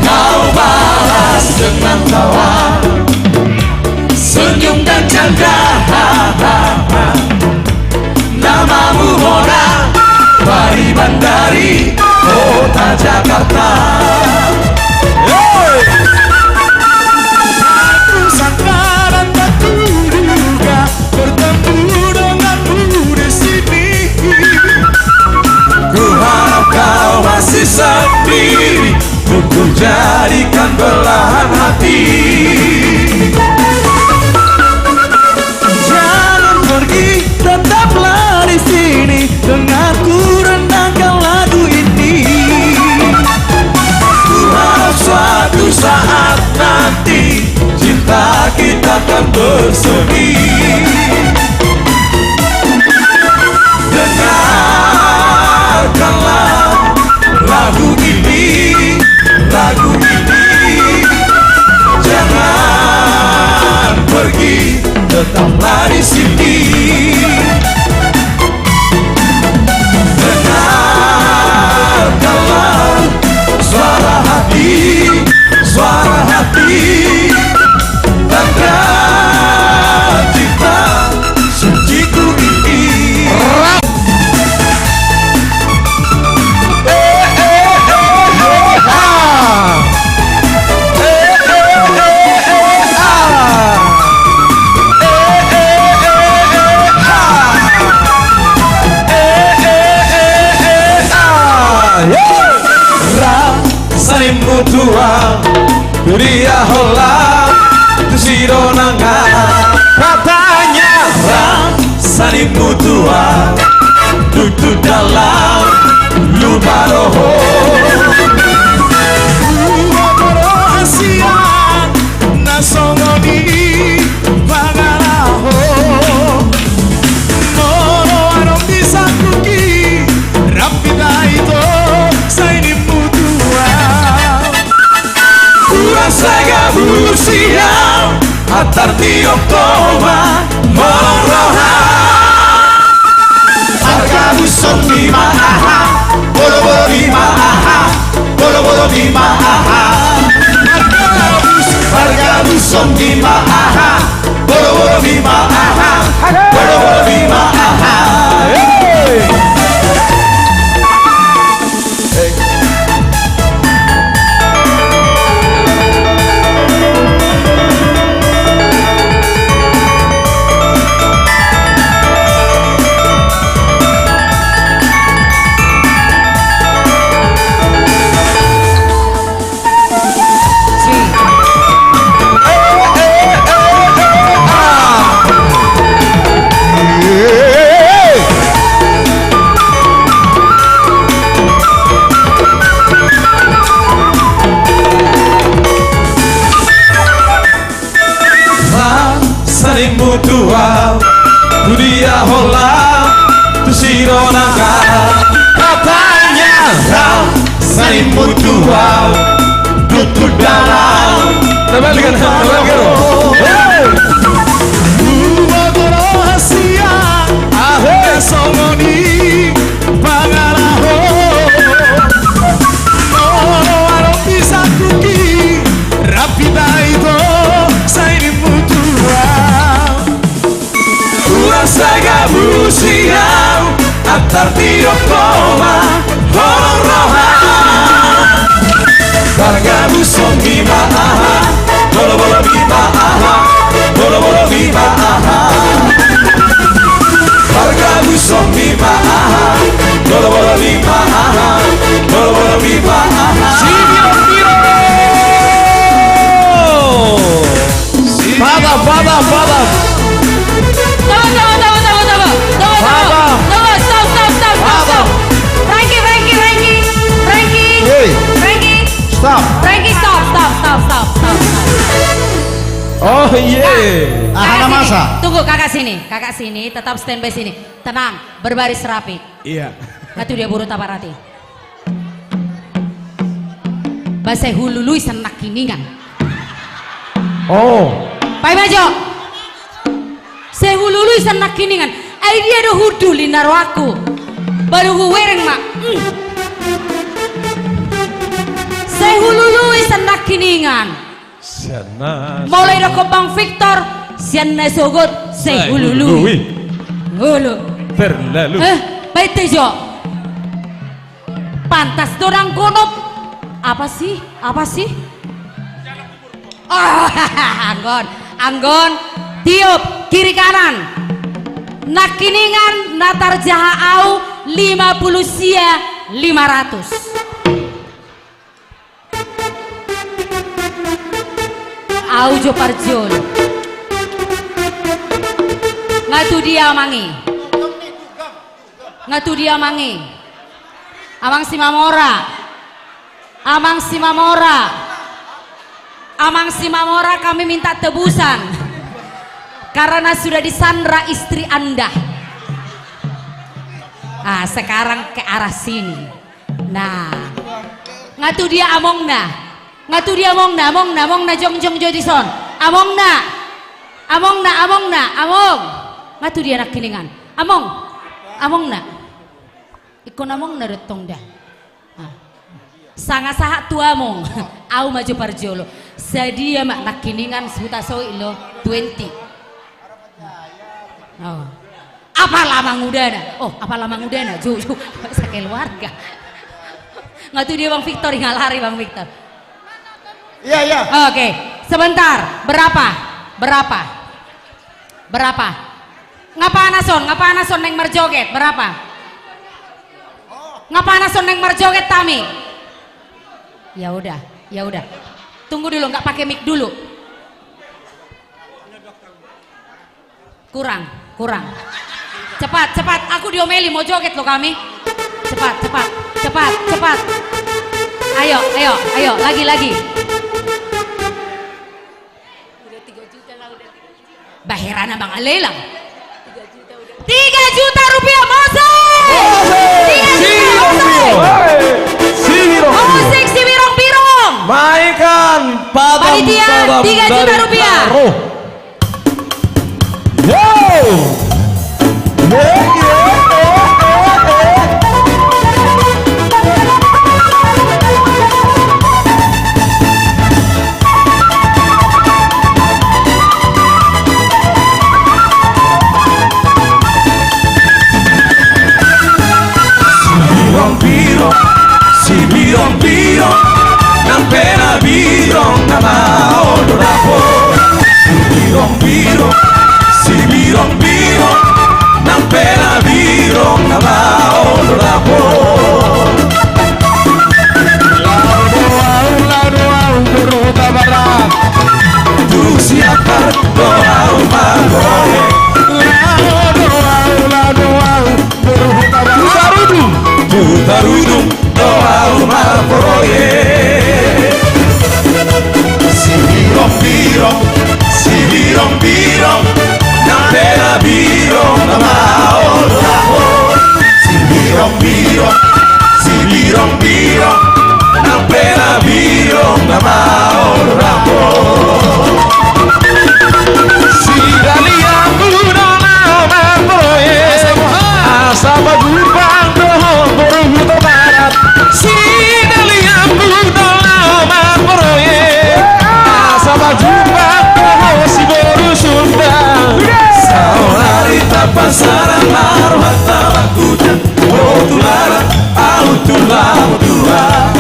Kau balas dengan tawa, senyum dan canda. Namamu Mona, Pariban dari kota Jakarta. Hey! Tak kusangka dan tak kuduga bertemu denganmu di sini. Ku harap kau masih sendiri, untuk ku jadikan belahan hati. Bersemi. Dengarkanlah lagu ini, lagu ini. Jangan pergi, tetaplah di sini. Dengarkanlah suara hati, suara hati. Tanda cinta suciku ini. Eh, eh, eh, eh, ah. Eh, eh, eh, eh, ah. Eh, eh, eh, eh, ah. Eh, eh, eh, eh, ah. Yeay. Ra sanimu tual, tu dia holan, tu si dongan. Katanya ra sanimu tual, tu, tu dalam lupa roho. Dua rahasia na songon i pangalaho. Molo adong di sangkuki, rap hita ito, sanimu tual. Hurang sai gabu sian, antar tiop toma, holong roha. Pargabuson ni ma aha, bolobolo ni ma aha, bolobolo ni ma aha. Pargabus, pargabuson ni ma aha, bolobolo ni ma aha, bolobolo ni ma aha. Hey! Ra sanimu tual, tu dia holan, tu si dongan. Katanya ra sanimu tual, tu, tu dalam. Tabalikan, tabalikan. Hey! Dua rahasia, ahe, songon i pangalaho. Molo adong di sangkuki, rap hita ito, sanimu tual. Hurang sai gabu sian, antar tiop toma, holong roha. Pargabuson ni ma aha, bolobolo ni ma aha, bolobolo ni ma aha. Pargabuson ni ma aha, bolobolo ni ma aha, bolobolo ni ma aha. Sibiro, sibiro. Padam, padam, padam. Tunggu, tunggu, tunggu, tunggu, tunggu. Tunggu, tunggu. Padam. Tunggu, stop, stop, stop, stop, stop. Padam. Frankie, Frankie, Frankie. Frankie. Woi. Frankie. Stop. Frankie, stop, stop, stop, stop, stop, stop. Oh, iya. Nah, aha na masa? Tunggu, kakak sini. Kakak sini, tetap standby sini. Tenang, berbaris rapi. Iya. Nga tu dia boru taparati. Ba sai hulului sian nangkiningan. Oh. Paima jo. Sai hulului sian nangkiningan. Ai dia do hundul i na rohangku. Baru huwereng ma. Mm. Sai hulului sian nangkiningan. Sian na. Molo idokkon Bang Victor, sian na sogot sai hulului. Sai hulului. Hulu. Terlalu. Eh, baen te jo. Pantas do dang gonop. Apa sih? Apa sih? Ah, anggon, anggon, tiop, kiri kanan. Nangkiningan na tarjaha au lima puluh sia lima ratus. Au jo parjolo. Nga tu dia amang i. Nga tu dia amang i. Amang Simamora. Amang Simamora. Amang Simamora, kami minta tebusan. Karena sudah disandra istri Anda. Ah, sekarang ke arah sini. Nah. Nga tu dia amongna? Nga tu dia amongna, amongna, amongna, jongjong jo dison. Amongna. Amongna, amongna, among. Nga tu dia nangkiningan? Among. Amongna. Ingkon amongna do tong da. Ah. Sanga sahat tu among. Au ma jo parjolo. Sadia ma nangkiningan, huta soi lo. Twenty. Oh. Apala mangudana. Oh, apala mangudana. Jo, jo. Sekeluarga. Nga tu dia Bang Victor, ingal hari Bang Victor. Iya, iya. Oke, sebentar. Berapa? Berapa? Berapa? Nga panas on, nga panas on naeng marjoget. Berapa? Nga panas on naeng marjoget, Tami? Ya udah, ya udah. Tunggu dulu, nggak pakai mic dulu. Kurang, kurang. Cepat, cepat. Aku diomeli, mau joget lo kami. Cepat, cepat, cepat, cepat. Ayo, ayo, ayo. Lagi, lagi. Bah, heran abang, ale lang. Tiga juta rupiah, mosik! Mosik! Tiga juta, mosik! Sibirong-birong. Mosik Sibirong-birong. Maikan padam, panitia, padam tiga juta rupiah. Yo! Yo, yo, yo, yo, yo. Sibirong-birong, sibirong-birong, nang pe na birong na maol do dapot. Sibirong-birong, sibirong-birong, nang pe na birong na maol do dapot. Laho do au, laho do au, boru Hutabarat. Tu Siantar do au margohe. Laho do au, laho do au, boru Hutabarat. Tu Tarudung. Tu Tarudung do au marproyek. Sibirong-birong, sibirong-birong, nang pe na birong na maol do dapot. Sibirong-birong, sibirong-birong, nang pe na birong na maol do dapot. Si Dalihan Budaon na marproyek, asa pajumpang do ho boru Hutabarat. Si Dalihan Budaon na marproyek, asa pajumpang do ho si boru Sunda. Saonari tapasaran ma rohanta bangkutan, ho Tulang, ahu Tulang, ho Tulang.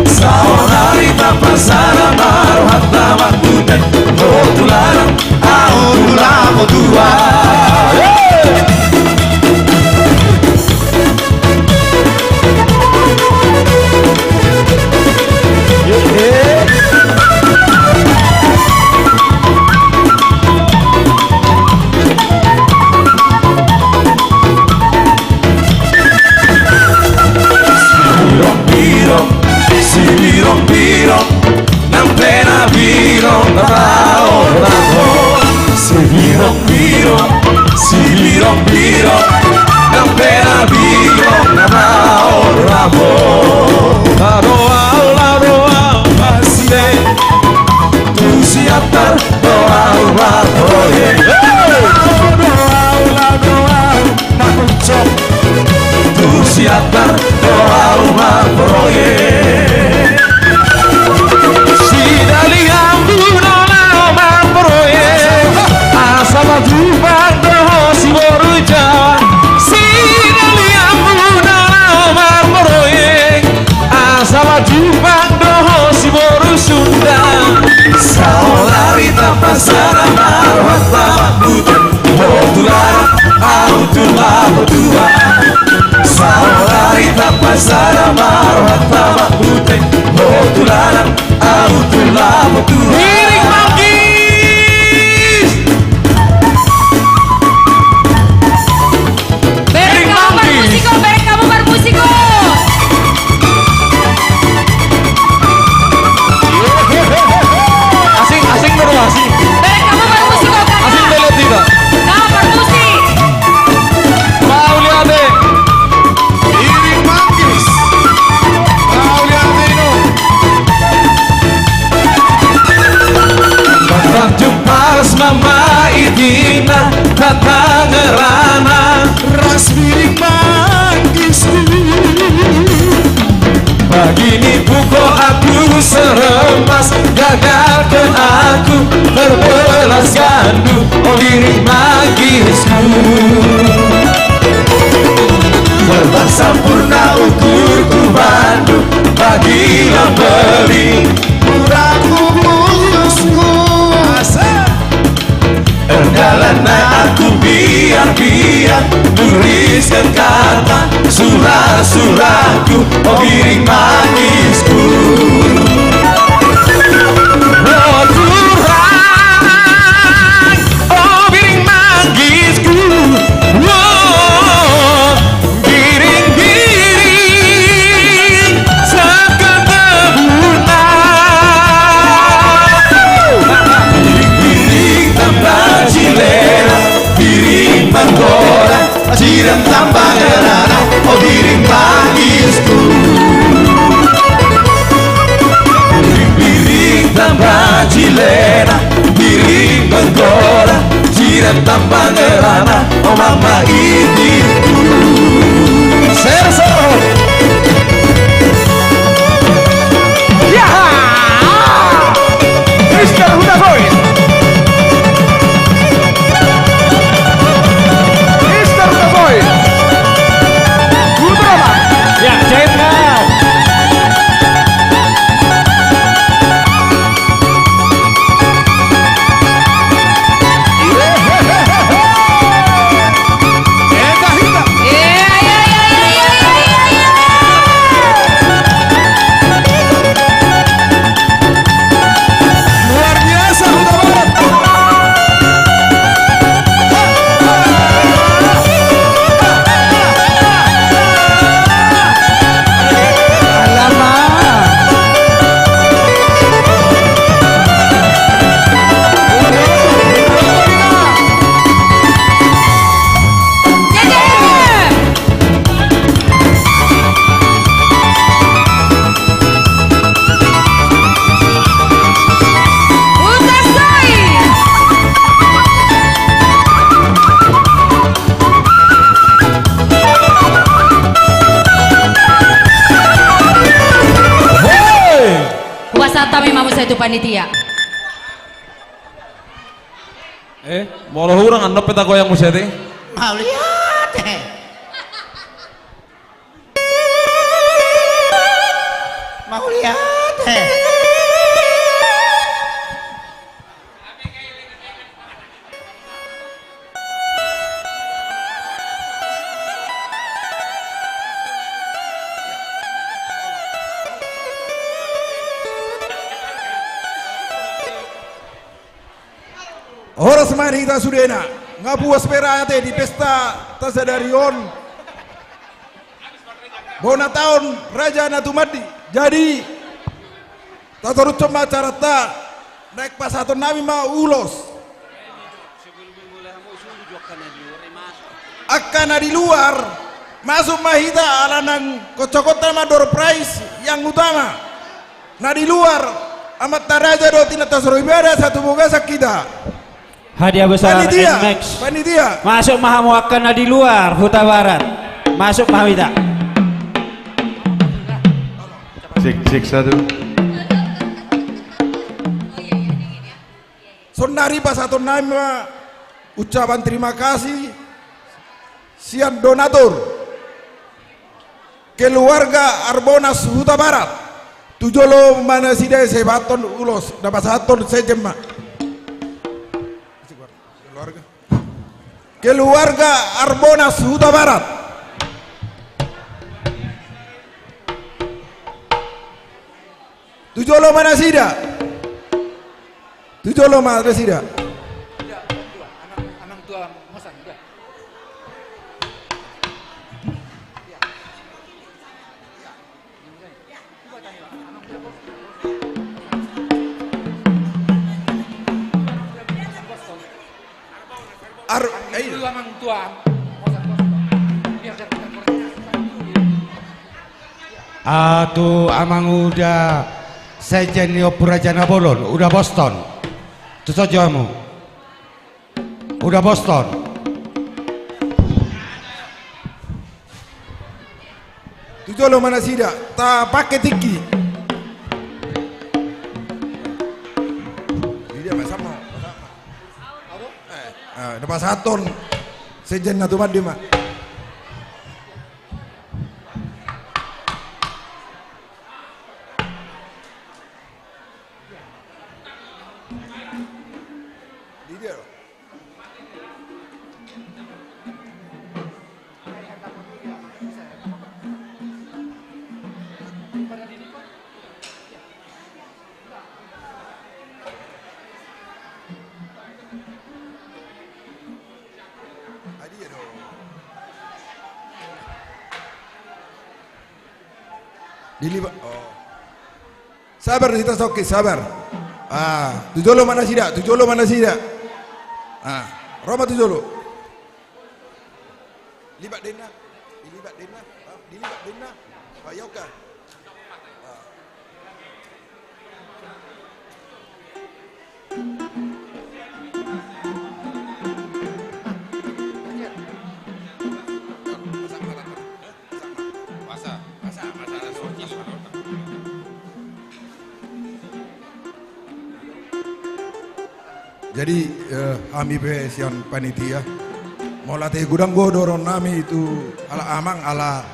Saonari tapasaran ma rohanta bangkutan, ho Tulang, ahu Tulang, ho Tulang. Sibirong-birong, sibirong-birong, nang pe na birong na maol do dapot. Sibirong-birong, sibirong-birong, nang pe na birong na maol do dapot. Laho do au, laho do au, masihe. Tu Siantar do au marproyek. Laho do au, laho do au, marproyek. Tu Siantar do au marproyek. Si Dalihan Budaon na marproyek, asa pajumpang do ho si boru Jawa. Si Dalihan Budaon na marproyek, asa pajumpang do ho si boru Sunda. Saonari tapasaran ma rohanta bangkutan, ho Tulang, ahu Tulang, ho Tulang. Saonari tapasaran ma rohanta bangkutan, ho Tulang, ahu Tulang, ho Tulang. Hiring Manggis. Bereng hamu parmusiko, bereng hamu parmusiko. Asing, asing baru asing. Bereng hamu parmusiko, kakak. Asing belet kita. Gagalkan aku, terbelaskan ku, oh biring mangisku. Telah sempurna ukurku, bandu, bagilah beli. Murahku putusku. Asik. Erdalan na aku biar-biar, tuliskan kata surat-suratku, oh biring mangisku. Oh Tuhan, oh biring mangisku. Oh. Biring-biring sangkal tebuna. Biring-biring tamba cilena, biring manggora, sirep tamba ngerana, oh biring mangisku. Biring-biring tamba cilena, biring manggora, sirep tamba ngerana, oh mama itiku. Serso. Ya. Mister Huta Boy. Mister Huta Boy. Ultraman. Ya, jahit kau. Luar biasa, Huta Barat. Alamak. Hupasahat hami ma muse tu panitia. Eh, molo hurang annon pe tagoyang muse te. Mauliate. Mauliate. Horas ma di hita sudena, nga puas be ra ate di pesta tasadari on. Bona taon raja na tumandi. Jadi, tatorushon ma acaranta, naeng pasahaton nami ma ulos. Angka na di luar, masuk ma hita ala nang kocokota ma door prize yang utama. Na di luar, amanta raja dohot inanta soripada, satu bagasan hita. Hadiah besar. Panitia, N-Max. Panitia. Masuk ma hamu angka na di luar, Huta Barat. Masuk ma hamu hita. Cek, cek, satu. Saonnari pasahaton nami ma ucapan terima kasih sian donatur. Keluarga Arbonas Huta Barat. Tu jolo ma nasida, sai pasahathon ulos, na pasahathon sekjen ma. Keluarga. Keluarga Arbonas Huta Barat. Tu jolo ma nasida. Tu jolo ma nasida. Ar-, eh, iya. Ah, tu amang uda sekjen ni Ompu Raja Nabolon, uda Boston. Tu son jo hamu. Uda Boston. Tu jolo ma nasida, tapangke tingki. Sama, sama. Eh, eh, na pasahathon sekjen na tumandi ma. Di dia do. Diliba-, oh. Sabar di hita songki, sabar. Ah, tu jolo ma nasida, tu jolo ma nasida. Ah, ro ma tu jolo. Libat denna, dilibat denna, ah, dilibat denna. Bayoka. Ah. Jadi, eh, hami pe sian panitia, mauliate godang do dohonon nami tu halak amang ala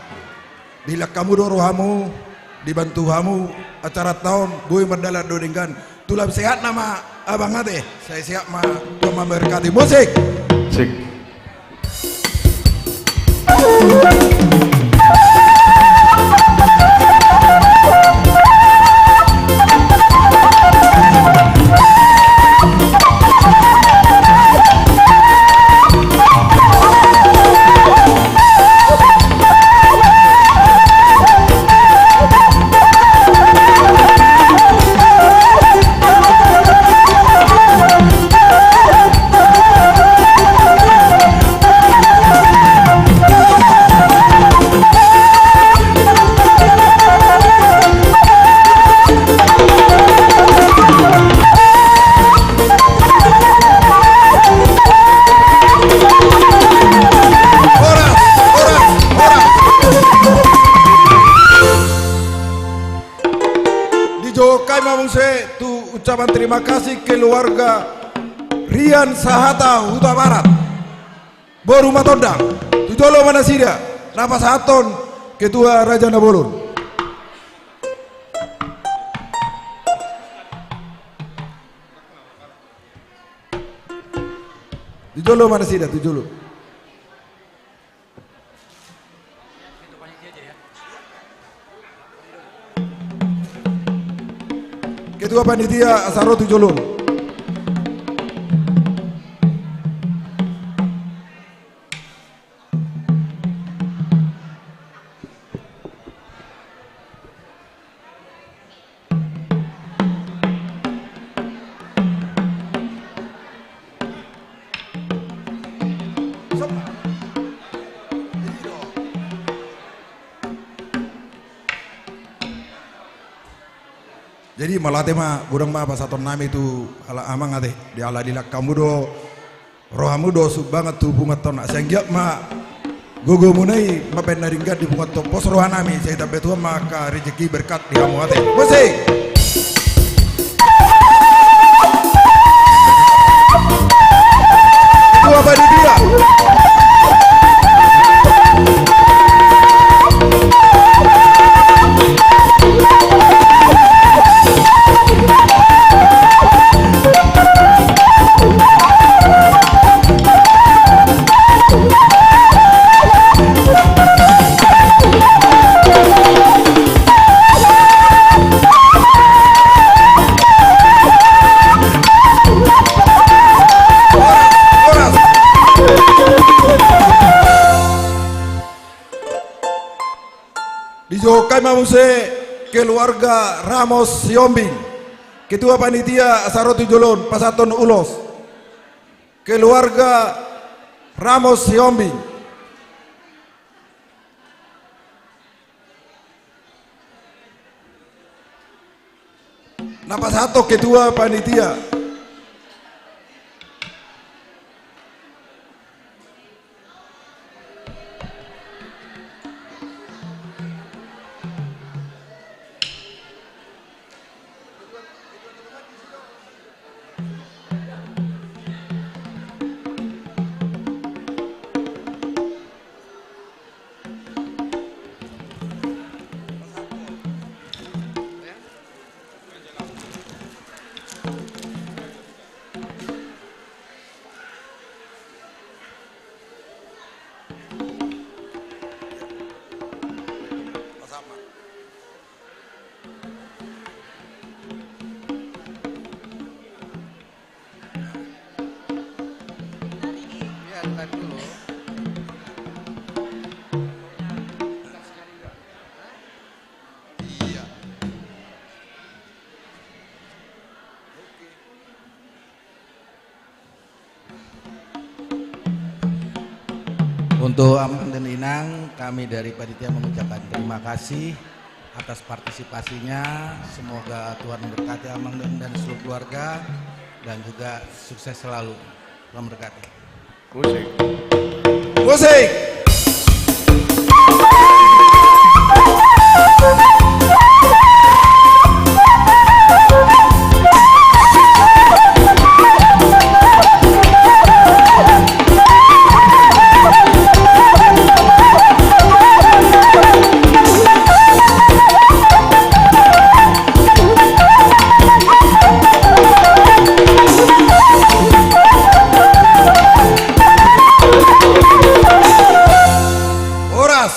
dilehon hamu do rohamu, dibantu hamu acara taon, boi mardalan do denggan. Tulak sehat nama abang ate, sai sehat ma Tuhan mamberkati. Musik. Sik. Dijouhon hami ma muse tu ucapan terima kasih keluarga Rian Sahata Hutabarat. Boru Matondang, tu jolo ma nasida, na pasahathon ketua Raja Nabolon. Tu jolo ma nasida, tu jolo. Ketua panitia, asa ro tu jolo. Jadi mauliate ma, godang ma pasahaton nami tu halak amang ate, di ala dilehon hamu do rohamu do sumbangan tu punguanta on, sai anggiat ma gogomuna i mambahen na denggan di punguanta on. Pos roha nami, sai tambahon Tuhan ma angka rejeki berkat di hamu ate. Musik. Ketua panitia. Dijouhon hami ma muse keluarga Ramos Sihombing. Ketua panitia, asa ro tu jolo on pasahathon ulos. Keluarga Ramos Sihombing. Na pasahathon ketua panitia. Iya. Untuk Amang dan Inang, kami dari panitia mengucapkan terima kasih atas partisipasinya. Semoga Tuhan memberkati Amang dan, dan seluruh keluarga, dan juga sukses selalu. Tuhan memberkati. Musik. Musik. Horas.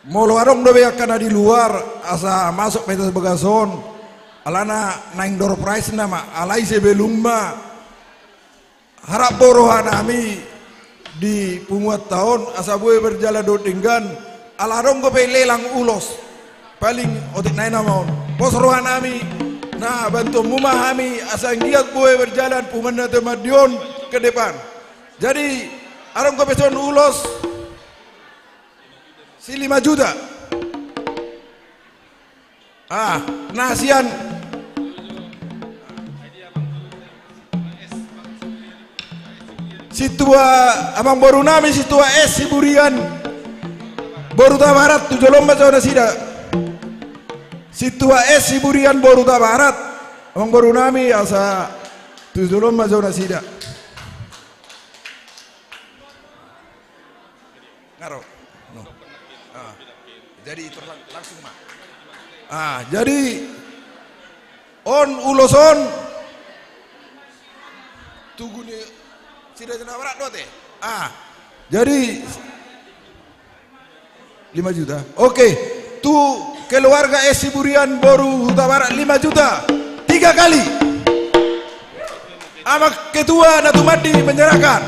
Molo adong dope angka na di luar asa masuk pe tu bagas on, alana naeng door prize nama, alai sebelum ma harap bo roha nami di punguanta on asa boi berjalan dohot denggan, ala adong dope lelang ulos. Paling otik nai nama on. Pos roha nami, na bantuonmu ma hami asa anggiat boi berjalan punguan Natumandi on ke depan. Jadi adong dope son ulos si lima juta. Ah, na sian sintua, amangboru nami sintua S Siburian boru Hutabarat, tu jolo ma jo nasida. Sintua S Siburian boru Hutabarat, amangboru nami, asa tu jolo ma jo nasida. Nga ro. No. Ah. Jadi terlang-, langsung ma. Ah, jadi on ulos on tugu ni sida Hutabarat do ate. Ah. Jadi lima juta. Oke. Tu keluarga S Siburian boru Hutabarat lima juta. Tiga kali. Amang Ketua Natumandi menyerahkan.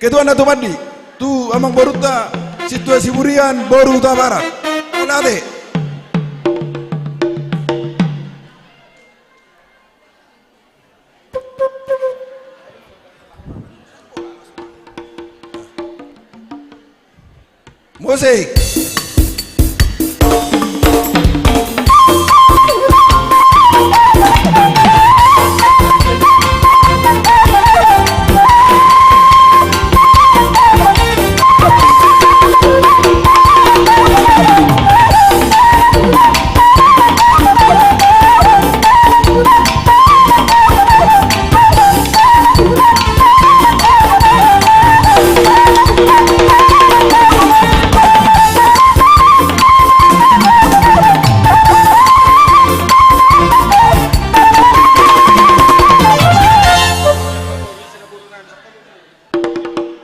Ketua Natumandi, tu amangborunta sintua Siburian boru Hutabarat. Olo ate. Musik.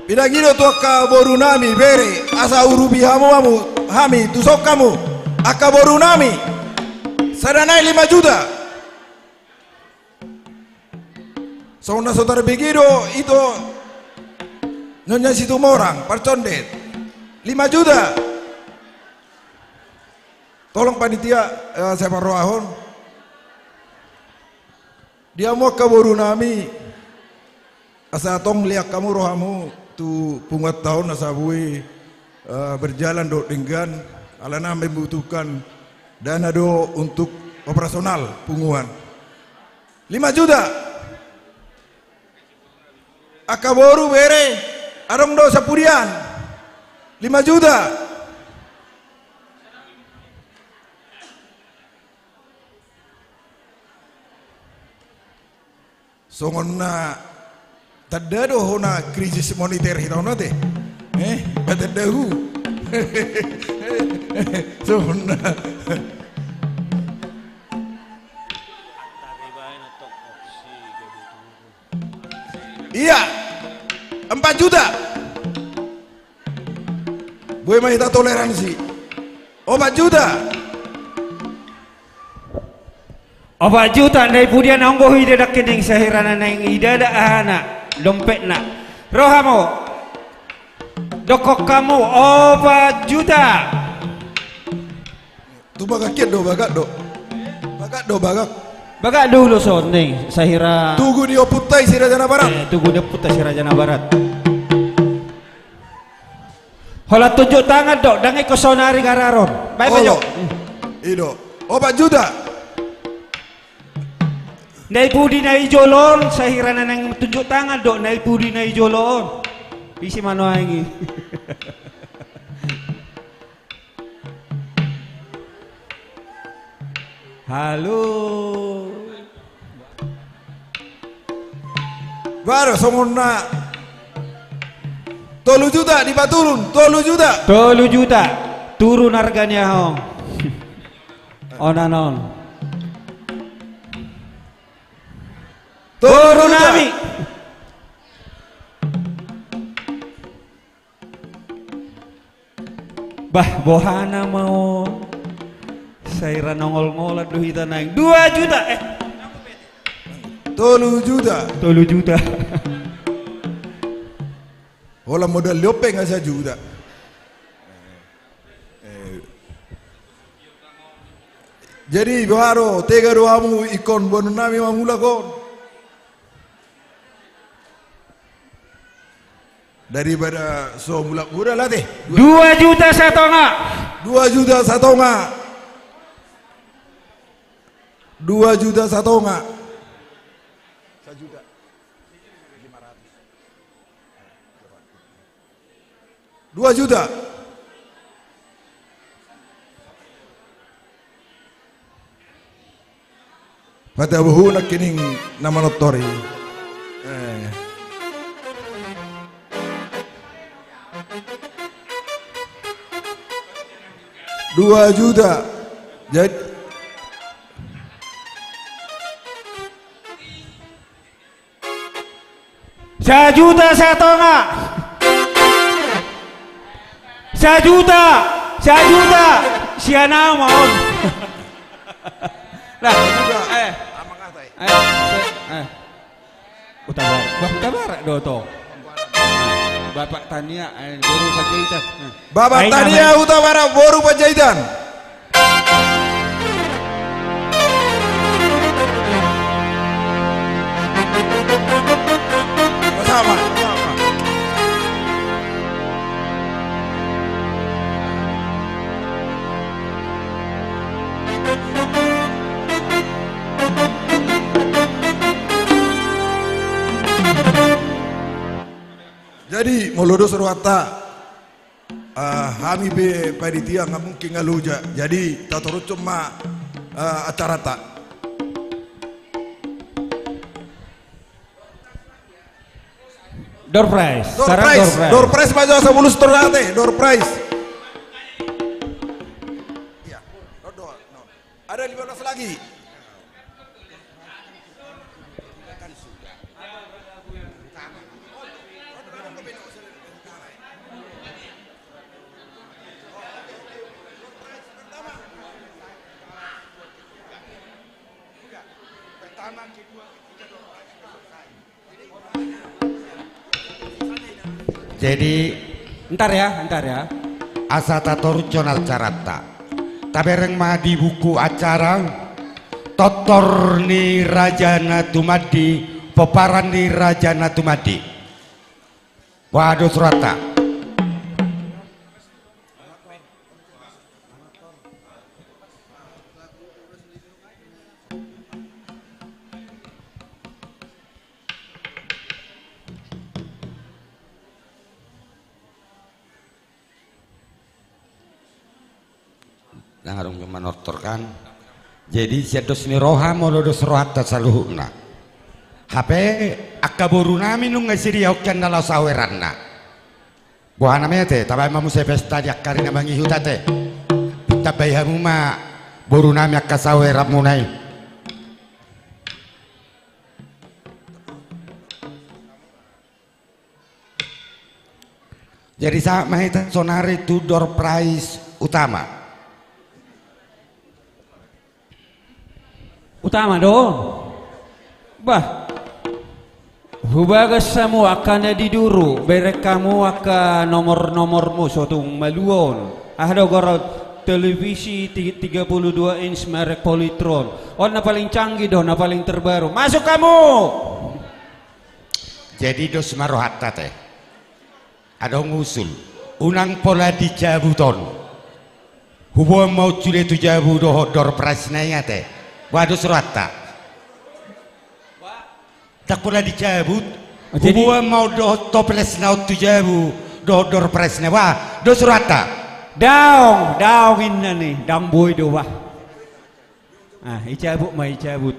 Pinangido tu angka boru nami bere, asa urupi hamu, hamu, hami, tu son hamu, angka boru nami, sada nai lima juta. Songon na so tarbege do ito, Nyonya Situmorang, parcondet. Lima juta. Tolong panitia, eh, sai parrohahon. Di hamu angka boru nami, asa tong lean hamu rohamu tu punguanta on asa boi, eh, berjalan dohot denggan, alana membutuhkan dana do untuk operasional punguan. Lima juta. Angka boru bere, adong do sapudian. Lima juta. Songon na tanda do hona krisis moneter hita on ate. Eh, ba tanda hu. Songon na. Iya. Empat juta. Boi ma hita toleransi. Opat juta. Opat juta, na i pudian, anggo huida nangkining sahira na naeng idada ahana, dompetna. Ro hamu. Dokkon hamu, opat juta. Tu bagak hian do, bagak do. Bagak do, bagak. Bagak do ulos on, ning, sahira. Tugu ni ompunta i si Raja Nabarat. Eh, tugu ni ompunta si Raja Nabarat. Holan tunjuk tangan do, ndang ingkon saonari gararon. Baen ma jo. I do. Opat juta. Na i pudi na i jolo on, sahira na naeng tunjuk tangan do, na i pudi na i jolo on. Ise ma nuaeng i. Halo. Baru songon na tolu juta dipaturun, tolu juta. Tolu juta. Turun harga ni aha on. Onan on. Tolu juta. Boru nami. Bah, boha nama on. Sahira na ongol-ongolan do hita naeng. Dua juta, eh. Tolu juta. Tolu juta. Holan modal ni ope nga sajuta. Eh. Jadi, boha do, tega do hamu ingkon boanon nami mamulak on? Daripada so mulak modal, ate. Dua juta satonga. Dua juta satonga. Dua juta satonga. Sajuta. Dua juta. Patabuhu nangkining na manortor i. Eh. Dua juta. Jad-, Sajuta satonga. Sajuta, sajuta. Sian au ma on. Lah, eh. Eh, eh. Hutabarat. Bah, Hutabarat do to. Bapak Tania, eh, boru Panjaitan. Eh. Bapak Tania Hutabarat, boru Panjaitan. Sama, sama. Jadi, molo dos rohanta, eh, hami pe panitia nga mungkin nga loja. Jadi, tatorushon ma, eh, acaranta. Door prize. Door prize. Door prize ma jo, sapulu tonate, door prize. Iya. Ada lima belas lagi. Jadi, ntar ya, ntar ya. Asa tatorushon acaranta. Tabereng ma di buku acara, Tortor ni Raja Natumandi, Pomparan ni Raja Natumandi. Boha dos rohanta? Ndang adong manortor kan. Jadi sian dos ni roha molo dos rohanta saluhutna. Hape angka boru nami nunga sidia, ongkian na laho saweranna. Boha nami ate, tabaen ma muse pesta di angka ari na mangihut ate. Tambai hamu ma boru nami angka saweranmuna i. Jadi sahat ma hita sonari tu door prize utama. Utama do. Bah. Hubagas hamu angka na di duru, bereng hamu angka nomor-nomormu, so tung malua on. Aha do gorot televisi ti-, tiga puluh dua inch merek Polytron. On na paling canggih do, na paling terbaru. Masuk hamu! Jadi dos ma rohanta te. Adong usul. Unang pola dicabut on. Huboan ma on sude tu jabu dohot door prize-na i ate. Bah, dos rohanta. Ndang pola dicabut. Oh, jadi huboan ma on dohot toples-na on tu jabu dohot door prize-na. Bah, dos rohanta. Daong, daong inna ni, daong boi do bah. Ah, icabut ma, icabut.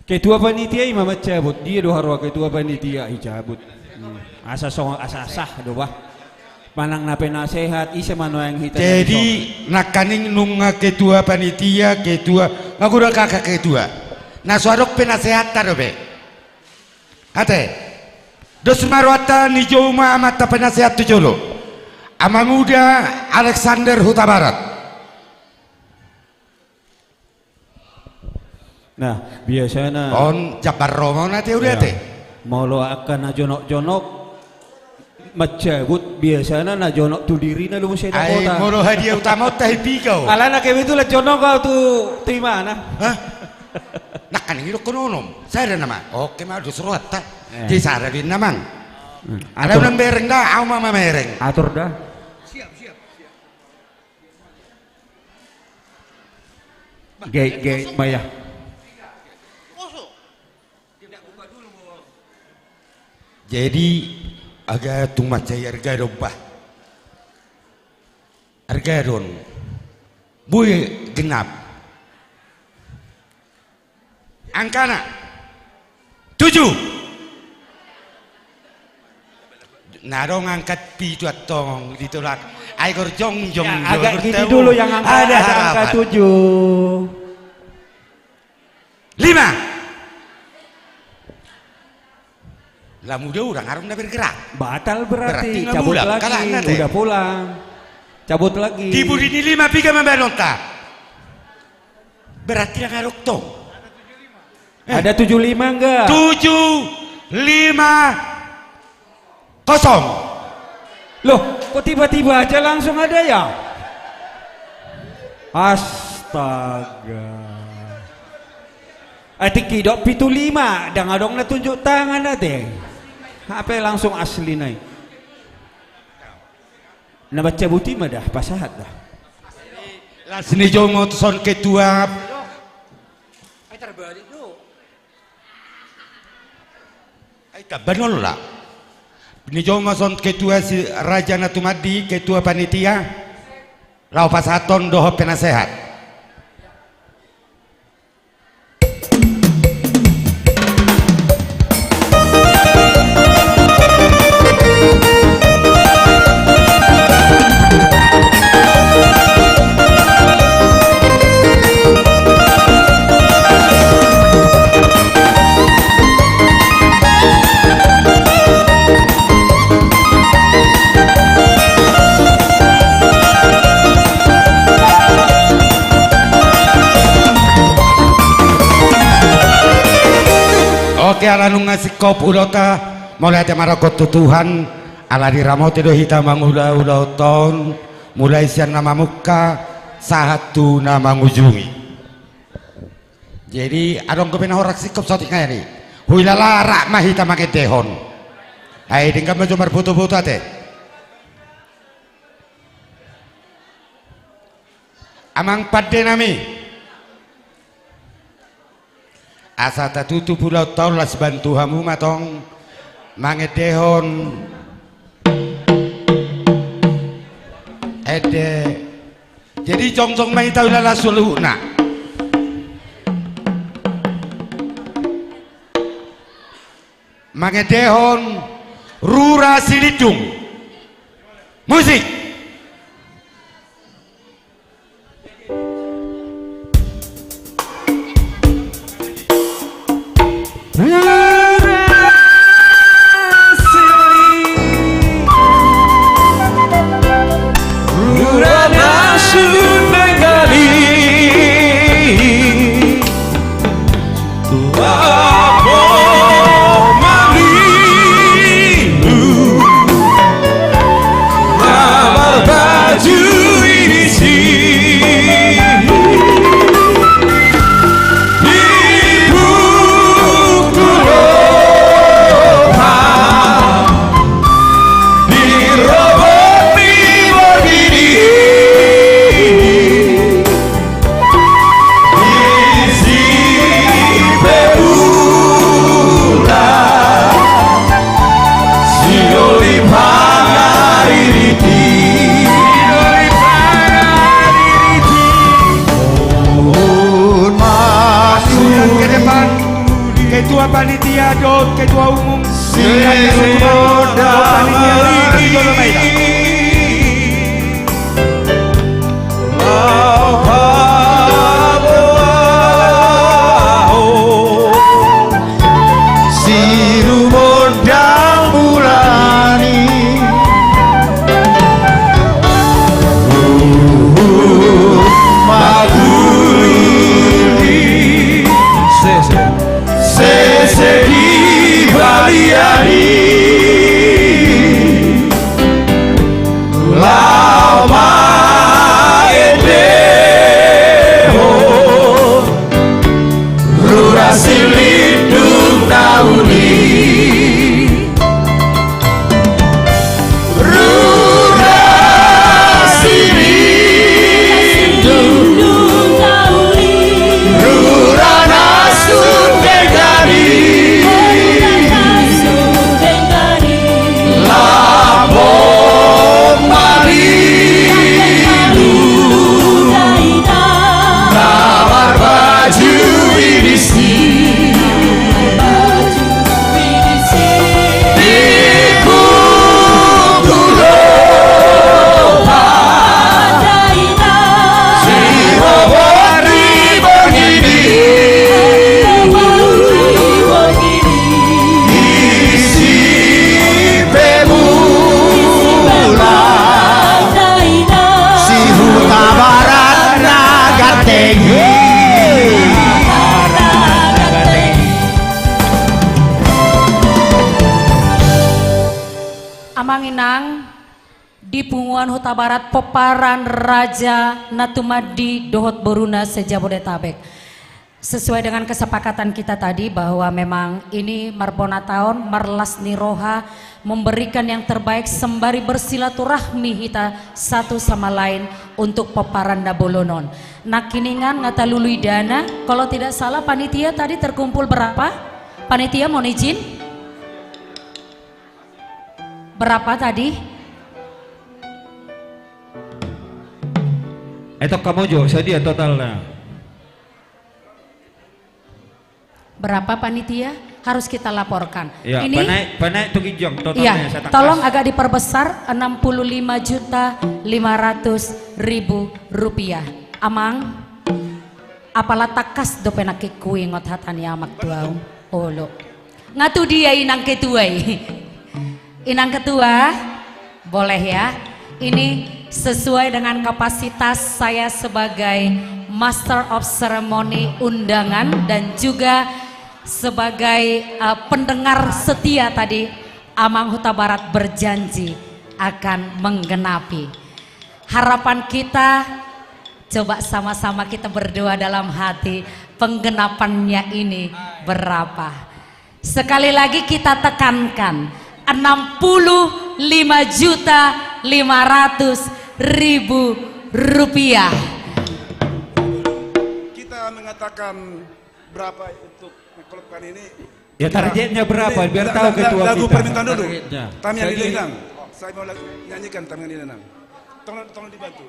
Ketua panitia i ma mancabut, dia do haroa ketua panitia, icabut. Hmm. Asa so, asa sah do bah. Manang na penasehat, ise ma nuaeng hita. Jadi, nangkaning nunga ketua panitia, ketua, nga godang angka ketua. Na so adong penasehatta dope. Ate. Dos ma rohanta, nijou ma amanta penasehat tu jolo. Amanguda Alexander Hutabarat. Nah, biasana. On jambar romo na te uda te. Molo angka na jonok-jonok mancabut, biasana na jonok tu dirina do muse. Ai, molo hadiah utama on tahe piga on. Alana kebetulan jonok au tu, tu imana. Hah? Nangkaning idokkon onom. Sada nama. Oke ma, dos rohanta. Eh. Jadi sada do inna amang. Hmm. Ada unang bereng da, au ma mamereng. Atur da. Siap, siap. Gaek, gaek ma ya. Jadi, aga tung mansai arga do bah. Arga do on. Bue genap. Angkana. Tujuh. Na adong angka pitu antong ditolak. Ai gorjongjong. Ya, agak gini dulu yang angka, ada angka tujuh. Lima. Lamu do urang arung na bergerak. Batal berarti, berarti cabut lagi, udah pulang. Cabut lagi. Di budi ni lima piga mambahen onta. Berarti ndang adong tong. Eh. Ada tujuh lima enggak? Tujuh lima kosong. Loh, kok tiba-tiba aja langsung ada ya? Astaga. Eh, tingki dok pitu lima, ndang adong na tunjuk tangan ate. Hape langsung asli nai. Na baca buti ma dah, pasahat dah. Las ni jongo tu son ketua. Ai tarbalik do. Ai tamba nola. Ni jongo son ketua si Raja Natumandi, ketua panitia. Laho pasahathon dohot penasehat. Oke, ala nunga singkop ulaonta, mauliate ma rap tu Tuhan, ala diramoti do hita mangula ulaonta on, mulai sian na mamungka sahat tu na mangujungi. Jadi, adong dope na horas singkop saotik nai. Huhilala rap ma hita mangendehon. Ai, denggan ma jo marboto-boto ate. Amang pande nami. Asa tatutup ulaonta on, las bantu hamu ma tong mangendehon ende. Jadi jongjong ma hita huhilala saluhutna. Mangendehon Rura Silindung. Musik. Sese di balian i laho mangendehon rura silindung na uli. Rura silindung na uli. Rura na sun denggan i. Lambok malilu. Na marbaju i disi. Amang inang, di Punguan Hutabarat pomparan raja na tumandi dohot boruna se-Jabodetabek. Sesuai dengan kesepakatan kita tadi bahwa memang ini marbona taon, marlas ni roha, memberikan yang terbaik sembari bersilaturahmi hita satu sama lain untuk pomparan na bolon on. Nangkiningan nga talului dana, kalau tidak salah panitia tadi terkumpul berapa? Panitia mohon izin. Berapa tadi? Etok kamu jo, sadia totalnya? Berapa panitia? Harus kita laporkan. Ya, ini panaik, panaik tu ginjang totalnya. Ya, saya tangkas. Tolong agak diperbesar, enam puluh lima juta lima ratus ribu rupiah. Amang, apala tangkas dope nangkin huingot hata ni amak tu ahu. Olo. Nga tu dia inang ketua i? Inang ketua, boleh ya. Ini sesuai dengan kapasitas saya sebagai Master of Ceremony undangan dan juga sebagai, eh, pendengar setia tadi, Amang Hutabarat berjanji akan menggenapi. Harapan kita, coba sama-sama kita berdoa dalam hati, penggenapannya ini berapa? Sekali lagi kita tekankan, enam puluh lima juta lima ratus ribu rupiah. Kita mengatakan berapa untuk mengklubkan ini? Ya, targetnya berapa? Biar tahu ketua kita. Lagu permintaan dulu. Targetnya. Tamiang ni Inang. Saya mau lagu, nyanyikan Tamiang ni Inang. Tolong, tolong dibantu.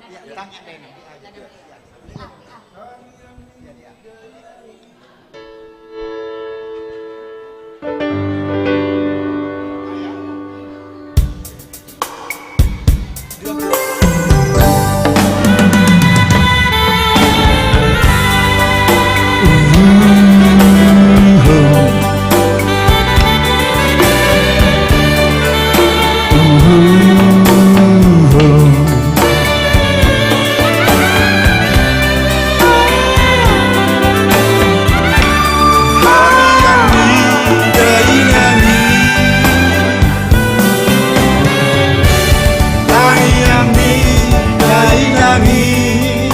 Tangiang ni dainang i,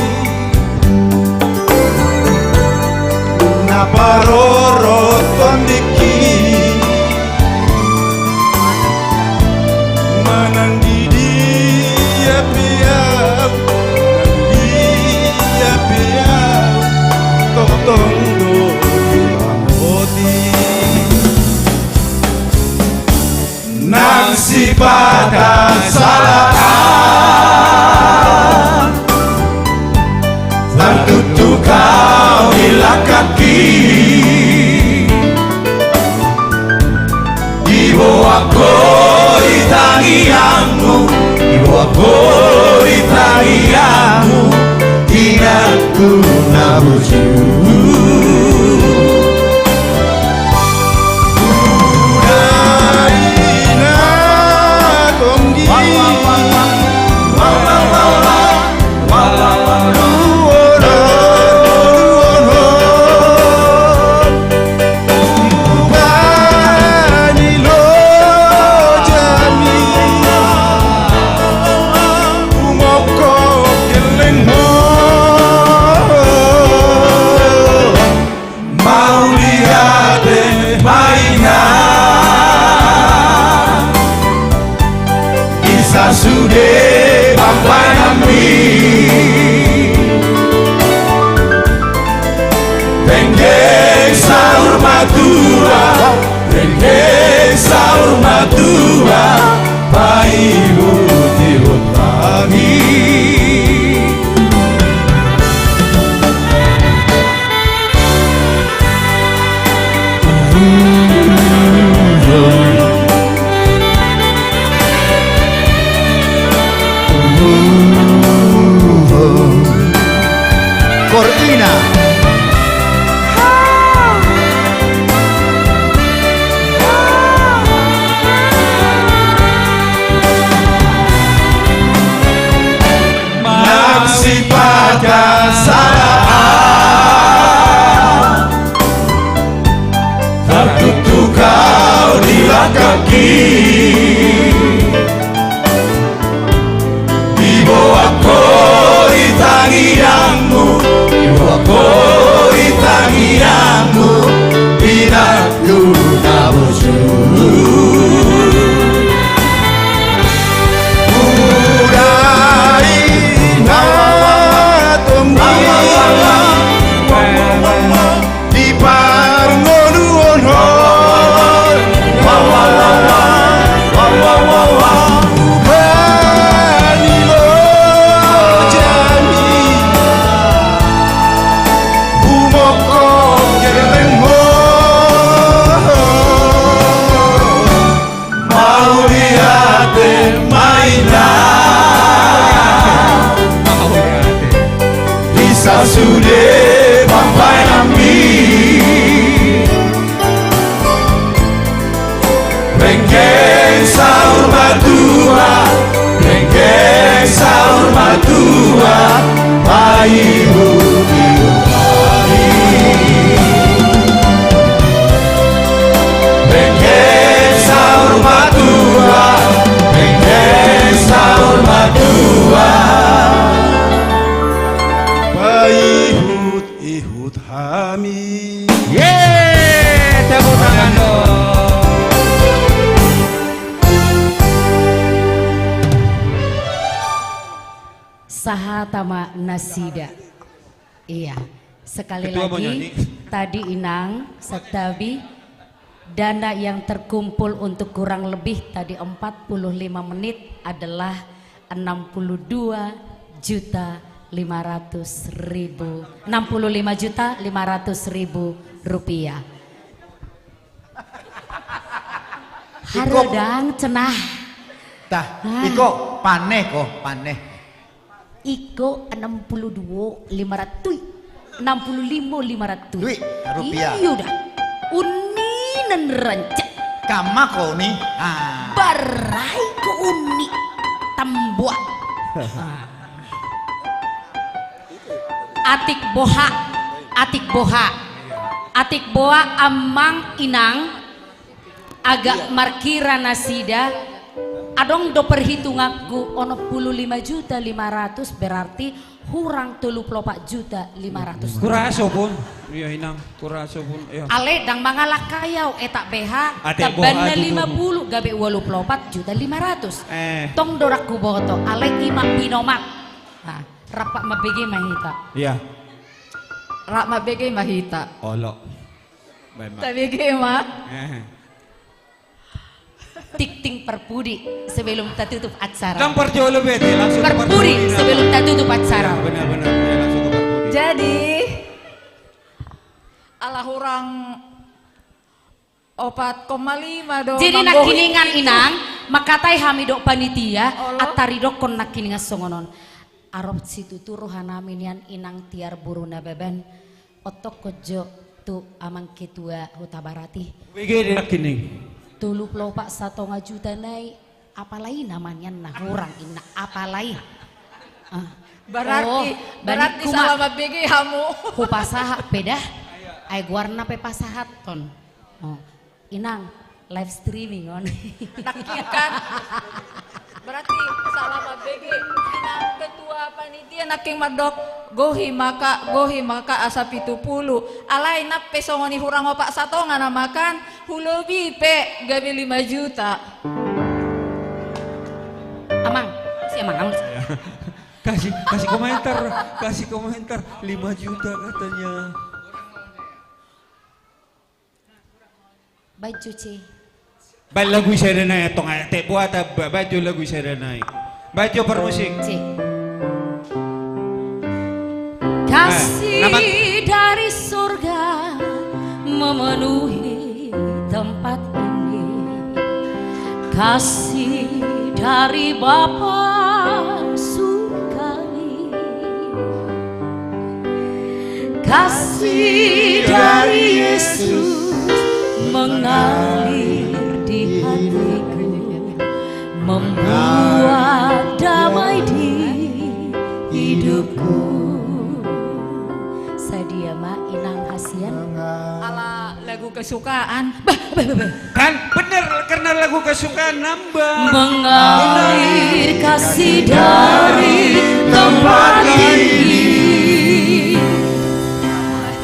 na parorot tondingki, manang di dia pe ahu, manang di dia pe ahu, tongtong do diramoti. Nang sipata salah, ndang tutu hau dilangkaki. Diboan ho di tangi tangiangmu, diboan ho di tangiangmu, inangku na burju. Uda, ina, tonggi. Mauliate ma inang, di sasude pambahenanmi. Dengke saur matua, dengke saur matua, paihut-ihut hami. Kor ina. Nang sipata salah, tartuktuk au di langkangki. Diboan ho di tangiangmu, diboan ho di tangiangmu, inangku na burju. Uda, ina, tonggi. Di parngoluon on. Bani lojami. Humongkop gellengmu. Mauliate ma inang, di sasude pambahenanmi. Dengke saur matua, dengke saur matua, paihut-ihut hami. Dengke saur matua, dengke saur matua, paihut-ihut hami. Yeay, tepuk tangan dong. Sahata ma nasida. Iya, sekali lagi, tadi inang, santabi, dana yang terkumpul untuk kurang lebih tadi empat puluh lima menit adalah enam puluh dua juta lima ratus ribu, enam puluh lima juta lima ratus ribu rupiah. Haru dang cenah. Tah, iko paneh ko, paneh. Iko enam puluh dua lima ratus. Enam puluh lima lima ratus. Dui, rupiah. Iyo da. Unina ni rancak. Kama ko ni. Ah. Barai ko uni. Tambua. Atik boha. Atik boha. Atik boha amang inang. Agak markira nasida, adong do perhitunganku, onom puluh lima juta lima ratus, berarti hurang tolu puluh opat juta lima ratus. Kuraso pun. Iya, inang, kuraso pun, iya. Ale, dang mangalangkai au, etak beha, atik boha tambanna lima puluh, gabe ualu puluh opat juta lima ratus. Eh. Tong do rangku boto, ale ima pinomat. Nah, rap mambege ma hita. Iya. Rap mambege ma hita. Olo. Baik, Mak. Tabege ma. Eh. Tingting parpudi sebelum tatutup acara. Dang parjolo be, langsung ke parpudi. Parpudi sebelum tatutup acara. Ya, benar, benar. Ya, langsung ke parpudi. Jadi, ala hurang opat koma lima do. Jadi, nangkiningan inang, Mangkatai hami dohot panitia, olo, antar didokkon nangkiningan songon on. Arop situtu rohanami nian inang tiar boru Nababan. Ontok jo tu amang ketua Hutabarat i. Bege de nangkining. Tolu pulu opat satonga juta nai, apala i nama nian na hurang inna, apala i. Ah. Berarti, oh, berarti balikku ma salah mambege hamu. Hupasahat pe da. Ai goarna pe pasahathon. Oh. Inang, live streaming on. Nangkin kan? Berarti salah mambege. Inang ketua panitia nangkin mandok, gohi ma ka, gohi ma ka asa pitu pulu. Alai nang pe songon i hurang opat satonga nama kan, hulobi pe gabe lima juta. Amang, si amang, amang. Kasih, kasih komentar, kasih komentar, lima juta katanya. Bajo, Ce. Baen lagu i sada nai, antong ae, te buat ba-, bajo lagu i sada nai. Bajo parmusik. Ce. Nah, kasih nama dari surga memenuhi tempat ini. Kasih dari Bapa surga. Kasih dari Yesus mengalir di hatiku, membuat damai di hidupku. Sadia ma inang hasian. Ala lagu kesukaan. Bah, bah, bah, bah. Kan bener, karena lagu kesukaan nambah. Mengalir kasih dari tempat ini.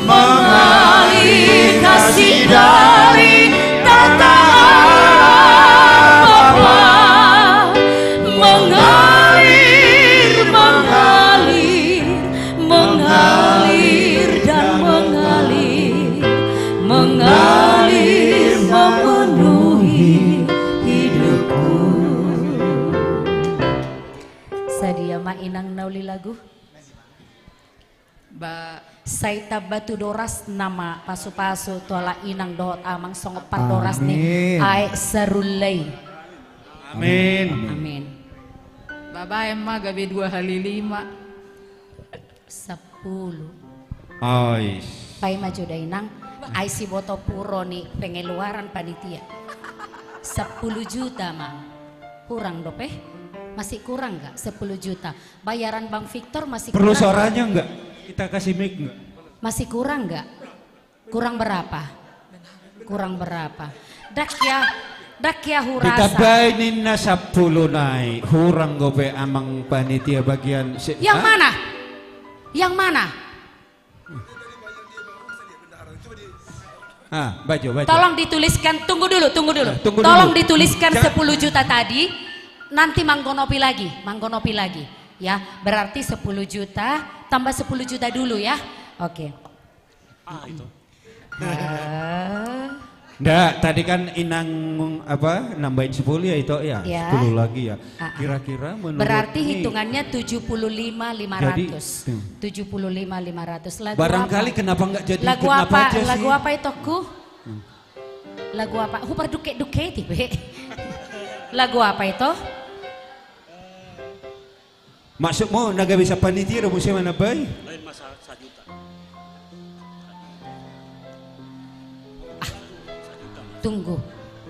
Mengalir kasih dari tata Bapa. Mengalir, mengalir. Mengalir dan mengalir, mengalir memenuhi hidupku. Sadia ma inang na uli lagu. Ba. Sai tamba tu doras nama pasupasu tu ala inang dohot amang songon pardoras ni, amin, aek sarulla i. Amin. Amin. Babaen ma gabe dua kali lima. Sepuluh. Ais. Paima jo da inang, ai siboto puro ni pengeluaran panitia. Sepuluh juta ma. Kurang dope? Masih kurang nggak sepuluh juta? Bayaran Bang Victor masih kurang nggak? Perlu suaranya nggak? Kita kasih mic nggak? Masih kurang nggak? Kurang berapa? Kurang berapa? Dak ya, dak ya hurasa. Ditambai ninna sampulu nai, hurang dope amang panitia bagian se-, yang mana? Yang mana? Ah, bajo, bajo. Tolong dituliskan, tunggu dulu, tunggu dulu. Eh, tunggu dulu. Tolong dituliskan sepuluh juta tadi, nanti manggonopi lagi, manggonopi lagi. Ya, berarti sepuluh juta tambah sepuluh juta dulu ya. Oke. Ah, itu. Ah. Nggak, tadi kan inang, apa, nambahin sepuluh ya, Ito, ya? Ya. Sepuluh lagi ya. Ah, ah. Kira-kira menurut berarti ini hitungannya tujuh puluh lima lima ratus. Jadi, hmm. Tujuh puluh lima lima ratus. Lagu apa? Barangkali kenapa nggak jadi, lagu apa, kenapa aja sih? Lagu apa, Itoku? Hmm. Lagu apa? Huparduket-duketi be. Lagu apa, Ito? Maksudmu na gabe sian panitia do muse manambai? Lain ma sa-, sajuta. Ah, tunggu.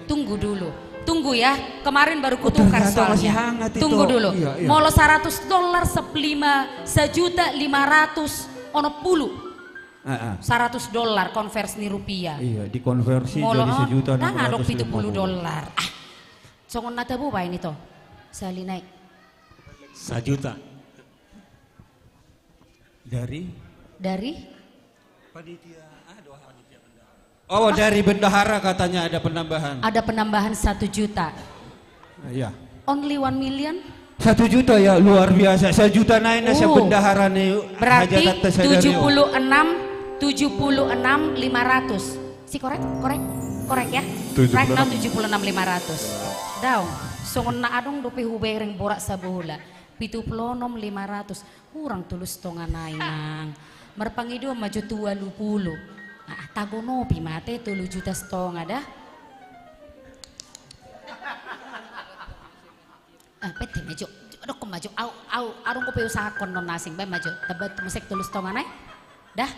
Tunggu dulu. Tunggu ya. Kemarin baru kutukar soalnya. Oh, ternyata masih hangat itu. Tunggu dulu. Iya, iya. Molo saratus dolar sep-, lima, sajuta lima ratus onom pulu. Ah, ah. Saratus dolar konversi ni rupiah. Iya, dikonversi jadi sajuta enam ratus lima puluh. Molo, oh, ndang adong pitu pulu dolar. Ah. Songon na tabo baen, Ito. Sahali nai. Sajuta. Dari? Dari? Panitia, ah, doa. Oh, dari bendahara katanya ada penambahan. Ada penambahan satu juta. Iya. Only one million? Satu juta ya, luar biasa. Sajuta nai na sian bendahara ni hajatan sadari on. Oh. Berarti tujuh puluh enam, tujuh puluh enam lima ratus. Si korek, korek, korek ya. Right now tujuh puluh enam lima ratus. Daong, songon na adong dope hubereng borat sabola. Pitu puluh enam lima ratus. Hurang tolu satonga nai, Nang. Marpangidoan ma jo tu ualu pulu. Ah, tagonopi ma ate tolu juta satonga da. Bete ma jo. Dokkon ma jo. Au, au, adong dope usaha on na asing. Baen ma jo. Tamba tu musik tolu stonga nai. Dah.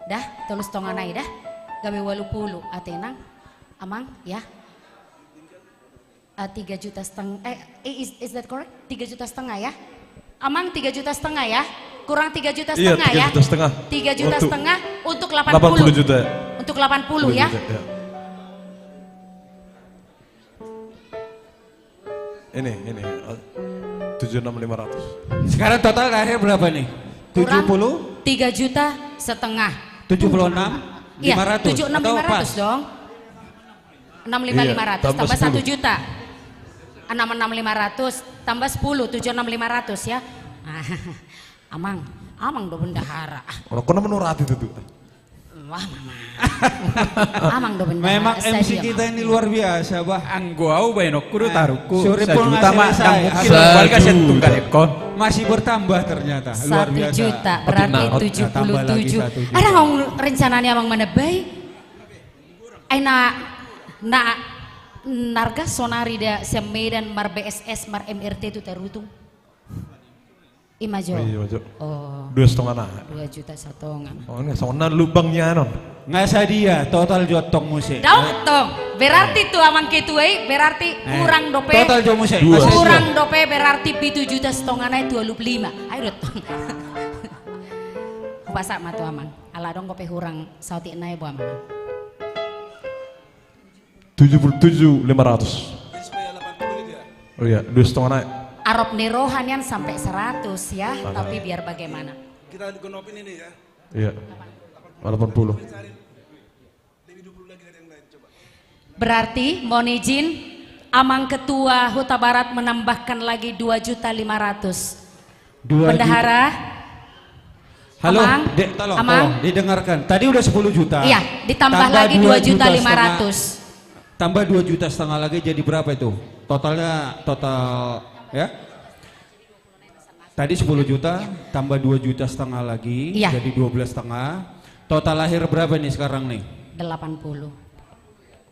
Dah, tolu stonga nai dah. Gabe ualu pulu ate nang. Amang, ya. Eh, tiga juta setengah. Eh, eh, is, is that correct? Tiga juta setengah ya? Amang, tiga juta setengah ya? Kurang tiga juta setengah ya? Iya, tiga juta setengah. Tiga juta setengah untuk delapan puluh. Delapan puluh juta. Untuk delapan puluh ya? Delapan puluh juta, ya. Ini, ini, eh, tujuh enam lima ratus. Sekarang total terakhir berapa nih? Kurang tujuh puluh? Tiga juta setengah. Tujuh puluh enam lima ratus. Iya, tujuh enam lima ratus dong. Atau pas? Enam lima lima ratus. Iya, tambah satu juta. Enam enam lima ratus tambah sepuluh, tujuh enam lima ratus ya. Amang, amang do bendahara. Orang kau nama nurati itu tuh. Wah, mama. Amang do bendahara. Memang M C kita ini luar biasa, bah. Anggo au baenonku do tarungku. Sajuta ma, nang mungkin. Sajuta. Masih bertambah ternyata. Luar biasa. Satu juta, berarti tujuh puluh tujuh. Ada ngomong rencana ni amang mana bae? Ai na, na, na arga sonari da sian Medan mar B S S mar M R T tu tarutung. Ima jo. Ima jo. Oh. Dua setengah na. Dua juta satonga. Oh, ini songon na lubang nian on. Nga sadia, total jo tong muse. Daong tong. Berarti tu amang ketua i, berarti kurang dope. Total jo muse. Kurang dope berarti pitu juta satonga nai tu ualu pulu lima. Ayo do tong. Hupasahat ma tu amang. Ala adong dope hurang saotik nai bo amang. Tujuh puluh tujuh lima ratus. Oh iya, dua setengah nai. Arop ni roha nian sampai seratus ya, tapi biar bagaimana. Kita gonopin ini ya. Iya. Delapan puluh. Berarti mohon izin, amang ketua Huta Barat menambahkan lagi dua juta lima ratus. Dua juta. Bendahara. Halo, amang, Dek, tolong, amang, tolong didengarkan. Tadi udah sepuluh juta. Iya, ditambah lagi dua juta lima ratus. Tambah dua juta setengah lagi jadi berapa itu? Totalnya, total, ya? Tadi sepuluh juta, tambah dua juta setengah lagi, iya, jadi dua belas setengah. Total akhir berapa nih sekarang nih? Delapan puluh.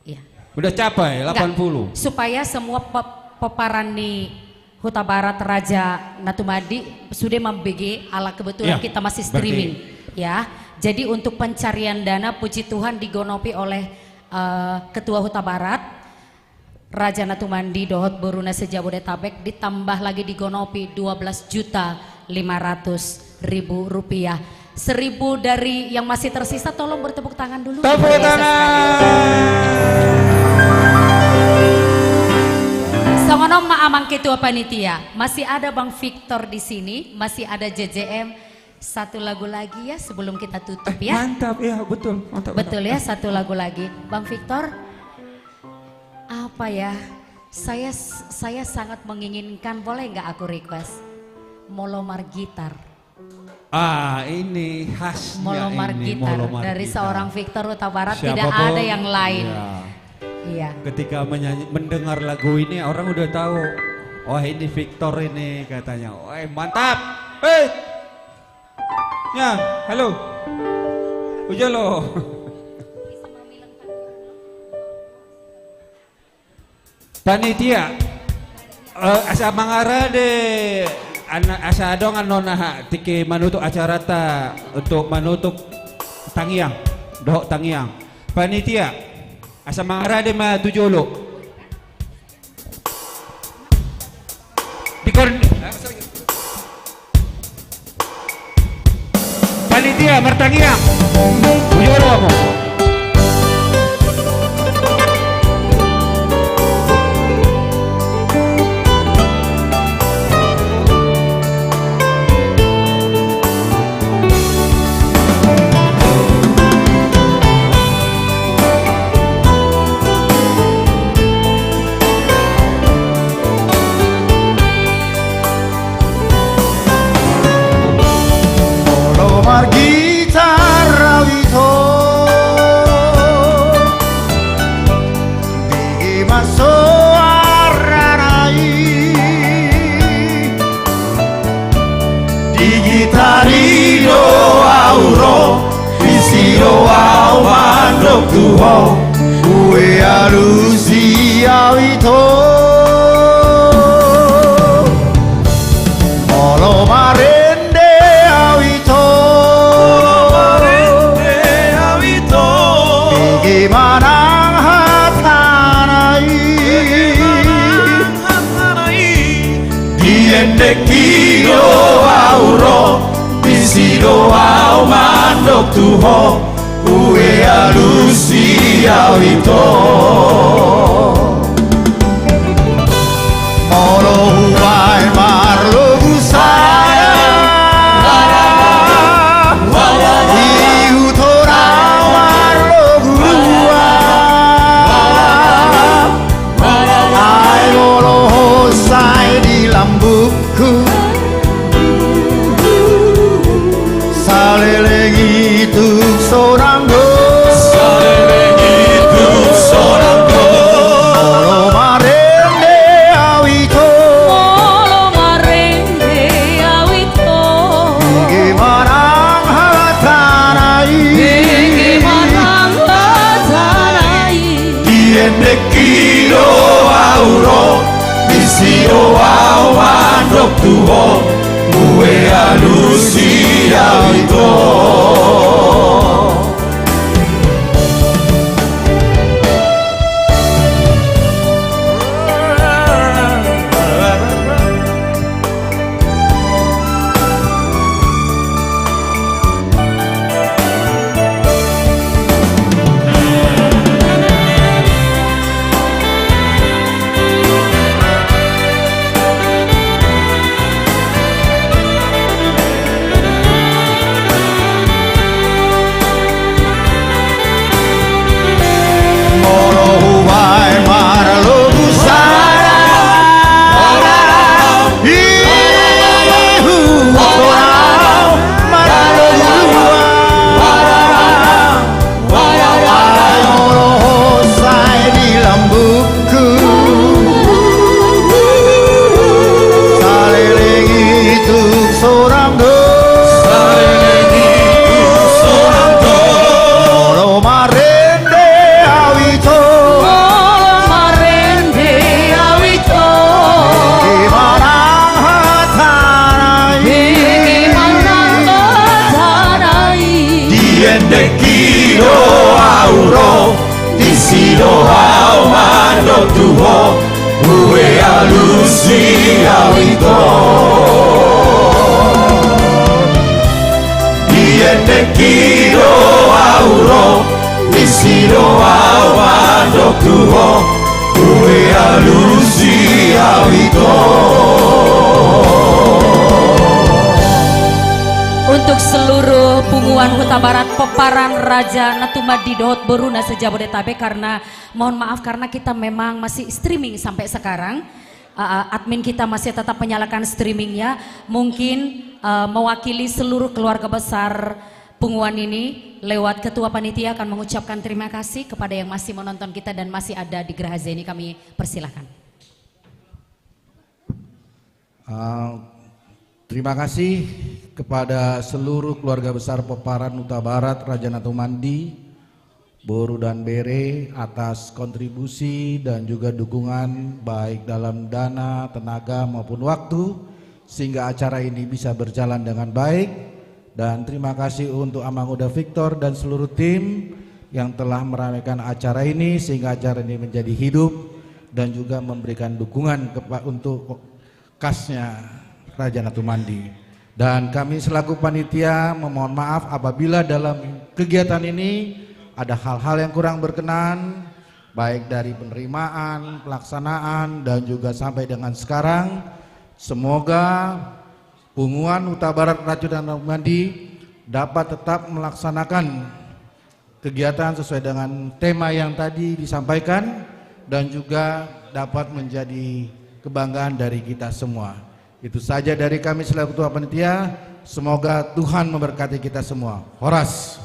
Iya. Udah capai delapan puluh. Enggak, supaya semua pe-, peparan ni Huta Barat Raja Natumandi sudah membege ala kebetulan kita masih streaming. Iya, berarti. Ya. Jadi untuk pencarian dana, puji Tuhan, digonopi oleh, eh, Ketua Huta Barat, Raja Natumandi dohot boruna se-Jabodetabek, ditambah lagi digonopi dua belas juta lima ratus ribu rupiah. Seribu dari yang masih tersisa, tolong bertepuk tangan dulu. Tepuk tangan. Luar biasa sekali. Songon on ma amang ketua panitia. Masih ada Bang Victor di sini, masih ada J J M. Satu lagu lagi ya sebelum kita tutup ya. Eh, mantap, ya, betul, mantap, mantap. Betul ya, satu lagu lagi. Bang Victor, apa ya? Saya, saya sangat menginginkan, boleh nggak aku request? Molo margitar. Ah, ini khasnya ini, molo margitar. Molo margitar. Dari seorang Victor Hutabarat, tidak ada yang lain. Siapapun, ya. Iya. Ketika menyanyi, mendengar lagu ini, orang udah tahu, "Oh, ini Victor ini," katanya. "Woi, mantap. Hei!" Ya, halo. Ujo lo. Panitia, eh, asa mangarade, ana-, asa adong annon aha, tingki manutup acaranta untuk manutup tangiang, dohot tangiang. Panitia, asa mangarade ma tu jolo. Di kor-, panitia martangiang. Bujur, Bang. Molo margitar au ito, digi ma soarana i. Di gitar i do au ro, disi do au mandok tu ho, ue alusi au ito. Endek i do au ro, disi do au mandok tu ho, ue alusi au ito. Molo hubaen marloguan sada, di huta on marloguan. Ai molo ho sai di lambungku, saleleng i tuk sonang do. Saleleng i tuk sonang do. Molo marende au ito. Molo marende au ito. Dengke manang hatana i. Dengke manang hatana i. Di endek i do au ro, disi do au mandok tu ho, ue alusi au ito. Molo hubaen marloguan sada, i hubaen marloguan. Ai molo ho sai di lambungku, saleleng i tuk sonang do. Saleleng i tuk sonang do. Molo marende au ito. Molo marende au ito. Dengke manang hatana i. Dengke manang hatana i. Di endek i do au ro, disi do au mandok tu ho, ue alusi au ito. Di endek i do au ro, disi do au mandok tu ho, ue alusi au ito. Untuk seluruh punguan Hutabarat, pomparan Raja Natumandi dohot boruna se-Jabodetabek, karena mohon maaf karena kita memang masih streaming sampai sekarang. Eh, eh, admin kita masih tetap menyalakan streamingnya. Mungkin, eh, mewakili seluruh keluarga besar punguan ini, lewat ketua panitia akan mengucapkan terima kasih kepada yang masih menonton kita dan masih ada di Geraha Zaini. Kami persilahkan. Eh, terima kasih kepada seluruh keluarga besar pomparan Hutabarat Raja Natumandi, boru dan bere, atas kontribusi dan juga dukungan baik dalam dana, tenaga maupun waktu, sehingga acara ini bisa berjalan dengan baik. Dan terima kasih untuk Amang Uda Victor dan seluruh tim yang telah meramaikan acara ini sehingga acara ini menjadi hidup dan juga memberikan dukungan kepa-, untuk kasnya Raja Natumandi. Dan kami selaku panitia memohon maaf apabila dalam kegiatan ini ada hal-hal yang kurang berkenan, baik dari penerimaan, pelaksanaan, dan juga sampai dengan sekarang. Semoga punguan Hutabarat Raja Natumandi dapat tetap melaksanakan kegiatan sesuai dengan tema yang tadi disampaikan dan juga dapat menjadi kebanggaan dari kita semua. Itu saja dari kami selaku ketua panitia. Semoga Tuhan memberkati kita semua. Horas.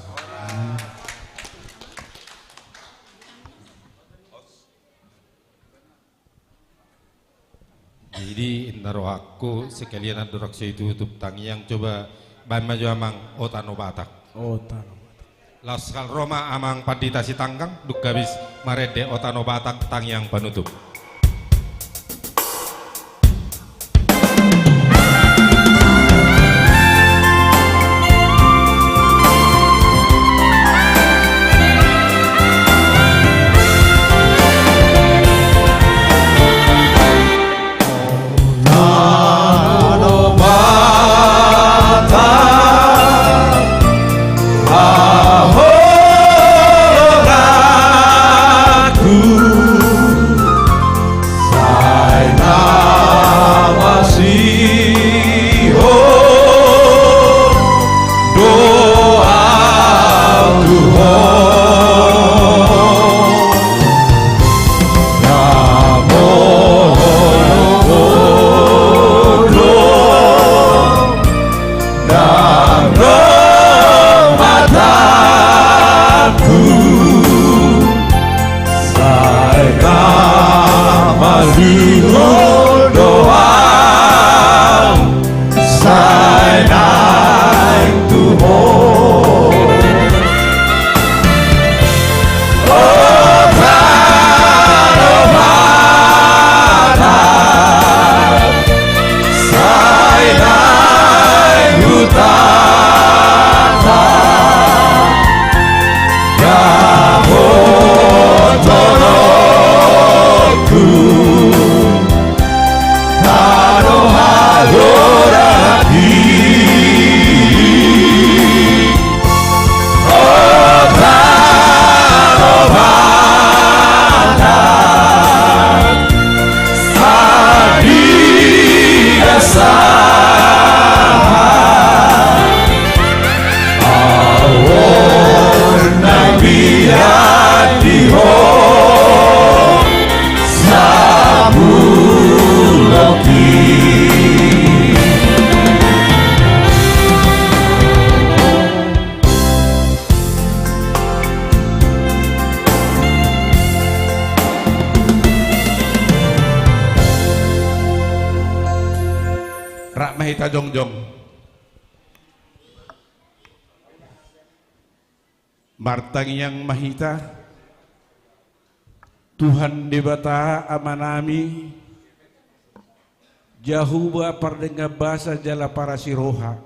Jadi, inna rohangku, sekalian andorang so ditutup tangiang, coba baen ma jo, Amang, O Tano Batak. O Tano Batak. Laos ro ma Amang Pandita Sitanggang, dung habis marende O Tano Batak, tangiang panutup. Rap ma hita jongjong. Martangiang ma hita. Tuhan Debata Amanami, Jahowa pardenggan basa jala parasi roha.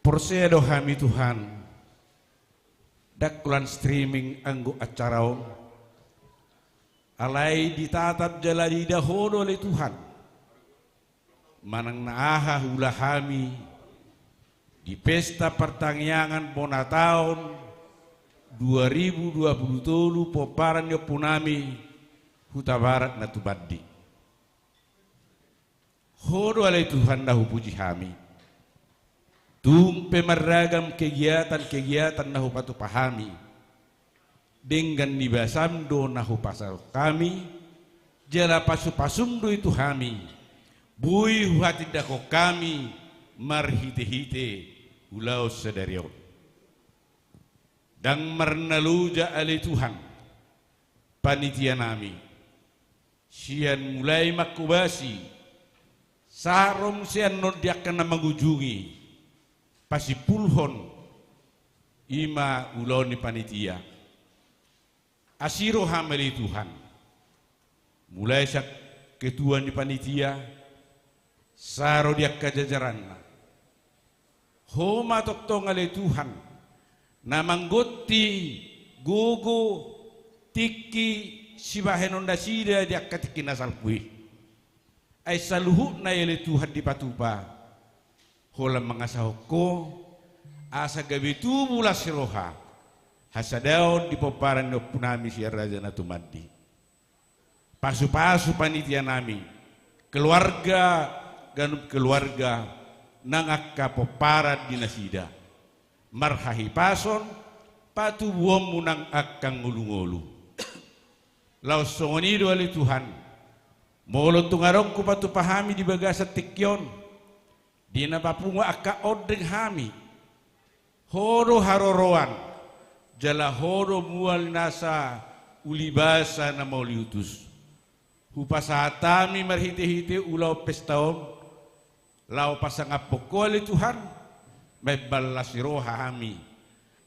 Porsea do hami Tuhan, ndang holan streaming anggo acara on. Alai ditatap jala diida Ho do ale Tuhan. Manang na aha huula hami di pesta partangiangan bona taon dua ribu dua puluh tolu pomparan ni ompunami Hutabarat Natumandi. Ho do ale Tuhan na hupuji hami. Tung pe marragam kegiatan-kegiatan na hupatupa hami, denggan ni basam do na hupasahat hami, jala pasu-pasum do i tu hami, boi huhatindangkon hami marhite-hite ulaon sadari on. Ndang marnaloja ale Tuhan, panitia nami, sian mulai manghobasi sahat ro muse annon di angka na mangujungi, pasimpulhon i ma ulaon ni panitia. Asi roham ale Tuhan, mulai sian ketua ni panitia sahat ro di angka jajaranna. Ho ma tongtong ale Tuhan na manggonti gogo, tingki, sibahenon nasida di angka tingki na salpu i. Ai saluhutna i ale Tuhan dipatupa, holan mangasahon Ho asa gabe tubu las ni roha hasadaon di pomparan ni ompunami sian Raja Natumandi. Pasu-pasu panitia nami, keluarga, ganup keluarga, nang angka pomparan di nasida. Marhahipason patubuonmu nang angka ngolu-ngolu. Laos songon i do ale Tuhan, molo tung adong hupatupa hami di bagasan tingki on, di na papungu angka ondeng hami, Ho do haroroan, jala Ho do mual nasa ulibasa na mauliutus. Hupasahat hami marhite-hite ulaon pesta on, laho pasangaphon Ho ale Tuhan, mambahen las ni roha hami.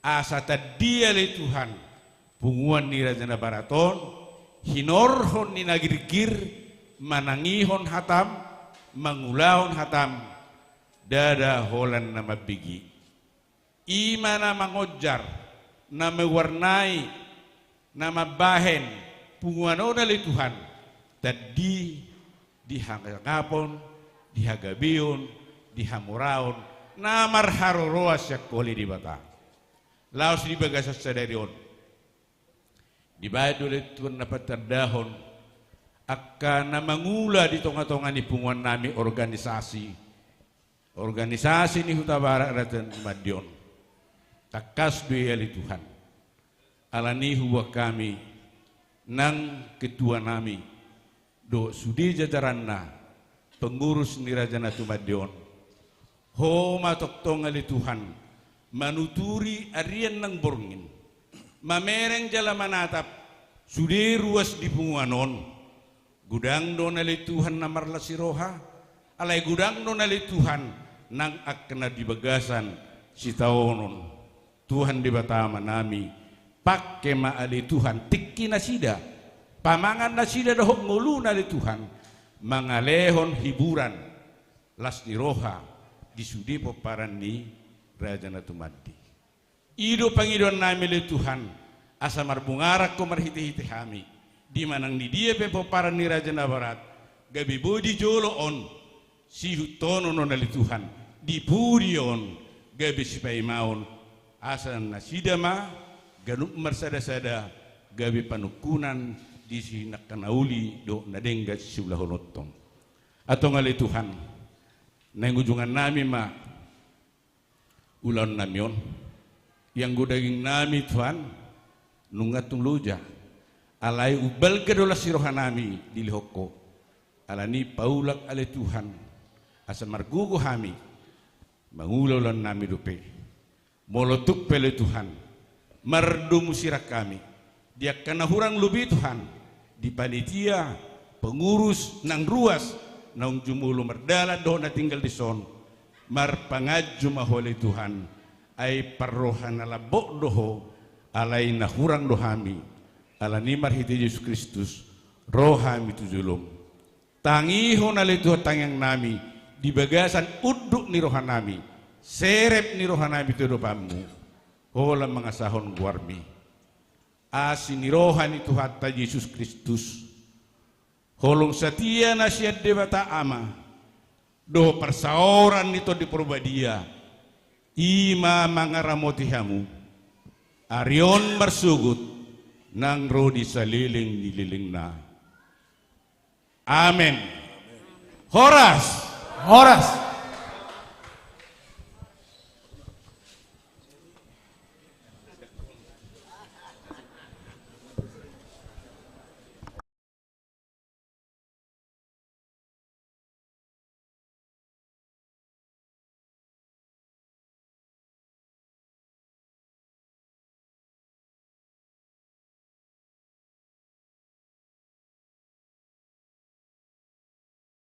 Asa tandi ale Tuhan, punguan ni Raja Nabarat on, hinorhon ni na girgir, manangihon hatam, mangulahon hatam, ndada holan na mambege. I ma na mangonjar, na mawarnai, na mambahen punguan on ale Tuhan, tandi di hasangapon, di hagabeon, di hamoraon, na marharoroan sian Ho ale Debata. Laos di bagasan sadari on, dibahen do ale Tuhan na patandahon angka na mangula di tonga-tonga ni punguan nami organisasi, organisasi ni Hutabarat Raja Natumandi on. Tangkas do i ale Tuhan. Alani i huboan hami nang ketua nami dohot sude jajaranna, pengurus ni Raja Natumandi on. Ho ma tongtong ale Tuhan manuturi arian nang borngin, mamereng jala manatap sude ruas di punguan on. Godang do na ale Tuhan na marlas ni roha, alai godang do na ale Tuhan nang angka na di bagasan sitaonon. Tuhan Debata Amanami, pangke ma ale Tuhan tingki nasida, pamangan nasida dohot ngoluna ale Tuhan, mangalehon hiburan las ni roha di sude pomparan ni Raja Natumandi. I do pangidoan nami ale Tuhan, asa marbungaran Ho marhite-hite hami. Di manang ni dia pe pomparan ni Raja Nabarat, gabe boi di jolo on, sihuthonononna ale Tuhan, di pudi on, gabe sipaimaon, asa nasida ma, ganup marsadasada, gabe panungkunan, di si nangkin na uli, dohot na denggan siulahononta on. Antong ale Tuhan, naeng ujungannami ma, ulaonnami on. Ianggo dagingnami Tuhan, nunga tung loja. Alai umbalga do las ni rohanami dilehon Ho. Alani paulak ale Tuhan, asa margogo hami, mangula ulaonnami dope. Molo tung pe ale Tuhan, mardomu sirang hami, di angka na hurang lobi Tuhan, di panitia, pengurus, nang ruas, naung jumolo mardalan dohot na tinggal dison, marpanganju ma Ho ale Tuhan, ai parroha na lambok do Ho, alai na hurang do hami, alani marhite Jesus Kristus, ro hami tu jolom. Tangihon ale Tuhan tangiangnami, di bagasan unduk ni rohanami, serep ni rohanami tu adopanmu, holan mangasahon goarmi. Asi ni roha ni Tuhanta Jesus Kristus, holong satia na sian Debata Ama, dohot parsaoran ni Tondi Porbadia, i ma mangaramoti hamu, ari on marsogot, nang ro di saleleng ni lelengna. Amen. Horas. Horas.